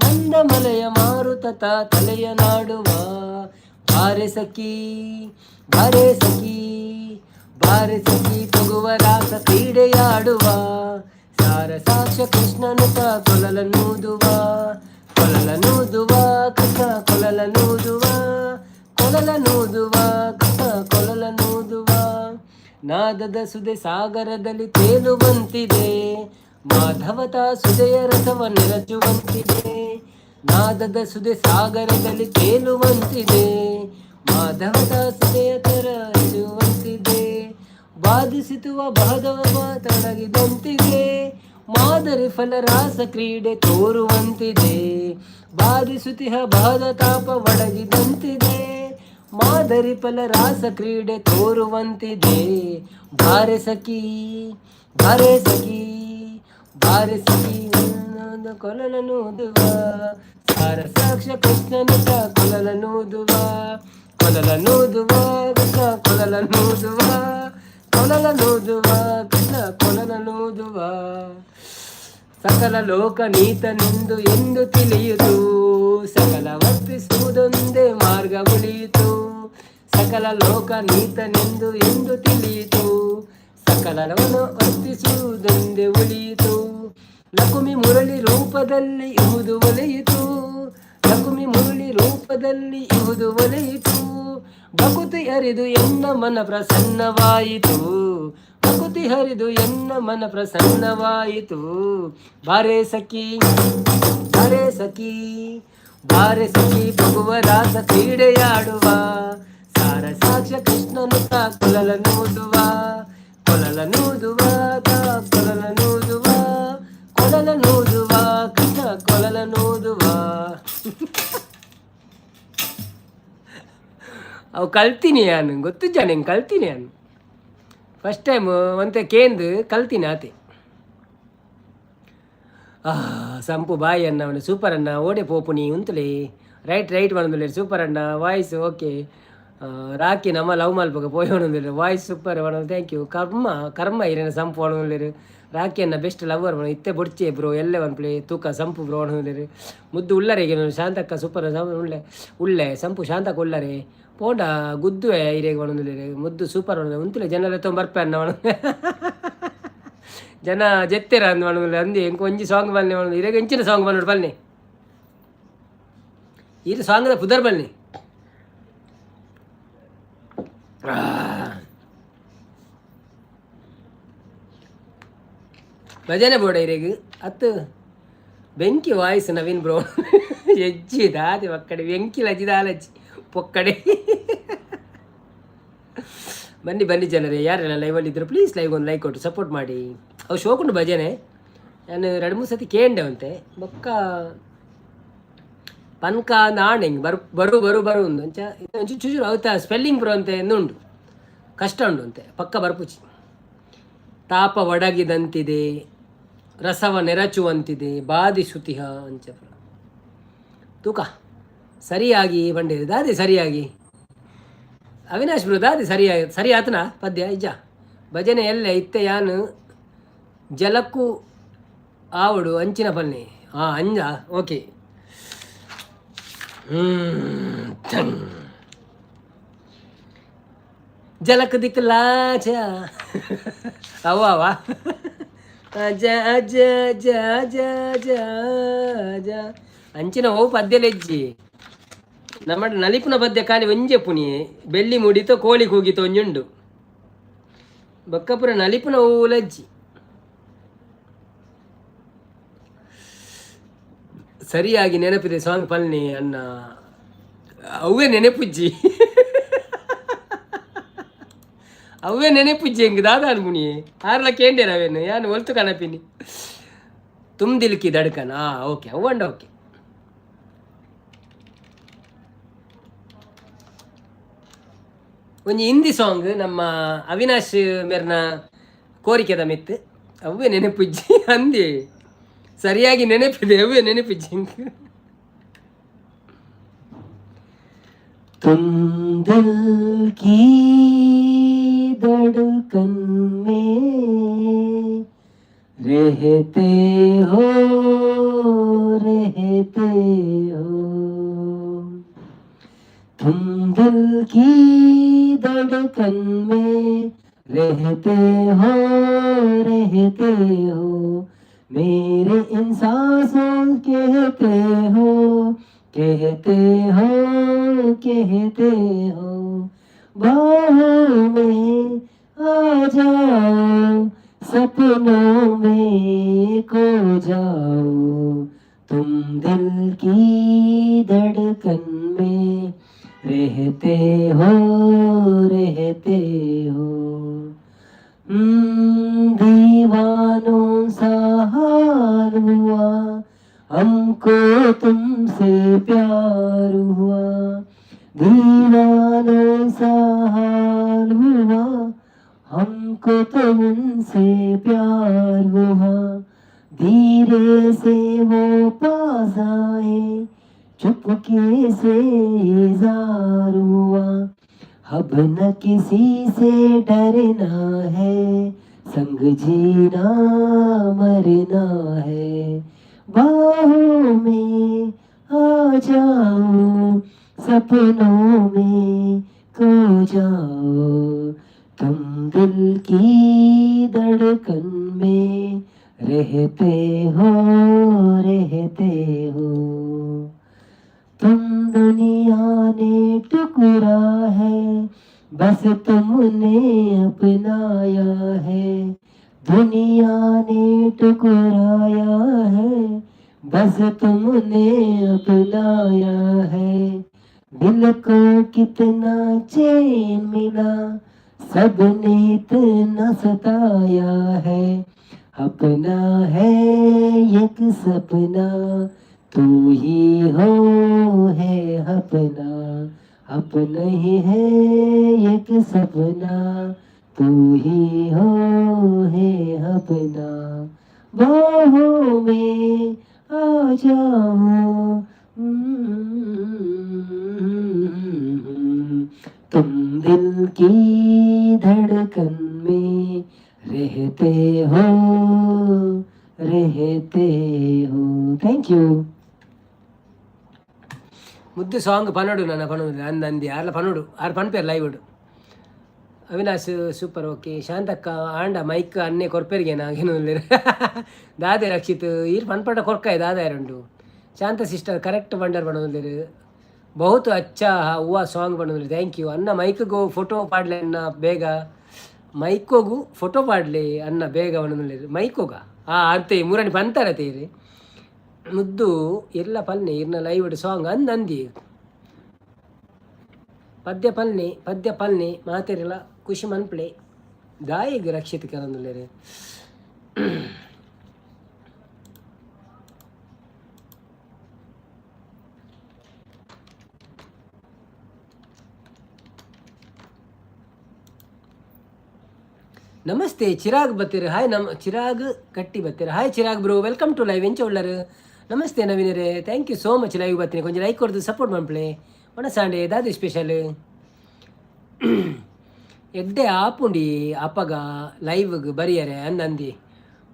ಮಂದಮಲಯ ಮಾರುತ ತಲೆಯ ನಾಡುವ. ಬಾರೆ ಸಖಿ, ಬಾರೆ ಸಖಿ, ಬಾರೆ ಸಖಿ, ಪೊಗುವ ರಾಸ ಕ್ರೀಡೆಯಾಡುವ, ಸಾರ ಸಾಕ್ಷ್ಯ ಕೃಷ್ಣನುತ ಕೊಲಲ ನೂದುವ, ಕೊಲಲ ನೂದುವ, ಕೃಷ್ಣ ಕೊಲಲ ನೂದುವ, ಕೊಲಲ ನೂದುವ, ಕೃಷ್ಣ ಕೊಲಲ ನೂದುವ. ನಾದದ ಸುದೆ ಸಾಗರದಲ್ಲಿ ತೇಲುವಂತಿದೆ, ಮಾಧವತ ಸುದೆಯ ರಸವ ನೆರಚುವಂತಿದೆ. ನಾದದ ಸುದೆ ಸಾಗರದಲ್ಲಿ ತೇಲುವಂತಿದೆ, ಮಾಧವತ ಸುದೆಯ ತರಚುವಂತಿದೆ. ಬಾಧಿಸಿತುವ ಬಾಧವ ತೊಡಗಿದಂತಿದೆ, ಮಾದರಿ ಫಲರಾಸ ಕ್ರೀಡೆ ತೋರುವಂತಿದೆ. ಬಾಧಿಸುತಿಹ ಬಾಧ ತಾಪ ಒಡಗಿದಂತಿದೆ, ಮಾದರಿ ಫಲರಾಸ ಕ್ರೀಡೆ ತೋರುವಂತಿದೆ. ಬಾರೆ ಸಖಿ, ಬಾರೆ ಸಖಿ, ಬಾರೆ ಸಖಿ, ಕೊಲಲ ನೂದುವ, ಸಾರ ಸಾಕ್ಷ್ಯ ಕೃಷ್ಣನುತ ಕೊಲಲ ನೂದುವ, ಕೊಲಲ ನೂದುವ, ಕೃಷ್ಣ ಕೊಲಲ ನೂದುವ, ಕೊಲಲ ನೂದುವ, ಕೃಷ್ಣ ಕೊಲಲ ನೂದುವ. ಸಕಲ ಲೋಕ ನೀತನೆಂದು ಎಂದು ತಿಳಿಯಿತು, ಸಕಲ ವರ್ತಿಸುವುದೊಂದೇ ಮಾರ್ಗ ಉಳಿಯಿತು. ಸಕಲ ಲೋಕ ನೀತನೆಂದು ಎಂದು ತಿಳಿಯಿತು, ಸಕಲವನ್ನು ವರ್ತಿಸುವುದೊಂದೇ ಉಳಿಯಿತು. ಲಕುಮಿ ಮುರಳಿ ರೂಪದಲ್ಲಿ ಇಹುದು ಒಲೆಯಿತು, ಲಕುಮಿ ಮುರಳಿ ರೂಪದಲ್ಲಿ ಇಹುದು ಒಲೆಯಿತು. ಭಕುತಿ ಹರಿದು ಎನ್ನ ಮನ ಪ್ರಸನ್ನವಾಯಿತು, ಭಕುತಿ ಹರಿದು ಎನ್ನ ಮನ ಪ್ರಸನ್ನವಾಯಿತು. ಬಾರೆ ಸಖಿ, ಬಾರೆ ಸಖಿ, ಬಾರೆ ಸಖಿ, ಪೊಗುವ ರಾಸ ಕ್ರೀಡೆಯಾಡುವ, ಸಾರ ಸಾಕ್ಷ್ಯ ಕೃಷ್ಣನು ತಾ ಕೊಲಲ ನೂದುವ, ಕೊಲಲ ನೂದುವ, ತಾ ಕೊಲಲ ನೂದುವ, ಕೊಲಲ ನೂದುವ, ಕೃಷ್ಣ ಕೊಲಲ ನೂದುವ. ಅವು ಕಲ್ತೀನಿ ನಾನು, ಗೊತ್ತಿಜ್ಜ ನಿಂಗೆ? ಕಲ್ತೀನಿ ನಾನು. First time ಒಂತೆ ಕೇಂದು ಕಲ್ತಿನ ಆತೆ. ಆ ಸಂಪು ಬಾಯಿ ಅಣ್ಣ ಅವನು. ಸೂಪರ್ ಅಣ್ಣ. ಓಡೆ ಪೋಪುನಿ ಉಂತುಲೆ. ರೈಟ್ ರೈಟ್ ಪನೊಂದುಲ್ಲೆರ್. ಸೂಪರ್ ಅಣ್ಣ, ವಾಯ್ಸ್ ಓಕೆ. ರಾಕಿ ನಮ್ಮ ಲವ್ ಮಲ್ಪಗ ಪೋಯಿ ಪನೊಂದುಲ್ಲೆರ್. ವಾಯ್ಸ್ ಸೂಪರ್ ಪನೊಂದು. Thank you. ಕರ್ಮ ಕರ್ಮ ಇರೆನ ಸಂಪು ಪನೊಂದುಲ್ಲೆರ್. ರಾಕಿ ಅಣ್ಣ ಬೆಸ್ಟ್ ಲವರ್. ಇತ್ತೆ ಬೊಡ್ಚೆ ಬ್ರೋ, ಎಲ್ಲೆ ಪನ್ಪುಲೆ ತೂಕ ಸಂಪು ಬ್ರೋ ಪನೊಂದುಲ್ಲೆರ್. ಮುದ್ದು ಉಲ್ಲರೆಗೆ. ಶಾಂತಕ್ಕ ಸೂಪರ್. ಉಳ್ಳೆ ಉಳ್ಳೆ ಸಂಪು. ಶಾಂತಕ್ಕ ಉಲ್ಲರೆ ಪೋಂಡ ಗುದ್ದುವೆ ಇರೆಗ್ ಪನೊಂದುಲ್ಲೆರ್. ಮುದ್ದು ಸೂಪರ್. ಉಂತುಲೆ ಜನ ಲೆತ್ತೊಂದು ಬರ್ಪೆ ಅಣ್ಣ. ಜನ ಜೆತ್ತೆರ ಅಂದ್ ಪನೊಂದುಲ್ಲೆ. ಅಂದೆ ಎಂಕ್ ಒಂಜಿ ಸಾಂಗ್ ಬಲ್ನೆ ಪನೊಂದು. ಇರೆಗ್ ಎಂಚಿನ ಸಾಂಗ್ ಪನೊಡು ಬಲ್ನೆ. ಈರ್ ಸಾಂಗ್ದ ಪುದರ್ ಬನ್ನಿ. ಭಜನೆ ಬೋಡ ಇರೆಗ್ ಅತ್ತು ಬೆಂಕಿ ವಾಯ್ಸ್ ನವೀನ್ ಬ್ರೋ. ಎಜ್ಜಿ ದಾದಿ ಒಕ್ಕಡೆ ಬೆಂಕಿ ಲಜ್ಜಿ ದಾಲಜ್ಜಿ ಪೊಕ್ಕಡೆ. ಬನ್ನಿ ಬನ್ನಿ ಜನರೇ, ಯಾರೆಲ್ಲ ಲೈವಲ್ಲಿ ಇದ್ದರು ಪ್ಲೀಸ್ ಲೈವ್ ಒಂದು ಲೈಕ್ ಕೊಟ್ಟು ಸಪೋರ್ಟ್ ಮಾಡಿ. ಅವು ಶೋಕುಂಡು ಭಜನೆ. ನಾನು ಎರಡು ಮೂರು ಸತಿ ಕೇಂಡೆ ಅಂತೆ. ಬೊಕ್ಕ ಪನ್ಕ ಅಂದ್ ಹಿಂಗೆ ಬರು ಬರು ಬರು ಬರು ಉಂದು ಅಂಚ ಒಂಚೂರು ಚೂರು ಅವತ್ತ ಸ್ಪೆಲ್ಲಿಂಗ್ ಬ್ರೋ ಅಂತೆ ಉಂಡು, ಕಷ್ಟ ಉಂಡು ಅಂತೆ. ಪಕ್ಕ ಬರ್ಪುಚಿ. ತಾಪ ಒಡಗಿದಂತಿದೆ, ರಸವ ನೆರಚುವಂತಿದೆ, ಬಾಧಿಸುತಿಹ ಅಂಚ ತೂಕ. ಸರಿಯಾಗಿ ಬಂಡೇರಿ ದಾದಿ ಸರಿಯಾಗಿ. ಅವಿನಾಶ್ ಬ್ರೋ, ದಾದಿ ಸರಿಯಾಗಿ ಸರಿ ಆತನ ಪದ್ಯ ಇಜ್ಜ? ಭಜನೆ ಎಲ್ಲೆ ಇತ್ತೆ ಯಾನು ಜಲಕ್ಕು ಆವಡು ಅಂಚಿನ ಪಲ್ನೆ. ಹಾಂ, ಅಂಜ ಓಕೆ. ಜಲಕ್ ದಿಕ್ಲಾಚ ಅವ ಅವ ಅಜ ಅಜ ಜ ಜ ಜ ಜ ಅಂಚಿನ ಓ ಪದ್ಯಲೆಜ್ಜಿ. ನಮ್ಮ ನಲಿಪುನ ಪದ್ಯ ಖಾಲಿ ಒಂಜೆ ಪುನಿ ಬೆಳ್ಳಿ ಮುಡಿತೋ ಕೋಳಿ ಕೂಗಿತೋ ಒಂಜುಂಡು. ಬೊಕ್ಕಪುರ ನಲಿಪುನ ಓಲಜ್ಜಿ. ಸರಿಯಾಗಿ ನೆನಪಿದೆ ಸಾಂಗ್ ಪಲ್ನಿ ಅನ್ನ. ಅವೇ ನೆನಪುಜ್ಜಿ, ಅವೇ ನೆನಪುಜ್ಜಿ. ಹೆಂಗ್ ದಾದ ಅನ್ಪುನಿ? ಆರ್ಲ ಕೇಂಡೇರ ಅವೇನು ಯಾನು ಒಲ್ತು ಕನಪಿನಿ. ತುಮ್ ದಿಲ್ ಕಿ ಧಡ್ಕನ್. ಆ ಓಕೆ, ಅవ్ವಂಡ ಓಕೆ. ಒಂಜಿ ಹಿಂದಿ ಸಾಂಗ್ ನಮ್ಮ ಅವಿನಾಶ್ ಮೇರ್ನ ಕೋರಿಕೆದ ಮಿತ್ತು. ಅವೇ ನೆನಪುಜ್ಜಿ ಅಂದಿ. ಸರಿಯಾಗಿ ನೆನಪಿದೆ, ಅವೇ ನೆನಪಿಜ್ಜಿ. तुम दिल की धड़कन में रहते हो, रहते हो। तुम दिल की धड़कन में रहते हो, रहते हो। मेरे इन सांसों कहते हो, कहते हो, कहते हो। बाहों में आ जाओ, सपनों में खो जाओ। तुम दिल की धड़कन में रहते हो, रहते हो। दीवानों सा हाल हुआ, हमको तुमसे प्यार हुआ। दीवानों सा हाल हुआ, हमको तुमसे प्यार हुआ। धीरे से वो पास आए, चुपके से इज़हार हुआ। अब न किसी से डरना है, संग जीना मरना है। बाहों में आ जाओ, सपनों में खो जाओ। तुम दिल की धड़कन में रहते हो, रहते हो। तुम दुनिया ने टुकरा है, बस तुमने अपनाया है। दुनिया ने टुकराया है, बस तुमने अपनाया है। दिल को कितना चैन मिला, सबने इतना सताया है। अपना है एक सपना, तू ही हो है अपना। अपना ही है एक सपना, तू ही हो है अपना, बाहों में आ जाओ। तुम दिल की धड़कन में रहते हो, रहते हो। Thank you. ಮುದ್ದು ಸಾಂಗ್ ಪನೋಡು ನನ್ನ ಪನೋಡು ಅಂದ ಅಂದಿ ಆರ್ಲ ಪನೋಡು ಆರು ಪನ್ಪೇರು live. Avinash super. Okay Shantakka, ಆಂಡ ಮೈಕ್ ಅನ್ನೆ ಕೊರ್ಪೆರಿಗೆ ನಾಗೇನು ದಾದೆ ರಕ್ಷಿತ್ ಈರ್ ಪನ್ಪಟ ಕೊರ್ಕಾಯ್ ದಾದ ಉಂಡು. ಶಾಂತ ಸಿಸ್ಟರ್ ಕರೆಕ್ಟ್ ಬಂಡರ್ ಪನೊಂದುಲ್ಲೆರ್. ಬಹುತ್ ಅಚ್ಚಾ ಹೂವ ಸಾಂಗ್ ಪನೊಂದುಲ್ಲೆರ್. Thank you ಅನ್ನ. ಮೈಕ್ಗು ಫೋಟೋ ಪಾಡ್ಲೆ ಅನ್ನ ಬೇಗ, ಮೈಕೋಗು ಫೋಟೋ ಪಾಡ್ಲೆ ಅನ್ನ ಬೇಗ ಪನೊಂದುಲ್ಲೆರ್. ಮೈಕೋಗ ಆ ಅಂತೆ ಮೂರಣಿ ಪಂತಾರ ತೇರಿ ಮುದ್ದು ಎಲ್ಲ ಪಲ್ನೆ ಇರ್ನ ಲೈವ್ ಸಾಂಗ್ ಅಂದ್ ಅಂದಿ. ಪದ್ಯ ಪಲ್ನೆ, ಪದ್ಯ ಪಲ್ನೆ, ಮಾತೆರೆಲ ಖುಷಿ ಮನ್ಪ್ಲೆ. ದಾಯಿಗ್ ರಕ್ಷಿತ್ ಕರಂದುಲ್ಲೆರ್. ನಮಸ್ತೆ ಚಿರಾಗ್ ಬತ್ತೀರ್. ಹಾಯ್ ನಮ್ ಚಿರಾಗ್ ಕಟ್ಟಿ ಬತ್ತೀರ್. Hi Chirag bro, welcome to live. ಎಂಚ ಉಳ್ಳರು? Namaste ನವೀನರೇ, thank you so much. Live ಬತ್ತೀನಿ, ಕೊಂಚ ಲೈಕ್ ಕೊಡ್ದು ಸಪೋರ್ಟ್ ಮನ್ಪ್ಲೆ. ಒಣಸಾಂಡೆ ದಾದಿ ಸ್ಪೆಷಲ್? ಎಡ್ಡೆ ಆಪುಂಡಿ ಅಪಗ ಲೈವ್ಗ್ ಬರಿಯರೆ ಅಂದಂದಿ.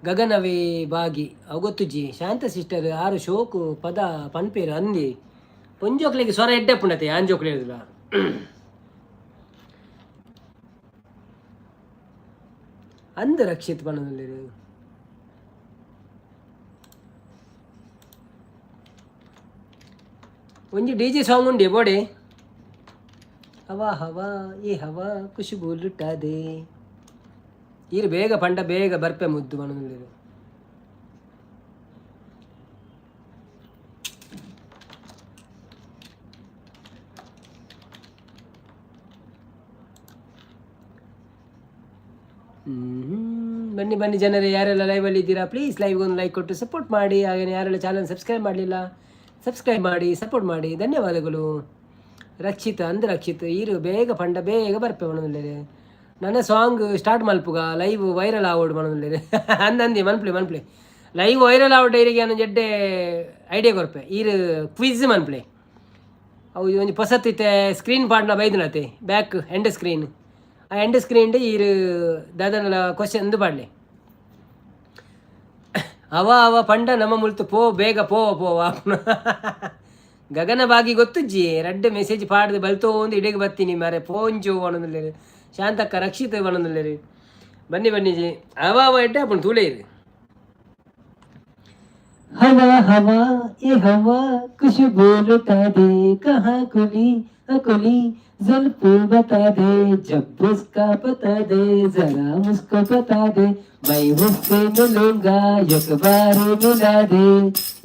ಗಗನವೇ ಬಾಗಿ ಅವು ಗೊತ್ತುಜ್ಜಿ. ಶಾಂತ ಸಿಸ್ಟರ್ ಆರು ಶೋಕು ಪದ ಪನ್ಪೇರು ಅಂದಿ. ಪೊಂಜೋಕ್ಲೆಗ್ ಸ್ವರ ಎಡ್ಡೆ ಪುಂಡತೆ ಆಂಜೋಕ್ಲೆ. ಅಂದ ರಕ್ಷಿತ್ ಪನೊಂದುಲ್ಲೆರ್. ಒಂಜಿ ಡಿಜೆ ಸಾಂಗ್ ಉಂಡೆ ಬೋಡೆ. ಹವಾ ಹವಾ ಏ ಹವಾ ಖುಷಿಬು ಲುಟ್ಟಾದೆ. ಈರು ಬೇಗ ಪಂಡ ಬೇಗ ಬರ್ಪೆ ಮುದ್ದು ಪನೊಂದುಲ್ಲೆರ್. ಬನ್ನಿ ಬನ್ನಿ ಜನರೇ, ಯಾರೆಲ್ಲ ಲೈವಲ್ಲಿ ಇದ್ದೀರಾ ಪ್ಲೀಸ್ ಲೈವ್ಗೆ ಒಂದು ಲೈಕ್ ಕೊಟ್ಟು ಸಪೋರ್ಟ್ ಮಾಡಿ. ಹಾಗೆಯೇ ಯಾರೆಲ್ಲ ಚಾನಲ್ ಸಬ್ಸ್ಕ್ರೈಬ್ ಮಾಡಲಿಲ್ಲ, ಸಬ್ಸ್ಕ್ರೈಬ್ ಮಾಡಿ ಸಪೋರ್ಟ್ ಮಾಡಿ. ಧನ್ಯವಾದಗಳು. ರಕ್ಷಿತ್ ಅಂದ್ ರಕ್ಷಿತ್, ಈರು ಬೇಗ ಪಂಡ ಬೇಗ ಬರ್ಪೆ ಪನೊಂದುಲ್ಲೆರ್. ನನ್ನ ಸಾಂಗ್ ಸ್ಟಾರ್ಟ್ ಮಲ್ಪುಗ, ಲೈವ್ ವೈರಲ್ ಆವೋಡು ಪನೊಂದುಲ್ಲೆರ್. ಅಂದಂದಿ ಮನ್ಪ್ಲೆ ಮನ್ಪ್ಲೆ. ಲೈವ್ ವೈರಲ್ ಆವಡ್ ಇರಿಗೆ ನಾನು ಜಡ್ಡೆ ಐಡಿಯಾ ಕೊರ್ಪೆ. ಈರು ಕ್ವಿಜ್ ಮನ್ಪ್ಲೆ. ಅವು ಒಂಜಿ ಪೊಸತ್ತಿತ್ತೆ ಸ್ಕ್ರೀನ್ ಪಾಡ್ನ ಬೈದಿನತೆ, ಬ್ಯಾಕ್ ಎಂಡ್ ಸ್ಕ್ರೀನ್. ಆ ಎಂಡ್ ಸ್ಕ್ರೀನ್ ಈರು ದಾದನಲ ಕ್ವಶನ್ ಅಂದು ಪಾಡ್ಲೆ. ಅವ ಅವ ಪಂಡ ನಮ್ಮ ಮುಲ್ತು ಪೋ ಬೇಗ ಪೋ ಪೋ. ಗಗನ ಬಾಗಿ ಗೊತ್ತುಜ್ಜಿ. ರಡ್ಡ್ ಮೆಸೇಜ್ ಪಾಡ್ದು ಬಲ್ತೋ ಒಂದು ಇಡೆಗೆ ಬತ್ತೀನಿ ಮಾರೆ. ಪೋಂಜು ಪನೊಂದುಲ್ಲೆರ್. ಶಾಂತಕ್ಕ ರಕ್ಷಿತ್ ಪನೊಂದುಲ್ಲೆರ್. ಬನ್ನಿ ಬನ್ನಿ ಜಿ. ಅವ ಅವ ಎಡ್ಡೆ ಆಪುಂಡು ತೂಲೆ ಇರು. हवा हवा ये हवा खुशबू लुटा दे, कहाँ कुली अकुली जुल्फ बता दे, जब उसका पता दे, जरा उसको बता दे, मैं उससे मिलूंगा एक बार मिला दे,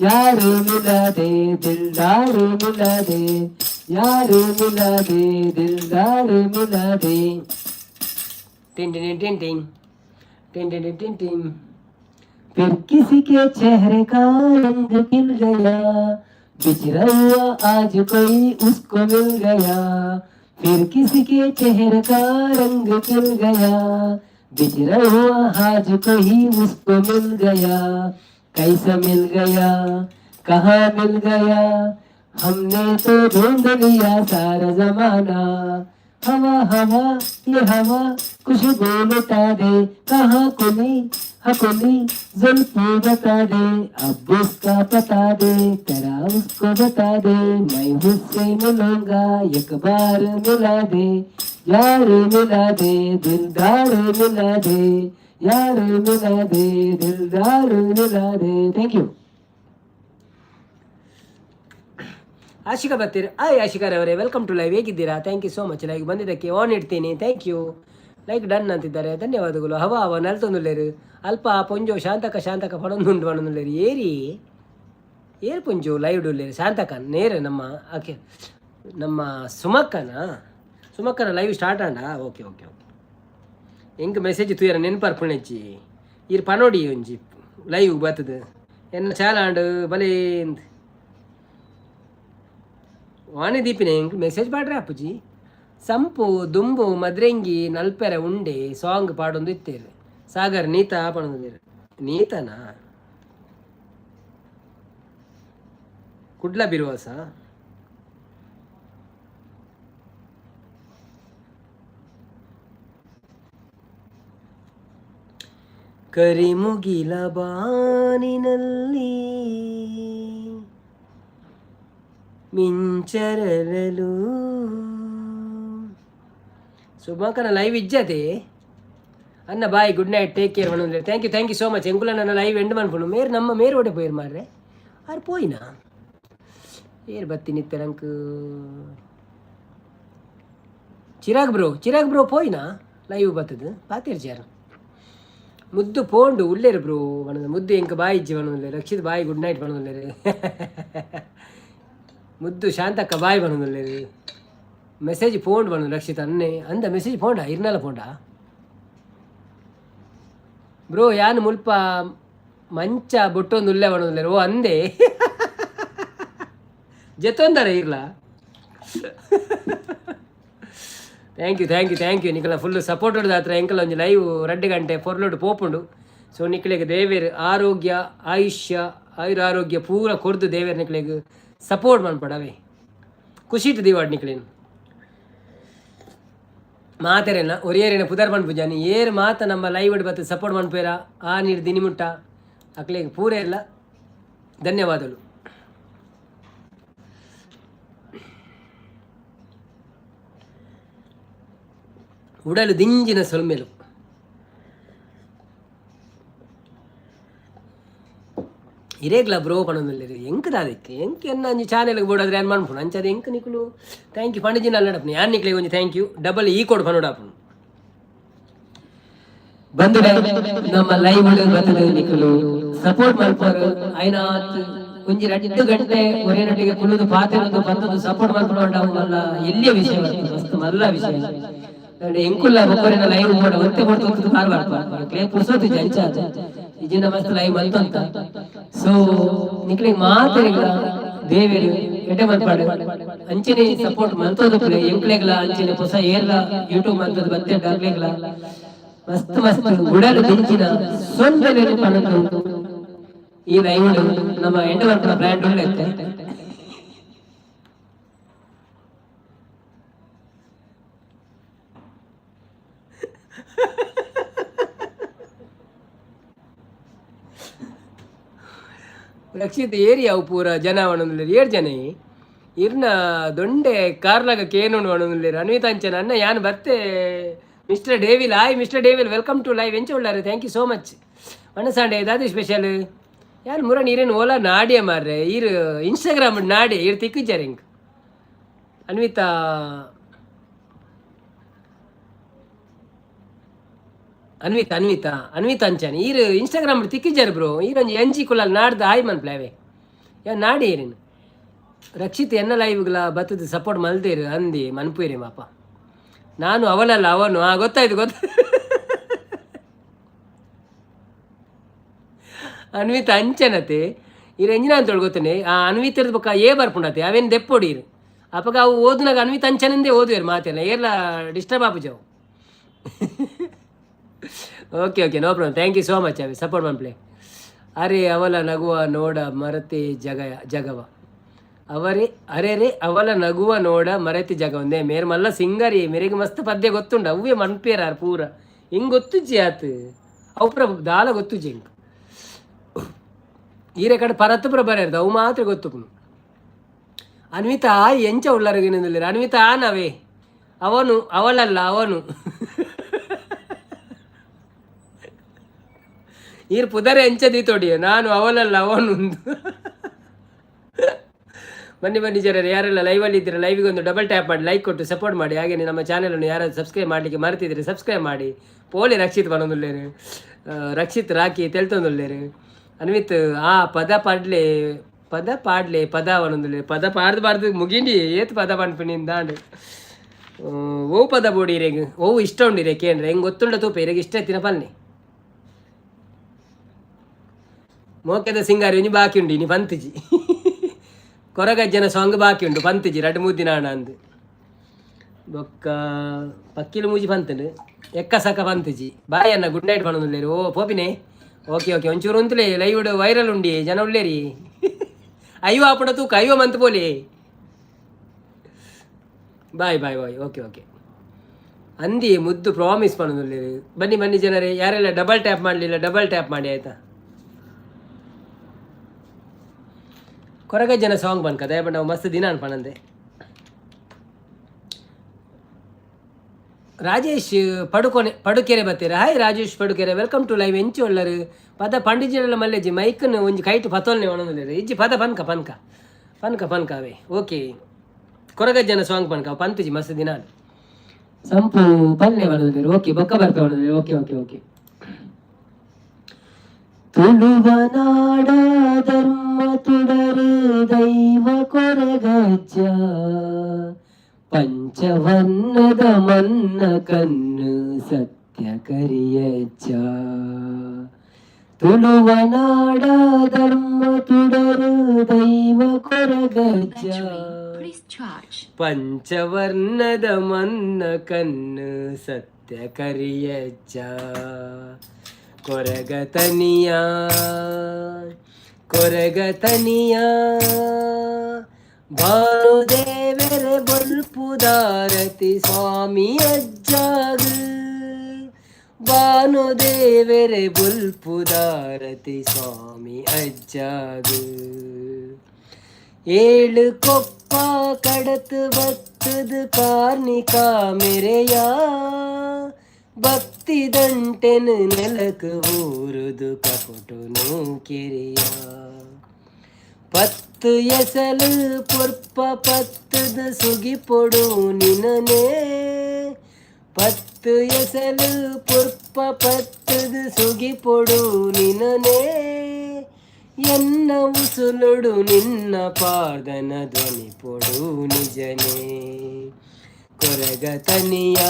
यार मिला दे, दिलदार मिला दे, यार मिला दे, दिलदार मिला दे। टिन टिन टिन टिन टिन टिन टिन टिन। फिर किसी के चेहरे का रंग खिल गया, बिछड़ा हुआ आज कोई उसको मिल गया। फिर किसी के चेहरे का रंग खिल गया, बिछड़ा हुआ आज कोई उसको मिल गया। कैसा मिल गया, कहाँ मिल गया, हमने तो ढूंढ लिया सारा जमाना। हवा हवा ये हवा खुशबू लुटा दे, कहाँ कुली हकुली जुल्फ बता दे, अब उसका पता दे, तेरा उसको बता दे, मैं उससे मिलूंगा एक बार मिला दे, यार मिला दे, दिलदार मिला दे, यार मिला दे, दिलदार मिला दे। Thank you. Ashika ಬರ್ತೀರಿ. ಹಾಯ್ ಆಶಿಕಾರವರೇ, welcome to live. ಹೇಗಿದ್ದೀರಾ? Thank you so much live ಬಂದಿದ್ದಕ್ಕೆ. ಆನ್ ಇಡ್ತೀನಿ. Thank you. Like done ಅಂತಿದ್ದಾರೆ, ಧನ್ಯವಾದಗಳು. ಹವಾ ಹವ ನಲ್ತೊಂದುಲ್ಲೇರು. ಅಲ್ಪ ಪೊಂಜೋ ಶಾಂತಕ ಶಾಂತಕ ಪಡೊಂದುಂಡು ಪಡೊಂದುಲ್ಲೇರು. ಏರಿ ಏರು ಪೊಂಜೋ ಲೈವ್ ಉಲ್ಲೇರು? ಶಾಂತಕ ನೇರ ನಮ್ಮ ಆಕೆ ನಮ್ಮ ಸುಮಕ್ಕನ ಸುಮಕ್ಕನ ಲೈವ್ ಸ್ಟಾರ್ಟ್ ಆಂಡ. ಓಕೆ ಓಕೆ ಓಕೆ, ಎಂಕ್ ಮೆಸೇಜ್ ತೂಯರ ನೆನ್ಪರ್ಪುಣೆಚ್ಚಿ. ಈರ್ ಪನೋಡಿ ಒಂಜಿ ಲೈವ್ ಬರ್ತದೆ ಎನ್ನ ಚಾಲಾಂಡ್ ಬಲೇ. ವಾಣಿ ದೀಪಿನ ಎಂಕ್ ಮೆಸೇಜ್ ಪಾಡ್ರೆ ಅಪ್ಪುಜಿ. ಸಂಪು ದುಂಬು ಮದ್ರೆಂಗಿ ನಲ್ಪೆರೆ ಉಂಡೆ ಸಾಂಗ್ ಪಾಡೊಂದು ಇತ್ತೇರು. ಸಾಗರ್ ನೀತಾ ಪಣೊಂದಿರು. ನೀತನಾ? ಕುಡ್ಲ ಬಿರುವಾಸ. ಕರಿಮುಗಿಲ ಬಾನಿನಲ್ಲಿ ಮಿಂಚರಲು. ಸುಮಾಕನ ಲೈವ್ ಇಜ್ಜತೆ ಅನ್ನ. Bye, good night, take care ಪನೊಂದು. Thank you, thank you so much. ಎಂಕುಲ ನನ್ನ ಲೈವ್ ಎಂಡ್ ಮನ್ಪುನು. ಮೇರ್ ನಮ್ಮ ಮೇರ್ ಓಡೆ ಪೋಯಿರ್ ಮಾರ್ರೆ? ಆರ್ ಪೋಯಿನಾ? ಏರ್ ಬತ್ತಿ ಅಂಕ್? ಚಿರಾಗ್ ಬ್ರೋ, ಚಿರಾಗ್ ಬ್ರೋ ಪೋಯಿನಾ? ಲೈವ್ ಬತ್ತದು ಪಾತೇರ್ ಜಾರ್. ಮುದ್ದು ಪೋಂಡು ಉಲ್ಲೇರು ಬ್ರೋ ಪನೊಂದು. ಮುದ್ದು ಎಂಕ್ ಬಾಯ್ ಇಜ್ಜಿ ಪನೊಂದುಲ್ಲೆರ್. ರಕ್ಷಿತ್ ಬಾಯ್, ಗುಡ್ ನೈಟ್ ಪನೊಂದುಲ್ಲೆರ್. ಮುದ್ದು ಶಾಂತಕ್ಕ ಬಾಯ್ ಪನೊಂದುಲ್ಲೆರ್. ಮೆಸೇಜ್ ಪೋಂಡು ಪನೊಂದು ರಕ್ಷಿತ್ ಅನ್ನೆ. ಅಂದ ಮೆಸೇಜ್ ಪೋಂಡ ಇರ್ನಲ ಪೋಂಡ. ಬ್ರೋ, ಯಾನ್ ಮುಲ್ಪ ಮಂಚ ಬೊಟ್ಟೊಂದು ಉಲ್ಲೆ ಪನೊಂದುಲ್ಲೆರ್. ಓ ಅಂದೆ, ಜೆತ್ತೊಂದಾರ ಇರ್ಲ. Thank you, thank you, thank you. ನಿಕಲ full support ದಾತ್ರ ಎಂಕಲ ಒಂಜಿ ಲೈವ್ 2 ಗಂಟೆ ಪೊರ್ಲುಡು ಪೋಪುಂಡು. ಸೊ ನಿಕ್ಲೆಗ್ ದೇವೆರ್ ಆರೋಗ್ಯ, ಆಯುಷ್ಯ, ಆಯುರಾರೋಗ್ಯ ಪೂರ ಕೊರ್ದು ದೇವೆರ್ ನಿಕ್ಲೆಗ್ ಸಪೋರ್ಟ್ ಮನ್ಪಡವೆ, ಖುಷಿಟ್ ದೀವಾಡ್ ನಿಕ್ಲೆನ್ ಮಾತೆರೆನ. ಒರಿಯರಿನ ಪುದರ್ ಪನ್ಪುಜಾನಿ. ಏರ್ ಮಾತ ನಮ್ಮ ಲೈವ್ ಬತ್ತು ಸಪೋರ್ಟ್ ಮನ್ಪೇರ ಆ ನೀರು ದಿನಿಮುಟ್ಟ ಅಕ್ಲೆಗ್ ಪೂರ ಎಲ್ಲ ಧನ್ಯವಾದಗಳು. ಉಡಲು ದಿಂಜಿನ ಸೊಲ್ಮೆಲು. ಇರೇಗ್ಲ ಬ್ರೋ ಪನೊಂದುಲ್ಲೆರ್. ಎಂಕ್ ದಾದಕ್ಕೆ ಎಂಕ್ ಎನ್ನ ಒಂಜಿ ಚಾನೆಲ್ಗ್ ಬೋಡಾದ್ರೆ ಯಾನ್ ಮನ್ಪುನು. ಅಂಚಾದ್ ಎಂಕ್ ನಿಕುಲು thank you ಪಂಡಿಜಿನ ನಡಪುನು. ಯಾನ್ ನಿಕ್ಲೆಗ್ ಒಂಜಿ thank you double ಈ ಕೋಡ್ ಪನೊಡಾಪುನು. ಬಂಧುಗಳೇ, ನಮ್ಮ ಲೈವ್ ಬತ್ತದ ನಿಕುಲು ಸಪೋರ್ಟ್ ಮಲ್ಪರು ಐನಾತ್ ಒಂಜಿ 2 ಗಂಟೆ ಒರೇನೊಟ್ಟಿಗೆ ಕುಲ್ಲುದು ಪಾತೆರೊಂದು ಬತ್ತದು ಸಪೋರ್ಟ್ ಮಲ್ಪುನ ಮಲ್ಲ ಎಲ್ಲಿಯ ವಿಷಯ, ಮಸ್ತ್ ಮಲ್ಲ ವಿಷಯ. ಎಂಕುಲ್ಲ ಬೊಕ್ಕರೆನ ಲೈವ್ ಬೋಡ ಒಂತೆ ಕೊಡ್ತು ಒಂತು ಕಾರ್ ಬರ್ಪ ಕ್ಲೇ ಪುರ್ಸೊತ್ತು ಅಂಚಾದ ಇಜಿನ ಮಸ್ತ್ ಲೈವ್ ಮಲ್ತೊಂತ. ಸೊ ನಿಕ್ಲೆಗ್ ಮಾತೆರೆಗ್ಲ ದೇವೆರ್ ಎಡ್ಡೆ ಮಲ್ಪಾಡು. ಅಂಚನೆ ಸಪೋರ್ಟ್ ಮಲ್ತೊಂದು ಎಂಕ್ಲೆಗ್ಲ. ಅಂಚನೆ ಹೊಸ ಏರ್ಲ ಯೂಟ್ಯೂಬ್ ಮಲ್ತದ ಬತ್ತೆ ಅಕ್ಲೆಗ್ಲ ಮಸ್ತ್ ಮಸ್ತ್ ಉಡಲು ದಿಂಚಿನ ಸೊಲ್ಮೆಲೆನ್ ಪನೊಂದು ಈ ಲೈವ್ ನಮ್ಮ ಎಂಡ್ ಮಲ್ಪುನ ಪ್ಲಾನ್ ಉಂಡು. ರಕ್ಷಿತ್ ಏರಿಯಾ ಪೂರ ಜನ ಪನೊಂದುಲ್ಲೆರ್. ಏರ್ ಜನ ಇರ್ನ ದೊಂಡೆ ಕಾರ್ಲಾಗ ಕೇನುಂಡು ಪನೊಂದುಲ್ಲೆರ್. ಅನ್ವಿತ ಅಂಚನ ಅನ್ನ ಯಾನ್ ಬತ್ತೆ. Mister Devil, hi Mister Devil, welcome to live. ಎಂಚ ಉಳ್ಳಾರು? Thank you so much. ಮನಸಾಂಡೆ ದಾದಿ ಸ್ಪೆಷಲ್? ಯಾನ್ ಮುರ ನೀರೇನು ಓಲಾ ನಾಡಿಯ ಮಾರ್ರೆ. ಈರ್ ಇನ್ಸ್ಟಾಗ್ರಾಮ್ ನಾಡಿ ಈರ್ ತಿಕ್ಕಿಜ್ಜಾರ್ ಎಂಕ್. ಅನ್ವಿತಾ, ಅನ್ವಿತಾ, ಅನ್ವಿತಾ, ಅನ್ವಿತಾ ಅಂಚಾನೆ ಈರ್ ಇನ್ಸ್ಟಾಗ್ರಾಮ್ ತಿಕ್ಕಿಜ್ಜಾರ್ ಬ್ರೋ. ಈರ್ ಒಂಜಿ ಎಂಚಿ ಕುಲ್ಲಲ್ ನಾಡ್ದು ಹಾಯ್ ಮನ್ಪ್ಲೆ ಅವೇ. ಯಾನ್ ನಾಡಿ ಏರಿನ್. ರಕ್ಷಿತ್ ಎನ್ನ ಲೈವ್ಗಳ ಬತ್ತದ ಸಪೋರ್ಟ್ ಮಲ್ದೇರು ಅಂದಿ ಮನ್ಪುಯಿರಿ ಮಾಪ. ನಾನು ಅವಳಲ್ಲ, ಅವನು. ಆ ಗೊತ್ತಾಯ್ತು, ಗೊತ್ತ. ಅನ್ವಿತ ಅಂಚನತೆ ಈರ್ ಎಂಜಿನ ಅಂತೇಳಿ ಗೊತ್ತನೆ. ಆ ಅನ್ವಿತರದ ಬೊಕ್ಕ ಏ ಬರ್ಪುಂಡತೆ ಅವೇನು ದೆಪ್ಪೊಡಿ ಇರು. ಅಪಗ ಅವು ಓದುನಾಗ ಅನ್ವಿತ ಅಂಚನಿಂದೇ ಓದುವೇರು ಮಾತೆಲ್ಲ. ಏರ್ಲ ಡಿಸ್ಟರ್ಬ್ ಆಪುಜವು. Okay okay, no problem. Thank you so much ಅವಿ ಸಪೋರ್ಟ್ ಮನ್ಪ್ಲೆ. ಅರೆ ಅವಲ ನಗುವ ನೋಡ ಮರತಿ ಜಗ ಜಗವ ಅವರೇ. ಅರೆ ರೇ, ಅವಲ ನಗುವ ನೋಡ ಮರತಿ ಜಗ ಒಂದೇ. ಮೇರ್ ಮಲ್ಲ ಸಿಂಗರಿ, ಮೇರೆಗೆ ಮಸ್ತ್ ಪದ್ಯ ಗೊತ್ತುಂಡು. ಅವೇ ಮನ್ಪೇರಾರ್ ಪೂರ. ಹಿಂಗ್ ಗೊತ್ತುಜ್ಜಿ ಆತ್. ಅವು ಪೂರ ದಾಲ ಗೊತ್ತುಜ್ಜಿ ಹಿಂಗ್. ಈರೆ ಕಡೆ ಪರತ್ತು ಪೂರ ಬರೆಯರ್ದು ಅವು ಮಾತ್ರ ಗೊತ್ತುಪುನು. ಅನ್ವಿತಾ ಎಂಚ ಉಳ್ಳಾರ? ಅನ್ವಿತಾ ನಾವೇ ಅವನು, ಅವಳಲ್ಲ ಅವನು. ಈರ್ ಪುದರೆ ಎಂಚ ದೀತೋಡಿ? ನಾನು ಅವಳಲ್ಲ ಅವನು. ಬನ್ನಿ ಬನ್ನಿ ಜನರು, ಯಾರೆಲ್ಲ ಲೈವಲ್ಲಿ ಇದ್ದೀರಾ ಲೈವಿಗೆ ಒಂದು ಡಬಲ್ ಟ್ಯಾಪ್ ಮಾಡಿ, ಲೈಕ್ ಕೊಟ್ಟು ಸಪೋರ್ಟ್ ಮಾಡಿ. ಹಾಗೆ ನಮ್ಮ ಚಾನಲನ್ನು ಯಾರಾದ್ರು ಸಬ್ಸ್ಕ್ರೈಬ್ ಮಾಡಲಿಕ್ಕೆ ಮರ್ತಿದ್ರೆ ಸಬ್ಸ್ಕ್ರೈಬ್ ಮಾಡಿ. ಪೋಲಿ ರಕ್ಷಿತ್ ಬನೊಂದುಲ್ಲೇರು. ರಕ್ಷಿತ್ ರಾಕಿ ತೆಲ್ತೊಂದುಲ್ಲೇರು. ಅನ್ವಿತ್ ಆ ಪದ ಪಾಡ್ಲೆ, ಪದ ಪಾಡ್ಲೆ, ಪದ ಪನೊಂದುಲ್ಲೇರು. ಪದ ಪಾಡ್ದು ಪಾಡ್ದು ಮುಗಿಂಡಿ. ಏತ್ ಪದ ಪನ್ಪಿನಿ ದಾಂಡ್? ಓ ಪದ ಬೋಡಿ ಇರೆಗ್? ಓ ಇಷ್ಟ ಉಂಡು ಇರೆ ಕೇಂದ್ರ ಹೆಂಗೆ ಗೊತ್ತುಂಡ ತೂಪೆ. ಇರೆಗ್ ಇಷ್ಟ ಇತ್ತಿನ ಪನ್ನೆ. ಮೋಕೆದ ಸಿಂಗಾರಿ ಒಂಜಿ ಬಾಕಿ ಉಂಡು ಇನಿ ಪಂತಿಜಿ. ಕೊರಗಜ್ಜನ ಸಾಂಗ್ ಬಾಕಿ ಉಂಡು, ಪಂತಿಜಿ 2-3 ದಿನ ಆಂಡ್ ಅಂದ್. ಬೊಕ್ಕ ಪಕ್ಕಿಲು ಮೂಜಿ ಪಂತುಂಡು. ಎಕ್ಕ ಸಕ ಪಂತುಜಿ. ಬಾಯ್ ಅಣ್ಣ, ಗುಡ್ ನೈಟ್ ಪನೊಂದುಲ್ಲೆರ್. ಓ ಪೋಪಿನೆ. ಓಕೆ ಓಕೆ, ಒಂಚೂರು ಉಂತುಲೆ, ಲೈವ್ ವೈರಲ್ ಉಂಡಿ, ಜನ ಉಲ್ಲೇರಿ. ಐವ ಆಪುಂಡ ತೂಕ, ಐವ ಮಂತ್ ಪೋಲಿ. Bye bye bye. Okay okay ಅಂದಿ ಮುದ್ದು ಪ್ರಾಮಿಸ್ ಪನೊಂದುಲ್ಲೆರ್. ಬನ್ನಿ ಬನ್ನಿ ಜನರೇ, ಯಾರೆಲ್ಲ ಡಬಲ್ ಟ್ಯಾಪ್ ಮಾಡಲಿಲ್ಲ, ಡಬಲ್ ಟ್ಯಾಪ್ ಮಾಡಿ, ಆಯ್ತಾ? ಕೊರಗಜ್ಜನ ಸಾಂಗ್ ಬನ್ಕ ದಯಪಂಡ, ನಾವು ಮಸ್ತ್ ದಿನ ಅನ್ಪಣಂದೆ. Rajesh ಪಡುಕೊನೆ Padukere ಬತ್ತೀರ. Hi Rajesh Padukere, welcome to live. ಎಂಚು ಒಳ್ಳರು? ಪದ ಪಂಡಿಜನೆಲ್ಲ ಮಲ್ಲೆಜ್ಜಿ, ಮೈಕ್ನ ಒಂಜಿ ಕೈಟ್ ಪತೊಲ್ನೆ ಒಣೊಂದುಲ್ಲೆರ್. ಇಜ್ಜಿ, ಪದ ಪನ್ಕ ಪನ್ಕ ಪನ್ಕ ಪನ್ಕ ಅವೇ. ಓಕೆ, ಕೊರಗಜ್ಜನ ಸಾಂಗ್ ಪನ್ಕ, ಪಂತುಜಿ ಮಸ್ತ್ ದಿನ. ಸಂಪು ಪಲ್ಲೆ ಬರೋದಿಲ್ಲ. ಓಕೆ, ಬೊಕ್ಕ ಬರ್ಪೆ ಬರೋದಿಲ್ಲ. ಓಕೆ ಓಕೆ ಓಕೆ ತುಳುವನಾಡ ಧರ್ಮ ತುಡರು ದೈವ ಕೊರಗಜ್ಜ, ಪಂಚವರ್ಣದ ಮನ್ನ ಕಣ್ಣು ಸತ್ಯ ಕರಿಯಜ್ಜ. ತುಳುವನಾಡ ಧರ್ಮ ತುಡರು ದೈವ ಕೊರಗಜ್ಜ, Battery. Please charge. ಪಂಚವರ್ಣದ ಮನ್ನ ಕಣ್ಣು ಸತ್ಯ ಕರಿಯಜ್ಜ. ಕೊರಗತನಿಯ ಕೊರಗತನಿಯ ಭಾನುದೇವೆರೆ ಬೊಲ್ಪುದಾರತಿ ಸ್ವಾಮಿ ಅಜ್ಜಾಗ, ಭಾನುದೇವೆರೆ ಬೊಲ್ಪುದಾರತಿ ಸ್ವಾಮಿ ಅಜ್ಜಾಗ. ಏಳು ಕೊಪ್ಪ ಕಡತು ಬತ್ತದ ಕಾರ್ನಿಕ ಮೆರೆಯ, ಭಕ್ತಿ ದಂಟೆನು ನೆಲಕ್ ಊರುದು ಕಪಟುನು ಕೆರೆಯ. ಪತ್ತು ಎಸಲು ಪೊರ್ಪ ಪತ್ತದ ಸುಗಿಪೊಡು ನಿನನೆ, ಪತ್ತು ಎಸಲು ಪೊರ್ಪ ಪತ್ತದ ಸುಗಿಪೊಡು ನಿನನೆ. ಎನ್ನ ಉಸುಲುಡು ನಿನ್ನ ಪಾದನ ಧ್ವನಿ ಪೊಡು ನಿಜನೇ. ಕೊರಗತನಿಯ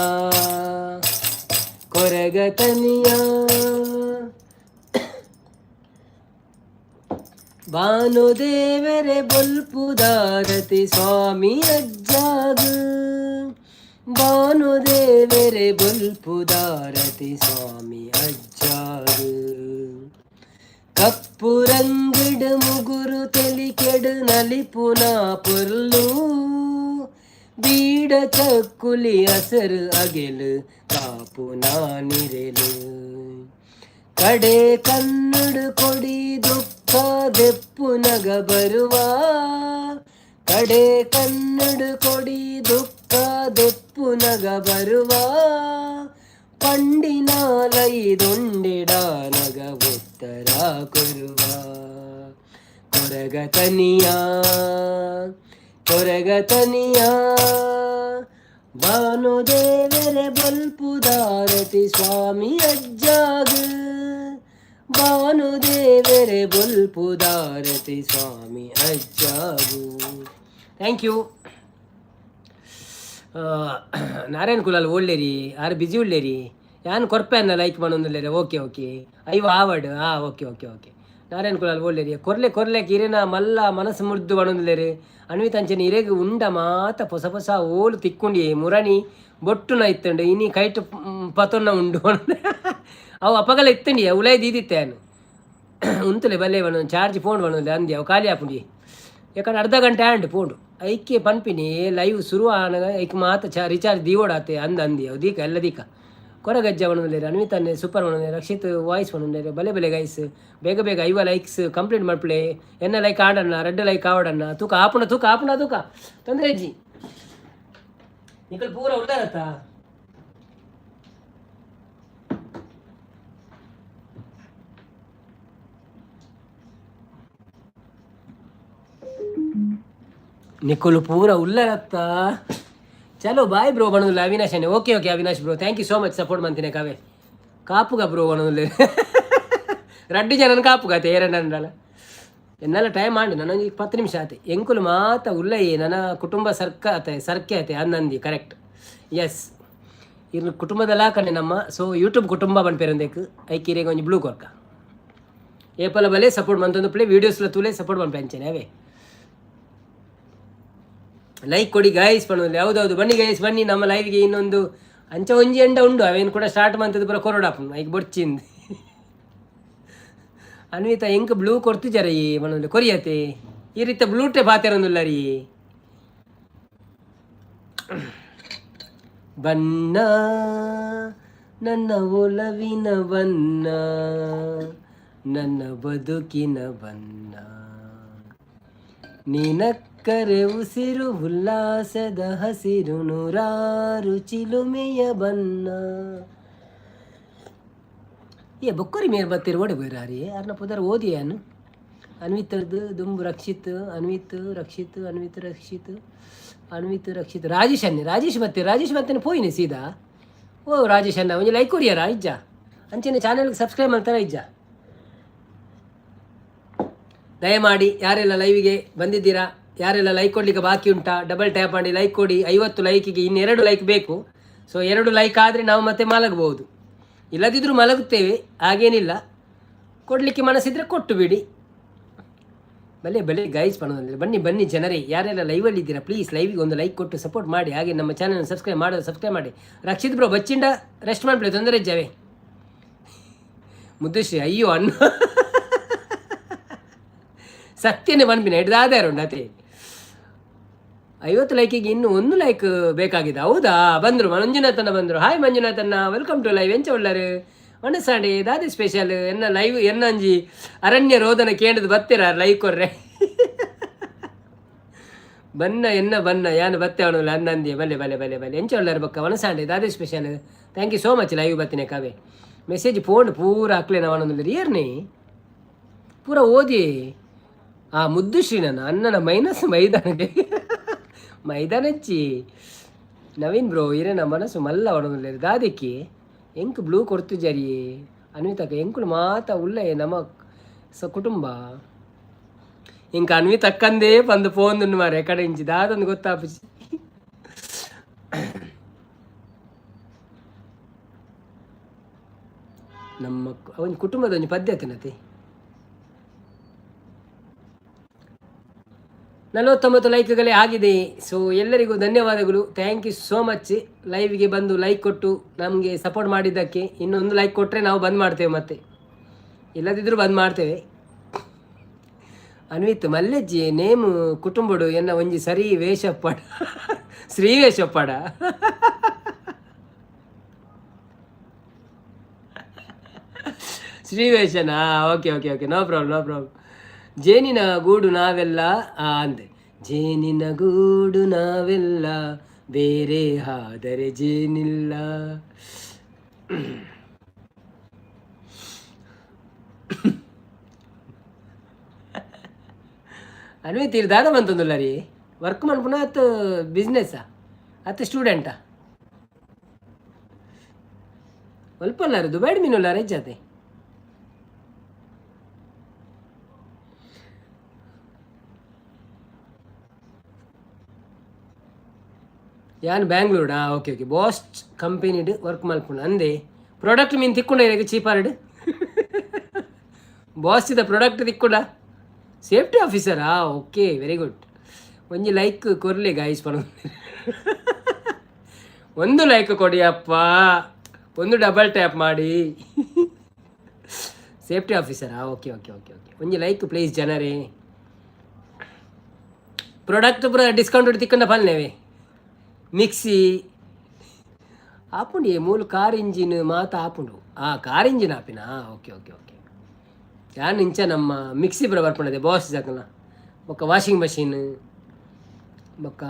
ಕೊರಗತನಿಯ ಭಾನುದೇವರೆ ಬೊಲ್ಪುದಾರತಿ ಸ್ವಾಮಿ ಅಜ್ಜಾಗ, ಭಾನುದೇವರೆ ಬೊಲ್ಪುದಾರತಿ ಸ್ವಾಮಿ ಅಜ್ಜಾಗ. ಕಪ್ಪು ರಂಗಿಡು ಮುಗುರು ತೆಲಿಕೆಡು ನಲಿಪುನ ಪೊರ್ಲು, ಬೀಡ ಚಕ್ಕುಲಿ ಹಸರು ಅಗೆಲು ಕಾಪುನ ನಿರೆಲು. ಕಡೆ ಕನ್ನಡ ಕೊಡಿ ದುಃಖ ದೆಪ್ಪುನಗ ಬರುವ, ಕಡೆ ಕನ್ನಡ ಕೊಡಿ ದುಃಖ ದೆಪ್ಪುನಗ ಬರುವ. ಪಂಡಿನಾಲೈದೊಂಡೆಡಾನಗ ಉತ್ತರ ಕೊರುವ. ಕೊರಗತನಿಯ ಕೊರಗತನಿಯ ಭಾನುದೇವರೆ ಬೊಲ್ಪುದಾರತಿ ಸ್ವಾಮಿ ಅಜ್ಜಾಗ, ಭಾನುದೇವರೆ ಬೊಲ್ಪುದಾರತಿ ಸ್ವಾಮಿ ಅಜ್ಜಾಗು. Thank you. Narayana Kulal ಓಳ್ಳೇರಿ, ಆರು ಬಿಜಿ ಉಳ್ಳೇರಿ. ಯಾನ್ ಕೊರ್ಪೆ ಅನ್ನ ಲೈಕ್ ಮಾಡೋದಿಲ್ಲ. ಓಕೆ ಓಕೆ, ಐವ ಆವಡ್. ಹಾಂ, okay okay okay. Narayana Kulal ಓಳ್ಳೇರಿ. ಕೊರ್ಲೆ ಕೊರ್ಲೆ ಇರೇನ ಮಲ್ಲ ಮನಸ್ಸು ಮುರ್ದು ಬಣೊಂದುಲ್ಲೆರ್. ಅನ್ವಿತ್ ಅಂಚನೆ ಇರೆಗ್ ಉಂಡ ಮಾತ ಪೊಸ ಪೊಸ ಓಲು ತಿಕ್ಕುಂಡಿ ಮುರಣಿ ಬೊಟ್ಟುನ ಇತ್ತಂಡು ಇನಿ ಕೈಟ್ ಪತೊನ್ನ ಉಂಡು. ಅವು ಅಪಗಲ ಇತ್ತಂಡಿ ಉಲಾಯ್ ದೀದಿತ್ತೆ ಯಾನ್. ಉಂತುಲೆ ಬಲ್ಲೆ ಬಣ ಚಾರ್ಜ್ ಫೋನ್ ಬಣೊಂದು ಅಂದಿ, ಅವು ಖಾಲಿ ಆಪುಂಡಿ. ಯಾಕಂದ್ರೆ ಅರ್ಧ ಗಂಟೆ ಆಂಡ್ ಪೋಂಡು. ಐಕೆ ಪನ್ಪಿನಿ ಲೈವ್ ಶುರು ಆನಗ ಐಕ್ ಮಾತ ಚಾ ರಿಚಾರ್ಜ್ ದೀವೋಡಾತೆ ಅಂದ ಅಂದಿ. ಅವು ದೀಕ ಎಲ್ಲ ದೀಕ. ಕೊರಗಜ್ಜ ಬಣೊಂದುಲ್ಲೆರ್. ಅನ್ವಿತನ್ನೆ ಸೂಪರ್ ಬಣೊಂದುಲ್ಲೆರ್. ರಕ್ಷಿತ್ ವಾಯ್ಸ್ ಬಣೊಂದುಲ್ಲೆರ್. ಬಲೆ ಬಲೆ ಗೈಸ್, ಬೇಗ ಬೇಗ ಐವ ಲೈಕ್ಸ್ ಕಂಪ್ಲೀಟ್ ಮಲ್ಪುಲೆ. ಎನ್ನ ಲೈಕ್ ಆಡಣ್ಣ, ರಡ್ಡ್ ಲೈಕ್ ಆವಡಣ್ಣ. ತೂಕ ಆಪುಂಡ, ತೂಕ ಆಪುಂಡ, ತೂಕ ತೊಂದರೆ ಇಜ್ಜಿ. ನಿಕಲ್ ಪೂರ ಉಳ್ಳಾರತ್ತ? ನಿಕುಲು ಪೂರ ಉಲ್ಲರತ್ತ? ಚಲೋ, ಬಾಯ್ ಬ್ರೋ ಬಣುಲ್ಲ Avinash. Okay okay Avinash bro, thank you so much support ಮಂತಿನ. ಕಾವೆ ಕಾಪುಗ ಬ್ರೋ ಬಣುಲ್ಲೆ. ರಡ್ಡು ಜನನ ಕಾಪುಗ ತೇರಣ್ಣಲ್ಲ. ಎನ್ನೆಲ್ಲ ಟೈಮ್ ಆಂಡ್ ನನಗೆ 10 ನಿಮಿಷ ಆತೆ. ಎಂಕುಲು ಮಾತ ಉಲ್ಲಯೇ ನನ್ನ ಕುಟುಂಬ ಸರ್ಕ ಆತೆ, ಸರ್ಕೆ ಆತೆ ಅಂದಂದಿ. Correct, S. ಇರ್ನ ಕುಟುಂಬದಲ್ಲ ಕಣ್ಣೆ ನಮ್ಮ. ಸೊ ಯೂಟ್ಯೂಬ್ ಕುಟುಂಬ ಪನ್ಪೇರಂದೇಕ್ ಐಕಿರೇಗ ಒಂಜಿ ಬ್ಲೂ ಕೊರ್ಕ. ಏಪಲ ಬಲೆ ಸಪೋರ್ಟ್ ಮಂತೊಂದು ಪ್ಲೇ ವೀಡಿಯೋಸ್ಲ ತೂಲೆ, ಸಪೋರ್ಟ್ ಮನ್ಪೆ ಅಂಚನೆ ಅವೇ. ಲೈಕ್ ಕೊಡಿ ಗೈಸ್ ಪಣೋಲ್ಲ. ಹೌದೌದು, ಬನ್ನಿ ಗೈಸ್ ಬನ್ನಿ ನಮ್ಮ ಲೈವ್ಗೆ. ಇನ್ನೊಂದು ಅಂಚ ಒಂಜಿ ಎಂಡ ಉಂಡು, ಅವೇನು ಕೂಡ ಸ್ಟಾರ್ಟ್ ಮಂತದ್ದು ಪೂರ ಕೊರಡಾಪುಂಡು ಐಕ್ ಬೊಡ್ಚಿಂದು. ಅನ್ವಿತ ಎಂಕ್ ಬ್ಲೂ ಕೊಡ್ತಿಜಾರ ಈ ಪಣೊಂದು ಕೊರಿಯತೆ. ಈ ರೀತಿ ಬ್ಲೂಟೆ ಪಾತೆರೊಂದುಲ್ಲ ರೀ. ಬಣ್ಣ ನನ್ನ ಒಲವಿನ ಬಣ್ಣ, ನನ್ನ ಬದುಕಿನ ಬಣ್ಣ, ನೀನಕ್ಕರೆ ಉಸಿರು ಉಲ್ಲಾಸದ ಹಸಿರು, ನೂರಾರು ಚಿಲುಮೆಯ ಬಣ್ಣ. ಏ ಬೊಕ್ಕರಿ ಮೇರ್ ಬತ್ತೀರು ಓಡಿ ಬೋಯ್ರಾರಿ ಅರ್ನ ಪುದರ್ ಓದಿಯಾನು. ಅನ್ವಿತರ್ದು ದುಂಬು ರಕ್ಷಿತ್, ಅನ್ವಿತ್ ರಕ್ಷಿತ್, ಅನ್ವಿತ್ ರಕ್ಷಿತ್, ಅನ್ವಿತ್ ರಕ್ಷಿತ್, ರಾಜೇಶ್ ಅನ್ನೆ, ರಾಜೇಶ್ ಬತ್ತಿ, ರಾಜೇಶ್ ಬತ್ತೇನೆ ಪೋಯಿನೆ ಸೀದಾ. ಓ ರಾಜೇಶ್ ಅಣ್ಣ, ಒಂಜಿ ಲೈಕ್ ಕೊರಿಯರ ಇಜ್ಜ? ಅಂಚನೆ ಚಾನೆಲ್ಗೆ ಸಬ್ಸ್ಕ್ರೈಬ್ ಮಾಡ್ತಾರ ಇಜ್ಜ? ದಯಮಾಡಿ ಯಾರೆಲ್ಲ ಲೈವಿಗೆ ಬಂದಿದ್ದೀರಾ, ಯಾರೆಲ್ಲ ಲೈಕ್ ಕೊಡಲಿಕ್ಕೆ ಬಾಕಿ ಉಂಟಾ, ಡಬಲ್ ಟ್ಯಾಪ್ ಮಾಡಿ ಲೈಕ್ ಕೊಡಿ. 50 ಲೈಕಿಗೆ ಇನ್ನೆರಡು ಲೈಕ್ ಬೇಕು. ಸೊ 2 ಲೈಕ್ ಆದರೆ ನಾವು ಮತ್ತೆ ಮಲಗಬಹುದು. ಇಲ್ಲದಿದ್ದರೂ ಮಲಗುತ್ತೇವೆ, ಹಾಗೇನಿಲ್ಲ. ಕೊಡಲಿಕ್ಕೆ ಮನಸ್ಸಿದ್ರೆ ಕೊಟ್ಟು ಬಿಡಿ. ಬಲೆ ಬಲೆ ಗೈಸ್ ಪಣದಂದರೆ ಬನ್ನಿ ಬನ್ನಿ ಜನರೇ, ಯಾರೆಲ್ಲ ಲೈವಲ್ಲಿ ಇದ್ದೀರಾ ಪ್ಲೀಸ್ ಲೈವಿಗೆ ಒಂದು ಲೈಕ್ ಕೊಟ್ಟು ಸಪೋರ್ಟ್ ಮಾಡಿ. ಹಾಗೆ ನಮ್ಮ ಚಾನಲ್ ಸಬ್ಸ್ಕ್ರೈಬ್ ಮಾಡೋದು ಸಬ್ಸ್ಕ್ರೈಬ್ ಮಾಡಿ. ರಕ್ಷಿತ್ ಬ್ರೋ ಬಚ್ಚಿಂಡ ರೆಸ್ಟ್ ಮಾಡ್ಬಿಡಿ, ತೊಂದರೆ ಇಜ್ಜಾವೆ. ಮುದ್ದುಶ್ರೀ ಅಯ್ಯೋ ಅಣ್ಣ ಸತ್ಯನೇ ಬಂದ್ಬಿನ ಹಿಡ್ದಾದಾರ ಉಂಟು ಅದೇ. 50 ಲೈಕಿಗೆ ಇನ್ನು ಒಂದು ಲೈಕ್ ಬೇಕಾಗಿದೆ. ಹೌದಾ, ಬಂದರು ಮಂಜುನಾಥನ್ನ ಬಂದರು. ಹಾಯ್ ಮಂಜುನಾಥನ್ನ, welcome to live. ಎಂಚ ಉಳ್ಳರು ಒಣಸಾಂಡಿ ದಾದಿ ಸ್ಪೆಷಲ್? ಎನ್ನ ಲೈವ್ ಎನ್ನಂಜಿ ಅರಣ್ಯ ರೋದನ ಕೇಂದ್ರದ ಬತ್ತೀರ ಲೈವ್ ಕೊರ್ರೆ. ಬನ್ನ ಎನ್ನ ಬನ್ನ ಯಾನು ಬತ್ತೆ ಅವನು ಅನ್ನಂದಿ. ಬಲೆ ಬಲೆ ಬಲೆ ಬಲೆ, ಎಂಚ ಉಳ್ಳರು ಬಕ್ಕ ಒಣಸಾಂಡಿ ದಾದಿ special? Thank you so much live ಬತ್ತಿನ ಕಾವೆ. ಮೆಸೇಜ್ ಫೋನ್ ಪೂರ ಹಾಕ್ಲೇನ ಅವನೊಂದು ಏರ್ನಿ ಪೂರ ಓದಿ. ಆ ಮುದ್ದು ಶ್ರೀ ನನ್ನ ಅಣ್ಣನ ಮೈನಸ್ ಮೈದಾನಕ್ಕೆ ಮೈದಾನಚ್ಚಿ. ನವೀನ್ ಬ್ರೋ ಇರೇನ ಮನಸ್ಸು ಮಲ್ಲ ಅವನೊಂದು ದಾದಿಕ್ಕಿ. ಎಂಕ್ ಬ್ಲೂ ಕೊಡ್ತು ಜರಿ ಅನ್ವಿತಕ್ಕ. ಎಂಕುಲು ಮಾತ ಉಲ್ಲೇ ನಮ್ಮ ಸ ಕುಟುಂಬ. ಇಂಕ ಅನ್ವಿತಕ್ಕಂದೇ ಬಂದು ಫೋನ್ ಮಾರೆ ಕಡೆ ಇಂಚಿ ದಾದೊಂದು ಗೊತ್ತಾಪುಜಿ. ನಮ್ಮ ಅವನ ಕುಟುಂಬದ ಒಂಜಿ ಪದ್ಧತಿ ನತಿ. 49 ಲೈಕ್ಗಳೇ ಆಗಿದೆ. ಸೊ ಎಲ್ಲರಿಗೂ ಧನ್ಯವಾದಗಳು. Thank you so much ಲೈವ್ಗೆ ಬಂದು ಲೈಕ್ ಕೊಟ್ಟು ನಮಗೆ ಸಪೋರ್ಟ್ ಮಾಡಿದ್ದಕ್ಕೆ. ಇನ್ನೊಂದು ಲೈಕ್ ಕೊಟ್ಟರೆ ನಾವು ಬಂದ್ ಮಾಡ್ತೇವೆ, ಮತ್ತೆ ಇಲ್ಲದಿದ್ದರೂ ಬಂದ್ ಮಾಡ್ತೇವೆ. ಅನ್ವಿತ್ ಮಲ್ಲೆಜ್ಜಿ ನೇಮು ಕುಟುಂಬಡು ಎನ್ನ ಒಂಜಿ ಸರಿ ವೇಷಪ್ಪಡ Shri ವೇಷಪ್ಪಡ. ಶ್ರೀವೇಶನಾ? Okay okay okay, no problem no problem. ಜೇನಿನ ಗೂಡು ನಾವೆಲ್ಲ ಅಂದೆ. ಜೇನಿನ ಗೂಡು ನಾವೆಲ್ಲ, ಬೇರೆ ಆದರೆ ಜೇನಿಲ್ಲ. ಅನ್ವಿತ್ ಇರ್ ದಾದ ಬಂತಂದುಲ್ಲ ರೀ? ವರ್ಕ್ ಮನ್ಪುನ ಅತ್ತು ಬಿಸ್ನೆಸ್ಸಾ ಅತ್ತು ಸ್ಟೂಡೆಂಟಾ? ಅಲ್ಪಲ್ಲಾರ ದುಬೈಡ್ ಮೀನುಲ್ಲಾರ ಇಜ್ಜಾತೆ. ಯಾನ್ ಬ್ಯಾಂಗ್ಳೂರ್ಡಾ? ಓಕೆ ಓಕೆ, ಬಾಸ್ಟ್ ಕಂಪನಿಡ್ ವರ್ಕ್ ಮಲ್ಪುಂಡು ಅಂದೆ. ಪ್ರಾಡಕ್ಟ್ ಮೀನು ತಿಕ್ಕೊಂಡ ಚೀಪಾರ್ಡ್ ಬಾಸ್ಟಿದ ಪ್ರಾಡಕ್ಟ್ ತಿಕ್ಕೊಂಡ. ಸೇಫ್ಟಿ ಆಫೀಸರಾ? Okay, very good. ಒಂಜಿ ಲೈಕ್ ಕೊರ್ಲೆ ಗಾಯ್ಸ್ ಪಣ. ಒಂದು ಲೈಕ್ ಕೊಡಿ ಅಪ್ಪ, ಒಂದು ಡಬಲ್ ಟ್ಯಾಪ್ ಮಾಡಿ. ಸೇಫ್ಟಿ ಆಫೀಸರಾ? ಓಕೆ ಓಕೆ ಓಕೆ ಓಕೆ, ಒಂಜಿ ಲೈಕ್ ಪ್ಲೀಸ್ ಜನರೇ. ಪ್ರಾಡಕ್ಟ್ ಪೂರ ಡಿಸ್ಕೌಂಟ್ ತಿಕ್ಕೊಂಡ ಪಲ್ನೇವೆ. ಮಿಕ್ಸಿ ಆಪುಂಡು, ಮೂಲು ಕಾರ್ ಇಂಜಿನ್ ಮಾತ ಆಪುಂಡು. ಆ ಕಾರ್ ಇಂಜಿನ್ ಆಪಿನಾ? Okay okay okay. ಯಾನ್ ಇಂಚ ನಮ್ಮ ಮಿಕ್ಸಿ ಪೂರ ಬರ್ಪುಂಡದೆ ಬಾಸ್ ಜಾಕನ. ಬೊಕ್ಕ ವಾಷಿಂಗ್ ಮಷೀನ್, ಬೊಕ್ಕ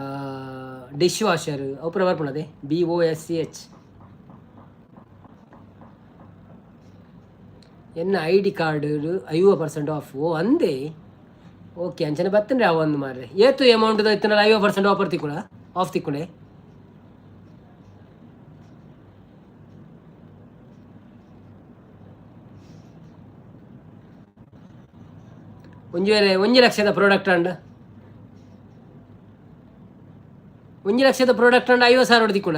ಡಿಶ್ ವಾಷರ್ ಅವು ಪೂರ ಬರ್ಪುಂಡದೆ. BOSCH. ಎನ್ನ I D ಕಾರ್ಡ್ 50% ಆಫ್. ಓ ಅಂದೆ, ಓಕೆ. ಅಂಚನೆ ಬತ್ತಂದ್ರೆ ಅವ ಒಂದು ಮಾರ್ರೆ. ಏತು ಅಮೌಂಟ್ ಇತ್ತನಲ್ಲ 50% ಆಫರ್ ತಿಕ್ಕುಣ, ಆಫ್ ತಿಕ್ಕುಣೆ. ಒಂಜಿ ವೇಳೆ 1 ಲಕ್ಷದ ಪ್ರಾಡಕ್ಟ್ ಅಂಡ, 1 ಲಕ್ಷದ ಪ್ರಾಡಕ್ಟ್ ಅಂಡ 50,000 ತಿಕ್ಕುಣ.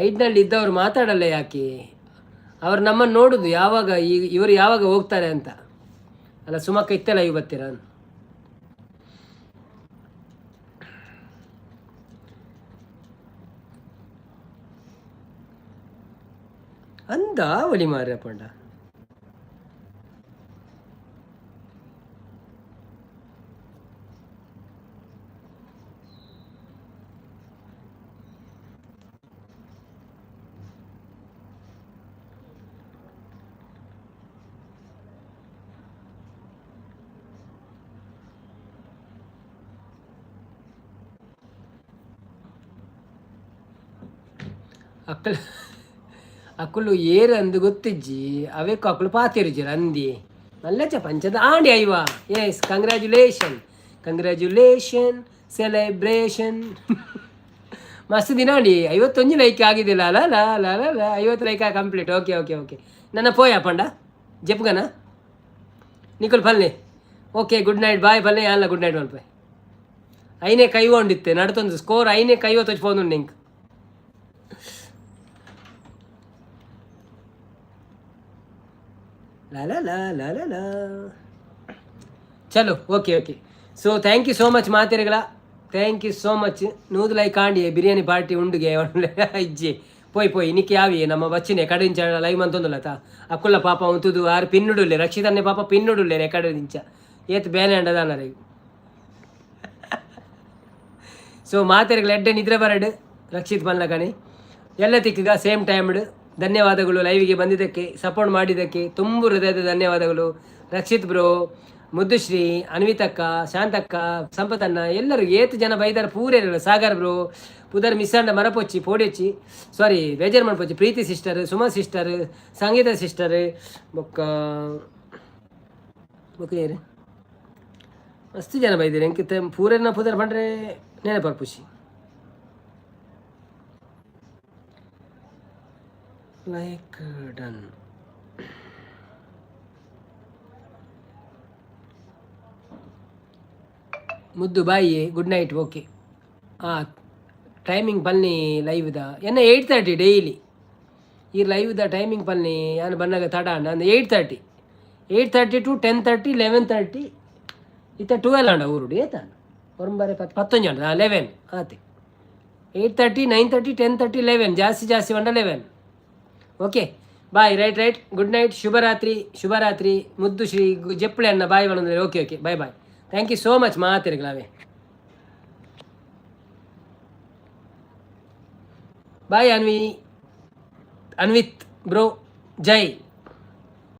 ಐಡ್ನಲ್ಲಿ ಇದ್ದವರು ಮಾತಾಡಲ್ಲ ಯಾಕೆ? ಅವರು ನಮ್ಮನ್ನು ನೋಡುದು ಯಾವಾಗ, ಈ ಇವರು ಯಾವಾಗ ಹೋಗ್ತಾರೆ ಅಂತ. ಅಲ್ಲ ಸುಮಕ್ಕ ಇತ್ತೆ ಲೈವ್ ಬರ್ತೀರ? ಅಂದ ಒಲಿ ಮಾರ್ರೆ ಪಂಡ. ಅಕ್ಕಲ್ ಅಕುಲು ಏರ್ ಅಂದು ಗೊತ್ತಿಜ್ಜಿ, ಅವೆಕ್ಕು ಅಕುಲು ಪಾತೆರುಜೆರ್ ಅಂದಿ ಮಲ್ಲಚ್ಚ ಪಂಚದ ಆಂಡಿ ಐವಾ. Yes, congratulation congratulation celebration. ಮಸ್ತ್ ದಿನ ಆಂಡಿ 51 ಲೈಕ್ ಆಗಿದೆ. ಲ ಲ ಲ ಲ ಲ ಲ, 50 like complete. Okay okay okay, ನನ್ನ ಪೋಯ ಪಂಡ ಜೆಪ್ಗನ ನಿಕುಲ್ ಪಲ್ಲೆ. ಓಕೆ, ಗುಡ್ ನೈಟ್, ಬಾಯ್ ಪಲ್ಲೆ. ಅಲ್ಲ, ಗುಡ್ ನೈಟ್ ಮಲ್ಪೆ. ಐನೇ ಕೈ ಹೊಂಡಿತ್ತೆ ನಡ್ತೊಂದು ಸ್ಕೋರ್ ಐನೇ ಕೈ ಹೊತ್ತು ಫೋನ್ ಉಂಡು ಇಂಕ್. ಲಾ ಲಾ ಲಾ ಲಾ ಲಾ ಲಾ. ಚಲೋ, okay okay. So thank you so much ಮಾತೆರೆಗಳ, thank you so much. 100 like ಆಂಡಿ ಬಿರಿಯಾನಿ ಪಾರ್ಟಿ ಉಂಡುಗೆ ಇಜ್ಜಿ. ಪೋಯ್ ಪೋಯ್, ಇನಿಕ್ ಯಾವಿ ನಮ್ಮ ಬಚ್ಚಿನೆ ಕಡಿಂಚ ಲೈವ್ ಮಂತೊಂದುಲ್ಲತ. ಅಕ್ಕುಲ್ಲ ಪಾಪ ಉಂತುದು ಆರು ಪಿನ್ನುಡುಲ್ಲೆ ರಕ್ಷಿತನ್ನೇ ಪಾಪ ಪಿನ್ನುಡುಲ್ಲೆ ಕಡಿಂಚ ಏತ್ ಬೇನೆ ಅಂಡದಾನರೆ. ಸೊ ಮಾತೆರೆಗಳ ಎಡ್ಡೆ ನಿದ್ರೆ ಬರಡು ರಕ್ಷಿತ್ ಮಲ್ಲಕಣಿ ಎಲ್ಲ ತಿಕ್ಕಗ ಸೇಮ್ ಟೈಮ್ಡ್. ಧನ್ಯವಾದಗಳು ಲೈವಿಗೆ ಬಂದಿದ್ದಕ್ಕೆ, ಸಪೋರ್ಟ್ ಮಾಡಿದ್ದಕ್ಕೆ ತುಂಬ ಹೃದಯದ ಧನ್ಯವಾದಗಳು. ರಕ್ಷಿತ್ ಬ್ರೋ, ಮುದ್ದುಶ್ರೀ, ಅನ್ವಿತಕ್ಕ, ಶಾಂತಕ್ಕ, ಸಂಪತಣ್ಣ, ಎಲ್ಲರೂ ಏತ್ ಜನ ಬೈದಾರ ಪೂರೇರು. ಸಾಗರ್ ಬ್ರೋ, ಪುದರ್ ಮಿಸ್ಸಾಂಡ ಮರಪೊಚ್ಚಿ ಪೋಡಿಚ್ಚಿ, ಸಾರಿ, ಬೇಜಾರು ಮನ್ಪೊಚ್ಚಿ. Preethi sister, Suma sister, Sangeetha sister, ಬೊಕ್ಕ ಬೊಕ್ಕ ಏರು ಮಸ್ತ್ ಜನ ಬೈದಿರಿ. ಎಂಕ್ ಪೂರೇರ್ನ ಪುದರ್ ಪಂಡ್ರೆ ನೆನಪರ್ಪುಜಿ. Like done. ಮುದ್ದು ಬಾಯಿ, ಗುಡ್ ನೈಟ್. ಓಕೆ, ಹಾಂ, ಟೈಮಿಂಗ್ ಬನ್ನಿ ಲೈವ್ದ ಎನ್ನ 8:30 ಡೈಲಿ. ಈ ಲೈವ್ದ ಟೈಮಿಂಗ್ ಬನ್ನಿ. ನಾನು ಬನ್ನಾಗ ತಡ ನಾನು 8:30, 8:30 ಟು 10:30, 11:30. ಇತ್ತ 12 ಅಂಡ ಊರುಡು ಏತಾಂಡ ಒರಂಬಾರೆ ಪತ್ತು ಪತ್ತೊಂಜಿ ಅಂಡ 11 ಆತೆ. 8:30, 9:30, 10:30, 11, ಜಾಸ್ತಿ ಜಾಸ್ತಿ ಒಂಡ 11. Okay, bye, right right, good night, ಶುಭರಾತ್ರಿ ಶುಭರಾತ್ರಿ. ಮುದ್ದು ಶ್ರೀ ಜಪ್ಪಳೆ ಅಣ್ಣ ಬಾಯ್ ಬಂದ್ರೆ. Okay okay, bye bye, thank you so much ಮಾತಿರ್ಗಳಾವೆ. Bye Anvi, Anvith bro, Jai.